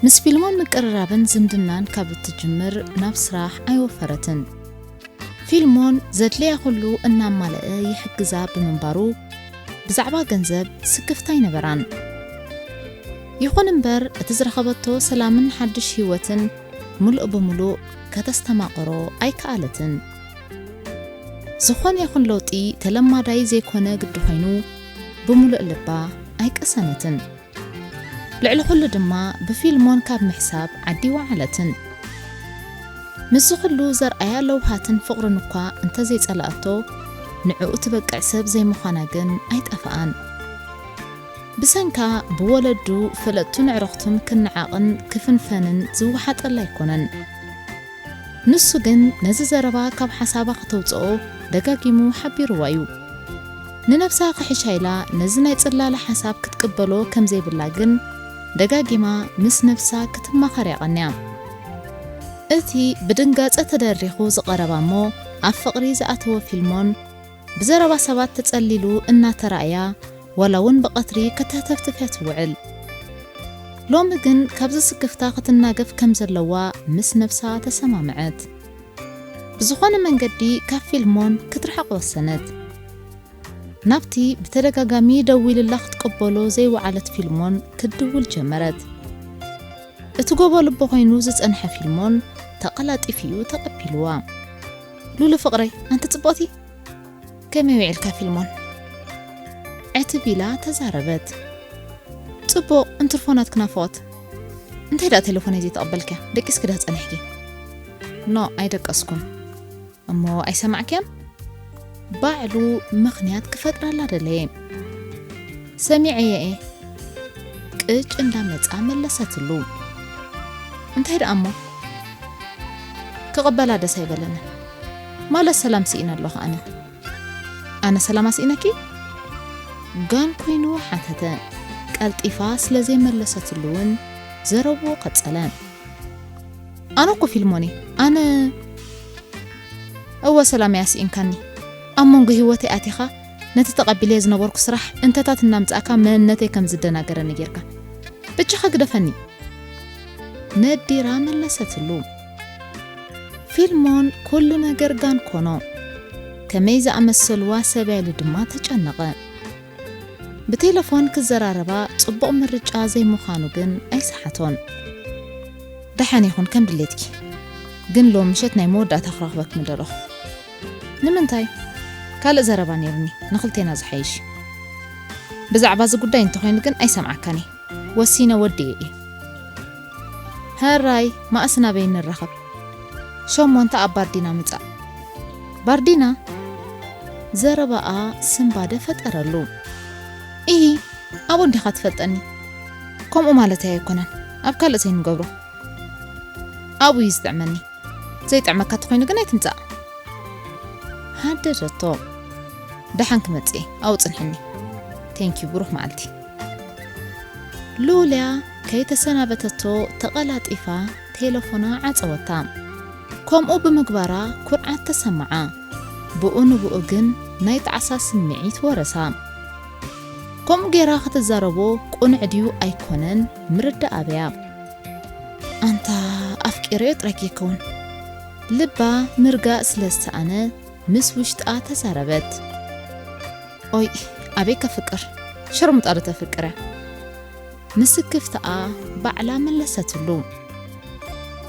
ምስ ፊልሞን ምቅርራብን ዝምድናን ካብ እትጅምር ናብ ስራሕ ኣይወፈረትን። ፊልሞን ዘድልያ ኩሉ እናማለአ ይሕግዛ ብምንባሩ፣ ብዛዕባ ገንዘብ ስክፍታ ኣይነበራን። ይኹን እምበር፣ እቲ ዝረኸበቶ ሰላምን ሓድሽ ህይወትን ምሉእ ብምሉእ ከተስተማቕሮ ኣይከኣለትን። ዝኾነ ይኹን ለውጢ ተለማዳይ ዘይኮነ ግዲ ኮይኑ፣ ብምሉእ ልባ ኣይቀሰነትን። ልዕሊ ኩሉ ድማ ብፊልሞን ካብ ምሕሳብ ዓዲ ወዓለትን። ምስዚ ኩሉ ዘርኣያ ለውሃትን ፍቕርን እኳ እንተዘይጸላእቶ፣ ንዕኡ ትበቅዕ ሰብ ዘይምዃና ግን ኣይጠፍኣን። ብሰንካ ብወለዱ ፈለጥቱን ኣዕሩኽቱን ክነዓቕን ክፍንፈንን ዝወሓጠላ ኣይኮነን። ንሱ ግን ነዚ ዘረባ ካብ ሓሳባ ከተውጽኦ ደጋጊሙ ሓቢርዋ እዩ። ንነብሳ ክሕሻ ኢላ ነዚ ናይ ጽላለ ሓሳብ ክትቅበሎ ከም ዘይብላ ግን ደጋጊማ ምስ ነብሳ ክትማኸር እያ ቀንያ። እቲ ብድንጋጸ ተደሪኹ ዝቐረባ እሞ ኣብ ፍቕሪ ዝኣተወ ፊልሞን ብዘረባ ሰባት ተጸሊሉ እናተራእያ ዋላ እውን ብቐትሪ ከተህተፍትፍ እያ ትውዕል። ሎሚ ግን ካብዚ ስክፍታ ክትናገፍ ከም ዘለዋ ምስ ነብሳ ተሰማምዐት። ብዝኾነ መንገዲ ካብ ፊልሞን ክትርሕቕ ወሰነት። ናብቲ ብተደጋጋሚ ደዊልላ ክትቅበሎ ዘይወዓለት ፊልሞን ክትድውል ጀመረት። እቲ ጎቦ ልቢ ኮይኑ ዝጸንሐ ፊልሞን ተቐላጢፉ እዩ ተቐቢልዋ። ሉሉ ፍቕረይ፣ ኣንቲ ጽብቕቲ፣ ከመይ ውዒልካ ፊልሞን? ዕትብ ኢላ ተዛረበት። ጽቡቕ፣ እንትርፎ ናትኪ ናፍቖት። እንታይ ደኣ ቴሌፎነይ ዘይተቐበልክያ? ደቂስኪ ዳ ጸኒሕኪ? ኖ፣ ኣይደቀስኩን። እሞ ኣይሰማዕክያን? ባዕሉ ምኽንያት ክፈጥረላ ደለየ። ሰሚዐየ እየ። ቅጭ እንዳመጻ መለሰትሉ። እንታይ ደኣ እሞ? ክቕበላ ደስ ኣይበለንን። ማለት ሰላም ስኢነ ኣለኹ ኣነ። ኣነ ሰላም ኣስኢነኪ? ጋን ኮይኑ ሓተተ። ቀልጢፋ ስለ ዘይመለሰትሉ እውን ዘረብኡ ቀጸለ። ኣነ እኮ ፊልሞን እየ። ኣነ እወ ሰላም እያ ስኢንካኒ። ኣብ መንጎ ህይወተይ ኣቲኻ ነቲ ተቐቢለዮ ዝነበርኩ ስራሕ እንተታት እናምጻእካ መንነተይ ከም ዝደናገረኒ ጌርካ። በጃኻ ግደፈኒ። ነዲራ መለሰትሉ። ፊልሞን ኩሉ ነገር ጋን ኮኖ። ከመይ ዝኣመሰልዋ ሰብያሉ ድማ ተጨነቐ። ብቴለፎን ክዘራረባ ጽቡቕ ምርጫ ዘይምዃኑ ግን ኣይሰሓቶን። ደሓን ይኹን ከም ድሌትኪ፣ ግን ሎም ምሸት ናይ መወዳእታ ክረኽበኪ ምደለኹ። ንምንታይ? ካልእ ዘረባ ነይሩኒ፣ ንኽልቴና ዝሓይሽ። ብዛዕባ እዚ ጉዳይ እንተኾይኑ ግን ኣይሰምዓካን እየ። ወሲነ ወዲኤ እየ። ሕራይ፣ ማእስ ናበይ ንራኸብ? ሸሞንተ ኣብ ባርዲና ምጻእ። ባርዲና? ዘረባኣ ስንባደ ፈጠረሉ። ኢሂ፣ ኣብኡ እንዲኻ ትፈልጠኒ። ከምኡ ማለተይ ኣይኮነን። ኣብ ካልእ ዘይንገብሮ። ኣብኡ እዩ ዝጥዕመኒ። ዘይጥዕመካ ተኾይኑ ግን ኣይትምጻእ። ሃደደቶ። ደሓን ክመጽእ እየ፣ ኣብኡ ጽንሕኒ። ቴንኪዩ፣ ብሩኽ መዓልቲ። ሉልያ ከይተሰናበተቶ ተቐላጢፋ ቴለፎና ዓጸወታ። ከምኡ ብምግባራ ኩርዓት ተሰምዓ። ብኡ ንብኡ ግን ናይ ጣዕሳ ስምዒት ወረሳ። ከምኡ ጌራ ክትዛረቦ ቅኑዕ ድዩ ኣይኮነን ምርዳእ ኣበያ። ኣንታ ኣፍቂረዮ ጥራይ ከይከውን። ልባ ምርጋእ ስለ ዝሰኣነ ምስ ውሽጣ ተዛረበት። ኦይ፣ ኣበይ ከፍቅር? ሸርሙጣ ዶ ተፍቅር እያ? ንስክፍታኣ ባዕላ መለሰትሉ።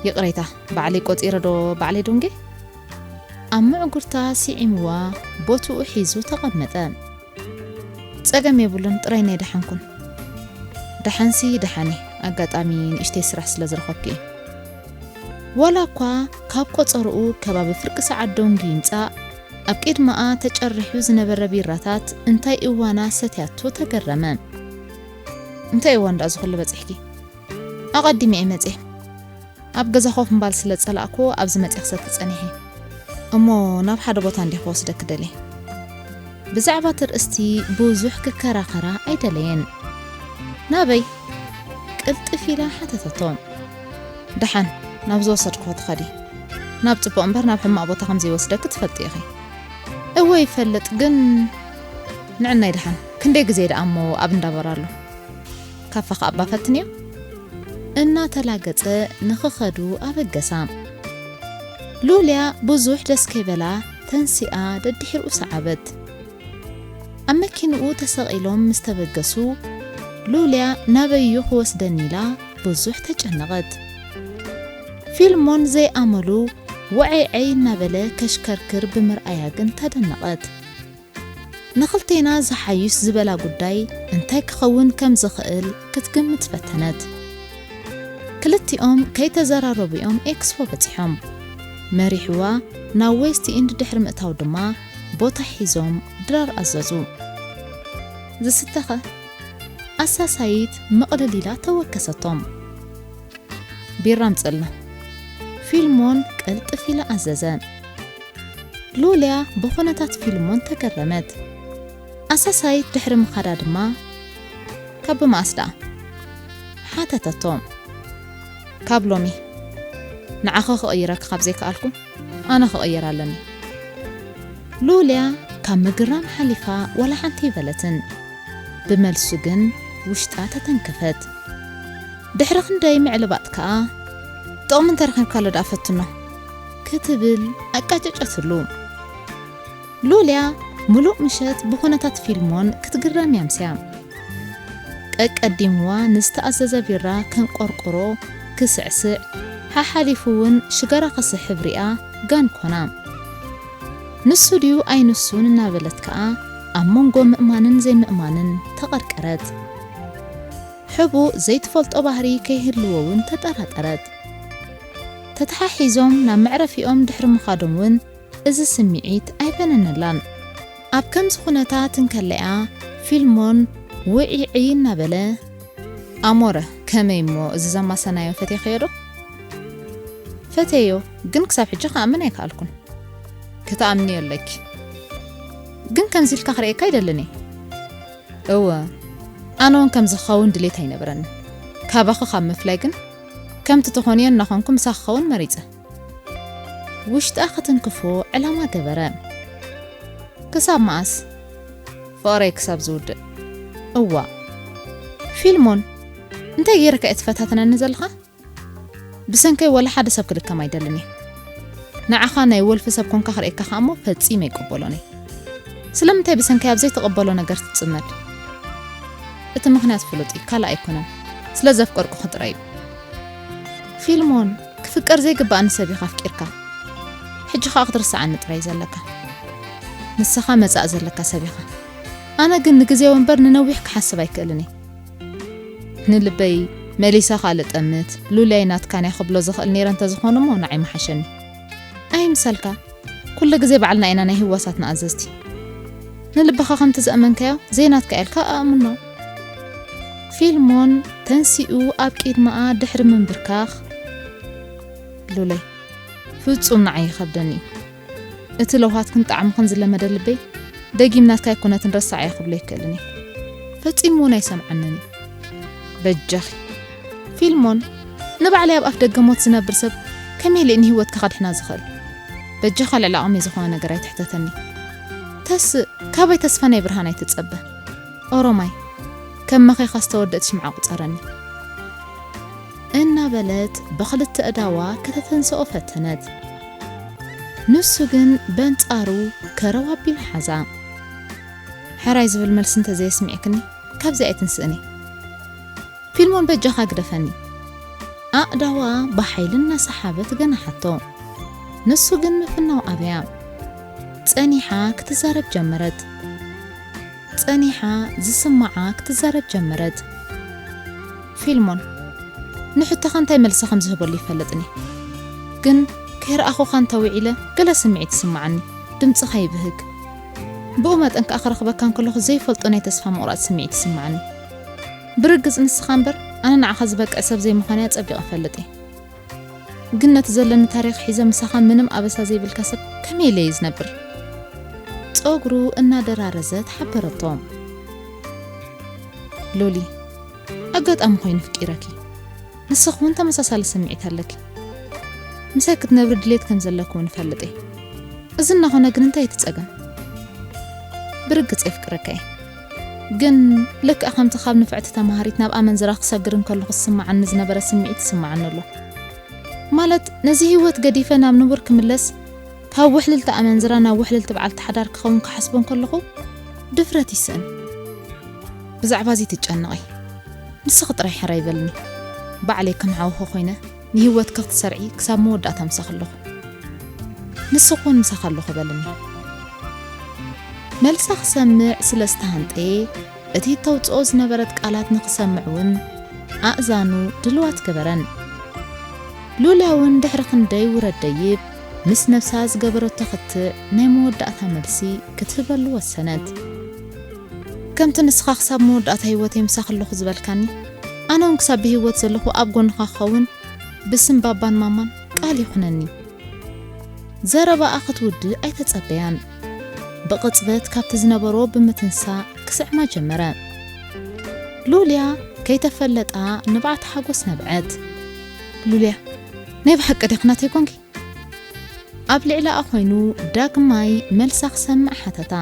ይቕሬታ፣ ባዕለይ ቆጺረ ዶ ባዕለይ ዶንጌ? ኣብ ምዕጉርታ ስዒምዋ ቦትኡ ሒዙ ተቐመጠ። ጸገም የብሉን፣ ጥራይ ናይ ደሓንኩን። ደሓንሲ ደሓን እየ፣ ኣጋጣሚ ንእሽተይ ስራሕ ስለ ዝረኸብኩ እየ። ዋላ እኳ ካብ ቆጸርኡ ከባቢ ፍርቂ ሰዓት ዶንጊ ይምጻእ፣ ኣብ ቅድመኣ ተጨሪሑ ዝነበረ ቢራታት እንታይ እዋና ሰትያቶ ተገረመ። እንታይ እዋን ደኣ ዝኹሉ በጺሕኪ? ኣቐዲመ እየ መጽየ። ኣብ ገዛ ኮፍ ምባል ስለ ዝጸላእኩ ኣብዚ መጽየ ክሰቲ ጸኒሐ። እሞ ናብ ሓደ ቦታ እንድየ ክወስደኪ ደልየ። ብዛዕባ እቲ ርእስቲ ብዙሕ ክከራኸራ ኣይደለየን። ናበይ? ቅልጥፍ ኢላ ሓተተቶ። ደሓን፣ ናብ ዝወሰድክዎ ትኸዲ። ናብ ጽቡቕ እምበር ናብ ሕማቕ ቦታ ከም ዘይወስደኪ ትፈልጢ ኢኺ። እወ ይፈልጥ፣ ግን ንዕናይ ደሓን። ክንደይ ግዜ ደኣ እሞ ኣብ እንዳበር ኣሎ። ካፋ ከኣ እባ ፈትንዮ። እናተላገጸ ንኽኸዱ ኣበገሳ። ሉልያ ብዙሕ ደስ ከይበላ ተንሲኣ ደድሕርኡ ሰዓበት። ኣብ መኪንኡ ተሰቒሎም ምስ ተበገሱ፣ ሉልያ ናበይ'ዩ ክወስደኒ ኢላ ብዙሕ ተጨነቐት። ፊልሞን ዘይኣመሉ ወዐይዐይ እናበለ ከሽከርክር ብምርኣያ ግን ተደነቐት። ንኽልቴና ዝሓይሽ ዝበላ ጉዳይ እንታይ ክኸውን ከም ዝኽእል ክትግምት ፈተነት። ክልቲኦም ከይተዘራረቡ እዮም ኤክስፖ በጺሖም። መሪሕዋ ናብ ዌስት ኢንድ ድሕሪ ምእታው ድማ ቦታ ሒዞም ድራር ኣዘዙ። ዝስተኸ? ኣሳሳይት ምቕልል ኢላ ተወከሰቶም። ቢራ ኣምጽልና። ፊልሞን ቅልጥፍ ኢላ ኣዘዘ። ሉልያ ብኹነታት ፊልሞን ተገረመት። ኣሳሳይት ድሕሪ ምኻዳ ድማ፣ ካብ መኣስ ደኣ? ሓተተቶ። ካብ ሎሚ። ንዓኸ ክቕይረኪ ካብ ዘይከኣልኩ፣ ኣነ ክቕይር ኣለኒ። ሉልያ ካብ ምግራም ሓሊፋ ዋላ ሓንቲ ኣይበለትን። ብመልሱ ግን ውሽጣ ተተንከፈት። ድሕሪ ክንደይ ምዕልባጥ ከኣ፣ ጥቕሚ እንተረኺብካሉ ደኣ ፈትኖ፣ ክትብል ኣቃጨጨትሉ። ሉልያ ምሉእ ምሸት ብኹነታት ፊልሞን ክትግረም እያ ኣምስያ። ቀቀዲምዋ ንዝተኣዘዘ ቢራ ከንቆርቁሮ፣ ክስዕስዕ፣ ሓሓሊፉ እውን ሽጋራ ክስሕብ ሪኣ ጋን ኮና። ንሱ ድዩ ኣይንሱን እናበለት ከኣ ኣብ መንጎ ምእማንን ዘይምእማንን ተቐርቀረት። ሕቡእ ዘይትፈልጦ ባህሪ ከይህልዎ እውን ተጠራጠረት። ተተሓሒዞም ናብ መዕረፊኦም ድሕሪ ምኻዶም እውን እዚ ስምዒት ኣይበነነላን። ኣብ ከምዚ ኩነታት እንከለያ ፊልሞን ውዒዒ እናበለ፣ ኣሞረ፣ ከመይ እሞ እዚ ዘማሰናዮ ፈቴኽዮ ዶ? ፈቴዮ፣ ግን ክሳብ ሕጂ ክኣምን ኣይከኣልኩን። ክትኣምንዮ ኣለኪ። ግን ከምዚ ኢልካ ክርእየካ ኣይደልን እየ። እወ፣ ኣነ እውን ከምዚ ክኸውን ድሌት ኣይነበረኒ። ካባኺ ካብ ምፍላይ ግን ከምቲ ትኾንዮ እናኾንኩ ምሳኺ ክኸውን መሪጸ። ውሽጣ ክትንክፎ ዕላማ ገበረ። ክሳብ መኣስ? ፍቕረይ ክሳብ ዝውድእ። እዋእ። ፊልሞን፣ እንታይ ገይረካ እየ ትፈታተነኒ ዘለኻ? ብሰንከይ ወላ ሓደ ሰብ ክድከም ኣይደልን እየ። ንዓኻ ናይ ወልፊ ሰብ ኮንካ ክርእየካ ከኣ እሞ ፈጺመ ኣይቅበሎን እየ። ስለምንታይ ብሰንከይ ኣብ ዘይትቕበሎ ነገር ትጽመድ? እቲ ምኽንያት ፍሉጥ እዩ፣ ካልእ ኣይኮነን። ስለ ዘፍቀርኩኺ ጥራይ እዩ። ፊልሞን፣ ክፍቀር ዘይግብኣኒ ሰብ ኢኻ ኣፍቂርካ። ሕጂ ኸኣ ክትርስዓኒ ጥራይ ዘለካ። ንስኻ መጻኢ ዘለካ ሰብ ኢኻ። ኣነ ግን ንግዜዊ እምበር ንነዊሕ ክሓስብ ኣይክእልን እየ። ንልበይ መሊሰ ካልእ ጠምት፣ ሉልያይ ናትካን እያ ክብሎ ዝኽእል ነይረ እንተዝኾነ እሞ ንዓይ ምሓሸኒ። ኣይምሰልካ፣ ኩሉ ግዜ ባዕልና ኢና ናይ ህዋሳትና ኣዘዝቲ። ንልብኻ ከምቲ ዘእመንካዮ ዘይናትካ ኢልካ ኣእምኖ። ፊልሞን ተንሲኡ ኣብ ቅድመኣ ድሕሪ ምንብርካኽ፣ ሉለይ፣ ፍጹም ንዓይ ይኸብደኒ እዩ። እቲ ለውሃትክን ጣዕምኽን ዝለመደ ልበይ ደጊም ናትካ ኣይኮነትን ረሳዓዮ ክብሎ ኣይክእልን እየ። ፈጺሙ እውን ኣይሰምዓንን እዩ። በጃኺ ፊልሞን፣ ንባዕለይ ኣብ ኣፍ ደገ ሞት ዝነብር ሰብ ከመይ ኢለ ንህይወትካ ከድሕና ዝኽእል? በጃኻ ልዕሊ ዓቕመይ ዝኾነ ነገር ኣይትሕተተኒ። ተስእ፣ ካባይ ተስፋ ናይ ብርሃን ኣይትጸበ። ኦሮማይ፣ ከም መኼኻ ዝተወደእት ሽምዓ ቁጸረኒ። እናበለት ብኽልተ እዳዋ ከተተንስኦ ፈተነት። ንሱ ግን በንጻሩ ከረው ኣቢሉ ሓዛ። ሕራይ ዝብል መልሲ እንተዘየስሚዕክኒ ካብዚ ኣይትንስእኒ። ፊልሞን በጃኻ ግደፈኒ። ኣእዳዋ ብሓይሊ እናሰሓበት ገናሓቶ። ንሱ ግን ምፍናው ኣበያ። ጸኒሓ ክትዛረብ ጀመረት። ጸኒሓ ዝስምዓ ክትዛረብ ጀመረት። ፊልሞን፣ ንሕቶኻ እንታይ መልሲ ከም ዝህበሉ ይፈልጥን እየ። ግን ከይረኣኹኻ እንተውዒለ ገለ ስምዒት ይስምዓኒ። ድምጽኻ ይብህግ። ብኡ መጠን ከኣ ክረኽበካ እንከለኹ ዘይፈልጦ ናይ ተስፋ ምቑራጽ ስምዒት ይስምዓኒ። ብርግጽ ንስኻ እምበር ኣነ ንዓኻ ዝበቅዕ ሰብ ዘይምዃነይ ኣጸቢቐ እፈልጥ እየ። ግን ነቲ ዘለኒ ታሪኽ ሒዘ ምሳኻ ምንም ኣበሳ ዘይብልካ ሰብ ከመይ ኢለ እየ ዝነብር? ጸጉሩ እናደራረዘት ሓበረቶ። ሉሊ፣ ኣጋጣሚ ኮይኑ ፍቂረኪ። ንስኺ እውን ተመሳሳሊ ስምዒት ኣለኪ። ምሳይ ክትነብሪ ድሌት ከም ዘለኪ እውን እፈልጥ እየ። እዚ እናኾነ ግን እንታይ እቲ ጸገም? ብርግጽ የፍቅረካ እየ። ግን ልክዕ ከምቲ ካብ ንፍዕቲ ተማሃሪት ናብ ኣመንዝራ ክሰግር እንከለኹ ዝስምዓኒ ዝነበረ ስምዒት ይስምዓኒ ኣሎ። ማለት ነዚ ህይወት ገዲፈ ናብ ንቡር ክምለስ፣ ካብ ውሕልልቲ ኣመንዝራ ናብ ውሕልልቲ በዓልቲ ሓዳር ክኸውን ክሓስቦ እንከለኹ ድፍረት ይስእን። ብዛዕባ እዚ ትጨነቒ። ንስኺ ጥራይ ሕራይ በልኒ። ባዕለይ ከም ሓውኺ ኮይነ ንህይወትኪ ክትሰርዒ ክሳብ መወዳእታ ምሳኺ ኣለኹ። ንስኺ እውን ምሳኺ ኣለኹ በልኒ። መልሳ ክሰምዕ ስለ ዝተሃንጠየ፣ እቲ ተውጽኦ ዝነበረት ቃላት ንኽሰምዕ እውን ኣእዛኑ ድልዋት ገበረን። ሉልያ እውን ድሕሪ ክንደይ ውረድ ደይብ ምስ ነብሳ ዝገበረቶ ክትዕ ናይ መወዳእታ መልሲ ክትህበሉ ወሰነት። ከምቲ ንስኻ ክሳብ መወዳእታ ህይወተይ ምሳኺ ኣለኹ ዝበልካኒ፣ ኣነ እውን ክሳብ ብህይወት ዘለኹ ኣብ ጎንኻ ክኸውን ብስም ባባን ማማን ቃል ይኹነኒ። ዘረባኣ ክትውድእ ኣይተጸበያን። ብቕጽበት ካብቲ ዝነበሮ ብምትንሳእ ክስዕማ ጀመረ። ሉልያ ከይተፈለጣ ንብዓት ሓጎስ ነብዐት። ሉልያ፣ ናይ ብሓቂ ዲኺ ናተይ ኮንኪ? ኣብ ልዕሊኣ ኮይኑ ዳግማይ መልሳ ክሰምዕ ሓተታ።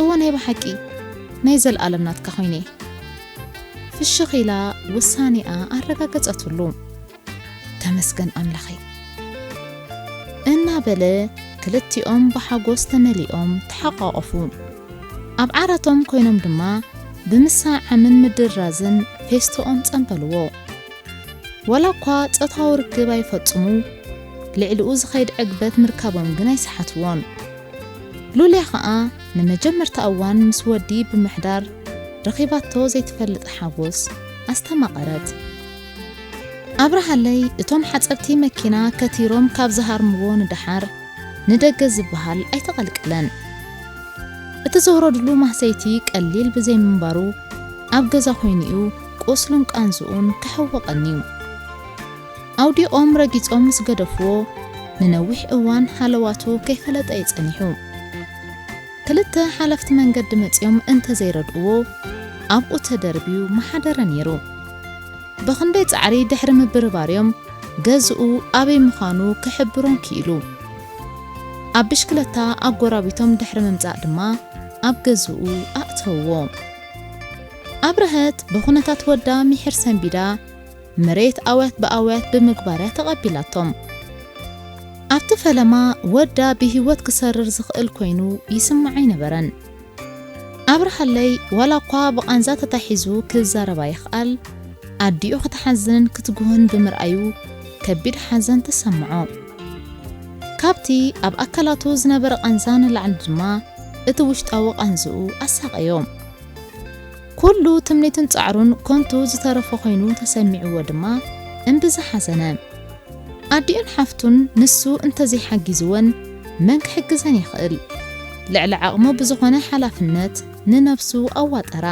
እወ፣ ናይ ብሓቂ ናይ ዘልኣለም ናትካ ኮይነ። ፍሽኽ ኢላ ውሳኔኣ ኣረጋገጸትሉ። ተመስገን ኣምላኸይ። እናበለ ክልቲኦም ብሓጎስ ተመሊኦም ተሓቋቖፉ። ኣብ ዓራቶም ኮይኖም ድማ ብምስዕዓምን ምድራዝን ፌስቶኦም ጸንበልዎ። ዋላ እኳ ጾታዊ ርክብ ኣይፈጽሙ፣ ልዕሊኡ ዝኸይድ ዕግበት ምርካቦም ግን ኣይሰሓትዎን። ሉልያ ኸኣ ንመጀመርታ እዋን ምስ ወዲ ብምሕዳር ረኺባቶ ዘይትፈልጥ ሓጎስ ኣስተማቐረት። ኣብርሃለይ እቶም ሓጸብቲ መኪና ከቲሮም ካብ ዝሃርምዎ ንደሓር ንደገ ዝበሃል ኣይተቐልቀለን። እቲ ዘውረድሉ ማህሰይቲ ቀሊል ብዘይምንባሩ ኣብ ገዛ ኮይኑ'ዩ ቁስሉን ቃንዝኡን ክሕወቐን'ዩ። ኣውዲቖም ረጊጾም ምስ ገደፍዎ፣ ንነዊሕ እዋን ሃለዋቱ ከይፈለጠ እዩ ጸኒሑ። ክልተ ሓለፍቲ መንገዲ መጺኦም እንተዘይረድእዎ፣ ኣብኡ ተደርብዩ ምሓደረ ነይሩ። ብኽንደይ ጻዕሪ ድሕሪ ምብርባር'ዮም ገዝኡ ኣበይ ምዃኑ ክሕብሮም ክኢሉ። ኣብ ብሽክለታ ኣጎራቢቶም ድሕሪ ምምጻእ ድማ ኣብ ገዝኡ ኣእተውዎ። ኣብርሀት ብኹነታት ወዳ ምሒር ሰንቢዳ፣ መሬት ኣውያት ብኣውያት ብምግባር እያ ተቐቢላቶም። ኣብቲ ፈለማ ወዳ ብህይወት ክሰርር ዝኽእል ኮይኑ ይስምዓ ኣይነበረን። ኣብርሃለይ ዋላ እኳ ብቓንዛ ተታሒዙ ክዛረብ ኣይኽኣል፣ ኣዲኡ ክትሓዝንን ክትጉህን ብምርኣዩ ከቢድ ሓዘን ተሰምዖ። ካብቲ ኣብ ኣካላቱ ዝነበረ ቃንዛ ንላዕሊ ድማ እቲ ውሽጣዊ ቃንዝኡ ኣሳቐዮ። ኩሉ ትምኒትን ጻዕሩን ከንቱ ዝተረፈ ኮይኑ ተሰሚዕዎ ድማ እምብዛ ሓዘነ። ኣዲኡን ሓፍቱን ንሱ እንተዘይሓጊዝወን መን ክሕግዘን ይኽእል? ልዕሊ ዓቕሙ ብዝኾነ ሓላፍነት ንነብሱ ኣዋጠራ።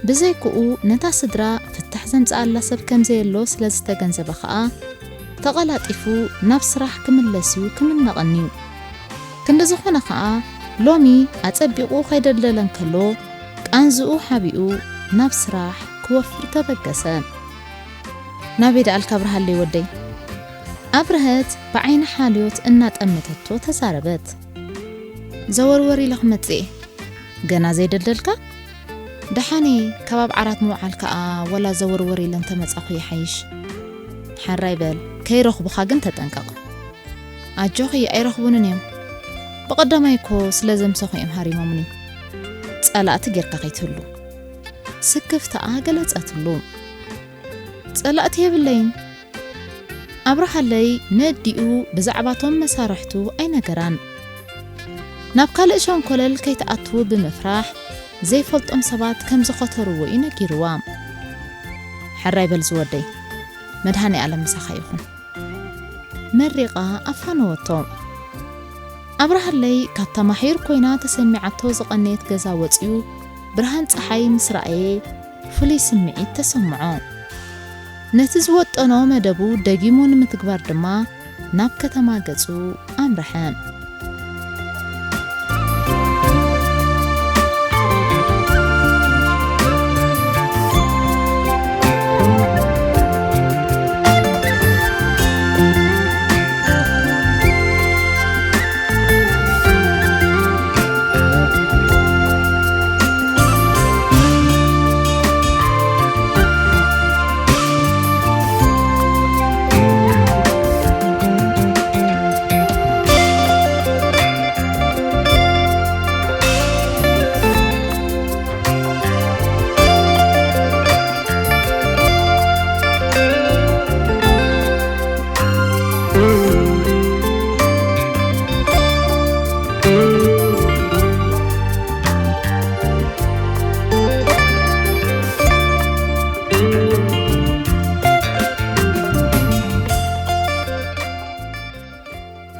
ብዘይክኡ ነታ ስድራ ፍታሕ ዘምጽኣላ ሰብ ከም ዘየሎ ስለ ዝተገንዘበ ኸኣ ተቐላጢፉ ናብ ስራሕ ክምለስ እዩ ክምነቐኒ። ክንዲ ዝኾነ ኸኣ ሎሚ ኣጸቢቑ ከይደልደለ እንከሎ ቃንዝኡ ሓቢኡ ናብ ስራሕ ክወፍር ተበገሰ። ናበይ ደኣልካ ኣብርሃለይ ወደይ? ኣብርሀት ብዓይኒ ሓልዮት እናጠመተቶ ተዛረበት። ዘወርወር ኢለ ክመጽእ እየ። ገና ዘይደልደልካ? ደሓን እየ፣ ከባብ ዓራት ምውዓል ከኣ ወላ ዘወርወር ኢለ እንተመጻኹ ይሓይሽ። ሓራይ በል፣ ከይረኽቡኻ ግን ተጠንቀቕ። ኣጆኺ፣ ኣይረኽቡንን እዮም። ብቐዳማይ እኮ ስለ ዘምሰኹ እዮም ሃሪሞምኒ። ጸላእቲ ጌርካ ከይትህሉ። ስክፍታኣ ገለጸትሉ። ጸላእቲ የብለይን። ኣብርሃለይ ነዲኡ ብዛዕባቶም መሳርሕቱ ኣይነገራን። ናብ ካልእ ሸንኮለል ከይትኣቱ ብምፍራሕ ዘይፈልጦም ሰባት ከም ዝኸተርዎ እዩ ነጊርዋ። ሕራይ በል ዝወደይ፣ መድሃኔ ኣለም ምሳኻ ይኹን። መሪቓ ኣፋነወቶ። ኣብርሃለይ ካብታ ማሒር ኮይና ተሰሚዓቶ ዝቐነየት ገዛ ወጺኡ ብርሃን ጸሓይ ምስ ረኣየ ፍሉይ ስምዒት ተሰምዖ። ነቲ ዝወጠኖ መደቡ ደጊሙ ንምትግባር ድማ ናብ ከተማ ገጹ ኣምርሐ።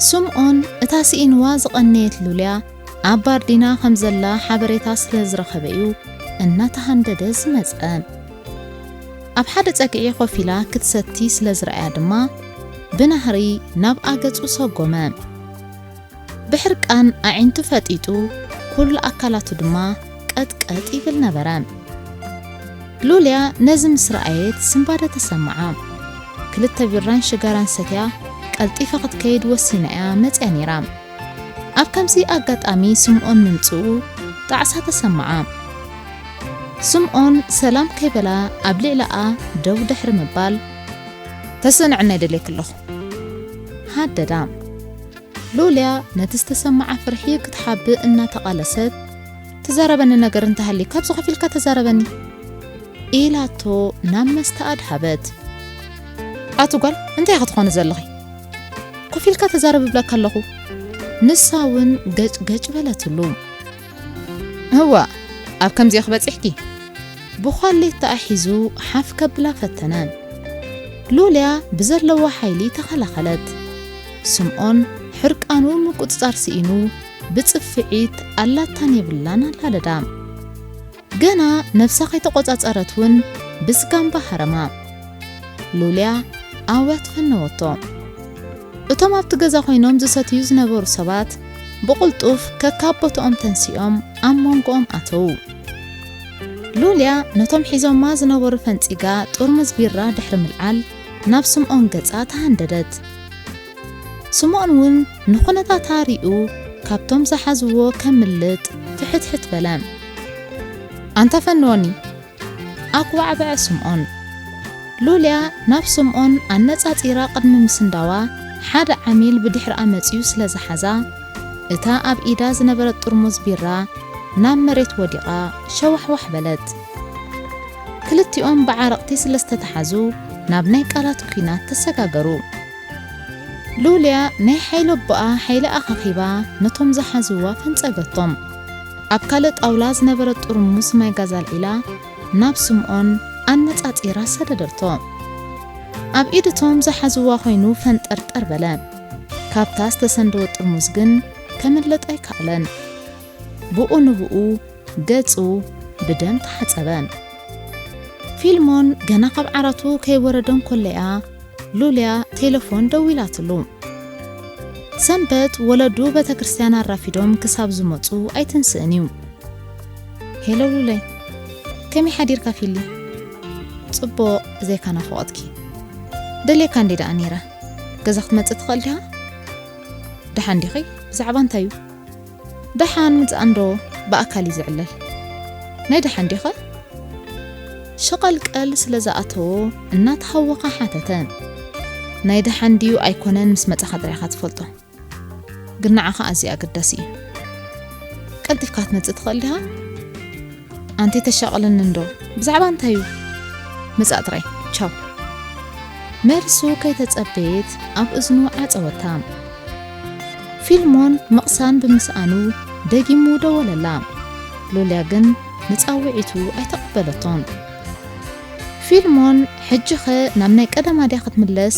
ስምኦን እታ ስኢንዋ ዝቐነየት ሉልያ ኣብ ባርዲና ከም ዘላ ሓበሬታ ስለ ዝረኸበ እዩ እናተሃንደደ ዝመጸ። ኣብ ሓደ ጸግዒ ኮፍ ኢላ ክትሰቲ ስለ ዝረኣያ ድማ፣ ብናህሪ ናብ ኣገጹ ሰጎመ። ብሕርቃን ኣዒንቱ ፈጢጡ፣ ኩሉ ኣካላቱ ድማ ቀጥቀጥ ይብል ነበረ። ሉልያ ነዚ ምስ ረኣየት ስንባደ ተሰምዓ። ክልተ ቢራን ሽጋራን ሰትያ ቀልጢፋ ክትከይድ ወሲና እያ መጽያ ነይራ። ኣብ ከምዚ ኣጋጣሚ ስምኦን ምምጽኡ ጣዕሳ ተሰምዓ። ስምኦን ሰላም ከይበላ ኣብ ልዕሊኣ ደው ድሕሪ ምባል፣ "ተስንዕና ይደልየኪ ኣለኹ" ሃደዳ። ሉልያ ነቲ ዝተሰምዓ ፍርሒ ክትሓብእ እናተቓለሰት፣ "ትዛረበኒ ነገር እንተሃልዩ ካብዚ ከፊልካ ተዛረበኒ" ኢላቶ ናብ መስተ ኣድሃበት። "ኣቲ ጓል፣ እንታይ ኢኺ ትኾኒ ዘለኺ? ኮፍ ኢልካ ተዛረቢ እብለካ ኣለኹ" ንሳ እውን ገጭ ገጭ በለትሉ። "እዋ፣ ኣብ ከምዚ ኢኺ በጺሕኪ?" ብዃሌት ተኣሒዙ ሓፍ ከብላ ፈተነ። ሉልያ ብዘለዋ ሓይሊ ተኸላኸለት። ስምኦን ሕርቃኑ ምቁጽጻር ስኢኑ ብጽፍዒት ኣላታን የብላን ኣላለዳ። ገና ነብሳ ከይተቆጻጸረት እውን ብስጋምባ ሃረማ። ሉልያ ኣውያት ፈነወቶ። እቶም ኣብቲ ገዛ ኮይኖም ዝሰትዩ ዝነበሩ ሰባት ብቕልጡፍ ከካብ ቦትኦም ተንሲኦም ኣብ መንጎኦም ኣተዉ። ሉልያ ነቶም ሒዞማ ዝነበሩ ፈንጺጋ ጥርሙዝ ቢራ ድሕሪ ምልዓል ናብ ስምኦን ገጻ ተሃንደደት። ስምኦን እውን ንኹነታታ ሪኡ ካብቶም ዝሓዝዎ ከምልጥ ፍሕትሕት በለ። "ኣንታ ፈንወኒ!" ኣኩባዕበዐ ስምኦን። ሉልያ ናብ ስምኦን ኣነጻጺራ ቅድሚ ምስንዳዋ፣ ሓደ ዓሚል ብድሕሪኣ መጺኡ ስለ ዝሓዛ፣ እታ ኣብ ኢዳ ዝነበረት ጥርሙዝ ቢራ ናብ መሬት ወዲቓ ሸዋሕዋሕ በለት። ክልቲኦም ብዓረቕቲ ስለ ዝተተሓዙ፣ ናብ ናይ ቃላት ኲናት ተሰጋገሩ። ሉልያ ናይ ሓይሊ ኣቦኣ ሓይሊ ኣኻኺባ ነቶም ዝሓዝዋ ፈንጸገቶም። ኣብ ካልእ ጣውላ ዝነበረት ጥርሙስ ማይ ጋዝ ኣልዒላ ናብ ስምኦን ኣነጻጺራ ሰደደቶ። ኣብ ኢድ እቶም ዝሓዝዋ ኮይኑ ፈንጠርጠር በለ። ካብታ ዝተሰንደወ ጥርሙዝ ግን ከምልጥ ኣይከኣለን። ብኡ ንብኡ ገጹ ብደም ተሓጸበ። ፊልሞን ገና ካብ ዓራቱ ከይወረደ እንከሎ እያ ሉልያ ቴሌፎን ደዊላትሉ። ሰንበት ወለዱ ቤተክርስትያን ኣራፊዶም ክሳብ ዝመጹ ኣይትንስእን እዩ። "ሄሎ ሉለይ፣ ከመይ ሓዲርካ ፊሊ?" "ጽቡቕ፣ ብዘይካ ናፍቖትኪ። ደልየካ እንዴ ደኣ ነይረ። ገዛ ክትመጽእ ትኽእል ዲኻ?" "ደሓን ዲኺ? ብዛዕባ እንታይ እዩ?" "ደሓን ምጻእ እንዶ ብኣካል እዩ ዝዕለል። ናይ ደሓን ዲኸ?" ሸቐልቀል ስለ ዝኣተዎ እናተሃወኸ ሓተተ። "ናይ ደሓን ድዩ ኣይኮነን ምስ መጻኻ ጥራይ ኢኻ ትፈልጦ። ግን ንዓኻ ኣዝዩ ኣገዳሲ እዩ። ቀልጢፍካ ክትመጽእ ትኽእል ዲኻ?" "ኣንቲ ተሻቕለኒ እንዶ፣ ብዛዕባ እንታይ እዩ?" "ምጻእ ጥራይ፣ ቻው!" መልሱ ከይተጸበየት ኣብ እዝኑ ዓጸወታ። ፊልሞን ምቕሳን ብምስኣኑ ደጊሙ ደወለላ። ሉልያ ግን ንጻውዒቱ ኣይተቐበለቶን። ፊልሞን፣ "ሕጂኸ ናብ ናይ ቀደማ ድያ ክትምለስ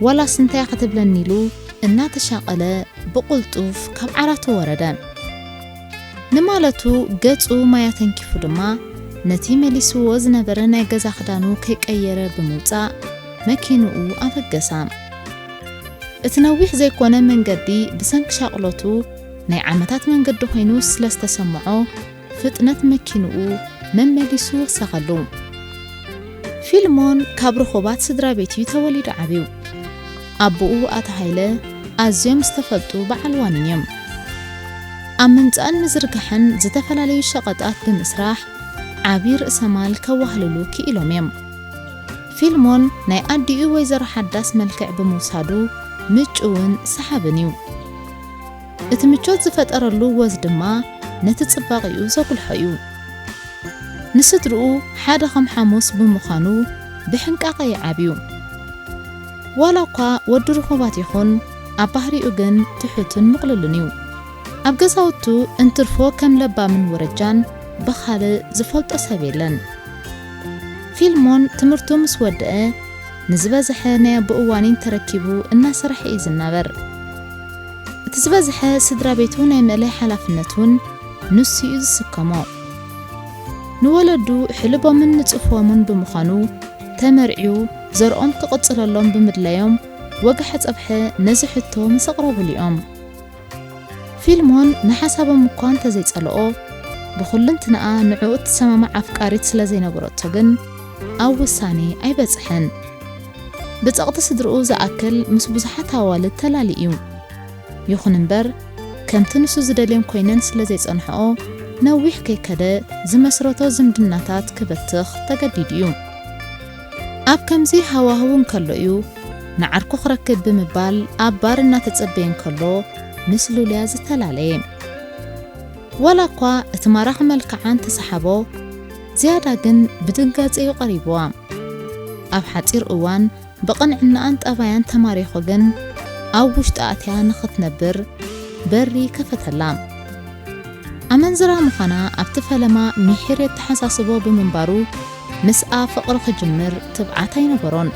ዋላስ እንታይ እያ ክትብለኒ?" ኢሉ እናተሻቐለ ብቕልጡፍ ካብ ዓራቱ ወረደ። ንማለቱ ገጹ ማያ ተንኪፉ ድማ ነቲ መሊስዎ ዝነበረ ናይ ገዛ ክዳኑ ከይቀየረ ብምውጻእ መኪንኡ ኣበገሳ። እቲ ነዊሕ ዘይኮነ መንገዲ ብሰንኪ ሻቕሎቱ ናይ ዓመታት መንገዲ ኮይኑ ስለ ዝተሰምዖ፣ ፍጥነት መኪንኡ መመሊሱ ወሰኸሉ። ፊልሞን ካብ ርኹባት ስድራ ቤት እዩ ተወሊዱ ዓብዩ። ኣቦኡ ኣቶ ሃይለ ኣዝዮም ዝተፈልጡ በዓል ዋኒን እዮም። ኣብ ምምጻእን ምዝርጋሕን ዝተፈላለዩ ሸቐጣት ብምስራሕ ዓቢ ርእሰ ማል ከዋህልሉ ክኢሎም እዮም። ፊልሞን ናይ ኣዲኡ ወይዘሮ ሓዳስ መልክዕ ብምውሳዱ ምጭውን ሰሓብን እዩ። እቲ ምቾት ዝፈጠረሉ ወዝ ድማ ነቲ ጽባቐኡ ዘጉልሖ እዩ። ንስድርኡ ሓደ ከም ሓሙስ ብምዃኑ ብሕንቃቐ ይዓብዩ። ዋላ እኳ ወዲ ርኹባት ይኹን፣ ኣብ ባህሪኡ ግን ትሑትን ምቕሉልን እዩ። ኣብ ገዛውቱ እንትርፎ ከም ለባምን ወረጃን ብኻልእ ዝፈልጦ ሰብ የለን። ፊልሞን ትምህርቱ ምስ ወደአ ንዝበዝሐ ናይ ኣቦኡ ዋኒን ተረኪቡ እናሰርሐ እዩ ዝናበር። እቲ ዝበዝሐ ስድራ ቤቱ ናይ ምእላይ ሓላፍነት እውን ንሱ እዩ ዝስከሞ። ንወለዱ ሕልቦምን ንጽፍዎምን ብምዃኑ፣ ተመርዕዩ ዘርኦም ክቕጽለሎም ብምድላዮም፣ ወግሐ ጸብሐ ነዚ ሕቶ ምስ ኣቕረቡሉ እዮም። ፊልሞን ንሓሳቦም እኳ እንተዘይጸልኦ፣ ብኹልንትንኣ ንዕኡ እትሰማማዕ ኣፍቃሪት ስለ ዘይነበረቶ ግን፣ ኣብ ውሳኔ ኣይበጽሐን። ብጸቕጢ ስድርኡ ዝኣክል ምስ ብዙሓት ኣዋልድ ተላልዩ እዩ። ይኹን እምበር፣ ከምቲ ንሱ ዝደልየን ኮይነን ስለ ዘይጸንሕኦ፣ ነዊሕ ከይከደ ዝመስረቶ ዝምድናታት ክበትኽ ተገዲዱ እዩ። ኣብ ከምዚ ሃዋህው እንከሎ እዩ፣ ንዓርኩ ክረክብ ብምባል ኣብ ባር እናተጸበየ እንከሎ ምስ ሉልያ ዝተፈላለየ። ዋላ እኳ እቲ ማራኺ መልክዓ እንተሰሓቦ፣ ዝያዳ ግን ብድንጋጸ እዩ ቀሪብዋ። ኣብ ሓጺር እዋን ብቕንዕናኣን ጠባያን ተማሪኹ ግን፣ ኣብ ውሽጡ ኣትያ ንኽትነብር በሪ ከፈተላ። ኣመንዝራ ምዃና ኣብቲ ፈለማ ምሒር የተሓሳስቦ ብምንባሩ፣ ምስኣ ፍቕሪ ክጅምር ትብዓት ኣይነበሮን።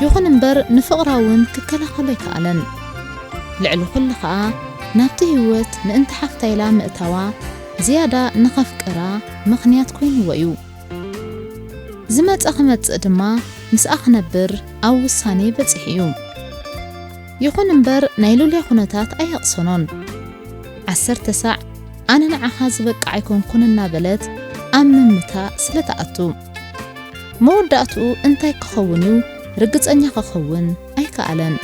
ይኹን እምበር፣ ንፍቕራ እውን ክከላኸሎ ኣይከኣለን። ልዕሊ ኩሉ ኸኣ፣ ናብቲ ህይወት ምእንቲ ሓፍታ ኢላ ምእታዋ ዝያዳ ንኸፍቅራ ምኽንያት ኮይንዎ እዩ። ዝመጸ ክመጽእ ድማ ምስኣ ክነብር ኣብ ውሳኔ በጺሑ እዩ። ይኹን እምበር፣ ናይ ሉልያ ኩነታት ኣየቕሰኖን። "ዓሰርተ ሳዕ ኣነ ንዓኻ ዝበቅዕ ኣይኮንኩን" እናበለት ኣብ ምምታእ ስለ ትኣቱ፣ መወዳእትኡ እንታይ ክኸውን እዩ ርግጸኛ ክኸውን ኣይከኣለን።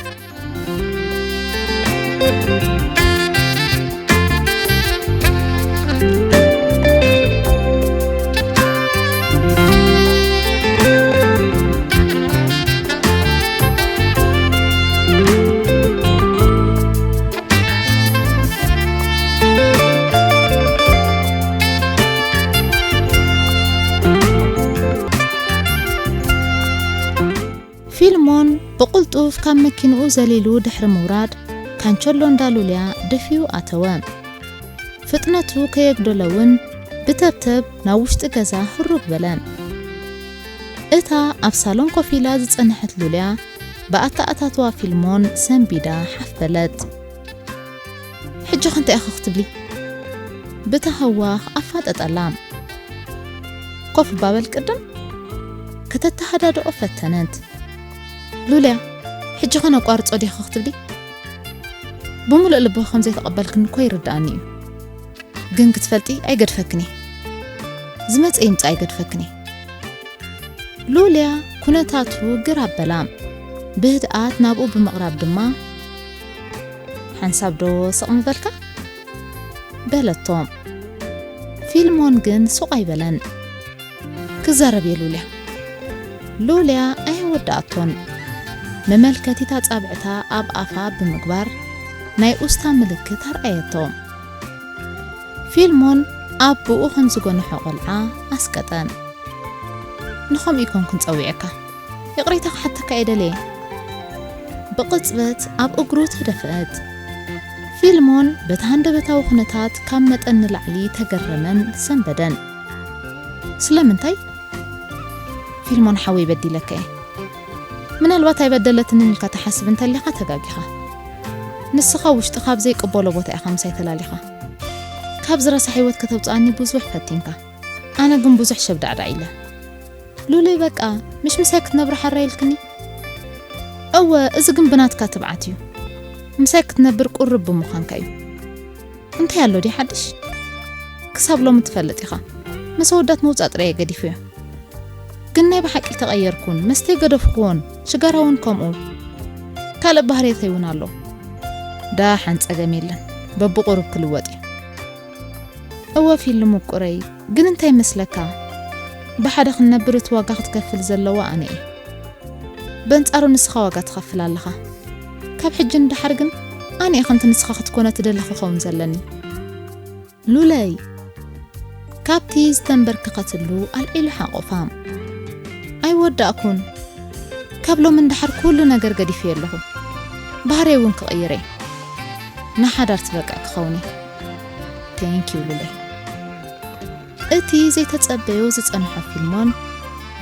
ፊልሞን ብቕልጡፍ ካብ መኪንኡ ዘሊሉ ድሕሪ ምውራድ፣ ካንቸሎ እንዳ ሉልያ ደፊኡ ኣተወ። ፍጥነቱ ከየጉደለ እውን ብተብተብ ናብ ውሽጢ ገዛ ህሩግ በለ። እታ ኣብ ሳሎን ኮፍ ኢላ ዝጸንሐት ሉልያ ብኣተኣታትዋ ፊልሞን ሰንቢዳ ሓፍ በለት። "ሕጂ ኸ እንታይ ኢኺ ክትብሊ?" ብተሃዋኽ ኣፋጠጠላ። "ኮፍ እባ በል ቅድም" ከተተሃዳድኦ ፈተነት። "ሉልያ፣ ሕጂ ኸ ነቋርጾ ዲኺ ክትብሊ? ብምሉእ ልብኺ ከም ዘይተቐበልክኒ እኮ ይርድኣኒ እዩ። ግን ክትፈልጢ ኣይገድፈክን እየ። ዝመጸ ይምጻእ ኣይገድፈክን እየ።" ሉልያ ኩነታቱ ግር ኣበላ። ብህድኣት ናብኡ ብምቕራብ ድማ፣ "ሓንሳብ ዶ ስቕ ምበልካ?" በለቶ። ፊልሞን ግን ሱቕ ኣይበለን። "ክዛረብ እየ ሉልያ።" ሉልያ ኣየወዳኣቶን። መመልከቲት ኣጻብዕታ ኣብ ኣፋ ብምግባር ናይ ኡስታ ምልክት ኣርኣየቶ። ፊልሞን ኣቦኡ ከም ዝጎንሖ ቆልዓ ኣስቀጠ። "ንኸምኡ ኣይኮንኩን ጸዊዐካ። ይቕሬታ ክሓተካ እየ ደልየ።" ብቕጽበት ኣብ እግሩ ተደፍአት። ፊልሞን በቲ ሃንደበታዊ ኩነታት ካብ መጠን ንላዕሊ ተገረመን ሰንበደን። "ስለምንታይ?" "ፊልሞን ሓወይ በዲለካ እየ። ምናልባት ኣይበደለትንን ኢልካ ትሓስብ እንተሊኻ ተጋጊኻ። ንስኻ ውሽጥኻ ኣብ ዘይቅበሎ ቦታ ኢኻ ምሳይ ተላሊኻ። ካብዚ ረሳሕ ህይወት ከተውጽኣኒ ብዙሕ ፈቲንካ። ኣነ ግን ብዙሕ ሸብዳዕዳዕ ኢለ። ሉለይ በቃ፣ ምሽ ምሳይ ክትነብሪ ሓራይ ኢልክኒ?" "እወ፣ እዚ ግን ብናትካ ትብዓት እዩ። ምሳይ ክትነብር ቁሩብ ብምዃንካ እዩ። እንታይ ኣሎ ድዩ ሓድሽ? ክሳብ ሎሚ ትፈልጥ ኢኻ። ምስ ኣወዳት ምውጻእ ጥራይ እየ ገዲፈዮ። ግን ናይ ብሓቂ ተቐየርኩን፣ መስተይ ገደፍኩዎን፣ ሽጋራ እውን ከምኡ። ካልእ ባህርየተይ እውን ኣሎ። ደሓን ጸገም የለን፣ በብቑሩብ ክልወጥ እዩ።" "እወ ፊል ምቁረይ፣ ግን እንታይ ይመስለካ? ብሓደ ክንነብር እቲ ዋጋ ክትከፍል ዘለዋ ኣነ እየ። በንጻሩ ንስኻ ዋጋ ትኸፍል ኣለኻ። ካብ ሕጂ ንደሓር ግን ኣነ እየ ከምቲ ንስኻ ክትኮነ ትደሊ ክኸውን ዘለኒ። ሉለይ!" ካብቲ ዝተንበርከኸትሉ ኣልዒሉ ሓቆፋ። "ኣይወዳእኩን። ካብ ሎሚ ንደሓር ኩሉ ነገር ገዲፈዮ ኣለኹ። ባህርየይ እውን ክቕይር እየ። ንሓዳር ትበቅዕ ክኸውን እየ። Thank you ሉለይ።" እቲ ዘይተጸበዮ ዝጸንሖ ፊልሞን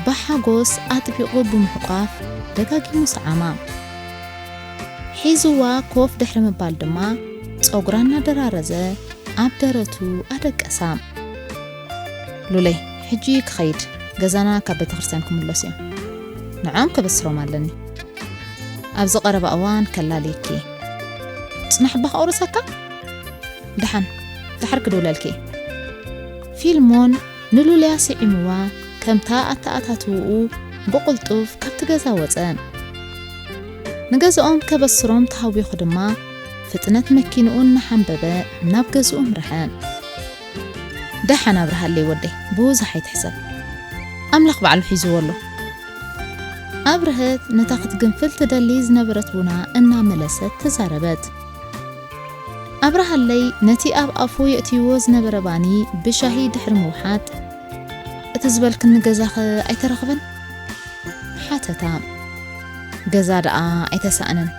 ብሓጎስ ኣጥቢቑ ብምሕቋፍ ደጋጊሙ ሰዓማ። ሒዝዋ ኮፍ ድሕሪ ምባል ድማ ጸጉራ እናደራረዘ ኣብ ደረቱ ኣደቀሳ። ሉለይ፣ ሕጂ ክኸይድ፣ ገዛና ካብ ቤተ ክርስቲያን ክምለሱ እዮም። ንዖም ከበስሮም ኣለኒ። ኣብዚ ቀረባ እዋን ከላልየኪ። ጽናሕ እባ ከቑርሰካ? ደሓን፣ ድሓር ክድውለልኪ። ፊልሞን ንሉልያ ስዒምዋ፣ ከምታ ኣተኣታትውኡ ብቕልጡፍ ካብቲ ገዛ ወጸ። ንገዛኦም ከበስሮም ተሃዊኹ ድማ፣ ፍጥነት መኪንኡ እናሓንበበ ናብ ገዝኡ ኣምርሐ። ደሓን ኣብርሃለይ ወደይ፣ ብዙሕ ኣይትሕሰብ። ኣምላኽ ባዕሉ ሒዝዎ ኣሎ። ኣብርሀት ነታ ክትግንፍል ትደሊ ዝነበረት ቡና እናመለሰት ተዛረበት። ኣብርሃለይ ነቲ ኣብ ኣፉ የእትይዎ ዝነበረ ባኒ ብሻሂ ድሕሪ ምውሓጥ፣ "እቲ ዝበልክኒ ገዛኸ ኣይተረኽበን?" ሓተታ። "ገዛ ደኣ ኣይተሳእነን፣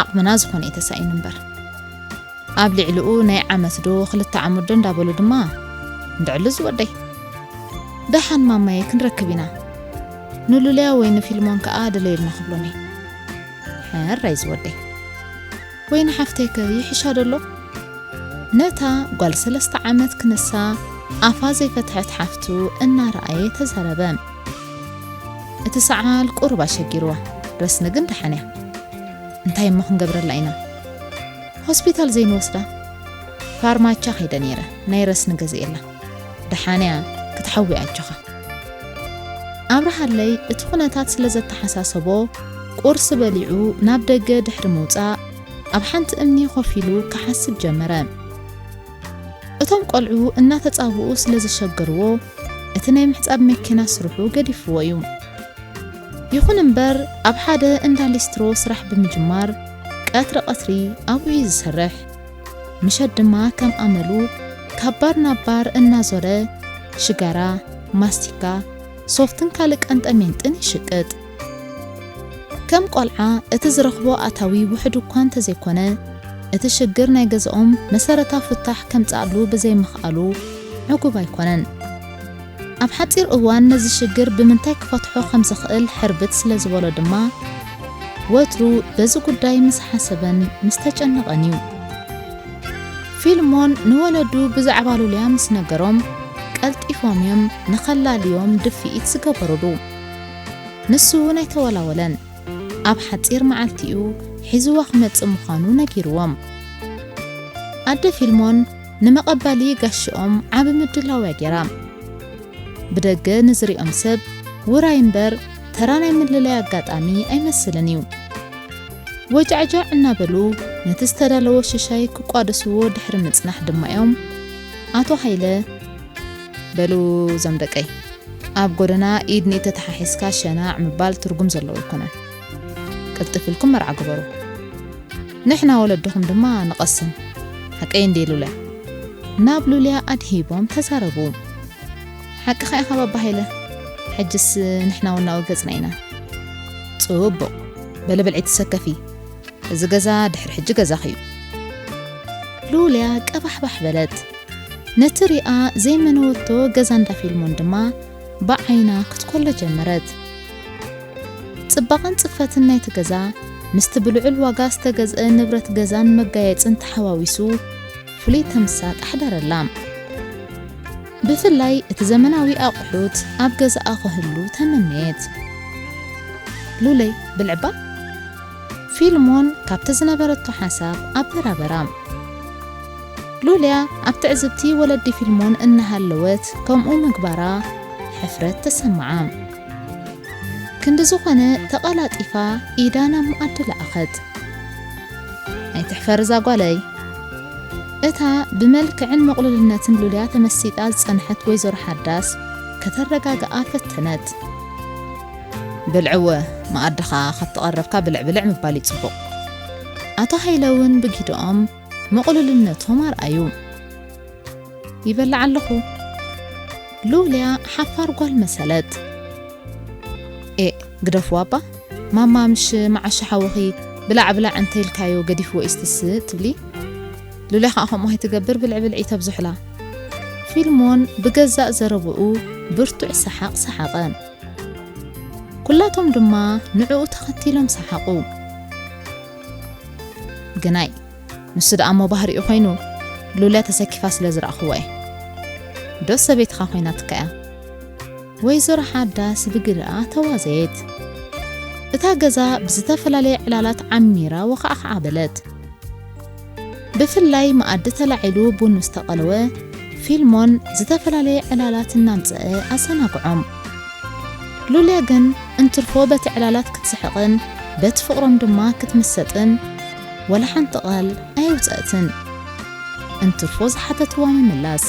ዓቕምና ዝኾነ እዩ ተሳኢኑ እምበር። ኣብ ልዕሊኡ ናይ ዓመት ዶ ክልተ ዓመት ዶ እንዳበሉ ድማ እንድዕሉ ዝወደይ። ደሓን ማማየ ክንረክብ ኢና። ንሉልያ ወይ ንፊልሞን ከኣ ድለዩልና ክብሎም እየ። ሕራይ ዝወደይ። ወይ ንሓፍተይከ ይሕሻ ደሎ?" ነታ ጓል ሰለስተ ዓመት ክነሳ ኣፋ ዘይፈትሐት ሓፍቱ እናረኣየ ተዛረበ። እቲ ሰዓል ቁሩብ ኣሸጊርዋ፣ ረስኒ ግን ደሓን እያ። "እንታይ እሞ ክንገብረላ ኢና? ሆስፒታል ዘይንወስዳ?" "ፋርማቻ ከይደ ነይረ፣ ናይ ረስኒ ገዚኤላ። ደሓን እያ፣ ክትሓዊ ኣጆኻ።" ኣብርሃለይ እቲ ኩነታት ስለ ዘተሓሳሰቦ፣ ቁርሲ በሊዑ ናብ ደገ ድሕሪ ምውጻእ፣ ኣብ ሓንቲ እምኒ ኮፍ ኢሉ ክሓስብ ጀመረ። እቶም ቆልዑ እናተጻብኡ ስለ ዘሸገርዎ፣ እቲ ናይ ምሕጻብ መኪና ስርሑ ገዲፍዎ እዩ። ይኹን እምበር፣ ኣብ ሓደ እንዳ ሊስትሮ ስራሕ ብምጅማር፣ ቀትሪ ቀትሪ ኣብኡ እዩ ዝሰርሕ። ምሸት ድማ ከም ኣመሉ ካብ ባር ናብ ባር እናዞረ ሽጋራ፣ ማስቲካ፣ ሶፍትን ካልእ ቀንጠ ሜንጥን ይሽቅጥ። ከም ቆልዓ እቲ ዝረኽቦ ኣታዊ ውሑድ እኳ እንተዘይኮነ፣ እቲ ሽግር ናይ ገዛኦም መሰረታዊ ፍታሕ ከምጽኣሉ ብዘይምኽኣሉ ዕጉብ ኣይኮነን። ኣብ ሓጺር እዋን ነዚ ሽግር ብምንታይ ክፈትሖ ከም ዝኽእል ሕርብት ስለ ዝበሎ ድማ፣ ወትሩ በዚ ጉዳይ ምስ ሓሰበን ምስ ተጨነቐን እዩ። ፊልሞን ንወለዱ ብዛዕባ ሉልያ ምስ ነገሮም፣ ቀልጢፎም እዮም ንኸላልዮም ድፍኢት ዝገበሩሉ። ንሱ እውን ኣይተወላወለን። ኣብ ሓጺር መዓልቲ እዩ ሒዝዋ ክመጽእ ምዃኑ ነጊርዎም። ኣደ ፊልሞን ንመቐበሊ ጋሽኦም ዓቢ ምድላው እያ ገይራ። ብደገ ንዝሪኦም ሰብ ውራይ እምበር፣ ተራ ናይ ምልላይ ኣጋጣሚ ኣይመስልን እዩ። ወጃዕጃዕ እናበሉ ነቲ ዝተዳለወ ሽሻይ ክቋደስዎ ድሕሪ ምጽናሕ ድማ እዮም ኣቶ ሃይለ፣ "በሉ እዞም ደቀይ፣ ኣብ ጎደና ኢድ ንኢድ ተተሓሒዝካ ሸናዕ ምባል ትርጉም ዘለዎ ኣይኮነን። ቅልጥፍ ኢልኩም መርዓ ግበሩ። ንሕና ወለድኹም ድማ ንቐስን። ሓቀይ እንድየ ሉልያ?" ናብ ሉልያ ኣድሂቦም ተዛረቡ። "ሓቅኻ ኢኻ ባባ ሃይለ። ሕጅስ ንሕና እውን ናብኡ ገጽና ኢና። ጽቡቕ። በሊ ብልዒ ትሰከፊ። እዚ ገዛ ድሕሪ ሕጂ ገዛኺ እዩ።" ሉልያ ቀባሕባሕ በለት። ነቲ ሪኣ ዘይመነወቶ ገዛ እንዳ ፊልሞን ድማ ብዓይና ክትኮሎ ጀመረት። ጽባቐን ጽፈትን ናይቲ ገዛ ምስቲ ብልዑል ዋጋ ዝተገዝአ ንብረት ገዛን መጋየጽን ተሓዋዊሱ ፍሉይ ተምሳጥ ኣሕደረላ። ብፍላይ እቲ ዘመናዊ ኣቑሑት ኣብ ገዛኣ ክህሉ ተመነየት። "ሉለይ፣ ብልዕባ?" ፊልሞን ካብቲ ዝነበረቶ ሓሳብ ኣበራበራ። ሉልያ ኣብ ትዕዝብቲ ወለዲ ፊልሞን እናሃለወት ከምኡ ምግባራ ሕፍረት ተሰምዓ። ክንዲ ዝኾነ ተቐላጢፋ ኢዳ ናብ መኣዲ ለኣኸት። "ኣይትሕፈሪ እዛ ጓለይ።" እታ ብመልክዕን ምቕሉልነትን ሉልያ ተመሲጣ ዝጸንሐት ወይዘሮ ሓዳስ ከተረጋግኣ ፈተነት። "ብልዕወ፣ መኣድኻ ካብ ተቐረብካ ብልዕ ብልዕ ምባል እዩ ጽቡቕ።" ኣቶ ሃይለ እውን ብጊድኦም ምቕሉልነቶም ኣርኣዩ። "ይበልዕ ኣለኹ።" ሉልያ ሓፋር ጓል መሰለት። "ኤእ፣ ግደፍዋ እባ። ማማ ምሽ መዓሾ ሓውኺ ብላዕ ብላዕ እንተ ኢልካዮ ገዲፍዎ እዩ ዝትስእ ትብሊ? ሉልያ ኸኣ ከምኡ ከይትገብር ብልዕ ብልዒ ተብዝሑላ።" ፊልሞን ብገዛእ ዘረብኡ ብርቱዕ ሰሓቕ ሰሓቐ። ኩላቶም ድማ ንዕኡ ተኸቲሎም ሰሓቑ። ግናይ ንሱ ደኣ እሞ ባህሪኡ ኮይኑ፣ ሉልያ ተሰኪፋ ስለ ዝረኣኽዋ እየ። ዶ ሰበይትኻ ኮይናትካ እያ? ወይዘሮ ሓዳስ ብግደኣ ተዋዘየት። እታ ገዛ ብዝተፈላለየ ዕላላት ዓሚራ ወኻዕኻዓ በለት። ብፍላይ መኣዲ ተላዒሉ ቡን ምስ ተቐለወ፣ ፊልሞን ዝተፈላለየ ዕላላት እናምጸአ ኣዘናግዖም። ሉልያ ግን እንትርፎ በቲ ዕላላት ክትስሕቕን በቲ ፍቕሮም ድማ ክትምሰጥን ወላ ሓንቲ ቃል ኣየውጸእትን። እንትርፎ ዝሓተትዋ ምምላስ።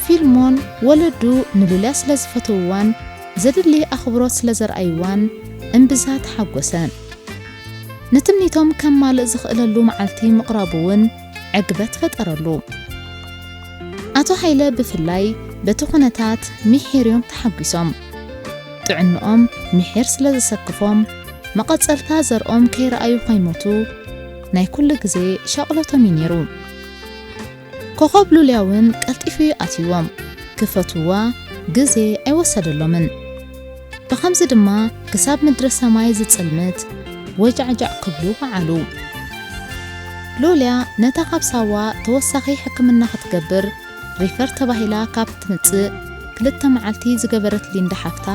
ፊልሞን ወለዱ ንሉልያ ስለ ዝፈትውዋን ዘድሊ ኣኽብሮት ስለ ዘርኣይዋን እምብዛ ተሓጎሰ። ንትምኒቶም ከማልእ ዝኽእለሉ መዓልቲ ምቕራቡ እውን ዕግበት ፈጠረሉ። ኣቶ ሃይለ ብፍላይ በቲ ኩነታት ምሒር እዮም ተሓጒሶም። ጥዕንኦም ምሒር ስለ ዘሰክፎም፣ መቐጸልታ ዘርኦም ከይረኣዩ ከይሞቱ ናይ ኩሉ ግዜ ሻቕሎቶም እዩ ነይሩ። ኮኾብ ሉልያ እውን ቀልጢፉ እዩ ኣትይዎም። ክፈትውዋ ግዜ ኣይወሰደሎምን። ብኸምዚ ድማ ክሳብ ምድሪ ሰማይ ዝጽልምት ወጃዕጃዕ ክብሉ ወዓሉ። ሉልያ ነታ ካብ ሳዋ ተወሳኺ ሕክምና ክትገብር ሪፈር ተባሂላ ካብ ትምጽእ ክልተ መዓልቲ ዝገበረት ሊንዳ ሓፍታ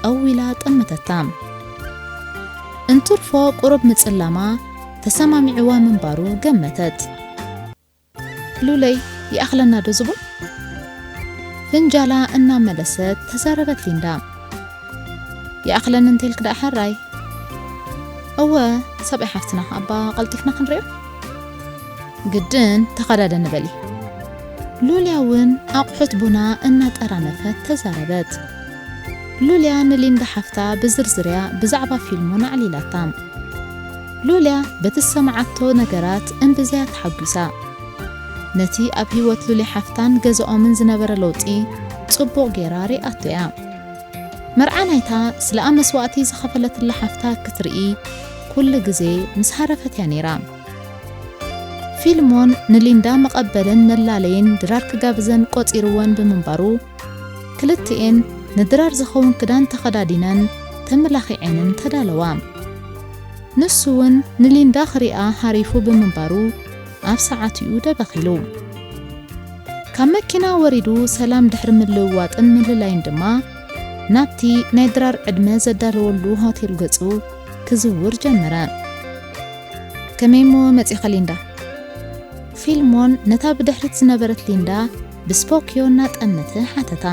ቀዊላ ጠመተታ። እንትርፎ ቁሩብ ምጽላማ ተሰማሚዕዋ ምንባሩ ገመተት። ሉለይ፣ ይኣኽለና ዶ ዝቡን? ፍንጃላ እናመለሰት ተዛረበት ሊንዳ። ይኣኽለኒ እንተልክ ደኣ ሕራይ። እወ፣ ሰብኣይ ሓፍትና ከኣ እባ ቀልጢፍና ክንሪኦ። ግድን፣ ተኸዳደኒ በሊ። ሉልያ እውን ኣቑሑት ቡና እናጠራነፈት ተዛረበት። ሉልያ ንሊንዳ ሓፍታ ብዝርዝርያ ብዛዕባ ፊልሞን ኣዕሊላታ። ሉልያ በቲ ዝሰምዓቶ ነገራት እምብዘያ ተሓጒሳ። ነቲ ኣብ ህይወት ሉልያ ሓፍታን ገዛኦምን ዝነበረ ለውጢ ጽቡቕ ጌራ ሪኣቶ እያ። መርዓ ናይታ ስለኣ መስዋእቲ ዝኸፈለትላ ሓፍታ ክትርኢ ኩሉ ግዜ ምስ ሃረፈት እያ ነይራ። ፊልሞን ንሊንዳ መቐበልን መላለይን ድራር ክጋብዘን ቆጺርወን ብምንባሩ፣ ክልቲኤን ንድራር ዝኸውን ክዳን ተኸዳዲነን ተመላኺዐንን ተዳለዋ። ንሱ እውን ንሊንዳ ክሪኣ ሃሪፉ ብምንባሩ፣ ኣብ ሰዓት እዩ ደበኺሉ። ካብ መኪና ወሪዱ ሰላም ድሕሪ ምልውዋጥን ምልላይን ድማ ናብቲ ናይ ድራር ዕድመ ዘዳለወሉ ሆቴል ገጹ ክዝውር ጀመረ። "ከመይ እሞ መጺኺ ሊንዳ?" ፊልሞን ነታ ብድሕሪት ዝነበረት ሊንዳ ብስፖኪዮ እናጠመተ ሓተታ።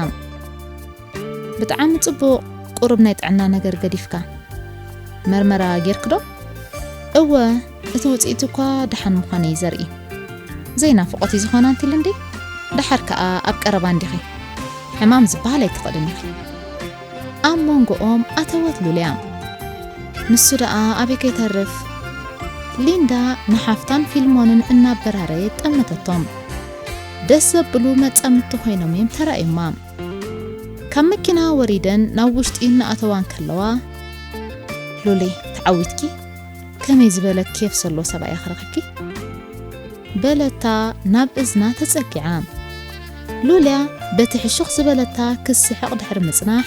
"ብጣዕሚ ጽቡቕ፣ ቁሩብ ናይ ጥዕና ነገር ገዲፍካ። መርመራ ጌርኪ ዶ?" "እወ፣ እቲ ውጽኢት እኳ ደሓን ምዃነይ ዘርኢ። ዘይናፍቖት እዩ ዝኾን ኣንቲ ሊንዲ? ደሓር ከኣ ኣብ ቀረባ እንዲኺ። ሕማም ዝበሃል ኣይትኽእልን ኢኺ።" ኣብ መንጎኦም ኣተወት ሉልያ። ንሱ ደኣ ኣበይ ከይተርፍ? ሊንዳ ንሓፍታን ፊልሞንን እናበራረየት ጠመተቶም። ደስ ዘብሉ መጻምድቲ ኮይኖም እዮም ተራእዮማ። ካብ መኪና ወሪደን ናብ ውሽጢ እናኣተዋ እንከለዋ፣ "ሉሊ፣ ተዓዊትኪ? ከመይ ዝበለ ኬፍ ዘለዎ ሰብኣይ ኣኽረኸኪ?" በለታ ናብ እዝና ተጸጊዓ። ሉልያ በቲ ሕሹኽ ዝበለታ ክስሕቕ ድሕሪ ምጽናሕ፣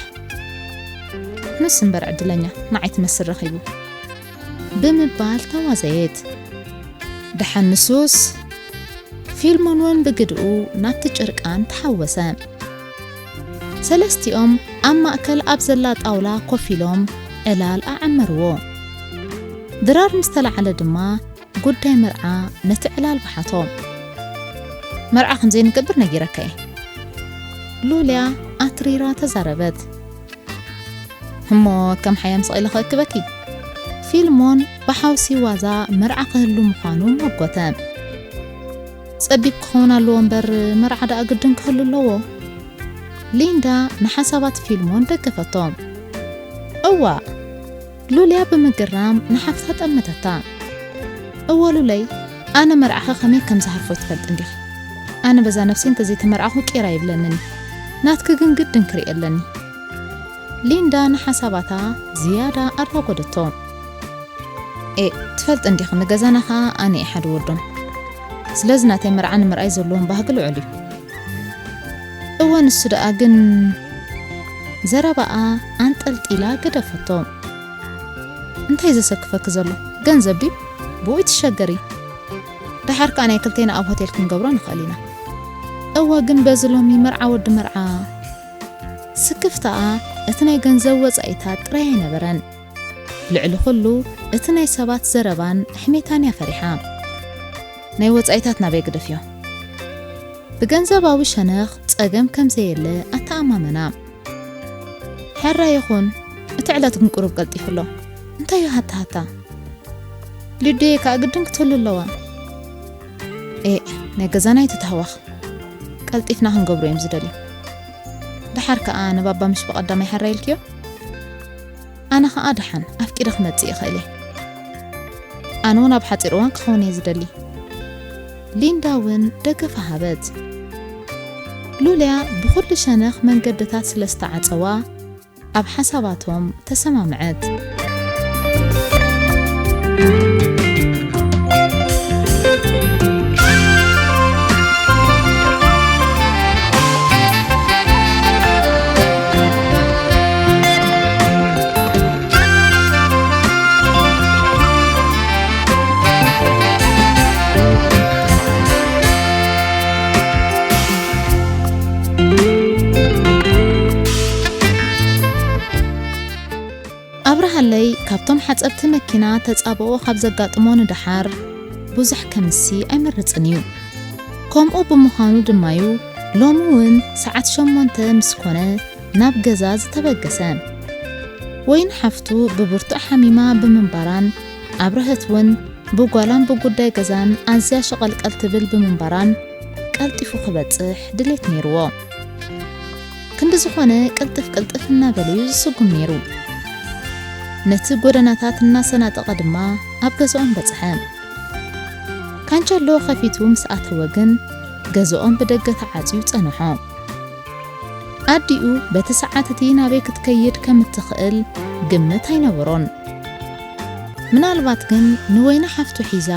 "ንሱ እምበር ዕድለኛ፣ ንዓይ ትመስል ረኺቡ" ብምባል ተዋዘየት። ደሓን ንሱስ፣ ፊልሞን እውን ብግድኡ ናብቲ ጭርቃን ተሓወሰ። ሰለስቲኦም ኣብ ማእከል ኣብ ዘላ ጣውላ ኮፍ ኢሎም ዕላል ኣዐመርዎ። ድራር ምስ ተላዕለ ድማ ጉዳይ መርዓ ነቲ ዕላል በሓቶ። "መርዓ ከም ዘይንገብር ነጊረካ እየ" ሉልያ ኣትሪራ ተዛረበት። "እሞ ከም ሓያም ስቕ ኢለ ክእክበኪ?" ፊልሞን ብሓውሲ ዋዛ መርዓ ክህሉ ምዃኑ መጎተ። "ጸቢብ ክኸውን ኣለዎ እምበር መርዓ ደኣ ግድን ክህሉ ኣለዎ?" ሊንዳ ንሓሳባት ፊልሞን ደገፈቶ። "እዋእ!" ሉልያ ብምግራም ንሓፍታ ጠመተታ። "እወ ሉለይ፣ ኣነ መርዓኺ ከመይ ከም ዝሃርፎ ትፈልጢ እንዲኺ። ኣነ በዛ ነፍሰይ እንተዘይተመርዓኹ ቂር ኣይብለንን። ናትኪ ግን ግድን ክርኢ ኣለኒ።" ሊንዳ ንሓሳባታ ዝያዳ ኣራጎደቶ። "ኤ፣ ትፈልጢ እንዲኺ፣ ንገዛና ኸኣ ኣነ እየ ሓደ ወዶም። ስለዚ ናተይ መርዓ ንምርኣይ ዘለዎም ባህጊ ልዑል እዩ።" "እወ፣ ንሱ ደኣ ግን" ዘረባኣ ኣንጠልጢላ ገደፈቶ። "እንታይ ዘሰክፈኪ ዘሎ? ገንዘብ ድዩ? ብኡ ትሸገሪ። ደሓር ከኣ ናይ ክልቴና ኣብ ሆቴል ክንገብሮ ንኽእል ኢና። እወ፣ ግን በዚ ሎሚ መርዓ ወዲ መርዓ ስክፍታኣ እቲ ናይ ገንዘብ ወጻኢታት ጥራይ ኣይነበረን። ልዕሊ ኩሉ እቲ ናይ ሰባት ዘረባን ሕሜታን እያ ፈሪሓ። ናይ ወጻኢታት ናበይ ግደፍዮ። ብገንዘባዊ ሸነኽ ጸገም ከም ዘየለ ኣተኣማመና። ሕራ ይኹን፣ እቲ ዕለት ግን ቁሩብ ቀልጢፉ ኣሎ። እንታይ እዩ ሃታ ሃታ? ሊዱየ ከኣ ግድን ክትህሉ ኣለዋ። ኤእ፣ ናይ ገዛና ኣይትተሃወኽ። ቀልጢፍና ክንገብሮ እዮም ዝደልዩ። ደሓር ከኣ ንባባ ምሽ ብቐዳማይ ሕራ ኢልክዮ? ኣነ ኸኣ ደሓን ኣፍቂደ ክመጽእ ይኽእል እየ። ኣነ እውን ኣብ ሓጺር እዋን ክኸውን እየ ዝደሊ። ሊንዳ እውን ደገፋ ሃበት። ሉልያ ብኹሉ ሸነኽ መንገድታት ስለ ዝተዓጸዋ፣ ኣብ ሓሳባቶም ተሰማምዐት። ኣብርሃለይ ካብቶም ሓጸብቲ መኪና ተጻብኦ ካብ ዘጋጥሞ ንደሓር ብዙሕ ከምሲ ኣይመርጽን እዩ። ከምኡ ብምዃኑ ድማዩ ሎሚ እውን ሰዓት ሸሞንተ ምስ ኮነ ናብ ገዛ ዝተበገሰ። ወይን ሓፍቱ ብብርቱዕ ሓሚማ ብምንባራን ኣብርሀት እውን ብጓላን ብጉዳይ ገዛን ኣዝያ ሸቐልቀል ትብል ብምንባራን ቀልጢፉ ክበጽሕ ድሌት ነይርዎ። ክንዲ ዝኾነ ቅልጥፍ ቅልጥፍ እናበለዩ ዝስጉም ነይሩ። ነቲ ጎደናታት እናሰናጠቐ ድማ ኣብ ገዛኦም በጽሐ። ካንቸሎ ከፊቱ ምስ ኣተወ ግን ገዛኦም ብደገ ተዓጽዩ ጸንሖ። ኣዲኡ በቲ ሰዓት እቲ ናበይ ክትከይድ ከም እትኽእል ግምት ኣይነበሮን። ምናልባት ግን ንወይኒ ሓፍቱ ሒዛ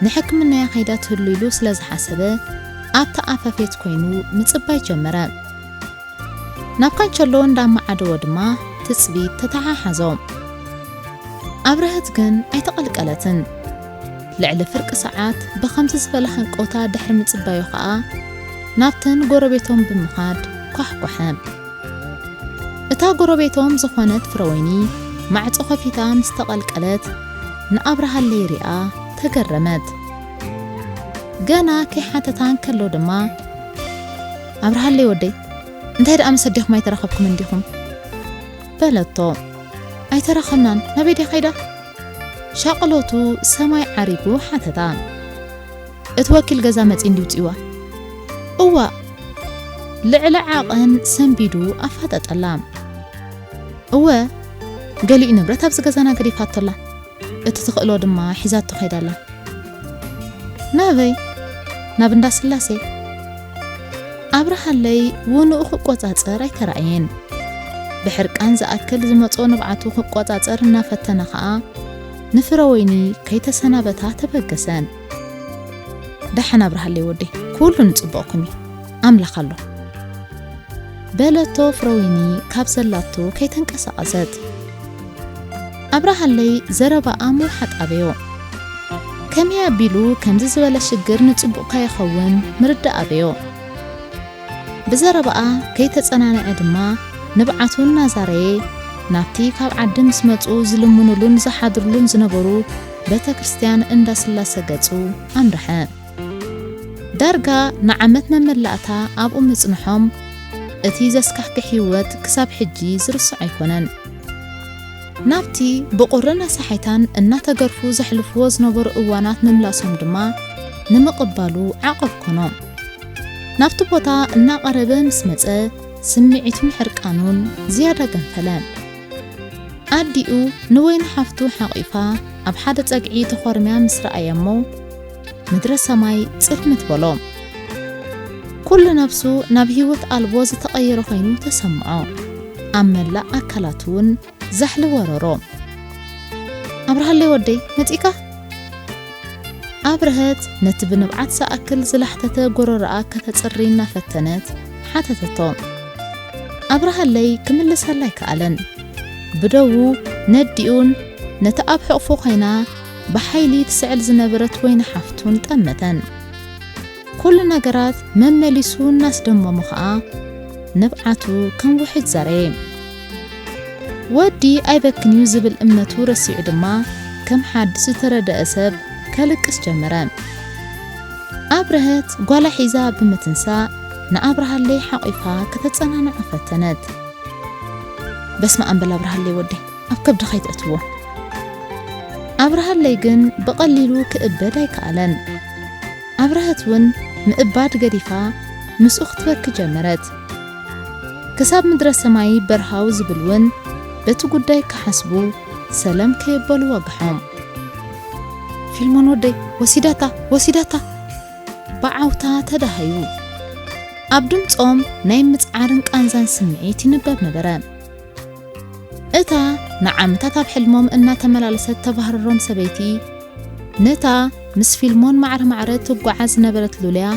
ንሕክምናያ ከይዳ ትህሉ ኢሉ ስለ ዝሓሰበ ኣብታ ኣፋፌት ኮይኑ ምጽባይ ጀመረ። ናብ ካንቸሎ እንዳመዓደወ ድማ ትጽቢት ተተሓሓዞ። ኣብርሀት ግን ኣይተቐልቀለትን። ልዕሊ ፍርቂ ሰዓት ብኸምዚ ዝበለ ሃንቀውታ ድሕሪ ምጽባዩ ኸኣ ናብተን ጎረቤቶም ብምኻድ ኳሕኳሐ። እታ ጎረቤቶም ዝኾነት ፍረወይኒ ማዕጾ ከፊታ ምስ ተቐልቀለት ንኣብርሃለይ ሪኣ ተገረመት። ገና ከይሓተታ እንከሎ ድማ፣ ኣብርሃለይ ወደይ፣ እንታይ ደኣ ምስ ኣዴኹም ኣይተራኸብኩምን ዲኹም? በለቶ። ኣይተራኸብናን፣ ናበይ ድያ ከይዳ? ሻቕሎቱ ሰማይ ዓሪጉ ሓተታ። እቲ ወኪል ገዛ መጺኡ እንድዩ ውጺእዋ። እዋእ! ልዕሊ ዓቐን ሰንቢዱ ኣፋጠጠላ። እወ፣ ገሊኡ ንብረት ኣብዚ ገዛና ገዲፋቶ ኣላ። እቲ ትኽእሎ ድማ ሒዛቶ ከይዳ ኣላ። ናበይ? ናብ እንዳ ስላሴ። ኣብርሃለይ ውንኡ ክቆጻጸር ኣይተራእየን። ብሕርቃን ዝኣክል ዝመጾ ንብዓቱ ክቆጻጸር እናፈተነ ኸኣ ንፍረወይኒ ከይተሰናበታ ተበገሰ። ደሓን ኣብርሃለይ ወደይ፣ ኩሉ ንጽቡቕኩም እዩ። ኣምላኽ ኣሎ። በለቶ ፍረወይኒ ካብ ዘላቶ ከይተንቀሳቐሰት። ኣብርሃለይ ዘረባኣ ምውሓጥ ኣበዮ። ከመይ ኣቢሉ ከምዚ ዝበለ ሽግር ንጽቡቕ ከይኸውን ምርዳእ ኣበዮ። ብዘረባኣ ከይተጸናንዐ ድማ ንብዓቱ እናዛረየ ናብቲ ካብ ዓዲ ምስ መጹ ዝልምኑሉን ዝሓድሩሉን ዝነበሩ ቤተ ክርስቲያን እንዳ ስላሰ ገጹ ኣምርሐ። ዳርጋ ንዓመት መመላእታ ኣብኡ ምጽንሖም፣ እቲ ዘስካሕክሕ ህይወት ክሳብ ሕጂ ዝርስዖ ኣይኮነን። ናብቲ ብቑርን ኣሳሓይታን እናተገርፉ ዘሕልፍዎ ዝነበሩ እዋናት ምምላሶም ድማ ንምቕባሉ ዓቐብ ኮኖ። ናብቲ ቦታ እናቐረበ ምስ መጸ፣ ስምዒቱን ሕርቃኑን ዝያዳ ገንፈለ። ኣዲኡ ንወይኒ ሓፍቱ ሓቒፋ ኣብ ሓደ ጸግዒ ተኾርምያ ምስ ረኣያ እሞ፣ ምድረ ሰማይ ጽልምት በሎ። ኩሉ ነብሱ ናብ ህይወት ኣልቦ ዝተቐየረ ኮይኑ ተሰምዖ። ኣብ መላእ ኣካላቱ እውን ዛሕሊ ወረሮ። ኣብርሃለይ ወደይ፣ መጺእካ? ኣብርሀት ነቲ ብንብዓት ዝኣክል ዝላሕተተ ጎረሮኣ ከተጽሪ እናፈተነት ሓተተቶ። ኣብርሃለይ ክምልሰላ ኣይከኣለን። ብደዉ ነዲኡን ነቲ ኣብ ሕቕፉ ኮይና ብሓይሊ ትስዕል ዝነበረት ወይኒ ሓፍቱን ጠመተን። ኩሉ ነገራት መመሊሱ እናስደመሙ ኸኣ ንብዓቱ ከም ውሕጅ ዘረየ። ወዲ ኣይበክን'ዩ ዝብል እምነቱ ረሲዑ ድማ ከም ሓድሽ ዝተረደአ ሰብ ከልቅስ ጀመረ። ኣብረሀት ጓላ ሒዛ ብምትንሳእ ንኣብርሃለይ ሓቒፋ ከተጸናንዖ ፈተነት። በስመ ኣብ በል ኣብርሃለይ ወደይ፣ ኣብ ከብድኻ ኣይተእትዎ። ኣብርሃለይ ግን ብቐሊሉ ክእበድ ኣይከኣለን። ኣብረሀት እውን ምእባድ ገዲፋ ምስኡ ክትበኪ ጀመረት። ክሳብ ምድረ ሰማይ በርሃው ዝብል እውን በቲ ጉዳይ ክሓስቡ ሰለም ከየበሉ ወግሖም። ፊልሞን ወደይ፣ ወሲዳታ፣ ወሲዳታ! ብዓውታ ተዳሃዩ። ኣብ ድምጾም ናይ ምጽዓርን ቃንዛን ስምዒት ይንበብ ነበረ። እታ ንዓመታት ኣብ ሕልሞም እናተመላለሰት ተባህርሮም ሰበይቲ፣ ነታ ምስ ፊልሞን ማዕረ ማዕረ ትጓዓዝ ዝነበረት ሉልያ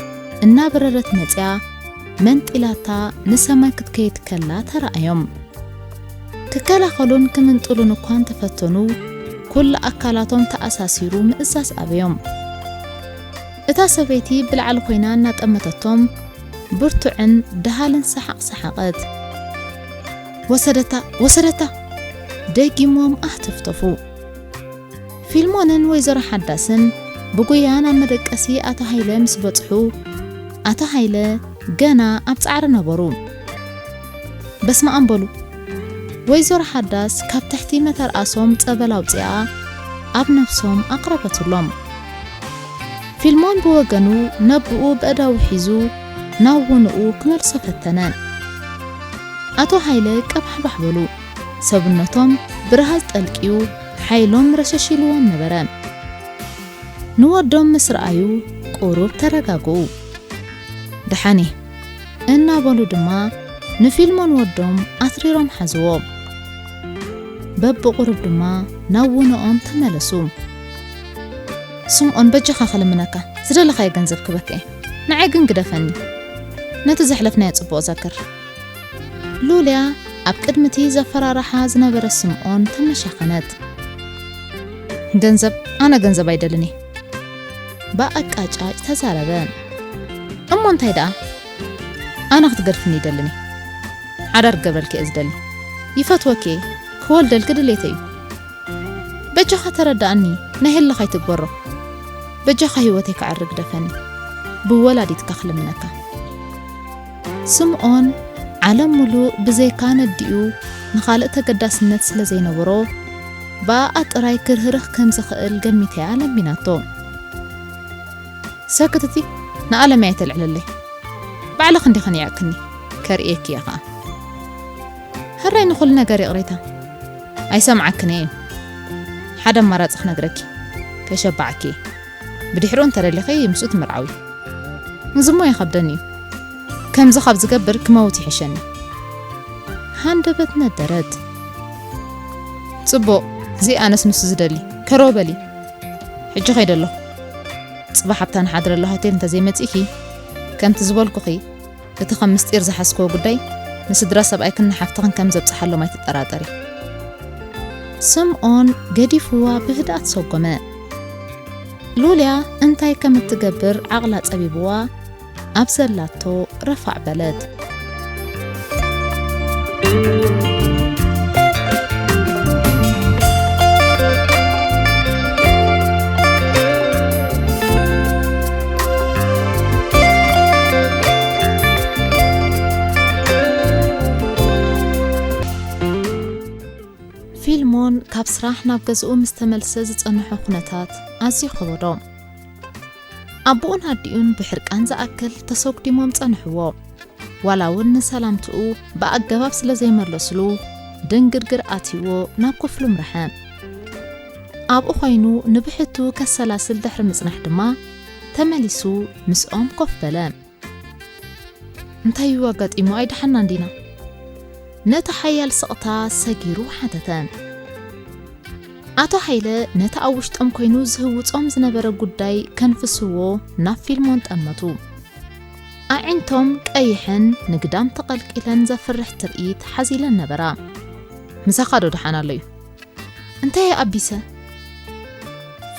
እናበረረት መጽያ መንጢላታ ንሰማይ ክትከይድ ከላ ተራእዮም። ክከላኸሉን ክምንጥሉን እኳ እንተፈተኑ፣ ኩሉ ኣካላቶም ተኣሳሲሩ ምእዛዝ ኣበዮም። እታ ሰበይቲ ብላዕሊ ኮይና እናጠመተቶም ብርቱዕን ደሃልን ሰሓቕ ሰሓቐት። "ወሰደታ! ወሰደታ!" ደጊሞም ኣህተፍተፉ። ፊልሞንን ወይዘሮ ሓዳስን ብጉያ ናብ መደቀሲ ኣቶ ሃይለ ምስ በጽሑ፣ ኣቶ ሃይለ ገና ኣብ ጻዕሪ ነበሩ። "በስመ ኣብ በሉ!" ወይዘሮ ሓዳስ ካብ ትሕቲ መተርኣሶም ጸበል ኣውጺኣ ኣብ ነፍሶም ኣቕረበትሎም። ፊልሞን ብወገኑ ነብኡ በእዳዉ ሒዙ ናብ ውንኡ ክመልሶ ፈተነ። ኣቶ ሃይለ ቀባሕባሕ በሉ። ሰብነቶም ብረሃጽ ጠልቅዩ ሓይሎም ረሸሽ ኢልዎም ነበረ። ንወዶም ምስ ረኣዩ ቁሩብ ተረጋግኡ። "ደሓን እየ" እናበሉ ድማ ንፊልሞን ወዶም ኣትሪሮም ሓዝዎ። በብቑሩብ ድማ ናብ ውንኦም ተመለሱ። "ስምኦን፣ በጃኻ ክልምነካ፣ ዝደለኻዮ ገንዘብ ክበካ እየ። ንዓይ ግን ግደፈኒ። ነቲ ዘሕለፍናዮ ጽቡቕ ዘክር።" ሉልያ ኣብ ቅድሚ እቲ ዘፈራርሓ ዝነበረ ስምኦን ተመሻኸነት። "ገንዘብ? ኣነ ገንዘብ ኣይደልን እየ።" ብኣቃጫጭ ተዛረበ። "እሞ እንታይ ደኣ?" "ኣነ ክትገድፍኒ ይደልን እየ። ሓዳር ክገብረልኪ እየ ዝደሊ። ይፈትወኪ እየ። ክወልደልኪ ድሌተይ እዩ። በጃኻ ተረድኣኒ፣ ናይ ህልኽ ኣይትግበሮ። በጃኻ ህይወተይ ክዕሪ ግደፈኒ። ብወላዲትካ ክልምነካ።" ስምኦን ዓለም ምሉእ ብዘይካ ነዲኡ ንኻልእ ተገዳስነት ስለ ዘይነበሮ፣ ብኣኣ ጥራይ ክርህርህ ከም ዝኽእል ገሚተያ ለሚናቶ። "ሰክትቲ፣ ንኣለመይ ኣይተልዕለለይ። ባዕልኺ እንዲኺ ንዒቕክኒ፣ ከርእየኪ እየ ኸኣ። ሕራይ ንኹሉ ነገር ይቕሬታ። ኣይሰምዓክን እየ። ሓደ ኣማራጺ ክነግረኪ፣ ከሸብዓኪ እየ። ብድሕሪኡ እንተደሊኺ ምስኡ ትምርዓዊ። እዚ እሞ ይኸብደኒ እዩ። ከምዚ ካብ ዝገብር ክመውት ይሕሸኒ።" ሃንደበት ነደረት። "ጽቡቕ፣ እዚ ኣነስ ንሱ ዝደሊ። ከሮ በሊ። ሕጂ ኸይደ ኣለኹ። ጽባሕ ኣብታ ንሓድረላ ሆቴል እንተዘይመጺእኪ፣ ከምቲ ዝበልኩኺ፣ እቲ ከም ምስጢር ዝሓዝክዎ ጉዳይ ንስድራ ሰብኣይክን ንሓፍትኽን ከም ዘብጽሓሎም ኣይትጠራጠሪ።" ስምኦን ገዲፍዋ ብህድኣት ሰጎመ። ሉልያ እንታይ ከም እትገብር ዓቕላ ጸቢብዋ ኣብ ዘላቶ ረፋዕ በለት። ፊልሞን ካብ ስራሕ ናብ ገዝኡ ምስ ተመልሰ ዝጸንሖ ኩነታት ኣዝዩ ከበዶ። ኣቦኡን ኣዲኡን ብሕርቃን ዝኣክል ተሰጉዲሞም ጸንሕዎ። ዋላ እውን ንሰላምትኡ ብኣገባብ ስለ ዘይመለስሉ፣ ድንግርግር ኣትይዎ ናብ ክፍሉ ምርሐ። ኣብኡ ኮይኑ ንብሕቱ ከሰላስል ድሕሪ ምጽናሕ ድማ፣ ተመሊሱ ምስኦም ኮፍ በለ። "እንታይ እዩ ኣጋጢሙ? ኣይደሓንናን ዲና?" ነቲ ሓያል ስቕታ ሰጊሩ ሓተተ። ኣቶ ሃይለ ነቲ ኣብ ውሽጦም ኮይኑ ዝህውጾም ዝነበረ ጉዳይ ከንፍስዎ ናብ ፊልሞን ጠመቱ። ኣዒንቶም ቀይሐን ንግዳም ተቐልቂለን ዘፍርሕ ትርኢት ሓዚለን ነበራ። "ምሳኻ ዶ ደሓን ኣሎ እዩ?" "እንታይ ኣቢሰ?"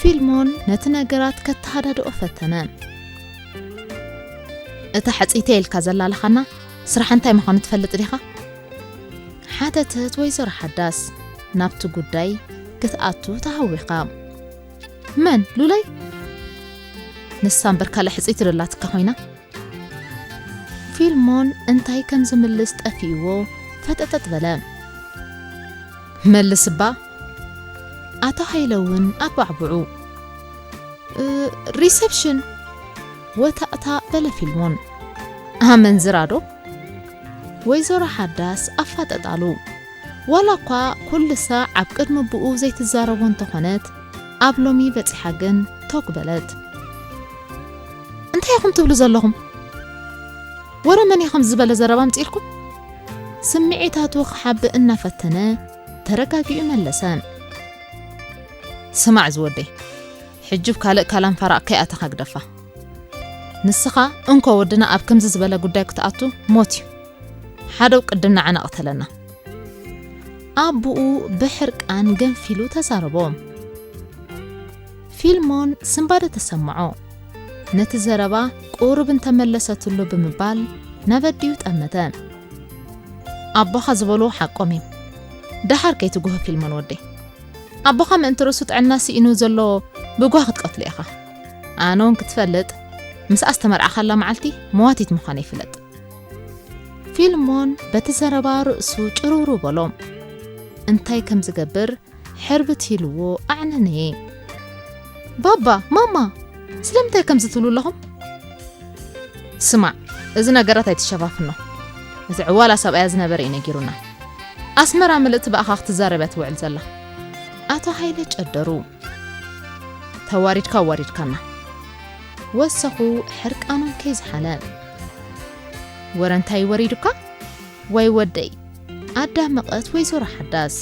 ፊልሞን ነቲ ነገራት ከተሃዳድኦ ፈተነ። "እታ ሕጽይተይ ኢልካ ዘላለኻና ስራሕ እንታይ ምዃኑ ትፈልጥ ዲኻ?" ሓተተት ወይዘሮ ሓዳስ ናብቲ ጉዳይ ክትኣቱ ተሃዊኻ። "መን? ሉለይ?" "ንሳ እምበር ካልእ ሕጽይቲ ዶ ኣላትካ ኮይና?" ፊልሞን እንታይ ከም ዝምልስ ጠፊእዎ ፈጠጠጥ በለ። "መልስ እባ!" ኣቶ ሃይለ እውን ኣባዕብዑ። "እ፣ ሪሰፕሽን!" ወታእታ በለ ፊልሞን። "ኣመንዝራ ዶ?" ወይዘሮ ሓዳስ ኣፋጠጣሉ። ዋላ እኳ ኩሉ ሳዕ ኣብ ቅድሚ ብኡ ዘይትዛረቦ እንተኾነት፣ ኣብ ሎሚ በጺሓ ግን ቶግ በለት። "እንታይ ኢኹም ትብሉ ዘለኹም? ወረ መን እዩ ከምዚ ዝበለ ዘረባ ኣምጺእልኩም?" ስምዒታቱ ክሓብእ እናፈተነ ተረጋጊኡ መለሰ። "ስማዕ ዝወደይ፣ ሕጂ ብ ካልእ ካላንፋራቕ ከይኣተኻ ግደፋ። ንስኻ እንኮ ወድና ኣብ ከምዚ ዝበለ ጉዳይ ክትኣቱ ሞት እዩ። ሓደው ቅድም ንዓና ቅተለና።" ኣቦኡ ብሕርቃን ገንፊሉ ተዛረቦ። ፊልሞን ስንባደ ተሰምዖ። ነቲ ዘረባ ቁሩብ እንተመለሰትሉ ብምባል ናብ ኣዲኡ ጠመተ። "ኣቦኻ ዝበልዎ ሓቆም እዮም። ደሓር ከይትጉህ ፊልሞን ወደይ። ኣቦኻ ምእንቲ ርእሱ ጥዕና ስኢኑ ዘሎ ብጓህ ክትቀትሎ ኢኻ። ኣነ እውን ክትፈልጥ፣ ምስኣ ዝተመርዓኻላ መዓልቲ መዋቲት ምዃነይ ፍለጥ።" ፊልሞን በቲ ዘረባ ርእሱ ጭርውሩ በሎ። እንታይ ከም ዝገብር ሕርብት ኢልዎ ኣዕነነየ። "ባባ፣ ማማ፣ ስለምንታይ ከምዚ ትብሉ ኣለኹም?" "ስማዕ፣ እዚ ነገራት ኣይትሸፋፍኖ። እዚ ዕዋላ ሰብኣያ ዝነበረ እዩ ነጊሩና። ኣስመራ ምልእቲ ብኣኻ ክትዛረብ እያ ትውዕል ዘላ።" ኣቶ ሃይለ ጨደሩ። "ተዋሪድካ ኣዋሪድካና።" ወሰኹ ሕርቃኖም ከይዝሓለ። "ወረ እንታይ ወሪዱካ? ዋይ ወደይ!" ኣዳመቐት ወይዘሮ ሓዳስ።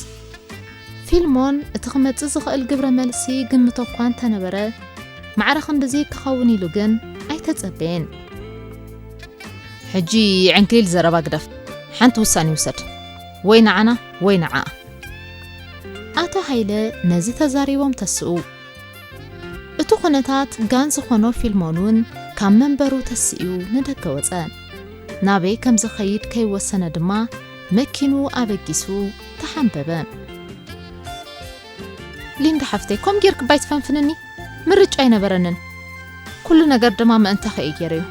ፊልሞን እቲ ክመጽእ ዝኽእል ግብረ መልሲ ግምቶ እኳ እንተነበረ፣ ማዕረ ክንድዚ ክኸውን ኢሉ ግን ኣይተጸበየን። "ሕጂ ዕንክሊል ዘረባ ግደፍ፣ ሓንቲ ውሳኔ ውሰድ፣ ወይ ንዓና ወይ ንዓኣ።" ኣቶ ሃይለ ነዚ ተዛሪቦም ተስኡ። እቲ ኩነታት ጋን ዝኾኖ ፊልሞን እውን ካብ መንበሩ ተስኡ ንደገ ወጸ። ናበይ ከም ዝኸይድ ከይወሰነ ድማ መኪኑ ኣበጊሱ ተሓንበበ። "ሊንዳ ሓፍተይ፣ ከም ጌርክ ባይትፈንፍንኒ ምርጫ ኣይነበረንን። ኩሉ ነገር ድማ ምእንታኺ እየ ገይረዮ።"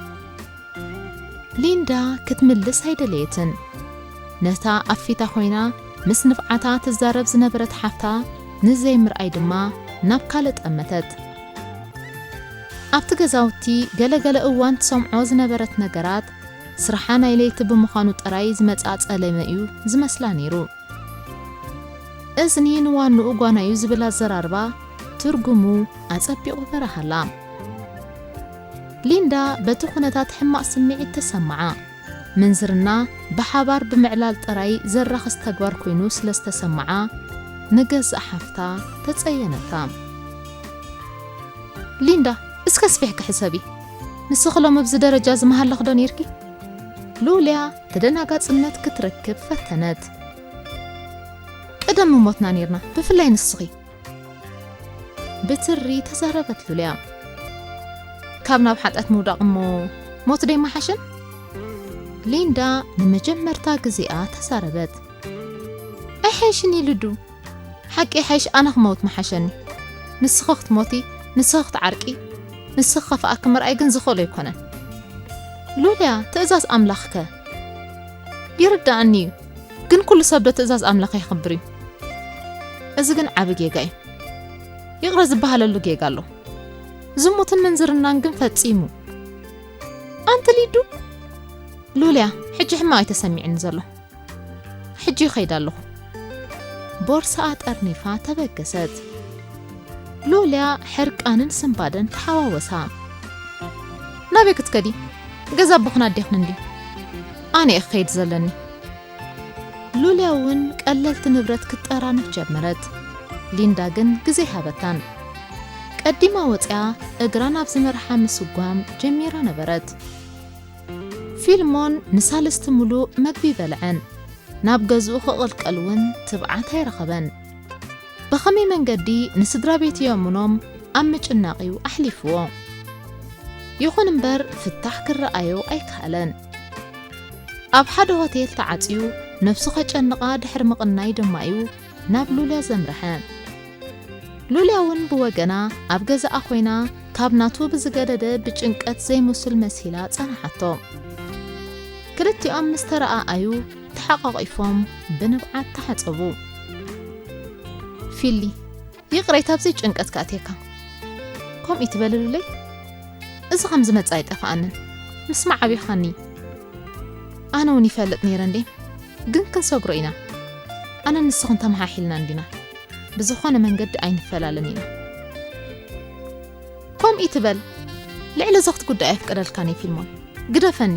ሊንዳ ክትምልስ ኣይደለየትን። ነታ ኣብ ፊታ ኮይና ምስ ንፍዓታ ትዛረብ ዝነበረት ሓፍታ ንዘይምርኣይ ድማ ናብ ካልእ ጠመተት። ኣብቲ ገዛውቲ ገለገለ እዋን ትሰምዖ ዝነበረት ነገራት ስርሓ ናይ ለይቲ ብምዃኑ ጥራይ ዝመጽኣ ጸለመ እዩ ዝመስላ ነይሩ። እዝኒ ንዋንኡ ጓናዩ ዝብል ኣዘራርባ ትርጉሙ ኣጸቢቑ በረሃላ። ሊንዳ በቲ ኩነታት ሕማቕ ስምዒት ተሰምዓ። ምንዝርና ብሓባር ብምዕላል ጥራይ ዘራኽስ ተግባር ኮይኑ ስለ ዝተሰምዓ ንገዛእ ሓፍታ ተጸየነታ። "ሊንዳ፣ እስከ ስፊሕኪ ሕሰቢ። ንስኺ ሎሚ ኣብዚ ደረጃ እዚ ምሃለኺ ዶ ነይርኪ?" ሉልያ ተደናጋጽነት ክትረክብ ፈተነት። "ቀደም ምሞትና ነይርና፣ ብፍላይ ንስኺ።" ብትሪ ተዛረበት ሉልያ። "ካብ ናብ ሓጢኣት ምውዳቕ እሞ ሞት ዶ ኣይመሓሸን?" ሊንዳ ንመጀመርታ ግዜኣ ተዛረበት። "ኣይሓይሽን እዩ ልዱ። ሓቂ ይሓይሽ ኣነ ክመውት ምሓሸኒ። ንስኺ ክትሞቲ፣ ንስኺ ክትዓርቂ፣ ንስኺ ከፍኣኪ ምርኣይ ግን ዝኽእሎ ኣይኮነን። ሉልያ፣ ትእዛዝ ኣምላኽከ?" "ይርድኣኒ እዩ፣ ግን ኩሉ ሰብ ዶ ትእዛዝ ኣምላኽ የኽብር እዩ? እዚ ግን ዓቢ ጌጋ እዩ። ይቕረ ዝበሃለሉ ጌጋ ኣሎ። ዝሙትን ምንዝርናን ግን ፈጺሙ።" "ኣንቲ ሊዱ!" "ሉልያ፣ ሕጂ ሕማቕ እዩ ተሰሚዕኒ ዘሎ። ሕጂ ይኸይድ ኣለኹ።" ቦርሳኣ ጠርኒፋ ተበገሰት። ሉልያ ሕርቃንን ስንባደን ተሓዋወሳ። "ናበይ ክትከዲ? ገዛ ኣቦኽን ኣዴኽን እንዲ? ኣነ እየ ክኸይድ ዘለኒ።" ሉልያ እውን ቀለልቲ ንብረት ክትጠራንፍ ጀመረት። ሊንዳ ግን ግዜ ሃበታን። ቀዲማ ወፂኣ እግራ ናብ ዝመርሓ ምስጓም ጀሚራ ነበረት። ፊልሞን ንሳልስቲ ሙሉእ መግቢ በልዐን። ናብ ገዝኡ ክቕልቀል እውን ትብዓት ኣይረኸበን። ብኸመይ መንገዲ ንስድራ ቤቱ የእምኖም? ኣብ ምጭናቕ እዩ ኣሕሊፍዎ። ይኹን እምበር ፍታሕ ክረኣዮ ኣይከኣለን። ኣብ ሓደ ሆቴል ተዓጽዩ ነብሱ ከጨንቓ ድሕሪ ምቕናይ ድማ እዩ ናብ ሉልያ ዘምርሐ። ሉልያ እውን ብወገና ኣብ ገዛኣ ኮይና ካብ ናቱ ብዝገደደ ብጭንቀት ዘይምሱል መሲላ ጸናሓቶ። ክልቲኦም ምስ ተረኣኣዩ ተሓቋቒፎም ብንብዓት ተሓጸቡ። ፊሊ፣ ይቕሬታ ኣብዚ ጭንቀት ከኣትየካ። ከምኡ ይትበል ሉለይ። እዚ ከም ዝመጽእ ኣይጠፍኣንን። ምስማዕ ኣቢኻኒ። ኣነ እውን ይፈልጥ ነይረ እንዴ። ግን ክንሰግሮ ኢና። ኣነ ንስኽን ተመሓሒልና እንዲና። ብዝኾነ መንገዲ ኣይንፈላለን ኢና። ከምኡ ይትበል። ልዕሊ እዚ ክትጉዳእ ኣይፍቀደልካን እየ ፊልሞን። ግደፈኒ።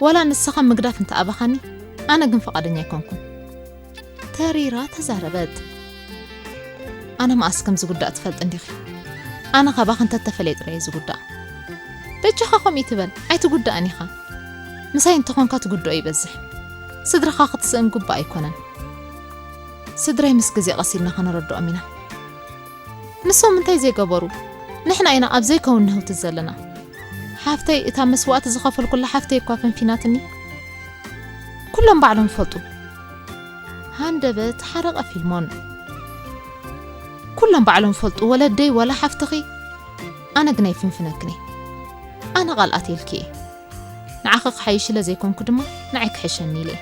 ዋላ ንስኻ ምግዳፍ እንተኣበኻኒ፣ ኣነ ግን ፈቓደኛ ኣይኮንኩን። ተሪራ ተዛረበት። ኣነ መኣስ ከም ዝጉዳእ ትፈልጥ እንዲኺ። ኣነ ካባኺ እንተተፈልየ ጥራይ እየ ዝጉዳእ። በጃኻ ከምኡ ይትበል፣ ኣይትጉዳእን ኢኻ። ምሳይ እንተኾንካ ትጉድኦ ይበዝሕ። ስድራኻ ክትስእን ግቡእ ኣይኮነን። ስድራይ ምስ ግዜ ቀስ ኢልና ከነረድኦም ኢና። ንሶም እንታይ ዘይገበሩ? ንሕና ኢና ኣብ ዘይከውን ንህውትት ዘለና። ሓፍተይ እታ መስዋእቲ ዝኸፈልኩላ ሓፍተይ እኳ ፈንፊናትኒ። ኩሎም ባዕሎም ይፈልጡ። ሃንደበት ሓረቐ ፊልሞን። ኩሎም ባዕሎም ይፈልጡ፣ ወለደይ ወላ ሓፍትኺ። ኣነ ግን ኣይፍንፍነክን እየ። ኣነ ቃል ኣትየልኪ እየ። ንዓኺ ክሓይሽ ኢለ ዘይኮንኩ ድማ ንዓይ ክሕሸኒ ኢለ እየ።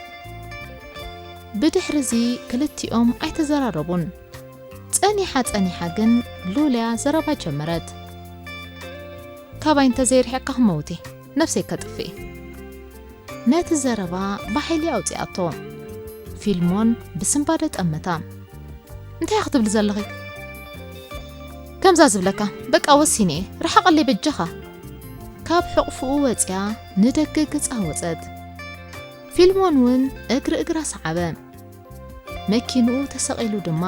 ብድሕሪ እዚ ክልቲኦም ኣይተዘራረቡን። ጸኒሓ ጸኒሓ ግን ሉልያ ዘረባ ጀመረት። ካባይ እንተዘይርሒቕካ ክመውት እየ፣ ነብሰይ ከጥፍእ እየ። ነቲ ዘረባ ብሓይሊ ኣውጺኣቶ። ፊልሞን ብስንባደ ጠመታ። እንታይ ክትብሊ ዘለኺ? ከምዛ ዝብለካ፣ በቃ ወሲነ እየ፣ ርሓቐለይ በጃኻ። ካብ ሕቕፍኡ ወጽያ ንደገ ገጻ ወጸት። ፊልሞን እውን እግሪ እግራ ሰዓበ። መኪንኡ ተሰቒሉ ድማ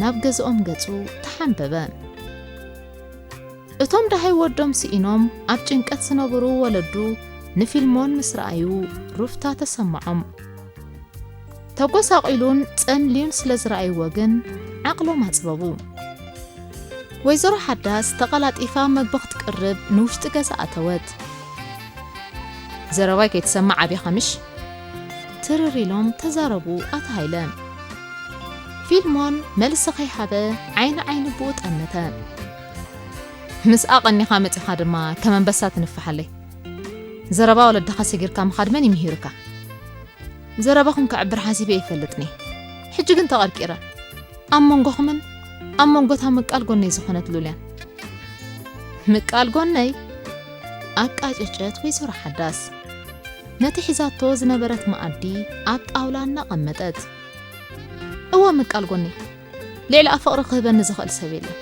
ናብ ገዝኦም ገጹ ተሓንበበ። እቶም ደሃይ ወዶም ስኢኖም ኣብ ጭንቀት ዝነበሩ ወለዱ ንፊልሞን ምስ ረኣዩ ሩፍታ ተሰምዖም። ተጎሳቒሉን ጸምልዩን ስለ ዝረኣይዎ ግን ዓቕሎም ኣጽበቡ። ወይዘሮ ሓዳስ ተቐላጢፋ መግቢ ክትቅርብ ንውሽጢ ገዛ ኣተወት። ዘረባይ ከይትሰምዕ ኣቢኻ ምሽ? ትርር ኢሎም ተዛረቡ ኣቶ ሃይለ። ፊልሞን መልሲ ከይሃበ ዓይኒ ዓይኒ ብኡ ጠመተ። ምስኣ ቀኒኻ መጺኻ ድማ ከም ኣንበሳ ትንፍሓለይ። ዘረባ ወለድኻ ሰጊርካ ምኻድ መን እዩ ምሂሩካ? ዘረባኹም ከዕብር ሓሲበ ይፈልጥኒ። ሕጂ ግን ተቐርቂረ። ኣብ መንጎኹምን ኣብ መንጎታ ምቃል ጎነይ ዝኾነት ሉልያን። ምቃል ጎነይ? ኣቃጨጨት ወይዘሮ ሓዳስ። ነቲ ሒዛቶ ዝነበረት መኣዲ ኣብ ጣውላ እናቐመጠት። እወ ምቃል ጎነይ። ልዕሊኣ ፍቕሪ ክህበኒ ዝኽእል ሰብ የለን።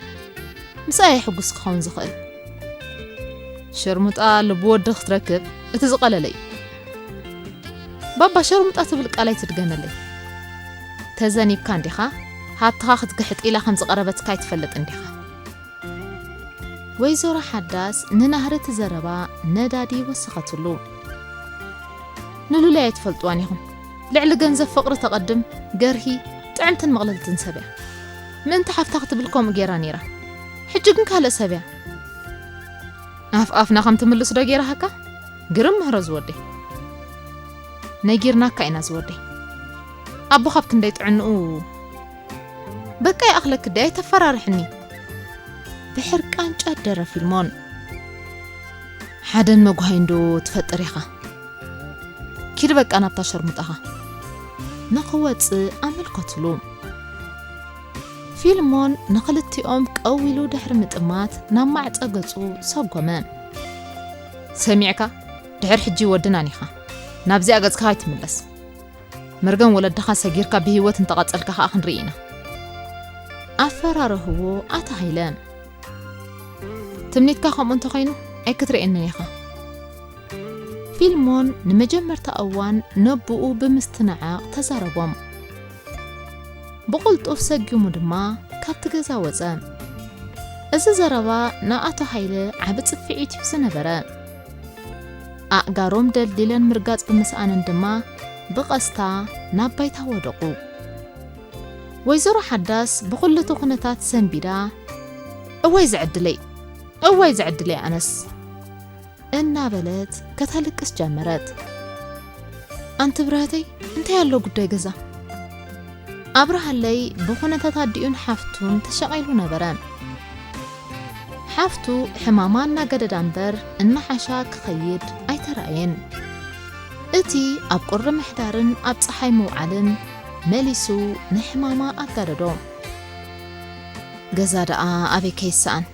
ምስኣ እየ ሕጉስ ክኸውን ዝኽእል። ሸርሙጣ ልቢ ወዲ ክትረክብ እቲ ዝቐለለ እዩ። ባባ ሸርሙጣ ትብል ቃል ኣይትድገመለይ። ተዘኒብካ እንዲኻ፣ ሃብትኻ ክትግሕጥ ኢላ ከም ዝቐረበትካ ኣይትፈልጥን ዲኻ? ወይዘሮ ሓዳስ ንናህሪ እቲ ዘረባ ነዳዲ ወሰኸትሉ። ንሉልያ ኣይትፈልጥዋን ኢኹም። ልዕሊ ገንዘብ ፍቕሪ ተቐድም፣ ገርሂ፣ ጥዕምትን ምቕልልትን ሰብ እያ። ምእንቲ ሓፍታ ክትብል ከምኡ ገይራ ነይራ። ሕጂ ግን ካልእ ሰብ እያ። ኣፍ ኣፍና ከም ትምልስ ዶ ገይራሃካ? ግርም ምህሮ ዝወደይ። ነጊርናካ ኢና ዝወደይ። ኣቦኻ ኣብ ክንደይ ጥዕንኡ? በቃ ይኣኽለኪ ደይ ኣይተፈራርሕኒ። ብሕርቃን ጨደረ ፊልሞን። ሓደን መጉሃይን ዶ ትፈጥር ኢኻ? ኪድ በቃ ናብታ ሸርሙጣኻ። ንኽወጽእ ኣመልከትሉ። ፊልሞን ንኽልቲኦም ቀዊሉ ድሕሪ ምጥማት ናብ ማዕጸ ገጹ ሰጎመ። ሰሚዕካ? ድሕር ሕጂ ወድናን ኢኻ። ናብዚኣ ገጽካ ኣይትምለስ። መርገም ወለድኻ ሰጊርካ ብህይወት እንተቐጸልካ ከኣ ክንርኢ ኢና። ኣፈራረህዎ ኣቶ ሃይለ። ትምኒትካ ከምኡ እንተኾይኑ ኣይክትርእየንን ኢኻ። ፊልሞን ንመጀመርታ እዋን ነቦኡ ብምስትንዓቕ ተዛረቦም። ብቕልጡፍ ሰጊሙ ድማ ካብቲ ገዛ ወጸ። እዚ ዘረባ ንኣቶ ሃይለ ዓቢ ጽፍዒት እዩ ዝነበረ። ኣእጋሮም ደልዲለን ምርጋጽ ብምስኣነን ድማ ብቐስታ ናብ ባይታ ወደቑ። ወይዘሮ ሓዳስ ብኹሉ እቲ ኩነታት ሰንቢዳ፣ እዋይ ዝዕድለይ፣ እዋይ ዝዕድለይ ኣነስ፣ እናበለት ከተልቅስ ጀመረት። ኣንቲ ብረህተይ፣ እንታይ ኣሎ ጉዳይ ገዛ? ኣብርሃለይ ብኹነታት ኣዲኡን ሓፍቱን ተሸቒሉ ነበረ። ሓፍቱ ሕማማ እናገደዳ እምበር እናሓሻ ክኸይድ ኣይተራእየን። እቲ ኣብ ቁሪ ምሕዳርን ኣብ ጸሓይ ምውዓልን መሊሱ ንሕማማ ኣጋደዶ። ገዛ ደኣ ኣበይ ከይሰኣን፣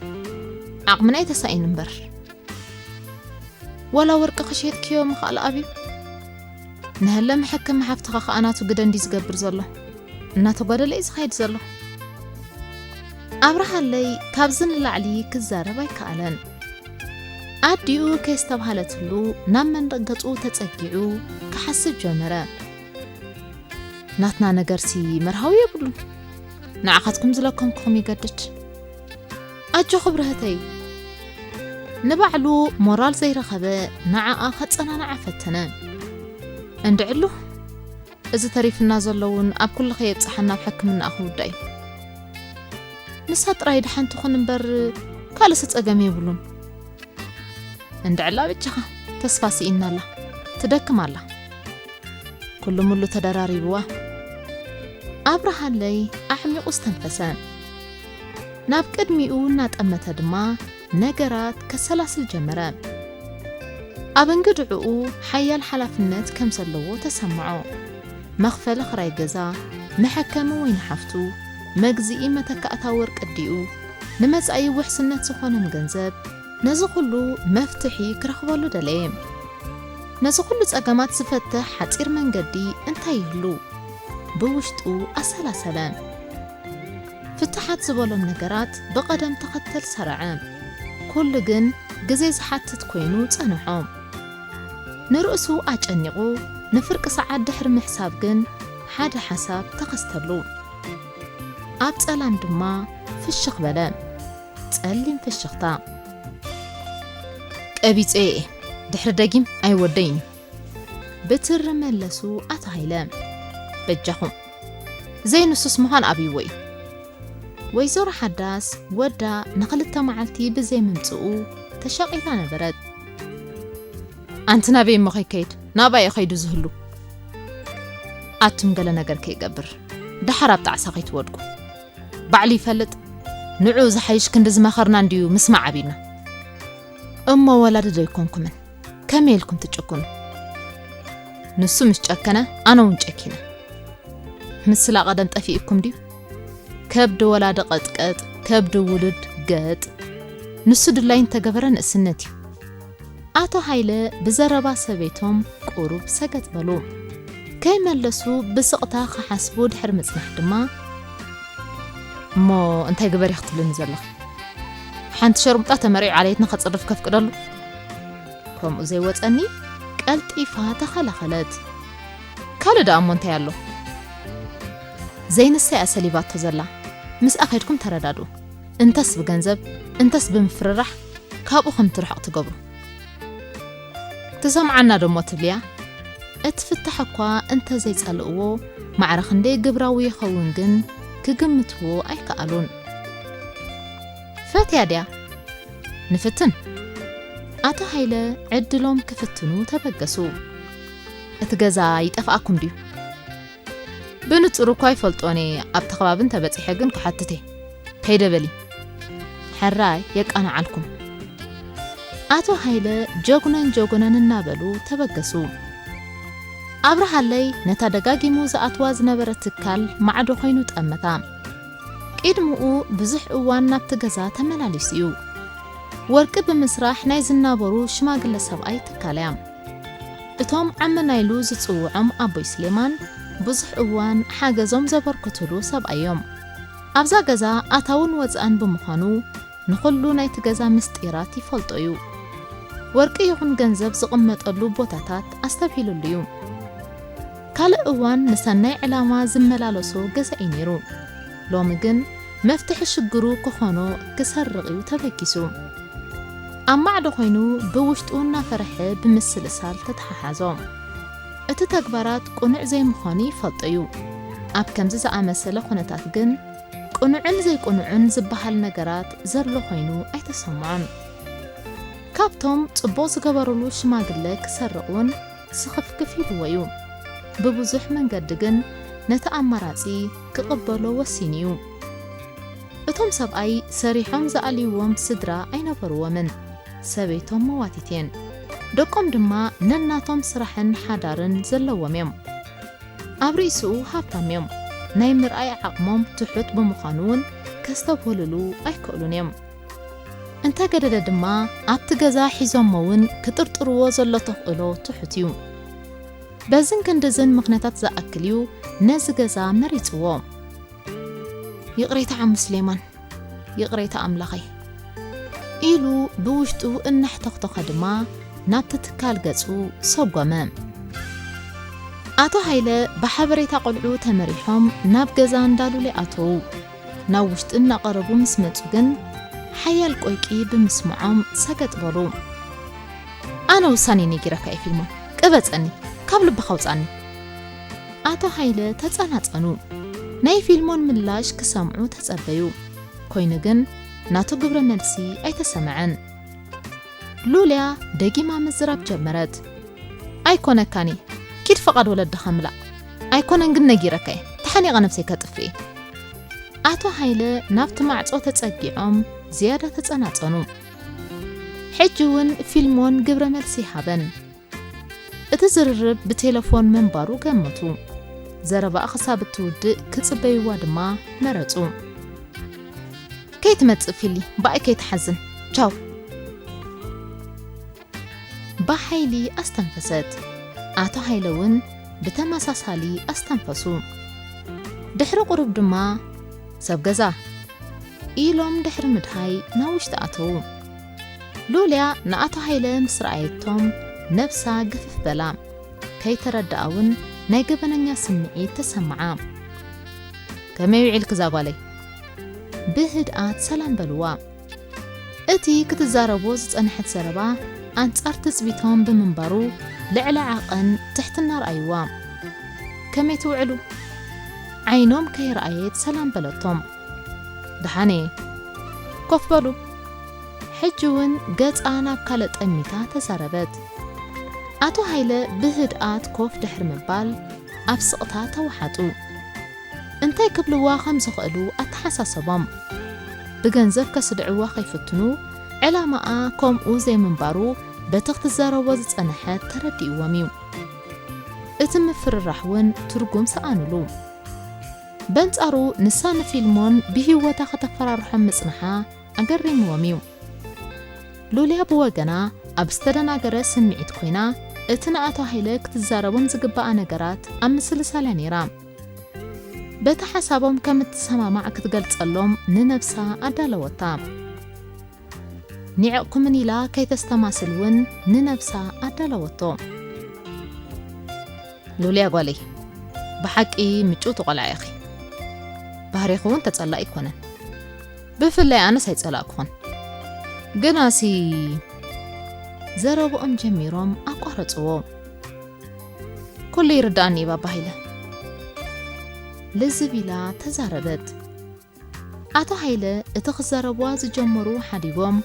ዓቕምና ኣይተሳኢን እምበር። ዋላ ወርቅኺ ሸይጥክዮ ምኽኣል ኣብዩ። ንሀለ መሐከሚ ሓፍትኻ ከኣ ናቱ ግደ እንዲ ዝገብር ዘሎ። እናተጓደለ እዩ ዝኸይድ ዘሎ። ኣብርሃለይ ካብዚ ንላዕሊ ክዛረብ ኣይከኣለን። ኣዲኡ ከየስተብሃለትሉ ናብ መንደቕ ገጹ ተጸጊዑ ክሓስብ ጀመረ። ናትና ነገርሲ መርሃዊ የብሉን። ንዓኻትኩም ዝለከምኩኹም ይገድድ። ኣጆኺ ብርህተይ። ንባዕሉ ሞራል ዘይረኸበ ንዓኣ ከጸናንዓ ፈተነ። እንድዕሉ፣ እዚ ተሪፍና ዘሎ እውን ኣብ ኩሉ ከየብጽሓና ኣብ ሕክምናኣ ክውዳእ እዩ። ንሳ ጥራይ ደሓን ትኹን እምበር ካልእሲ ጸገም የብሉን። እንድዕላ ብቻኻ ተስፋ ስኢና ኣላ። ትደክም ኣላ። ኩሉ ሙሉ ተደራሪብዋ። ኣብርሃለይ ኣዕሚቑ ዝተንፈሰ። ናብ ቅድሚኡ እናጠመተ ድማ ነገራት ከሰላስል ጀመረ። ኣብ እንግድዕኡ ሓያል ሓላፍነት ከም ዘለዎ ተሰምዖ። መኽፈሊ ክራይ ገዛ፣ መሐከሚ ወይ ንሓፍቱ፣ መግዝኢ መተካእታ ወርቂ ኣዲኡ፣ ንመጻኢ ውሕስነት ዝኾኖም ገንዘብ፣ ነዚ ኩሉ መፍትሒ ክረኽበሉ ደለየ። ነዚ ኩሉ ጸገማት ዝፈትሕ ሓጺር መንገዲ እንታይ ይህሉ? ብውሽጡ ኣሰላሰለ። ፍትሓት ዝበሎም ነገራት ብቐደም ተኸተል ሰረዐ። ኩሉ ግን ግዜ ዝሓትት ኮይኑ ጸንሖ። ንርእሱ ኣጨኒቑ ንፍርቂ ሰዓት ድሕሪ ምሕሳብ ግን ሓደ ሓሳብ ተኸስተሉ። ኣብ ጸላም ድማ ፍሽኽ በለ። ጸሊም ፍሽኽታ። ቀቢጸ እየ፣ ድሕሪ ደጊም ኣይወደይን እዩ። ብትሪ መለሱ ኣቶ ሃይለ። በጃኹም፣ ዘይንሱስ ምዃን ኣብይዎ እዩ። ወይዘሮ ሓዳስ ወዳ ንኽልተ መዓልቲ ብዘይ ምምጽኡ ተሸቒላ ነበረት። ኣንቲ ናበይ እሞ ከይከይድ? ናብኣ እዩ ከይዱ ዝህሉ። ኣቱም ገለ ነገር ከይገብር፣ ደሓር ኣብ ጣዕሳ ከይትወድቁ። ባዕሉ ይፈልጥ፣ ንዑ ዝሓይሽ ክንዲ ዝመኸርና እንድዩ ምስማዕ ኣቢልና። እሞ ወላዲ ዶ ኣይኮንኩምን? ከመይ ኢልኩም ትጭክኑ? ንሱ ምስ ጨከነ፣ ኣነ እውን ጨኪነ። ምስላ ቀደም ጠፊእኩም ድዩ? ከብዲ ወላዲ ቀጥቀጥ፣ ከብዲ ውሉድ ገጥ። ንሱ ድላይ እንተገበረ ንእስነት እዩ። ኣቶ ሃይለ ብዘረባ ሰበይቶም ቁሩብ ሰገጥ በሉ። ከይመለሱ ብስቕታ ክሓስቡ ድሕሪ ምጽናሕ ድማ፣ እሞ እንታይ ግበሪ ክትብልኒ ዘለኺ? ሓንቲ ሸርሙጣ ተመሪዑ ዓሌትና ከጽርፍ ከፍቅደሉ? ከምኡ ዘይወጸኒ ቀልጢፋ ተኸላኸለት። ካልእ ደኣ እሞ እንታይ ኣሎ? ዘይንሳ እያ ሰሊባቶ ዘላ። ምስኣ ከድኩም ተረዳድኡ። እንተስ ብገንዘብ፣ እንተስ ብምፍርራሕ ካብኡ ከም ትርሕቕ ትገብሩ። ትሰምዓና ዶ እሞ ትብልያ? እቲ ፍታሕ እኳ እንተ ዘይጸልእዎ፣ ማዕረ ክንደይ ግብራዊ ይኸውን ግን ክግምትዎ ኣይከኣሉን። ፈትያ ድያ? ንፍትን። ኣቶ ሃይለ ዕድሎም ክፍትኑ ተበገሱ። እቲ ገዛ ይጠፍኣኩም ድዩ? ብንጹር እኳ ኣይፈልጦን እየ፣ ኣብቲ ከባቢ እንተበጺሐ ግን ክሓትት እየ። ከይደ በሊ። ሕራይ የቃንዓልኩም። ኣቶ ሃይለ ጀጉነን ጀጉነን እናበሉ ተበገሱ። ኣብርሃለይ ነታ ደጋጊሙ ዝኣትዋ ዝነበረ ትካል ማዕዶ ኮይኑ ጠመታ። ቅድምኡ ብዙሕ እዋን ናብቲ ገዛ ተመላሊሱ እዩ። ወርቂ ብምስራሕ ናይ ዝናበሩ ሽማግለ ሰብኣይ ትካል እያ። እቶም ዓመና ኢሉ ዝጽውዖም ኣቦይ ስሌማን ብዙሕ እዋን ሓገዞም ዘበርክቱሉ ሰብኣይ እዮም። ኣብዛ ገዛ ኣታውን ወጻእን ብምዃኑ ንኹሉ ናይቲ ገዛ ምስጢራት ይፈልጦ እዩ። ወርቂ ይኹን ገንዘብ ዝቕመጠሉ ቦታታት ኣስተብሂሉሉ እዩ። ካልእ እዋን ንሰናይ ዕላማ ዝመላለሶ ገዛ እዩ ነይሩ። ሎሚ ግን መፍትሒ ሽግሩ ክኾኖ ክሰርቕ እዩ ተበጊሱ። ኣብ ማዕዶ ኮይኑ ብውሽጡ እናፈርሐ ብምስልሳል ተተሓሓዞ። እቲ ተግባራት ቅኑዕ ዘይምዃኑ ይፈልጦ እዩ። ኣብ ከምዚ ዝኣመሰለ ኩነታት ግን ቅኑዕን ዘይቅኑዕን ዝበሃል ነገራት ዘሎ ኮይኑ ኣይተሰምዖን። ካብቶም ጽቡቕ ዝገበሩሉ ሽማግለ ክሰርቕ እውን ስኽፍክፍ ኢልዎ እዩ። ብብዙሕ መንገዲ ግን ነቲ ኣማራጺ ክቕበሎ ወሲኑ እዩ። እቶም ሰብኣይ ሰሪሖም ዝኣልይዎም ስድራ ኣይነበርዎምን። ሰበይቶም መዋቲት እየን። ደቆም ድማ ነናቶም ስራሕን ሓዳርን ዘለዎም እዮም። ኣብ ርእስኡ ሃብታም እዮም። ናይ ምርኣይ ዓቕሞም ትሑት ብምዃኑ እውን ከስተብህልሉ ኣይክእሉን እዮም። እንተገደደ ድማ ኣብቲ ገዛ ሒዞሞ እውን ክጥርጥርዎ ዘሎ ተኽእሎ ትሑት እዩ። በዝን ክንድዝን ምኽንያታት ዝኣክል እዩ ነዚ ገዛ መሪጽዎ። ይቕሬታ ዓም ስሌማን፣ ይቕሬታ ኣምላኸይ፣ ኢሉ ብውሽጡ እናሕተኽተኸ ድማ ናብቲ ትካል ገጹ ሰጎመ። ኣቶ ሃይለ ብሓበሬታ ቆልዑ ተመሪሖም ናብ ገዛ እንዳ ሉሌ ኣተዉ። ናብ ውሽጢ እናቐረቡ ምስ መጹ ግን ሓያል ቆይቂ ብምስምዖም ሰገጥ በሉ። ኣነ ውሳኔ ነጊረካ እየ ፊልሞን፣ ቅበጸኒ፣ ካብ ልብኻ ውጻኒ። ኣቶ ሃይለ ተጸናጸኑ። ናይ ፊልሞን ምላሽ ክሰምዑ ተጸበዩ። ኮይኑ ግን ናቱ ግብረ መልሲ ኣይተሰምዐን። ሉልያ ደጊማ ምዝራብ ጀመረት። ኣይኮነካኒ፣ ኪድ ፍቓድ ወለድኻ ምላእ። ኣይኮነን ግን ነጊረካ እየ፣ ተሓኒቐ ነብሰይ ከጥፍእ እየ። ኣቶ ሃይለ ናብቲ ማዕጾ ተጸጊዖም ዝያዳ ተጸናጸኑ። ሕጂ እውን ፊልሞን ግብረ መልሲ ሃበን። እቲ ዝርርብ ብቴለፎን ምንባሩ ገመቱ። ዘረባኣ ክሳብ እትውድእ ክጽበይዋ ድማ መረጹ። ከይትመጽእ ፊሊ፣ ብኣይ ከይትሓዝን። ቻው። ብሓይሊ ኣስተንፈሰት። ኣቶ ሃይለ እውን ብተመሳሳሊ ኣስተንፈሱ። ድሕሪ ቁሩብ ድማ ሰብ ገዛ ኢሎም ድሕሪ ምድሃይ ናብ ውሽጢ ኣተዉ። ሉልያ ንኣቶ ሃይለ ምስ ረኣየቶም ነብሳ ግፍፍ በላ። ከይተረድኣ እውን ናይ ገበነኛ ስምዒት ተሰምዓ። ከመይ ውዒልኪ እዛ ጓለይ? ብህድኣት ሰላም በልዋ። እቲ ክትዛረቦ ዝጸንሐት ዘረባ ኣንጻር ትጽቢቶም ብምንባሩ ልዕሊ ዓቐን ትሕትና ረኣይዋ። ከመይ ትውዕሉ? ዓይኖም ከይረኣየት ሰላም በለቶም። ደሓን እየ። ኮፍ በሉ። ሕጂ እውን ገጻ ናብ ካልእ ጠሚታ ተዛረበት። ኣቶ ሃይለ ብህድኣት ኮፍ ድሕሪ ምባል ኣብ ስቕታ ተወሓጡ። እንታይ ክብልዋ ከም ዝኽእሉ ኣተሓሳሰቦም። ብገንዘብ ከስድዕዋ ከይፍትኑ ዕላማኣ ከምኡ ዘይምንባሩ በቲ ክትዛረቦ ዝጸንሐት ተረዲእዎም እዩ። እቲ ምፍርራሕ እውን ትርጉም ሰኣኑሉ። በንጻሩ ንሳ ንፊልሞን ብህይወታ ከተፈራርሖም ምጽንሓ ኣገሪምዎም እዩ። ሉልያ ብወገና ኣብ ዝተደናገረ ስምዒት ኮይና እቲ ንኣቶ ሃይለ ክትዛረቦም ዝግባኣ ነገራት ኣብ ምስልሳል እያ ነይራ። በቲ ሓሳቦም ከም እትሰማማዕ ክትገልጸሎም ንነብሳ ኣዳለወታ። ኒዕቕኩምን ኢላ ከይተስተማስል እውን ንነብሳ ኣዳለወቶ። ሉልያ ጓለይ፣ ብሓቂ ምጭውቲ ቆልዓ ኢኺ። ባህሪኺ እውን ተጸላኢ ኣይኮነን። ብፍላይ ኣነስ ኣይጸላእኩኽን። ግናሲ ዘረብኦም ጀሚሮም ኣቋረጽዎ። ኩሉ ይርድኣኒ እዩ ባባ ሃይለ። ልዝብ ኢላ ተዛረበት። ኣቶ ሃይለ እቲ ክዛረብዋ ዝጀመሩ ሓዲጎም፣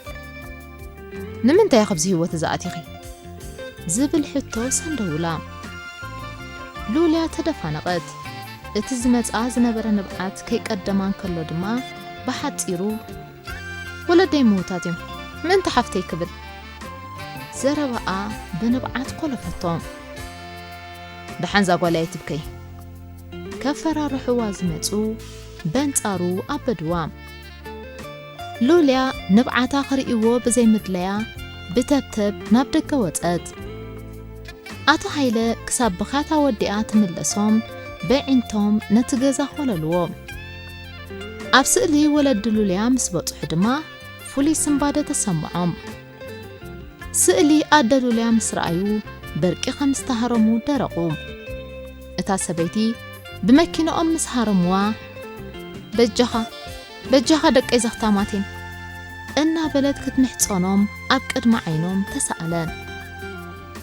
ንምንታይ ኢኺ ኣብዚ ህይወት እዚ ኣቲኺ? ዝብል ሕቶ ሰንደውላ። ሉልያ ተደፋነቐት። እቲ ዝመጽኣ ዝነበረ ንብዓት ከይቀደማ እንከሎ ድማ ብሓጺሩ፣ ወለደይ ምዉታት እዮም፣ ምእንቲ ሓፍተይ ክብል። ዘረባኣ ብንብዓት ኮለፈቶ። ደሓን እዛ ጓል ኣይትብከይ። ከፈራርሕዋ ዝመጹ በንጻሩ ኣበድዋ። ሉልያ ንብዓታ ክርእይዎ ብዘይምድለያ ብተብተብ ናብ ደገ ወጸት። ኣቶ ሃይለ ክሳብ ብኻታ ወዲኣ ትምለሶም በዒንቶም ነቲ ገዛ ኮለልዎ። ኣብ ስእሊ ወለዲ ሉልያ ምስ በጽሑ ድማ ፍሉይ ስንባደ ተሰምዖም። ስእሊ ኣደ ሉልያ ምስ ረኣዩ በርቂ ከም ዝተሃረሙ ደረቑ። እታ ሰበይቲ ብመኪንኦም ምስ ሃረምዋ፣ በጃኻ፣ በጃኻ ደቀይ ዘኽታማቴን እናበለት ክትምሕጸኖም ኣብ ቅድሚ ዓይኖም ተሳእለ።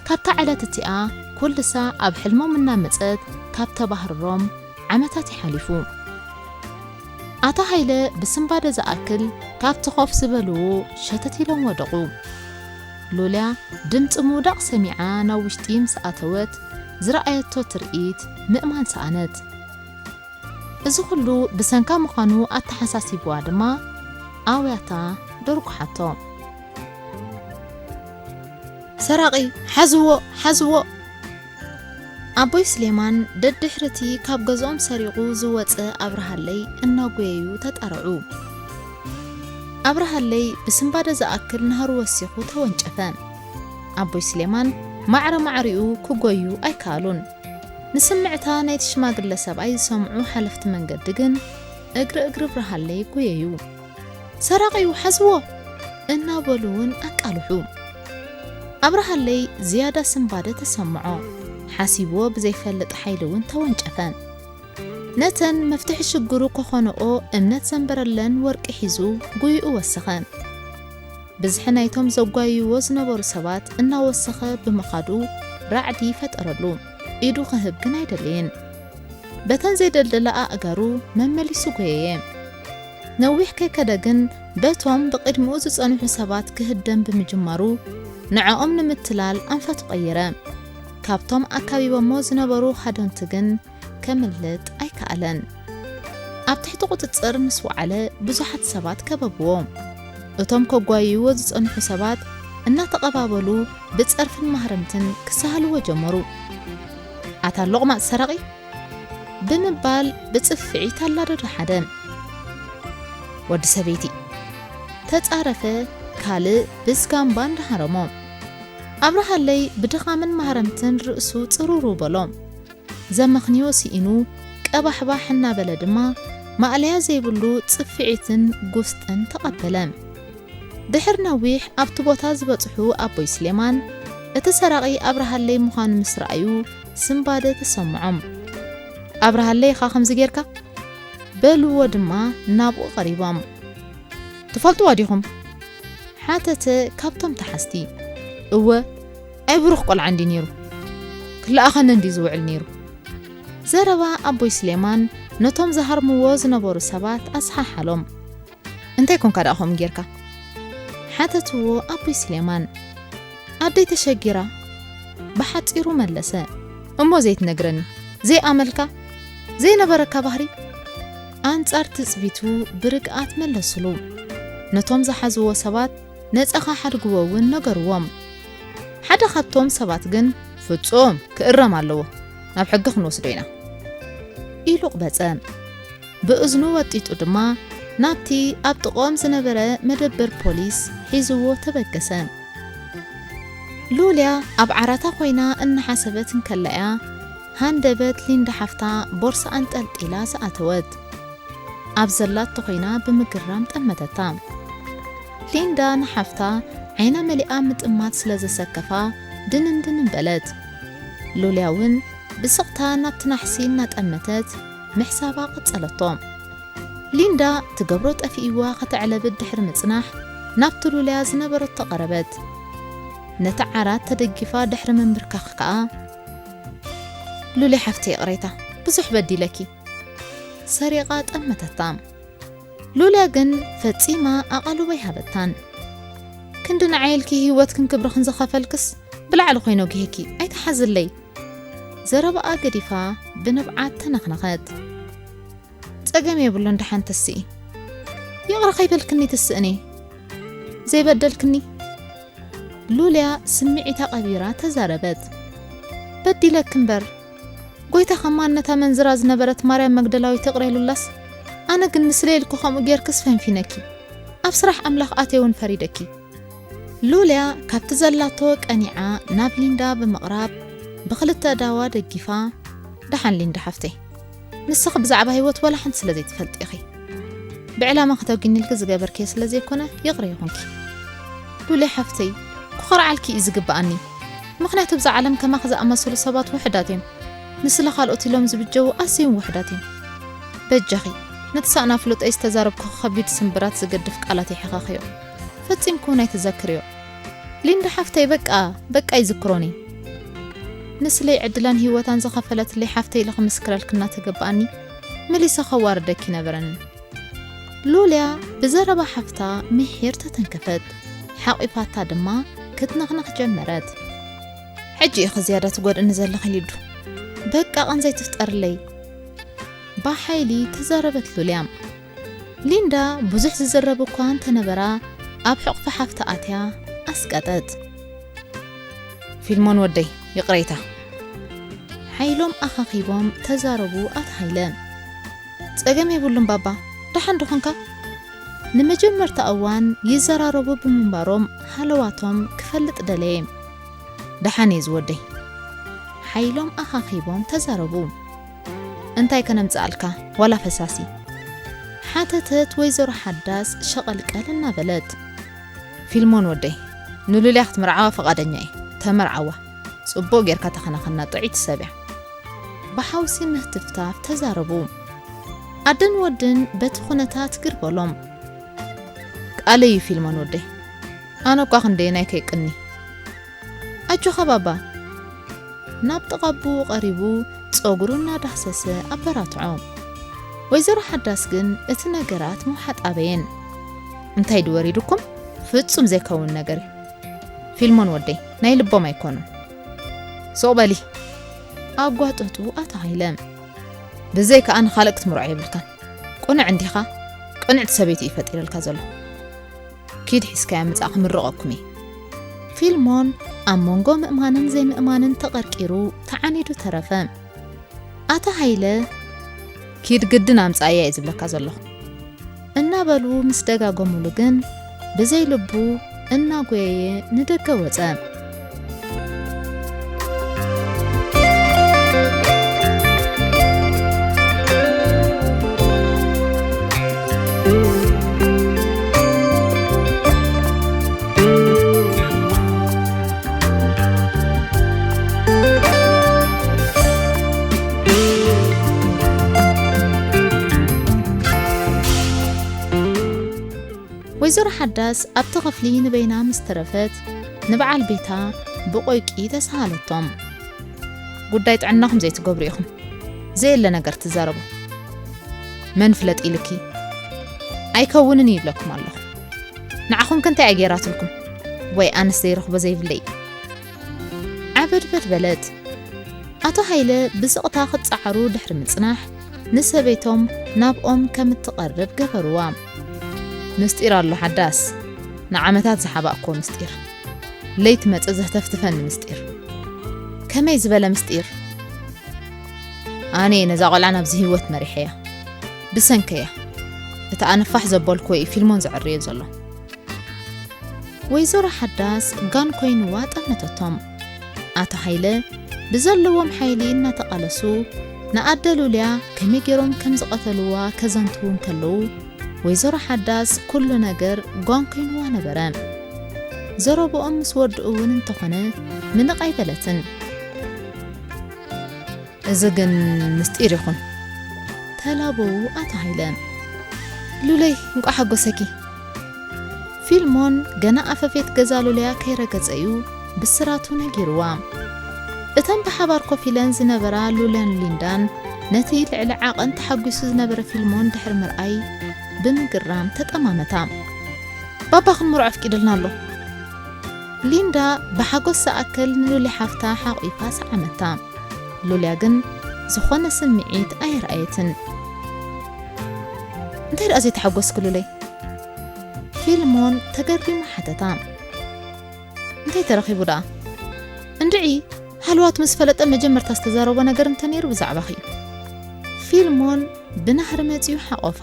ካብታ ዕለት እቲኣ ኩልሳ ኣብ ሕልሞም እናመጸት ካብ ተባህርሮም ዓመታት ይሓሊፉ። ኣቶ ሃይለ ብስንባደ ዝኣክል ካብቲ ኮፍ ዝበልዎ ሸተት ኢሎም ወደቑ። ሉልያ ድምፂ ምውዳቕ ሰሚዓ ናብ ውሽጢ ምስ ኣተወት ዝረኣየቶ ትርኢት ምእማን ሰኣነት። እዚ ኩሉ ብሰንካ ምዃኑ ኣተሓሳሲብዋ ድማ ኣውያታ ደርጉሓቶ። ሰራቒ! ሓዝዎ! ሓዝዎ! ኣቦይ ስሌማን ደድሕርቲ ካብ ገዝኦም ሰሪቑ ዝወጸ ኣብርሃለይ እናጎየዩ ተጣርዑ። ኣብርሃለይ ብስንባደ ዝኣክል ናህሩ ወሲኹ ተወንጨፈ። ኣቦይ ስሌማን ማዕረ ማዕሪኡ ክጎዩ ኣይከኣሉን። ንስምዕታ ናይቲ ሽማግለ ሰብኣይ ዝሰምዑ ሓለፍቲ መንገዲ ግን እግሪ እግሪ ኣብርሃለይ ጎየዩ። ሰራቒ እዩ፣ ሓዝዎ! እናበሉ እውን ኣቃልሑ። ኣብርሃለይ ዝያዳ ስንባደ ተሰምዖ። ሓሲብዎ ብዘይፈልጥ ሓይሊ እውን ተወንጨፈ። ነተን መፍትሒ ሽግሩ ከኾንኦ እምነት ዘንበረለን ወርቂ ሒዙ ጉይኡ ወሰኸ። ብዝሒ ናይቶም ዘጓይዎ ዝነበሩ ሰባት እናወሰኸ ብምኻዱ ራዕዲ ፈጠረሉ። ኢዱ ክህብ ግን ኣይደለየን። በተን ዘይደልደላ ኣእጋሩ መመሊሱ ጎየየ። ነዊሕ ከይከደ ግን በቶም ብቕድሚኡ ዝጸንሑ ሰባት ክህደም ብምጅማሩ ንዕኦም ንምትላል ኣንፈቱ ቀየረ። ካብቶም ኣካቢቦሞ ዝነበሩ ሃደምቲ ግን ከምልጥ ኣይከኣለን። ኣብ ትሕቲ ቁጽጽር ምስ ወዓለ ብዙሓት ሰባት ከበብዎ። እቶም ከጓይዎ ዝጸንሑ ሰባት እናተቐባበሉ ብጸርፍን ማህረምትን ክሳሃልዎ ጀመሩ። ኣታ ሎቕማጽ ሰራቒ! ብምባል ብጽፍዒት ኣላደዶ ሓደ። ወዲ ሰበይቲ! ተጻረፈ ካልእ ብዝጋምባ እንዳሃረሞ። ኣብርሃለይ ብድኻምን ማህረምትን ርእሱ ጽሩሩ በሎ። ዘመኽንዮ ስኢኑ ቀባሕባሕ እናበለ ድማ ማእለያ ዘይብሉ ጽፍዒትን ጉስጥን ተቐበለ። ድሕሪ ነዊሕ ኣብቲ ቦታ ዝበጽሑ ኣቦይ ስሌማን፣ እቲ ሰራቒ ኣብርሃለይ ምዃኑ ምስ ረኣዩ ስንባደ ተሰምዖም። ኣብርሃለይ ኢኻ ከምዚ ጌርካ? በልዎ ድማ ናብኡ ቀሪቦም። ትፈልጥዎ ዲኹም? ሓተተ ካብቶም ተሓዝቲ። እወ፣ ኣይ ብሩኽ ቆልዓ እንዲ ነይሩ። ክለኣኸኒ እንዲ ዝውዕል ነይሩ። ዘረባ ኣቦይ ስሌማን ነቶም ዝሃርምዎ ዝነበሩ ሰባት ኣስሓሓሎም። እንታይ ኮንካ ደኣ ከምኡ ጌርካ? ሓተትዎ ኣቦይ ስሌማን። ኣደይ ተሸጊራ፣ ብሓጺሩ መለሰ። እሞ ዘይትነግረኒ? ዘይኣመልካ? ዘይነበረካ ባህሪ? ኣንጻር ትጽቢቱ ብርግኣት መለሱሉ። ነቶም ዝሓዝዎ ሰባት ነጻ ክሓድግዎ እውን ነገርዎም። ሓደ ካብቶም ሰባት ግን፣ ፍጹም ክእረም ኣለዎ፣ ናብ ሕጊ ክንወስዶ ኢና፣ ኢሉ ቅበጸ። ብእዝኑ ወጢጡ ድማ ናብቲ ኣብ ጥቕኦም ዝነበረ መደበር ፖሊስ ሒዝዎ ተበገሰ። ሉልያ ኣብ ዓራታ ኮይና እናሓሰበት እንከላ እያ ሃንደበት ሊንዳ ሓፍታ ቦርሳ ኣንጠልጢላ ዝኣተወት። ኣብ ዘላቶ ኮይና ብምግራም ጠመተታ። ሊንዳ ንሓፍታ ዓይና መሊኣ ምጥማት ስለ ዘሰከፋ ድንንድን በለት። ሉልያ እውን ብስቕታ ናብቲ ናሕሲ እናጠመተት ምሕሳባ ቀጸለቶ። ሊንዳ ትገብሮ ጠፊእዋ ከተዕለብት ድሕሪ ምጽናሕ ናብቲ ሉልያ ዝነበረቶ ቀረበት። ነቲ ዓራት ተደጊፋ ድሕሪ ምንብርካኽ ከኣ፣ ሉልያ ሓፍተይ ይቕሬታ፣ ብዙሕ በዲለኪ። ሰሪቓ ጠመተታ። ሉልያ ግን ፈጺማ ኣቓልቦ ኣይሃበታን። ክንዲ ንዓይ ኢልኪ ህይወትክን ክብርኽን ዝኸፈልክስ ብላዕሊ ኮይኖ ግህኪ ኣይትሓዝለይ። ዘረባኣ ገዲፋ ብንብዓት ተነኽነኸት። ጸገም የብሉን፣ ደሓን ተስኢ። ይቕረ ከይበልክኒ ትስእኒ። ዘይበደልክኒ? ሉልያ ስምዒታ ቀቢራ ተዛረበት። በዲለክ እምበር፣ ጎይታ ከማን ነታ መንዝራ ዝነበረት ማርያም መግደላዊት ይቕረ ኢሉላስ፣ ኣነ ግን ንስለ ኢልኩ ከምኡ ጌርክስ ፈንፊነኪ። ኣብ ስራሕ ኣምላኽ ኣትየ እውን ፈሪደኪ። ሉልያ ካብቲ ዘላቶ ቀኒዓ ናብ ሊንዳ ብምቕራብ ብኽልተ ኣእዳዋ ደጊፋ፣ ደሓን ሊንዳ ሓፍተይ፣ ንስኺ ብዛዕባ ህይወት ዋላ ሓንቲ ስለ ዘይትፈልጢ ኢኺ። ብዕላማ ከተጒኒ ኢልኪ ዝገበርክዮ ስለ ዘይኮነ ይቕረ ይኹንኪ። ሉልያ ሓፍተይ፣ ክኾርዓልኪ እዩ ዝግብኣኒ። ምኽንያቱ ብዛ ዓለም ከማኺ ዝኣመሰሉ ሰባት ውሑዳት እዮም። ንስለ ካልኦት ኢሎም ዝብጀዉ ኣዝዮም ውሑዳት እዮም። በጃኺ፣ ነቲ ሳእና ፍሉጠይ ዝተዛረብኩኺ ከቢድ ስምብራት ዝገድፍ ቃላት ይሕኸኽዮ። ፈጺምኪ እውን ኣይትዘክርዮ። ሊንዳ ሓፍተይ፣ በቃ፣ በቃ ይዝክሮኒ። ንስለይ ዕድላን ህይወታን ዝኸፈለትለይ ሓፍተይ ኢለ ክምስክረልኪ እናተገበኣኒ፣ መሊሰ ከዋርደኪ ነበረኒ። ሉልያ ብዘረባ ሓፍታ ምሒር ተተንከፈት። ሓቒፋታ ድማ ክትነኽነኽ ጀመረት። ሕጂ ኢኺ ዝያዳ ትጎድእኒ ዘለኺ ሊዱ። በቃ ቐን ዘይትፍጠርለይ። ብሓይሊ ተዛረበት ሉልያ። ሊንዳ ብዙሕ ዝዝረብ እኳ እንተነበራ ኣብ ሕቑፊ ሓፍታ ኣትያ ኣስቀጠት። ፊልሞን ወደይ፣ ይቕሬታ። ሓይሎም ኣኻኺቦም ተዛረቡ ኣቶ ሃይለ። ጸገም የብሉን ባባ፣ ደሓን ዶ ኾንካ? ንመጀመርታ እዋን ይዘራረቡ ብምንባሮም ሃለዋቶም ክፈልጥ ደለየ። ደሓን እየ ዝወደይ። ሓይሎም ኣኻኺቦም ተዛረቡ። እንታይ ከነምጽኣልካ ዋላ ፈሳሲ? ሓተተት ወይዘሮ ሓዳስ ሸቐልቀል እናበለት። ፊልሞን ወደይ፣ ንሉልያ ክትምርዓዋ ፈቓደኛ እየ። ተመርዓዋ። ጽቡቕ ጌርካ ተኸናኸና፣ ጥዕይቲ ሰብ እያ። ብሓውሲ ምህትፍታፍ ተዛረቡ። ኣደን ወድን በቲ ኩነታት ግር በሎም። ቃለይ እዩ ፊልሞን ወደይ። ኣነ እኳ ክንደየናይ ከይቅኒ። ኣጆኻ ባባ። ናብ ጥቓ ኣቦኡ ቀሪቡ ጸጉሩ እናዳህሰሰ ኣበራትዖ። ወይዘሮ ሓዳስ ግን እቲ ነገራት ምውሓጥ ኣበየን። እንታይ ድዩ ወሪዱኩም? ፍጹም ዘይከውን ነገር እዩ። ፊልሞን ወደይ፣ ናይ ልቦም ኣይኮኑን። ሱቕ በሊ። ኣጓጠጡ ኣቶ ሃይለ። ብዘይ ከኣ ንኻልእ ክትምርዖ የብልካን። ቅኑዕ እንዲኻ? ቅንዕቲ ሰበይቲ እዩ ፈጢረልካ ዘሎ። ኪድ ሒዝካያ ምጻእ ክምርቐኩም እየ። ፊልሞን ኣብ መንጎ ምእማንን ዘይምእማንን ተቐርቂሩ ተዓኒዱ ተረፈ። ኣቶ ሃይለ፣ ኪድ ግድን ኣምጻእያ እየ ዝብለካ ዘለኹ። እናበሉ ምስ ደጋገሙሉ ግን ብዘይ ልቡ እናጎየየ ንደገ ወጸ። ወይዘሮ ሓዳስ ኣብቲ ክፍሊ ንበይና ምስ ተረፈት፣ ንበዓል ቤታ ብቆይቂ ተሰሃለቶም። ጉዳይ ጥዕናኹም ዘይትገብሩ ኢኹም። ዘየለ ነገር ትዛረቡ። መን ፍለጥ ኢልኪ? ኣይከውንን እዩ ኢለኩም ኣለኹ። ንዓኹም ከ እንታይ እያ ገይራትልኩም? ወይ ኣነስ ዘይረኽቦ ዘይብለይ? ዓበድበድ በለት። ኣቶ ሃይለ ብስቕታ ክጸዓሩ ድሕሪ ምጽናሕ፣ ንሰበይቶም ናብኦም ከም እትቐርብ ገበርዋ። ምስጢር ኣሎ ሓዳስ፣ ንዓመታት ዝሓባእኮ ምስጢር። ለይቲ መጸ ዘህተፍትፈኒ ምስጢር። ከመይ ዝበለ ምስጢር? ኣነ እየ ነዛ ቆልዓ ናብዚ ህይወት መሪሐያ። ብሰንከያ። እቲ ኣነ ፋሕ ዘበልኩዎ እዩ ፊልሞን ዘዕርዮ ዘሎ። ወይዘሮ ሓዳስ ጋን ኮይንዋ ጠመተቶም። ኣቶ ሃይለ ብዘለዎም ሓይሊ እናተቓለሱ ንኣደ ሉልያ ከመይ ገይሮም ከም ዝቐተልዋ ከዘንትዉ እንከለዉ፣ ወይዘሮ ሓዳስ ኩሉ ነገር ጓን ኮይንዋ ነበረ። ዘረብኦም ምስ ወድኡ እውን እንተኾነ ምንቕ ኣይበለትን። እዚ ግን ምስጢር ይኹን። ተላበዉ ኣቶ ሃይለ። ሉለይ፣ እንቋዕ ሓጎሰኪ። ፊልሞን ገና ኣፈፌት ገዛ ሉልያ ከይረገጸ እዩ ብስራቱ ነጊርዋ። እተን ብሓባር ኮፍ ኢለን ዝነበራ ሉልያን ሊንዳን ነቲ ልዕሊ ዓቐን ተሓጒሱ ዝነበረ ፊልሞን ድሕሪ ምርኣይ ብምግራም ተጠማመታ። ባባ ክንምርዖ ኣፍቂድልና ኣሎ። ሊንዳ ብሓጎስ ዝኣክል ንሉሊ ሓፍታ ሓቒፋ ሰዓመታ። ሉልያ ግን ዝኾነ ስምዒት ኣየርኣየትን። እንታይ ደኣ ዘይተሓጎስኪ ሉለይ? ፊልሞን ተገሪሙ ሓተታ። እንታይ ተረኺቡ ደኣ? እንድዒ፣ ሃልዋት ምስ ፈለጠ መጀመርታ ዝተዛረቦ ነገር እንተነይሩ ብዛዕባኺ እዩ። ፊልሞን ብናህሪ መጺኡ ሓቖፋ።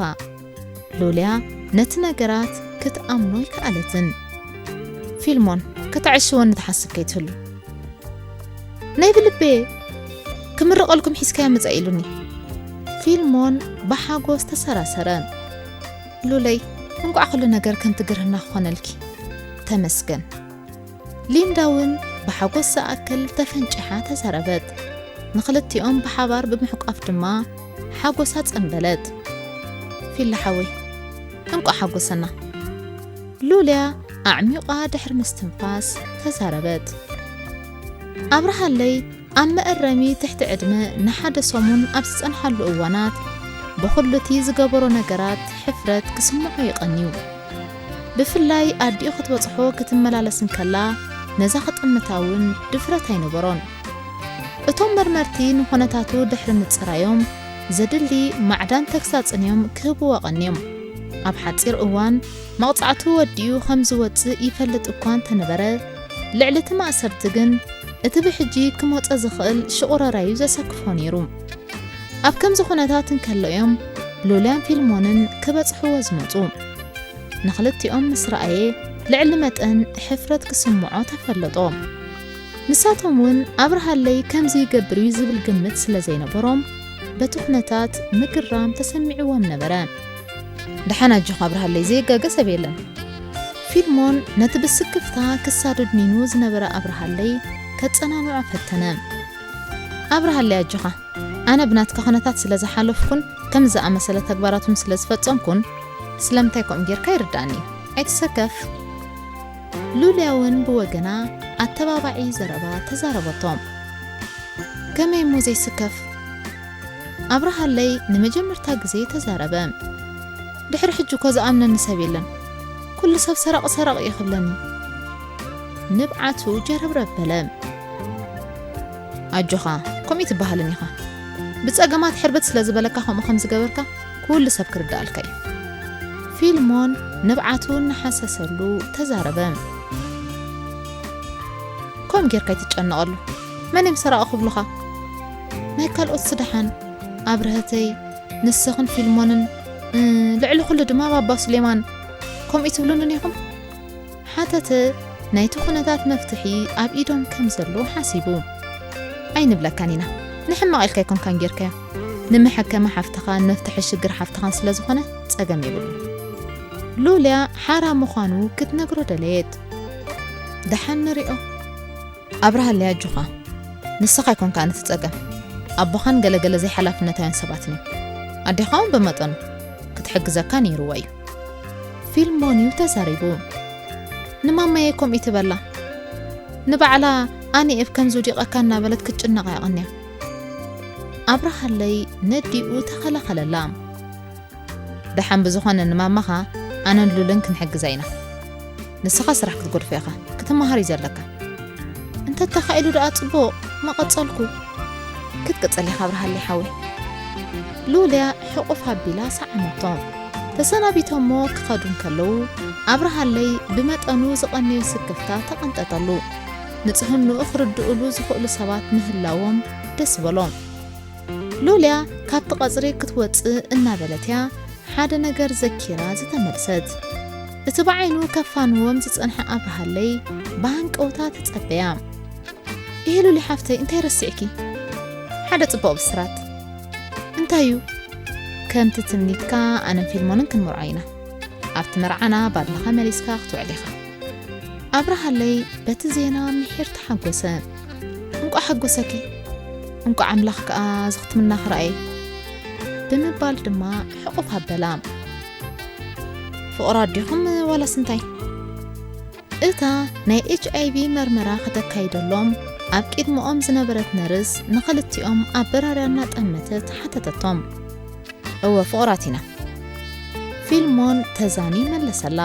ሉልያ ነቲ ነገራት ክትኣምኖ ኣይከኣለትን። ፊልሞን፣ ከተዕሽወኒ ትሓስብ ከይትህሉ። ናይ ብልቤ ክምርቐልኩም ሒዝካያ ምጻእ ኢሉኒ። ፊልሞን ብሓጎስ ተሰራሰረ። ሉለይ፣ እንቋዕ ኩሉ ነገር ከምቲ ግርህና ክኾነልኪ። ተመስገን። ሊንዳ እውን ብሓጎስ ዝኣክል ተፈንጭሓ ተዛረበት። ንኽልቲኦም ብሓባር ብምሕቋፍ ድማ ሓጎሳ ጸንበለት። ፊላ ሓወይ፣ እንቋዕ ሓጎሰና። ሉልያ ኣዕሚቓ ድሕሪ ምስትንፋስ ተዛረበት። ኣብርሃለይ ኣብ መእረሚ ትሕቲ ዕድመ ንሓደ ሰሙን ኣብ ዝጸንሓሉ እዋናት፣ ብኹሉ እቲ ዝገበሮ ነገራት ሕፍረት ክስምዖ ይቐንዩ። ብፍላይ ኣዲኡ ክትበጽሖ ክትመላለስ እንከላ፣ ነዛ ክጥምታ እውን ድፍረት ኣይነበሮን። እቶም መርመርቲ ንኹነታቱ ድሕሪ ምጽራዮም፣ ዘድሊ ማዕዳን ተግሳጽን እዮም ክህብዎ ቀንዮም። ኣብ ሓጺር እዋን መቕጻዕቱ ወዲኡ ከም ዝወጽእ ይፈልጥ እኳ እንተነበረ፣ ልዕሊ እቲ ማእሰርቲ ግን እቲ ብሕጂ ክመጾ ዝኽእል ሽቑረራዩ ዘሰክፎ ነይሩ። ኣብ ከምዚ ኩነታት እንከሎ እዮም ሉልያን ፊልሞንን ክበጽሕዎ ዝመጹ። ንኽልቲኦም ምስ ረኣየ ልዕሊ መጠን ሕፍረት ክስምዖ ተፈለጦ። ንሳቶም እውን ኣብርሃለይ ከምዚ ይገብር እዩ ዝብል ግምት ስለ ዘይነበሮም በቲ ኩነታት ምግራም ተሰሚዕዎም ነበረ። ደሓን ኣጆኻ ኣብርሃለይ፣ ዘይጋገ ሰብ የለን። ፊልሞን ነቲ ብስክፍታ ክሳዱ ድኒኑ ዝነበረ ኣብርሃለይ ከጸናንዖ ፈተነ። ኣብርሃለይ ኣጆኻ፣ ኣነ ብናትካ ኩነታት ስለ ዝሓለፍኩን ከም ዝኣመሰለ ተግባራቱን ስለ ዝፈጸምኩን ስለምንታይ ከምኡ ጌርካ ይርዳእኒ። ኣይትሰከፍ። ሉልያ እውን ብወገና ኣተባባዒ ዘረባ ተዛረበቶ። ከመይ እሞ ዘይስከፍ? ኣብርሃለይ ንመጀመርታ ግዜ ተዛረበ። ድሕሪ ሕጂ እኮ ዝኣምነኒ ሰብ የለን። ኩሉ ሰብ ሰረቕ ሰረቕ እዩ ክብለኒ። ንብዓቱ ጀረብረብ በለ። ኣጆኻ፣ ከምኡ ትበሃልን ኢኻ። ብጸገማት ሕርብት ስለ ዝበለካ ከምኡ ከም ዝገበርካ ኩሉ ሰብ ክርዳኣልካ እዩ። ፊልሞን ንብዓቱ እናሓሰሰሉ ተዛረበ። ከም ጌርካ ኣይትጨነቐሉ። መን እዮም ሰራቒ ክብሉኻ? ናይ ካልኦት ስደሓን ኣብርሀተይ፣ ንስኽን ፊልሞንን፣ እ፣ ልዕሊ ኩሉ ድማ ባባ ሱሌማን ከምኡ ትብሉንን ኢኹም? ሓተተ። ናይቲ ኩነታት መፍትሒ ኣብ ኢዶም ከም ዘሎ ሓሲቡ። ኣይንብለካን ኢና። ንሕማቕ ኢልካ ኣይኮንካን ጌርካዮ። ንመሐከሚ ሓፍትኻ፣ ንመፍትሒ ሽግር ሓፍትኻን ስለ ዝኾነ ጸገም የብሉን። ሉልያ ሓራ ምዃኑ ክትነግሮ ደለየት። ደሓን ንሪኦ። ኣብርሃለይ ኣጆኻ። ንስኻ ኣይኮንካን እቲ ጸገም። ኣቦኻን ገለገለ ዘይሓላፍነታውያን ሰባትን እዮም። ኣዴኻ እውን ብመጠኑ ክትሕግዘካ ነይርዋ እዩ። ፊልሞን እዩ ተዛሪቡ። ንማማየ ከምኡ ትበላ። ንባዕላ ኣነ እብ ከም ዝውዲቐካ እናበለት ክትጭነቕ እያ ቀንያ። ኣብርሃለይ ነዲኡ ተኸላኸለላ። ደሓን ብዝኾነ ንማማኻ ኣነን ሉልን ክንሕግዛ ኢና። ንስኻ ስራሕ ክትገድፎ ኢኻ፣ ክትመሃር እዩ ዘለካ። እንተተኻኢሉ ደኣ ጽቡቕ፣ መቐጸልኩ። ክትቅጽል ኢኻ ኣብርሃለይ ሓወይ። ሉልያ ሕቑፍ ኣቢላ ሰዓመቶ። ተሰናቢቶሞ ክኸዱ እንከለዉ፣ ኣብርሃለይ ብመጠኑ ዝቐነየ ስክፍታ ተቐንጠጠሉ። ንጽህንኡ ክርድኡሉ ዝኽእሉ ሰባት ምህላዎም ደስ በሎ። ሉልያ ካብቲ ቀጽሪ ክትወጽእ እናበለት እያ ሓደ ነገር ዘኪራ ዝተመልሰት። እቲ ብዓይኑ ከፋንዎም ዝጸንሐ ኣብርሃለይ ብሃንቀውታ ተጸበያ። "ይሄ ሉሊ ሓፍተይ፣ እንታይ ረሲዕኪ?" "ሓደ ጽቡቕ ብስራት!" "እንታይ እዩ?" "ከምቲ ትምኒትካ ኣነን ፊልሞንን ክንምርዖ ኢና። ኣብቲ መርዓና ባድልኻ መሊስካ ክትውዕል ኢኻ!" ኣብርሃለይ በቲ ዜና ምሒር ተሓጎሰ። "እንቋዕ ሓጎሰኪ፣ እንቋዕ ኣምላኽ ከኣ ዝኽትምና ክረኣየ!" ብምባል ድማ ሕቑፍ ኣበላ። "ፍቕሪ ኣዴኹም ዋላስ እንታይ?" እታ ናይ ኤች ኣይ ቪ መርመራ ከተካይደሎም ኣብ ቅድመኦም ዝነበረት ነርስ ንኽልቲኦም ኣበራርያ እናጠመተት ሓተተቶም። "እወ ፍቑራት ኢና!" ፊልሞን ተዛንዩ መለሰላ።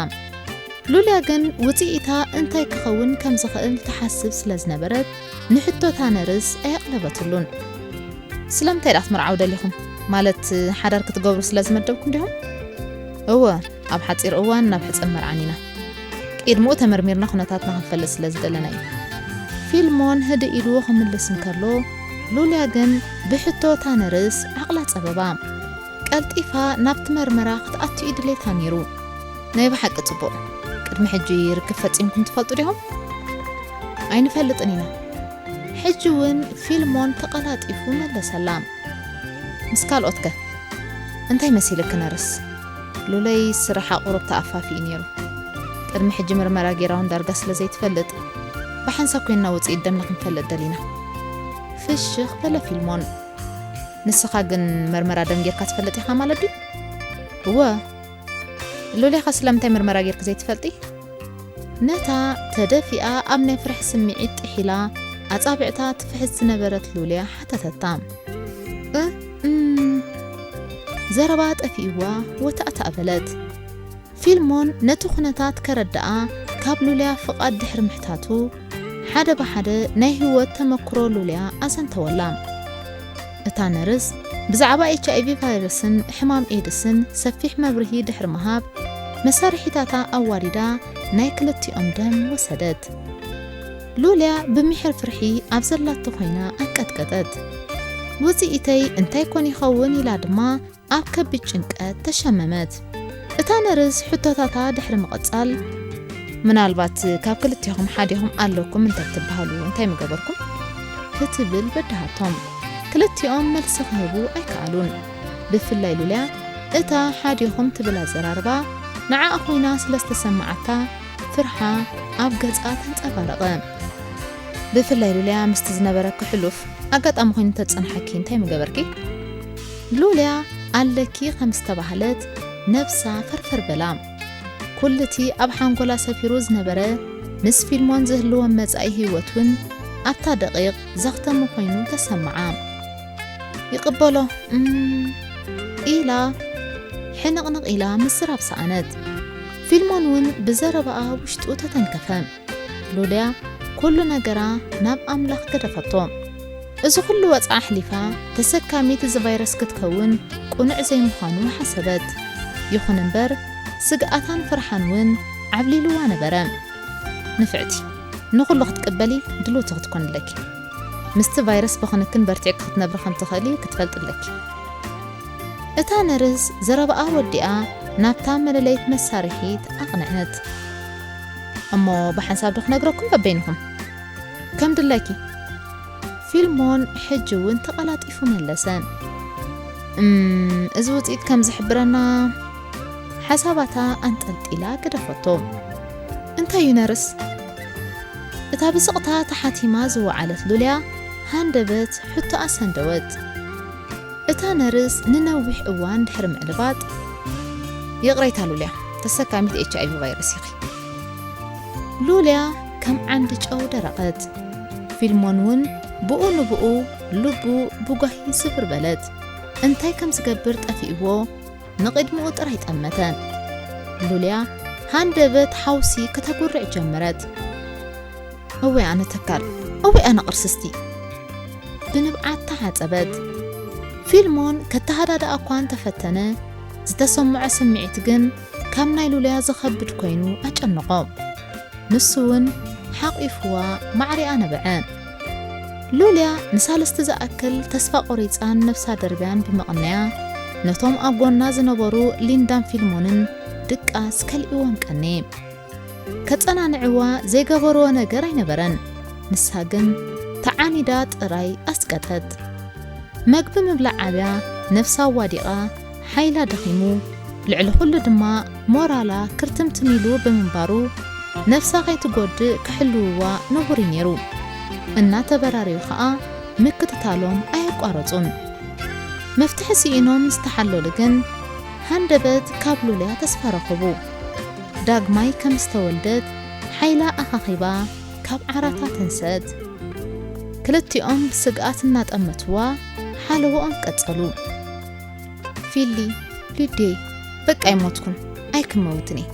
ሉልያ ግን ውጽኢታ እንታይ ክኸውን ከም ዝኽእል ትሓስብ ስለ ዝነበረት፣ ንሕቶታ ነርስ ኣየቕለበትሉን። "ስለምንታይ ደኣ ክትምርዓው ደሊኹም? ማለት ሓዳር ክትገብሩ ስለ ዝመደብኩም ዲኹም?" "እወ፣ ኣብ ሓጺር እዋን ናብ ሕጸ መርዓን ኢና። ቅድምኡ ተመርሚርና ኩነታትና ክንፈልጥ ስለ ዝደለና እዩ።" ፊልሞን ህድእ ኢሉ ክምልስ እንከሎ፣ ሉልያ ግን ብሕቶ እታ ነርስ ዓቕላ ጸበባ። ቀልጢፋ ናብቲ መርመራ ክትኣቱ እዩ ድሌታ ነይሩ። "ናይ ብሓቂ ጽቡቕ። ቅድሚ ሕጂ ርክብ ፈጺምኩም ትፈልጡ ዲኹም?" "ኣይንፈልጥን ኢና።" ሕጂ እውን ፊልሞን ተቐላጢፉ መለሰላ። "ምስ ካልኦት ከ እንታይ መሲልኪ ነርስ?" "ሉለይ ስርሓ ቁሩብ ተኣፋፊ እዩ ነይሩ። ቅድሚ ሕጂ መርመራ ጌራ እውን ዳርጋ ስለ ዘይትፈልጥ፣ ብሓንሳብ ኮይንና ውጽኢት ደምና ክንፈልጥ ደሊና።" ፍሽኽ በለ ፊልሞን። "ንስኻ ግን መርመራ ደም ጌርካ ትፈልጥ ኢኻ ማለት ድዩ?" "እወ።" "ሉልያኸ ስለምንታይ መርመራ ጌርኪ ዘይትፈልጢ?" ነታ ተደፊኣ ኣብ ናይ ፍርሒ ስምዒት ጥሒላ ኣጻብዕታ ትፍሕስ ዝነበረት ሉልያ ሓተተታ። "እ፣ እም፣ ዘረባ ጠፊእዋ ወታእታእ በለት። ፊልሞን ነቲ ኩነታት ከረድኣ ካብ ሉልያ ፍቓድ ድሕሪ ምሕታቱ፣ ሓደ ብሓደ ናይ ህይወት ተመክሮ ሉልያ ኣዘንተወላ። እታ ነርስ ብዛዕባ ኤች ኣይ ቪ ቫይረስን ሕማም ኤድስን ሰፊሕ መብርሂ ድሕሪ ምሃብ፣ መሳርሒታታ ኣዋዲዳ ናይ ክልቲኦም ደም ወሰደት። ሉልያ ብምሒር ፍርሒ ኣብ ዘላቶ ኮይና ኣንቀጥቀጠት። ውጽኢተይ እንታይ ኮን ይኸውን ኢላ ድማ ኣብ ከቢድ ጭንቀት ተሸመመት። እታ ነርስ ሕቶታታ ድሕሪ ምቕጻል፣ ምናልባት ካብ ክልቴኹም ሓዴኹም ኣለኩም እንተትበሃሉ እንታይ ምገበርኩም? ክትብል በድሃቶም። ክልቲኦም መልሲ ክህቡ ኣይከኣሉን። ብፍላይ ሉልያ እታ ሓዴኹም ትብል ኣዘራርባ ንዓኣ ኮይና ስለ ዝተሰማዓታ ፍርሓ ኣብ ገጻ ተንጸባረቐ። ብፍላይ ሉልያ ምስቲ ዝነበረኪ ሕሉፍ ኣጋጣሚ ኮይኑ ተጸንሓኪ እንታይ ምገበርኪ? ሉልያ ኣለኪ ከም ዝተባህለት ነብሳ ፈርፈር በላ። ኩሉቲ ኣብ ሓንጎላ ሰፊሩ ዝነበረ ምስ ፊልሞን ዝህልዎም መጻኢ ህይወት እውን ኣብታ ደቂቕ ዘኽተመ ኮይኑ ተሰምዓ። ይቕበሎ እም፣ ኢላ ሕንቕንቕ ኢላ ምዝራብ ሰኣነት። ፊልሞን እውን ብዘረባኣ ውሽጡ ተተንከፈ። ሉልያ ኩሉ ነገራ ናብ ኣምላኽ ገደፈቶ። እዚ ኩሉ ወጽዓ ኣሕሊፋ ተሰካሚት እዚ ቫይረስ ክትከውን ቅኑዕ ዘይምዃኑ ሓሰበት። ይኹን እምበር ስግኣታን ፍርሓን እውን ዓብሊልዋ ነበረ። ንፍዕቲ፣ ንኹሉ ክትቅበሊ ድልውቲ ክትኮኒ ኣለኪ። ምስቲ ቫይረስ ብኽንክን በርቲዕኪ ክትነብሪ ከም ትኽእሊ ክትፈልጢ ኣለኪ። እታ ነርስ ዘረባኣ ወዲኣ ናብታ መለለይት መሳርሒት ኣቕንዐት። እሞ ብሓንሳብ ዶ ክነግረኩም በበይንኹም? ከም ድላይኪ። ፊልሞን ሕጂ እውን ተቐላጢፉ መለሰ። እም፣ እዚ ውጽኢት ከም ዝሕብረና ሓሳባታ ኣንጠልጢላ ገደፈቶ። እንታይ እዩ ነርስ? እታ ብስቕታ ተሓቲማ ዝወዓለት ሉልያ ሃንደበት ሕቶኣ ሰንደወት። እታ ነርስ ንነዊሕ እዋን ድሕሪ ምዕልባጥ፣ ይቕሬታ ሉልያ፣ ተሰካሚት ኤች ኣይ ቪ ቫይረስ ኢኺ። ሉልያ ከም ዓንዲ ጨው ደረቐት። ፊልሞን እውን ብኡ ንብኡ ልቡ ብጓሂ ስብር በለት። እንታይ ከም ዝገብር ጠፊእዎ ንቕድሚኡ ጥራይ ጠመተ። ሉልያ ሃንደበት ሓውሲ ከተጉርዕ ጀመረት። እወይ ኣነ ተካል፣ እወይ ኣነ ቅርስስቲ። ብንብዓት ተሓጸበት። ፊልሞን ከተሃዳድኣ እኳ እንተፈተነ፣ ዝተሰምዖ ስምዒት ግን ካብ ናይ ሉልያ ዝኸብድ ኮይኑ ኣጨነቖ። ንሱ እውን ሓቒፍዋ ማዕሪኣ ነበዐ። ሉልያ ንሳልስቲ ዝኣክል ተስፋ ቆሪጻን ነብሳ ደርብያን ብምቕንያ፣ ነቶም ኣብ ጎና ዝነበሩ ሊንዳን ፊልሞንን ድቃስ ከሊእዎም ቀንየ። ከጸናንዕዋ ዘይገበርዎ ነገር ኣይነበረን። ንሳ ግን ተዓኒዳ ጥራይ ኣስቀጠት። መግቢ ምብላዕ ኣብያ፣ ነብሳ ኣዋዲቓ፣ ሓይላ ደኺሙ፣ ልዕሊ ኩሉ ድማ ሞራላ ክርትምትም ኢሉ ብምንባሩ፣ ነብሳ ከይትጎድእ ክሕልውዋ ንቡር እዩ ነይሩ። እናተበራረዩ ኸኣ ምክትታሎም ኣየቋረጹን። መፍትሒ ስኢኖም ምስ ተሓለሉ ግን፣ ሃንደበት ካብ ሉልያ ተስፋ ረኸቡ። ዳግማይ ከም ዝተወልደት ሓይላ ኣኻኺባ ካብ ዓራታ ተንሰት። ክልቲኦም ብስግኣት እናጠመትዋ ሓለዎኦም ቀጸሉ። ፊሊ፣ ሊዴ፣ በቃ ኣይሞትኩን፣ ኣይክመውትን እየ።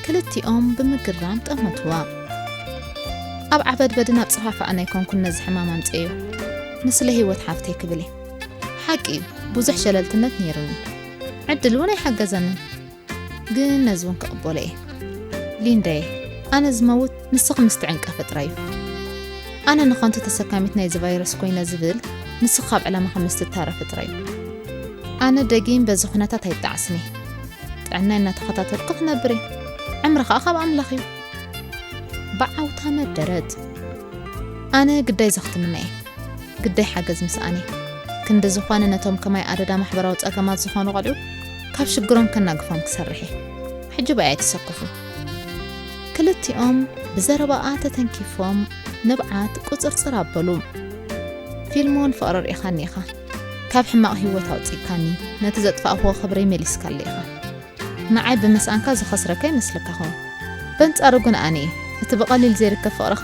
ክልቲኦም ብምግራም ጠመትዋ። ኣብ ዓበድበድን ኣብ ጽፋፋእን ኣይኮንኩን ነዚ ሕማም ኣምጽኤዮ። ንስለ ህይወት ሓፍተይ ክብል እየ። ሓቂ እዩ፣ ብዙሕ ሸለልትነት ነይሩኒ። ዕድል እውን ኣይሓገዘንን። ግን ነዚ እውን ክቕበሎ እየ። ሊንዳየ፣ ኣነ ዝመውት ንስኺ ምስ ትዕንቀፊ ጥራይ እዩ። ኣነ ንኸንቱ ተሰካሚት ናይዚ ቫይረስ ኮይነ ዝብል፣ ንስኺ ካብ ዕላማኺ ምስ ትታረፊ ጥራይ እዩ። ኣነ ደጊም በዚ ኩነታት ኣይጣዕስን እየ። ጥዕናይ እናተኸታተልኩ ክነብር እየ። ዕምሪ ኸኣ ካብ ኣምላኽ እዩ። ብዓውታ መደረት። ኣነ ግዳይ ዘኽትምና እየ። ግዳይ ሓገዝ ምስኣን እየ። ክንዲ ዝኾነ ነቶም ከማይ ኣደዳ ማሕበራዊ ጸገማት ዝኾኑ ቆልዑ ካብ ሽግሮም ከናግፎም ክሰርሕ እየ። ሕጂ ብኣይ ኣይትሰከፉ። ክልቲኦም ብዘረባኣ ተተንኪፎም ንብዓት ቁጽርጽር ኣበሉ። ፊልሞን ፍቕሪ ርኢኻኒ ኢኻ። ካብ ሕማቕ ህይወት ኣውጺእካኒ፣ ነቲ ዘጥፋእክዎ ክብረይ መሊስካለይ ኢኻ። ንዓይ ብምስኣንካ ዝኸስረካ ይመስለካ ኸውን። በንጻሩ ግን ኣነ እየ እቲ ብቐሊል ዘይርከብ ፍቕርኻ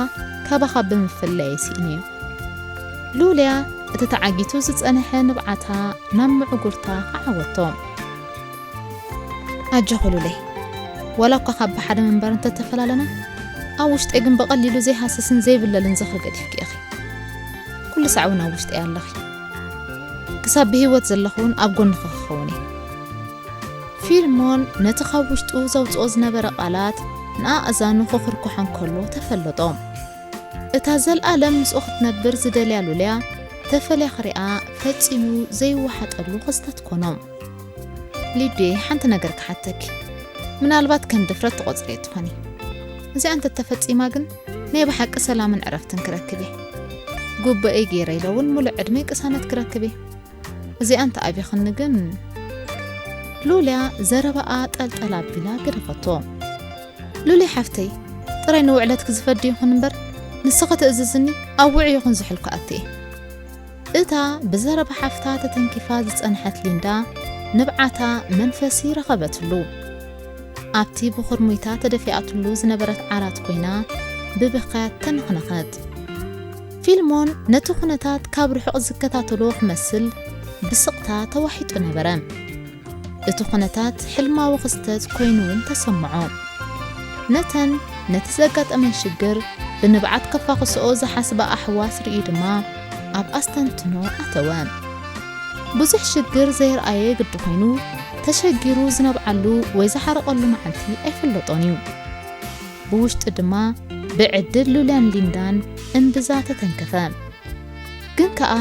ካባኻ ብምፍላየይ ስኢነዮ። ሉልያ እቲ ተዓጊቱ ዝጸንሐ ንብዓታ ናብ ምዕጉርታ ከዓወቶ። ኣጆኺ ሉለይ፣ ዋላ እኳ ካብ ብሓደ ምንባር እንተተፈላለና፣ ኣብ ውሽጠይ ግን ብቐሊሉ ዘይሃስስን ዘይብለልን ዝኽሪ ገዲፍኪ ኢኺ። ኩሉ ሳዕ እውን ኣብ ውሽጠይ ኣለኺ። ክሳብ ብህይወት ዘለኹ እውን ኣብ ጎንኺ ክኸውን እየ። ፊልሞን ነቲ ካብ ውሽጡ ዘውጽኦ ዝነበረ ቃላት ንኣእዛኑ ክኹርኩሖ እንከሎ ተፈለጦ። እታ ዘልኣለም ምስኡ ክትነብር ዝደልያ ሉልያ ተፈልያ ክሪኣ ፈጺሙ ዘይወሓጠሉ ክስተት ኮኖ። ሊዱየ፣ ሓንቲ ነገር ክሓተኪ። ምናልባት ከም ድፍረት ትቖጽርዮ ትኾኒ። እዚኣ እንተተፈጺማ ግን ናይ ብሓቂ ሰላምን ዕረፍትን ክረክብ እየ። ጉባኤ ገይረ ኢለ እውን ምሉእ ዕድመይ ቅሳነት ክረክብ እየ። እዚኣ እንተኣብይኽኒ ግን፣ ሉልያ ዘረባኣ ጠልጠል ኣቢላ ገደፈቶ። ሉሊ ሓፍተይ፣ ጥራይ ንውዕለትኪ ዝፈዲ ይኹን እምበር፣ ንስኺ ትእዝዝኒ፣ ኣብ ውዑይ ይኹን ዝሑል ክኣቱ እየ። እታ ብዘረባ ሓፍታ ተተንኪፋ ዝጸንሐት ሊንዳ፣ ንብዓታ መንፈሲ ረኸበትሉ። ኣብቲ ብኹርሙይታ ተደፊኣትሉ ዝነበረት ዓራት ኮይና፣ ብብኽያት ተነኽነኸት። ፊልሞን ነቲ ኩነታት ካብ ርሑቕ ዝከታተሎ ክመስል ብስቕታ ተዋሒጡ ነበረ። እቲ ኩነታት ሕልማዊ ክስተት ኮይኑ እውን ተሰምዖ። ነተን ነቲ ዘጋጠመን ሽግር ብንብዓት ከፋኽስኦ ዝሓስባ ኣሕዋት ርእዩ ድማ ኣብ ኣስተንትኖ ኣተወ። ብዙሕ ሽግር ዘይረኣየ ግዲ ኮይኑ፣ ተሸጊሩ ዝነብዓሉ ወይ ዝሓረቐሉ መዓልቲ ኣይፍለጦን እዩ። ብውሽጢ ድማ ብዕድል ሉልያን ሊንዳን እምብዛ ተተንከፈ። ግን ከኣ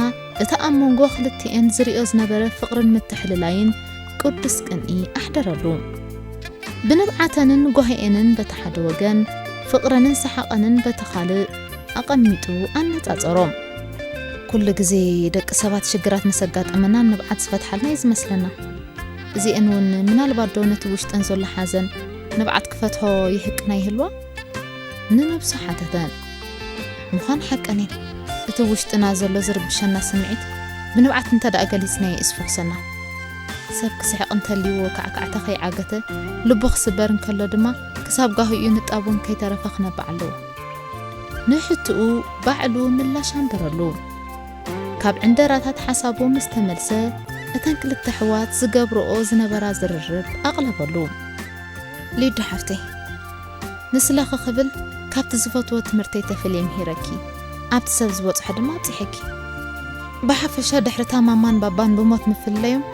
እቲ ኣብ መንጎ ክልቲኤን ዝርእዮ ዝነበረ ፍቕርን ምትሕልላይን ቅዱስ ቅንኢ ኣሕደረሉ። ብንብዓተንን ጓሂኤንን በቲ ሓደ ወገን፣ ፍቕረንን ሰሓቐንን በቲ ካልእ ኣቐሚጡ ኣነጻጸሮም። ኩሉ ግዜ ደቂ ሰባት ሽግራት ምስ ኣጋጠመና ንብዓት ዝፈትሓልና እዩ ዝመስለና። እዚኤን እውን ምናልባት ዶ ነቲ ውሽጠን ዘሎ ሓዘን ንብዓት ክፈትሖ ይህቅና ይህልዋ? ንነብሱ ሓተተ። ምዃን ሓቀን እዩ። እቲ ውሽጥና ዘሎ ዝርብሸና ስምዒት ብንብዓት እንተ ደኣ ገሊጽናዮ እዩ ዝፈኹሰና። ሰብ ክስሕቕ እንተልይዎ ካዕካዕታ ከይዓገተ፣ ልቡ ክስበር እንከሎ ድማ ክሳብ ጋህኡ ንጣቡን ከይተረፈ ክነብዕ ኣለዎ። ንሕትኡ ባዕሉ ምላሽ ኣንበረሉ። ካብ ዕንደራታት ሓሳቡ ምስ ተመልሰ፣ እተን ክልተ ኣሕዋት ዝገብርኦ ዝነበራ ዝርርብ ኣቕለበሉ። ሊዱ ሓፍተይ፣ ንስለኺ ክብል ካብቲ ዝፈትዎ ትምህርተይ ተፈልየ ምሂረኪ፣ ኣብቲ ሰብ ዝበጽሖ ድማ ኣብጺሐኪ። ብሓፈሻ ድሕሪ እታ ማማን ባባን ብሞት ምፍልላዮም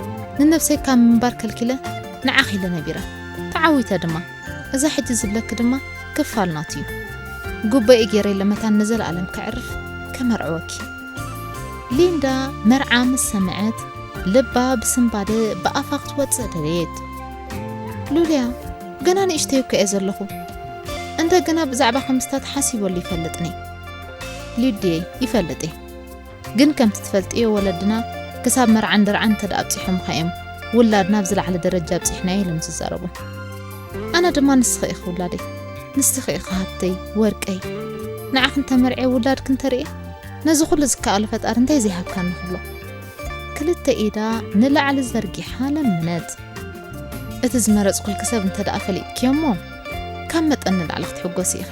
ንነብሰይ ካብ ምንባር ከልኪለ ንዓኺ ኢለ ነቢረ። ተዓዊተ ድማ። እዛ ሕጂ ዝብለኪ ድማ ክፋል ናቱ እዩ። ጉባኤ ገይረ ኢለ መታን ንዘለኣለም ከዕርፍ ከመርዕወኪ። ሊንዳ መርዓ ምስ ሰምዐት ልባ ብስንባደ ብኣፋ ክትወጽእ ደለየት። ሉልያ፣ ገና ንእሽተይ እኮ እየ ዘለኹ። እንደገና ብዛዕባ ከምስታት ሓሲበሉ ይፈልጥኒ። ሊዱየ፣ ይፈልጥ እየ። ግን ከምቲ ትፈልጥዮ ወለድና ክሳብ መርዓን ድርዓን እንተ ደኣ ኣብጺሖምኻ እዮም ውላድ ናብ ዝለዓለ ደረጃ ኣብጺሕናዮ ኢሎም ዝዛረቡ። ኣነ ድማ ንስኺ ኢኺ ውላደይ፣ ንስኺ ኢኺ ሃብተይ፣ ወርቀይ። ንዓኺ እንተመርዕየ ውላድኪ እንተርእየ ነዚ ኩሉ ዝከኣሎ ፈጣሪ እንታይ ዘይሃብካኒ ክብሎ። ክልተ ኢዳ ንላዕሊ ዘርጊሓ ለመነት። እቲ ዝመረጽኩልኪ ሰብ እንተ ደኣ ፈሊጥክዮ እሞ፣ ካብ መጠን ንላዕሊ ክትሕጎሲ ኢኺ።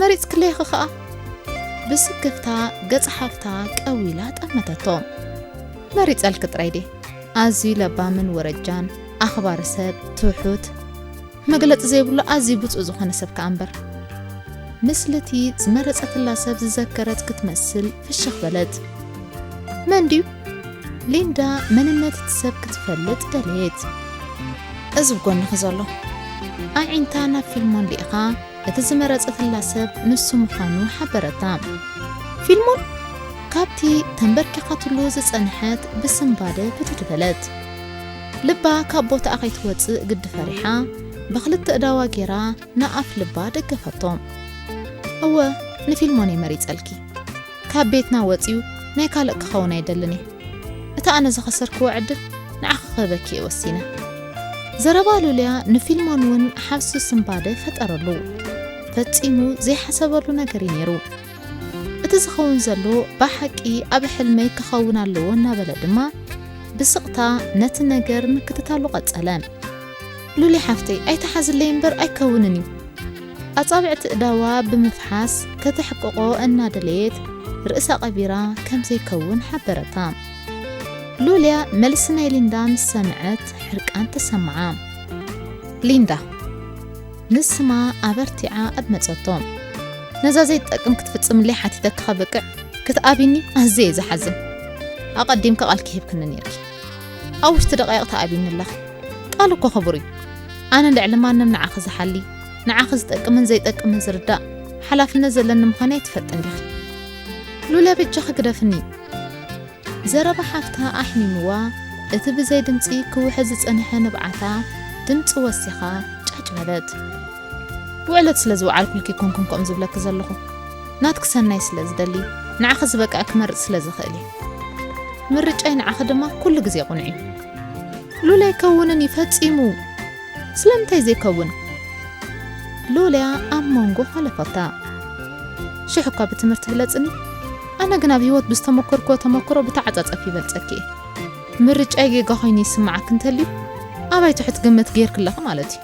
መሪጽክለይ ኢኺ ኸኣ። ብስክፍታ ገጽ ሓፍታ ቀው ኢላ ጠመተቶ። መሪጸልኪ ጥራይ ድየ? ኣዝዩ ለባምን ወረጃን፣ ኣኽባሪ ሰብ፣ ትሑት፣ መግለጺ ዘይብሉ ኣዝዩ ብጹእ ዝኾነ ሰብ ከኣ እምበር። ምስልቲ ዝመረጸትላ ሰብ ዝዘከረት ክትመስል ፍሽኽ በለት። መን ድዩ? ሊንዳ መንነት እቲ ሰብ ክትፈልጥ ደለየት። እዚ ብጎንኺ ዘሎ። ኣዒንታ ናብ ፊልሞን ልኢኻ፣ እቲ ዝመረጸትላ ሰብ ንሱ ምዃኑ ሓበረታ። ፊልሞን ካብቲ ተንበርኪኻትሉ ዝጸንሐት ብስንባደ ብድድ በለት። ልባ ካብ ቦታኣ ከይትወጽእ ግዲ ፈሪሓ፣ ብኽልተ እዳዋ ጌራ ንኣፍ ልባ ደገፈቶ። እወ፣ ንፊልሞን እየ መሪጸልኪ። ካብ ቤትና ወጺኡ ናይ ካልእ ክኸውን ኣይደልን እየ። እቲ ኣነ ዝኸሰርክዎ ዕድል ንዓኺ ክህበኪ እየ ወሲነ። ዘረባ ሉልያ ንፊልሞን እውን ሓሱ ስንባደ ፈጠረሉ። ፈጺሙ ዘይሓሰበሉ ነገር እዩ ነይሩ። እቲ ዝኸውን ዘሎ ብሓቂ ኣብ ሕልመይ ክኸውን ኣለዎ እናበለ ድማ ብስቕታ ነቲ ነገር ምክትታሉ ቀጸለ። ሉሊ ሓፍተይ፣ ኣይትሓዝለይ እምበር ኣይከውንን እዩ። ኣጻብዕቲ እዳዋ ብምፍሓስ ከተሕቅቖ እናደለየት፣ ርእሳ ቀቢራ ከም ዘይከውን ሓበረታ። ሉልያ መልሲ ናይ ሊንዳ ምስ ሰምዐት ሕርቃን ተሰምዓ። ሊንዳ ንስማ ኣበርቲዓ ኣድመጸቶ። ነዛ ዘይትጠቅም ክትፍጽምለይ ሓቲተኪ ከብቅዕ ክትኣብይኒ ኣዝየ እየ ዝሓዝን። ኣቐዲምኪ ቃልኪ ሂብክኒ ነይርኪ። ኣብ ውሽጢ ደቃይቕ ትኣብይኒ ኣለኺ። ቃል እኮ ክቡር እዩ። ኣነ ልዕሊ ማንም ንዓኺ ዝሓሊ፣ ንዓኺ ዝጠቅምን ዘይጠቅምን ዝርዳእ ሓላፍነት ዘለኒ ምዃነይ ኣይትፈልጥን ዲኺ? ሉልያ በጃኺ ግደፍኒ። ዘረባ ሓፍታ ኣሕሚምዋ፣ እቲ ብዘይ ድምጺ ክውሕዝ ዝጸንሐ ንብዓታ ድምጺ ወሲኻ ጫጭ በለት። ውዕለት ስለ ዝወዓልኩልኪ ኣይኮንኩን ከምኡ ዝብለኪ ዘለኹ። ናትኪ ሰናይ ስለ ዝደሊ፣ ንዓኺ ዝበቅዐ ክመርጽ ስለ ዝኽእል እየ። ምርጫይ ንዓኺ ድማ ኩሉ ግዜ ቅኑዕ እዩ። ሉልያ ኣይከውንን እዩ ፈጺሙ። ስለምንታይ ዘይከውን? ሉልያ ኣብ መንጎ ሓለፈታ። ሽሕ እኳ ብትምህርቲ ብለጽኒ፣ ኣነ ግን ኣብ ህይወት ብዝተመኮርክዎ ተመክሮ ብተዓጻጸፊ ይበልጸኪ እየ። ምርጫይ ጌጋ ኮይኑ ይስምዓኪ እንተልዩ፣ ኣባይ ትሑት ግምት ገይርኪ ኣለኺ ማለት እዩ።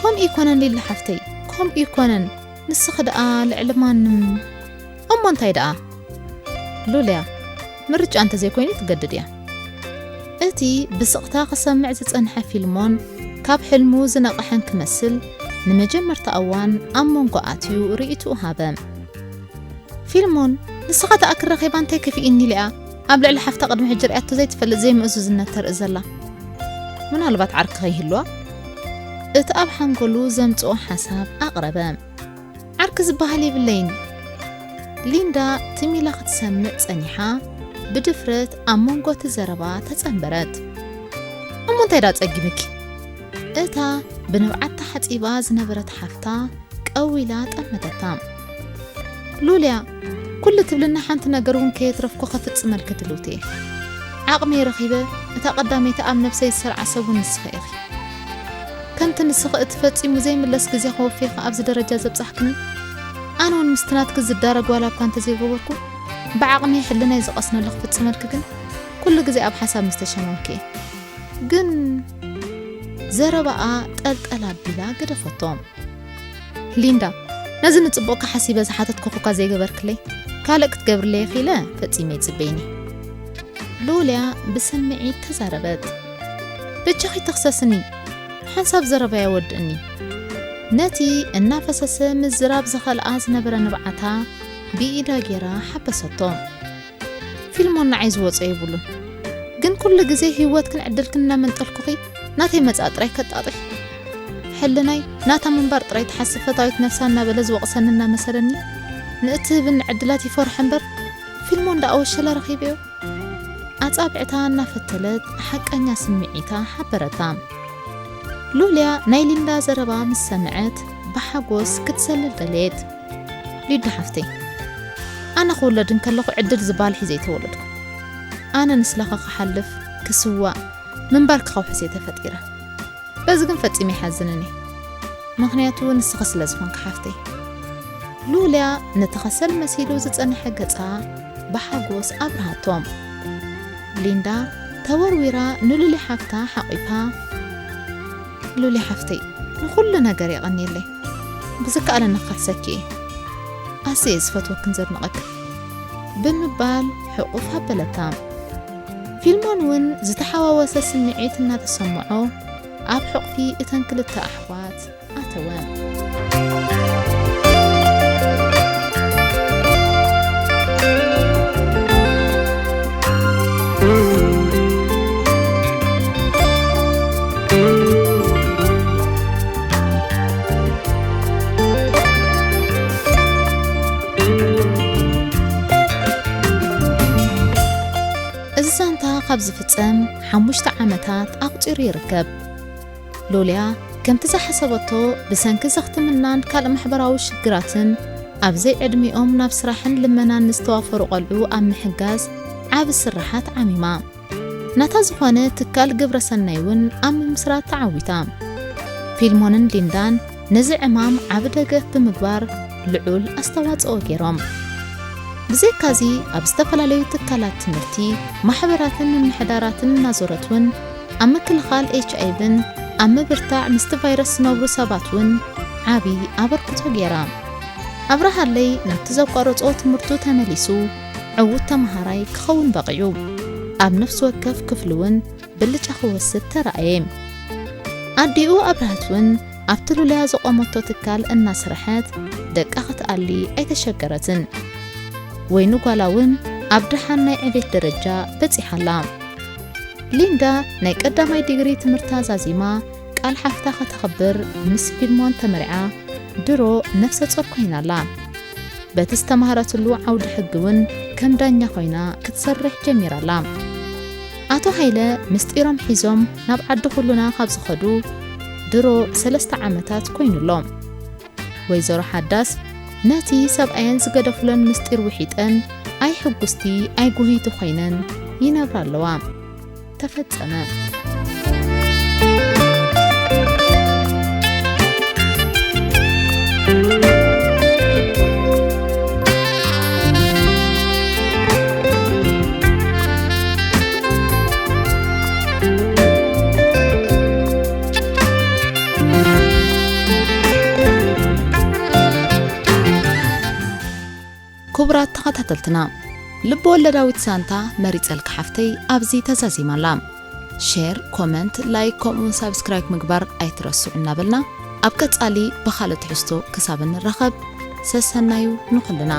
ከምኡ ይኮነን ሊሊ ሓፍተይ፣ ከምኡ ይኮነን። ንስኺ ደኣ ልዕሊ ማንም። እሞ እንታይ ደኣ? ሉልያ፣ ምርጫ እንተዘይኮይኑ ትገድድ እያ። እቲ ብስቕታ ክሰምዕ ዝጸንሐ ፊልሞን ካብ ሕልሙ ዝነቕሐን ክመስል፣ ንመጀመርታ እዋን ኣብ መንጎ ኣትዩ ርእይትኡ ሃበ። ፊልሞን፣ ንስኻ ተኣክል ረኺባ እንታይ ከፊእኒ ኢላ እያ ኣብ ልዕሊ ሓፍታ ቅድሚ ሕጂ ርእያቶ ዘይትፈልጥ ዘይምእዙዝነት ተርኢ ዘላ? ምናልባት ዓርኪ ከይህልዋ? እቲ ኣብ ሓንጎሉ ዘምጽኦ ሓሳብ ኣቕረበ። ዓርኪ ዝበሃል የብለይን። ሊንዳ ትም ኢላ ክትሰምዕ ጸኒሓ፣ ብድፍረት ኣብ መንጎ እቲ ዘረባ ተጸንበረት። እሞ እንታይ ደኣ ጸጊምኪ? እታ ብንብዓት ተሓጺባ ዝነበረት ሓፍታ ቀው ኢላ ጠመተታ። ሉልያ፣ ኩሉ ትብልና ሓንቲ ነገር እውን ከየትረፍኩ ከፍጽመልኪ ድልውቲ እየ። ዓቕሚ ረኺበ፣ እታ ቀዳመይቲ ኣብ ነብሰይ ዝሰርዓ ሰብ እውን ንስኺ ኢኺ። ከምቲ ንስኺ እቲ ፈጺሙ ዘይምለስ ግዜ ከወፍየኺ ኣብዚ ደረጃ ዘብጻሕክኒ፣ ኣነ እውን ምስቲ ናትኪ ዝዳረግ ዋላ እኳ እንተዘይገበርኩ፣ ብዓቕመይ ሕልናይ ዝቐስነሉ ክፍጽመልኪ ግን ኩሉ ግዜ ኣብ ሓሳብ ምስ ተሸመምኩ እየ። ግን ዘረባኣ ጠልጠል ኣቢላ ገደፈቶ። ሊንዳ፣ ነዚ ንጽቡቕካ ሓሲበ ዝሓተትኩኺ እኳ ዘይገበርክለይ፣ ካልእ ክትገብርለይ ኢኺ ኢለ ፈጺመ ኣይጽበይን እየ። ሉልያ ብስምዒት ተዛረበት። በጃኺ ተኽሰስኒ፣ ሓንሳብ ዘረባይ ኣወድእኒ። ነቲ እናፈሰሰ ምዝራብ ዝኸልኣ ዝነበረ ንብዓታ ብኢዳ ገይራ ሓበሰቶ። ፊልሞን ንዓይ ዝወጾ የብሉን። ግን ኩሉ ግዜ ህይወትክን ዕድልክን እናመንጠልኩኺ ናተይ መጻኢ ጥራይ ከጣጥሕ። ሕልናይ ናታ ምንባር ጥራይ ትሓስብ ፈታዊት ነፍሳ እናበለ ዝወቕሰኒ እናመሰለኒ፣ ንእትህብኒ ዕድላት ይፈርሖ እምበር፣ ፊልሞን ደኣ ወሸላ ረኺበዮ። ኣጻብዕታ እናፈተለት ሓቀኛ ስምዒታ ሓበረታ። ሉልያ ናይ ሊንዳ ዘረባ ምስ ሰምዐት ብሓጎስ ክትዘልል ደለየት። ሊዱ ሓፍተይ፣ ኣነ ክውለድ እንከለኹ ዕድል ዝበሃል ሒዘ ኣይተወለድኩ። ኣነ ንስለኻ ክሓልፍ፣ ክስዋእ፣ ምንባር ክኸውሕስ እየ ተፈጢረ። በዚ ግን ፈጺመ ኣይሓዝንን እየ። ምኽንያቱ ንስኺ ስለ ዝኾንኪ ሓፍተይ። ሉልያ ነቲ ከሰል መሲሉ ዝጸንሐ ገጻ ብሓጎስ ኣብርሃቶ። ሊንዳ ተወርዊራ ንሉሊ ሓፍታ ሓቂፋ፣ ሉሊ ሓፍተይ፣ ንኹሉ ነገር የቐንየለይ። ብዝከኣለኒ ክኸሕሰኪ እየ። ኣዝየ እየ ዝፈትወክን ዘድንቐክን፣ ብምባል ሕቑፍ ኣበለታ። ፊልሞን እውን ዝተሓዋወሰ ስምዒት እናተሰምዖ ኣብ ሕቑፊ እተን ክልተ ኣሕዋት ኣተወ። እዚ ዛንታ ካብ ዝፍጸም ሓሙሽተ ዓመታት ኣቑጺሩ ይርከብ። ሉልያ ከምቲ ዝሓሰበቶ ብሰንኪ ዘኽትምናን ካልእ ማሕበራዊ ሽግራትን ኣብ ዘይዕድሚኦም ናብ ስራሕን ልመናን ንዝተዋፈሩ ቆልዑ ኣብ ምሕጋዝ ዓቢ ስራሓት ዓሚማ። ናታ ዝኾነ ትካል ግብረ ሰናይ እውን ኣብ ምምስራት ተዓዊታ። ፊልሞንን ሊንዳን ነዚ ዕማም ዓቢ ደገፍ ብምግባር ልዑል ኣስተዋጽኦ ገይሮም። ብዘይካዚ ኣብ ዝተፈላለዩ ትካላት ትምህርቲ፣ ማሕበራትን ምምሕዳራትን እናዞረት እውን ኣብ ምክልኻል ኤች ኣይ ቪን ኣብ ምብርታዕ ምስቲ ቫይረስ ዝነብሩ ሰባት እውን ዓቢ ኣበርክቶ ገይራ። ኣብርሃለይ ናብቲ ዘቋረጾ ትምህርቱ ተመሊሱ ዕዉት ተመሃራይ ክኸውን በቒዑ። ኣብ ነፍሲ ወከፍ ክፍሊ እውን ብልጫ ክወስድ ተራእየ። ኣዲኡ ኣብርሃት እውን ኣብቲ ሉልያ ዘቖመቶ ትካል እናስርሐት ደቃ ክትኣሊ ኣይተሸገረትን። ወይኒ ጓላ እውን ኣብ ደሓን ናይ ዕቤት ደረጃ በጺሓ ኣላ። ሊንዳ ናይ ቀዳማይ ዲግሪ ትምህርታ ዛዚማ ቃል ሓፍታ ከተኽብር ምስ ፊልሞን ተመርዓ ድሮ ነፍሰ ጾር ኮይና ኣላ። በቲ ዝተማህረትሉ ዓውዲ ሕጊ እውን ከም ዳኛ ኮይና ክትሰርሕ ጀሚራ ኣላ። ኣቶ ሃይለ ምስጢሮም ሒዞም ናብ ዓዲ ኩሉና ካብ ዝኸዱ ድሮ ሰለስተ ዓመታት ኮይኑ ኣሎ። ወይዘሮ ሓዳስ ነቲ ሰብኣየን ዝገደፍሎን ምስጢር ውሒጠን ኣይ ሕጉስቲ ኣይ ጉህይቲ ኮይነን ይነብራ ኣለዋ። ተፈጸመ። ክቡራት ተኸታተልትና፣ ልብ ወለዳዊት ዛንታ መሪጸልኪ ሓፍተይ ኣብዚ ተዛዚማ ኣላ። ሼር፣ ኮመንት፣ ላይክ ከምኡውን ሳብስክራይብ ምግባር ኣይትረስዑ እናበልና ኣብ ቀጻሊ ብኻልእ ትሕዝቶ ክሳብ እንራኸብ ሰሰናዩ ንኹልና።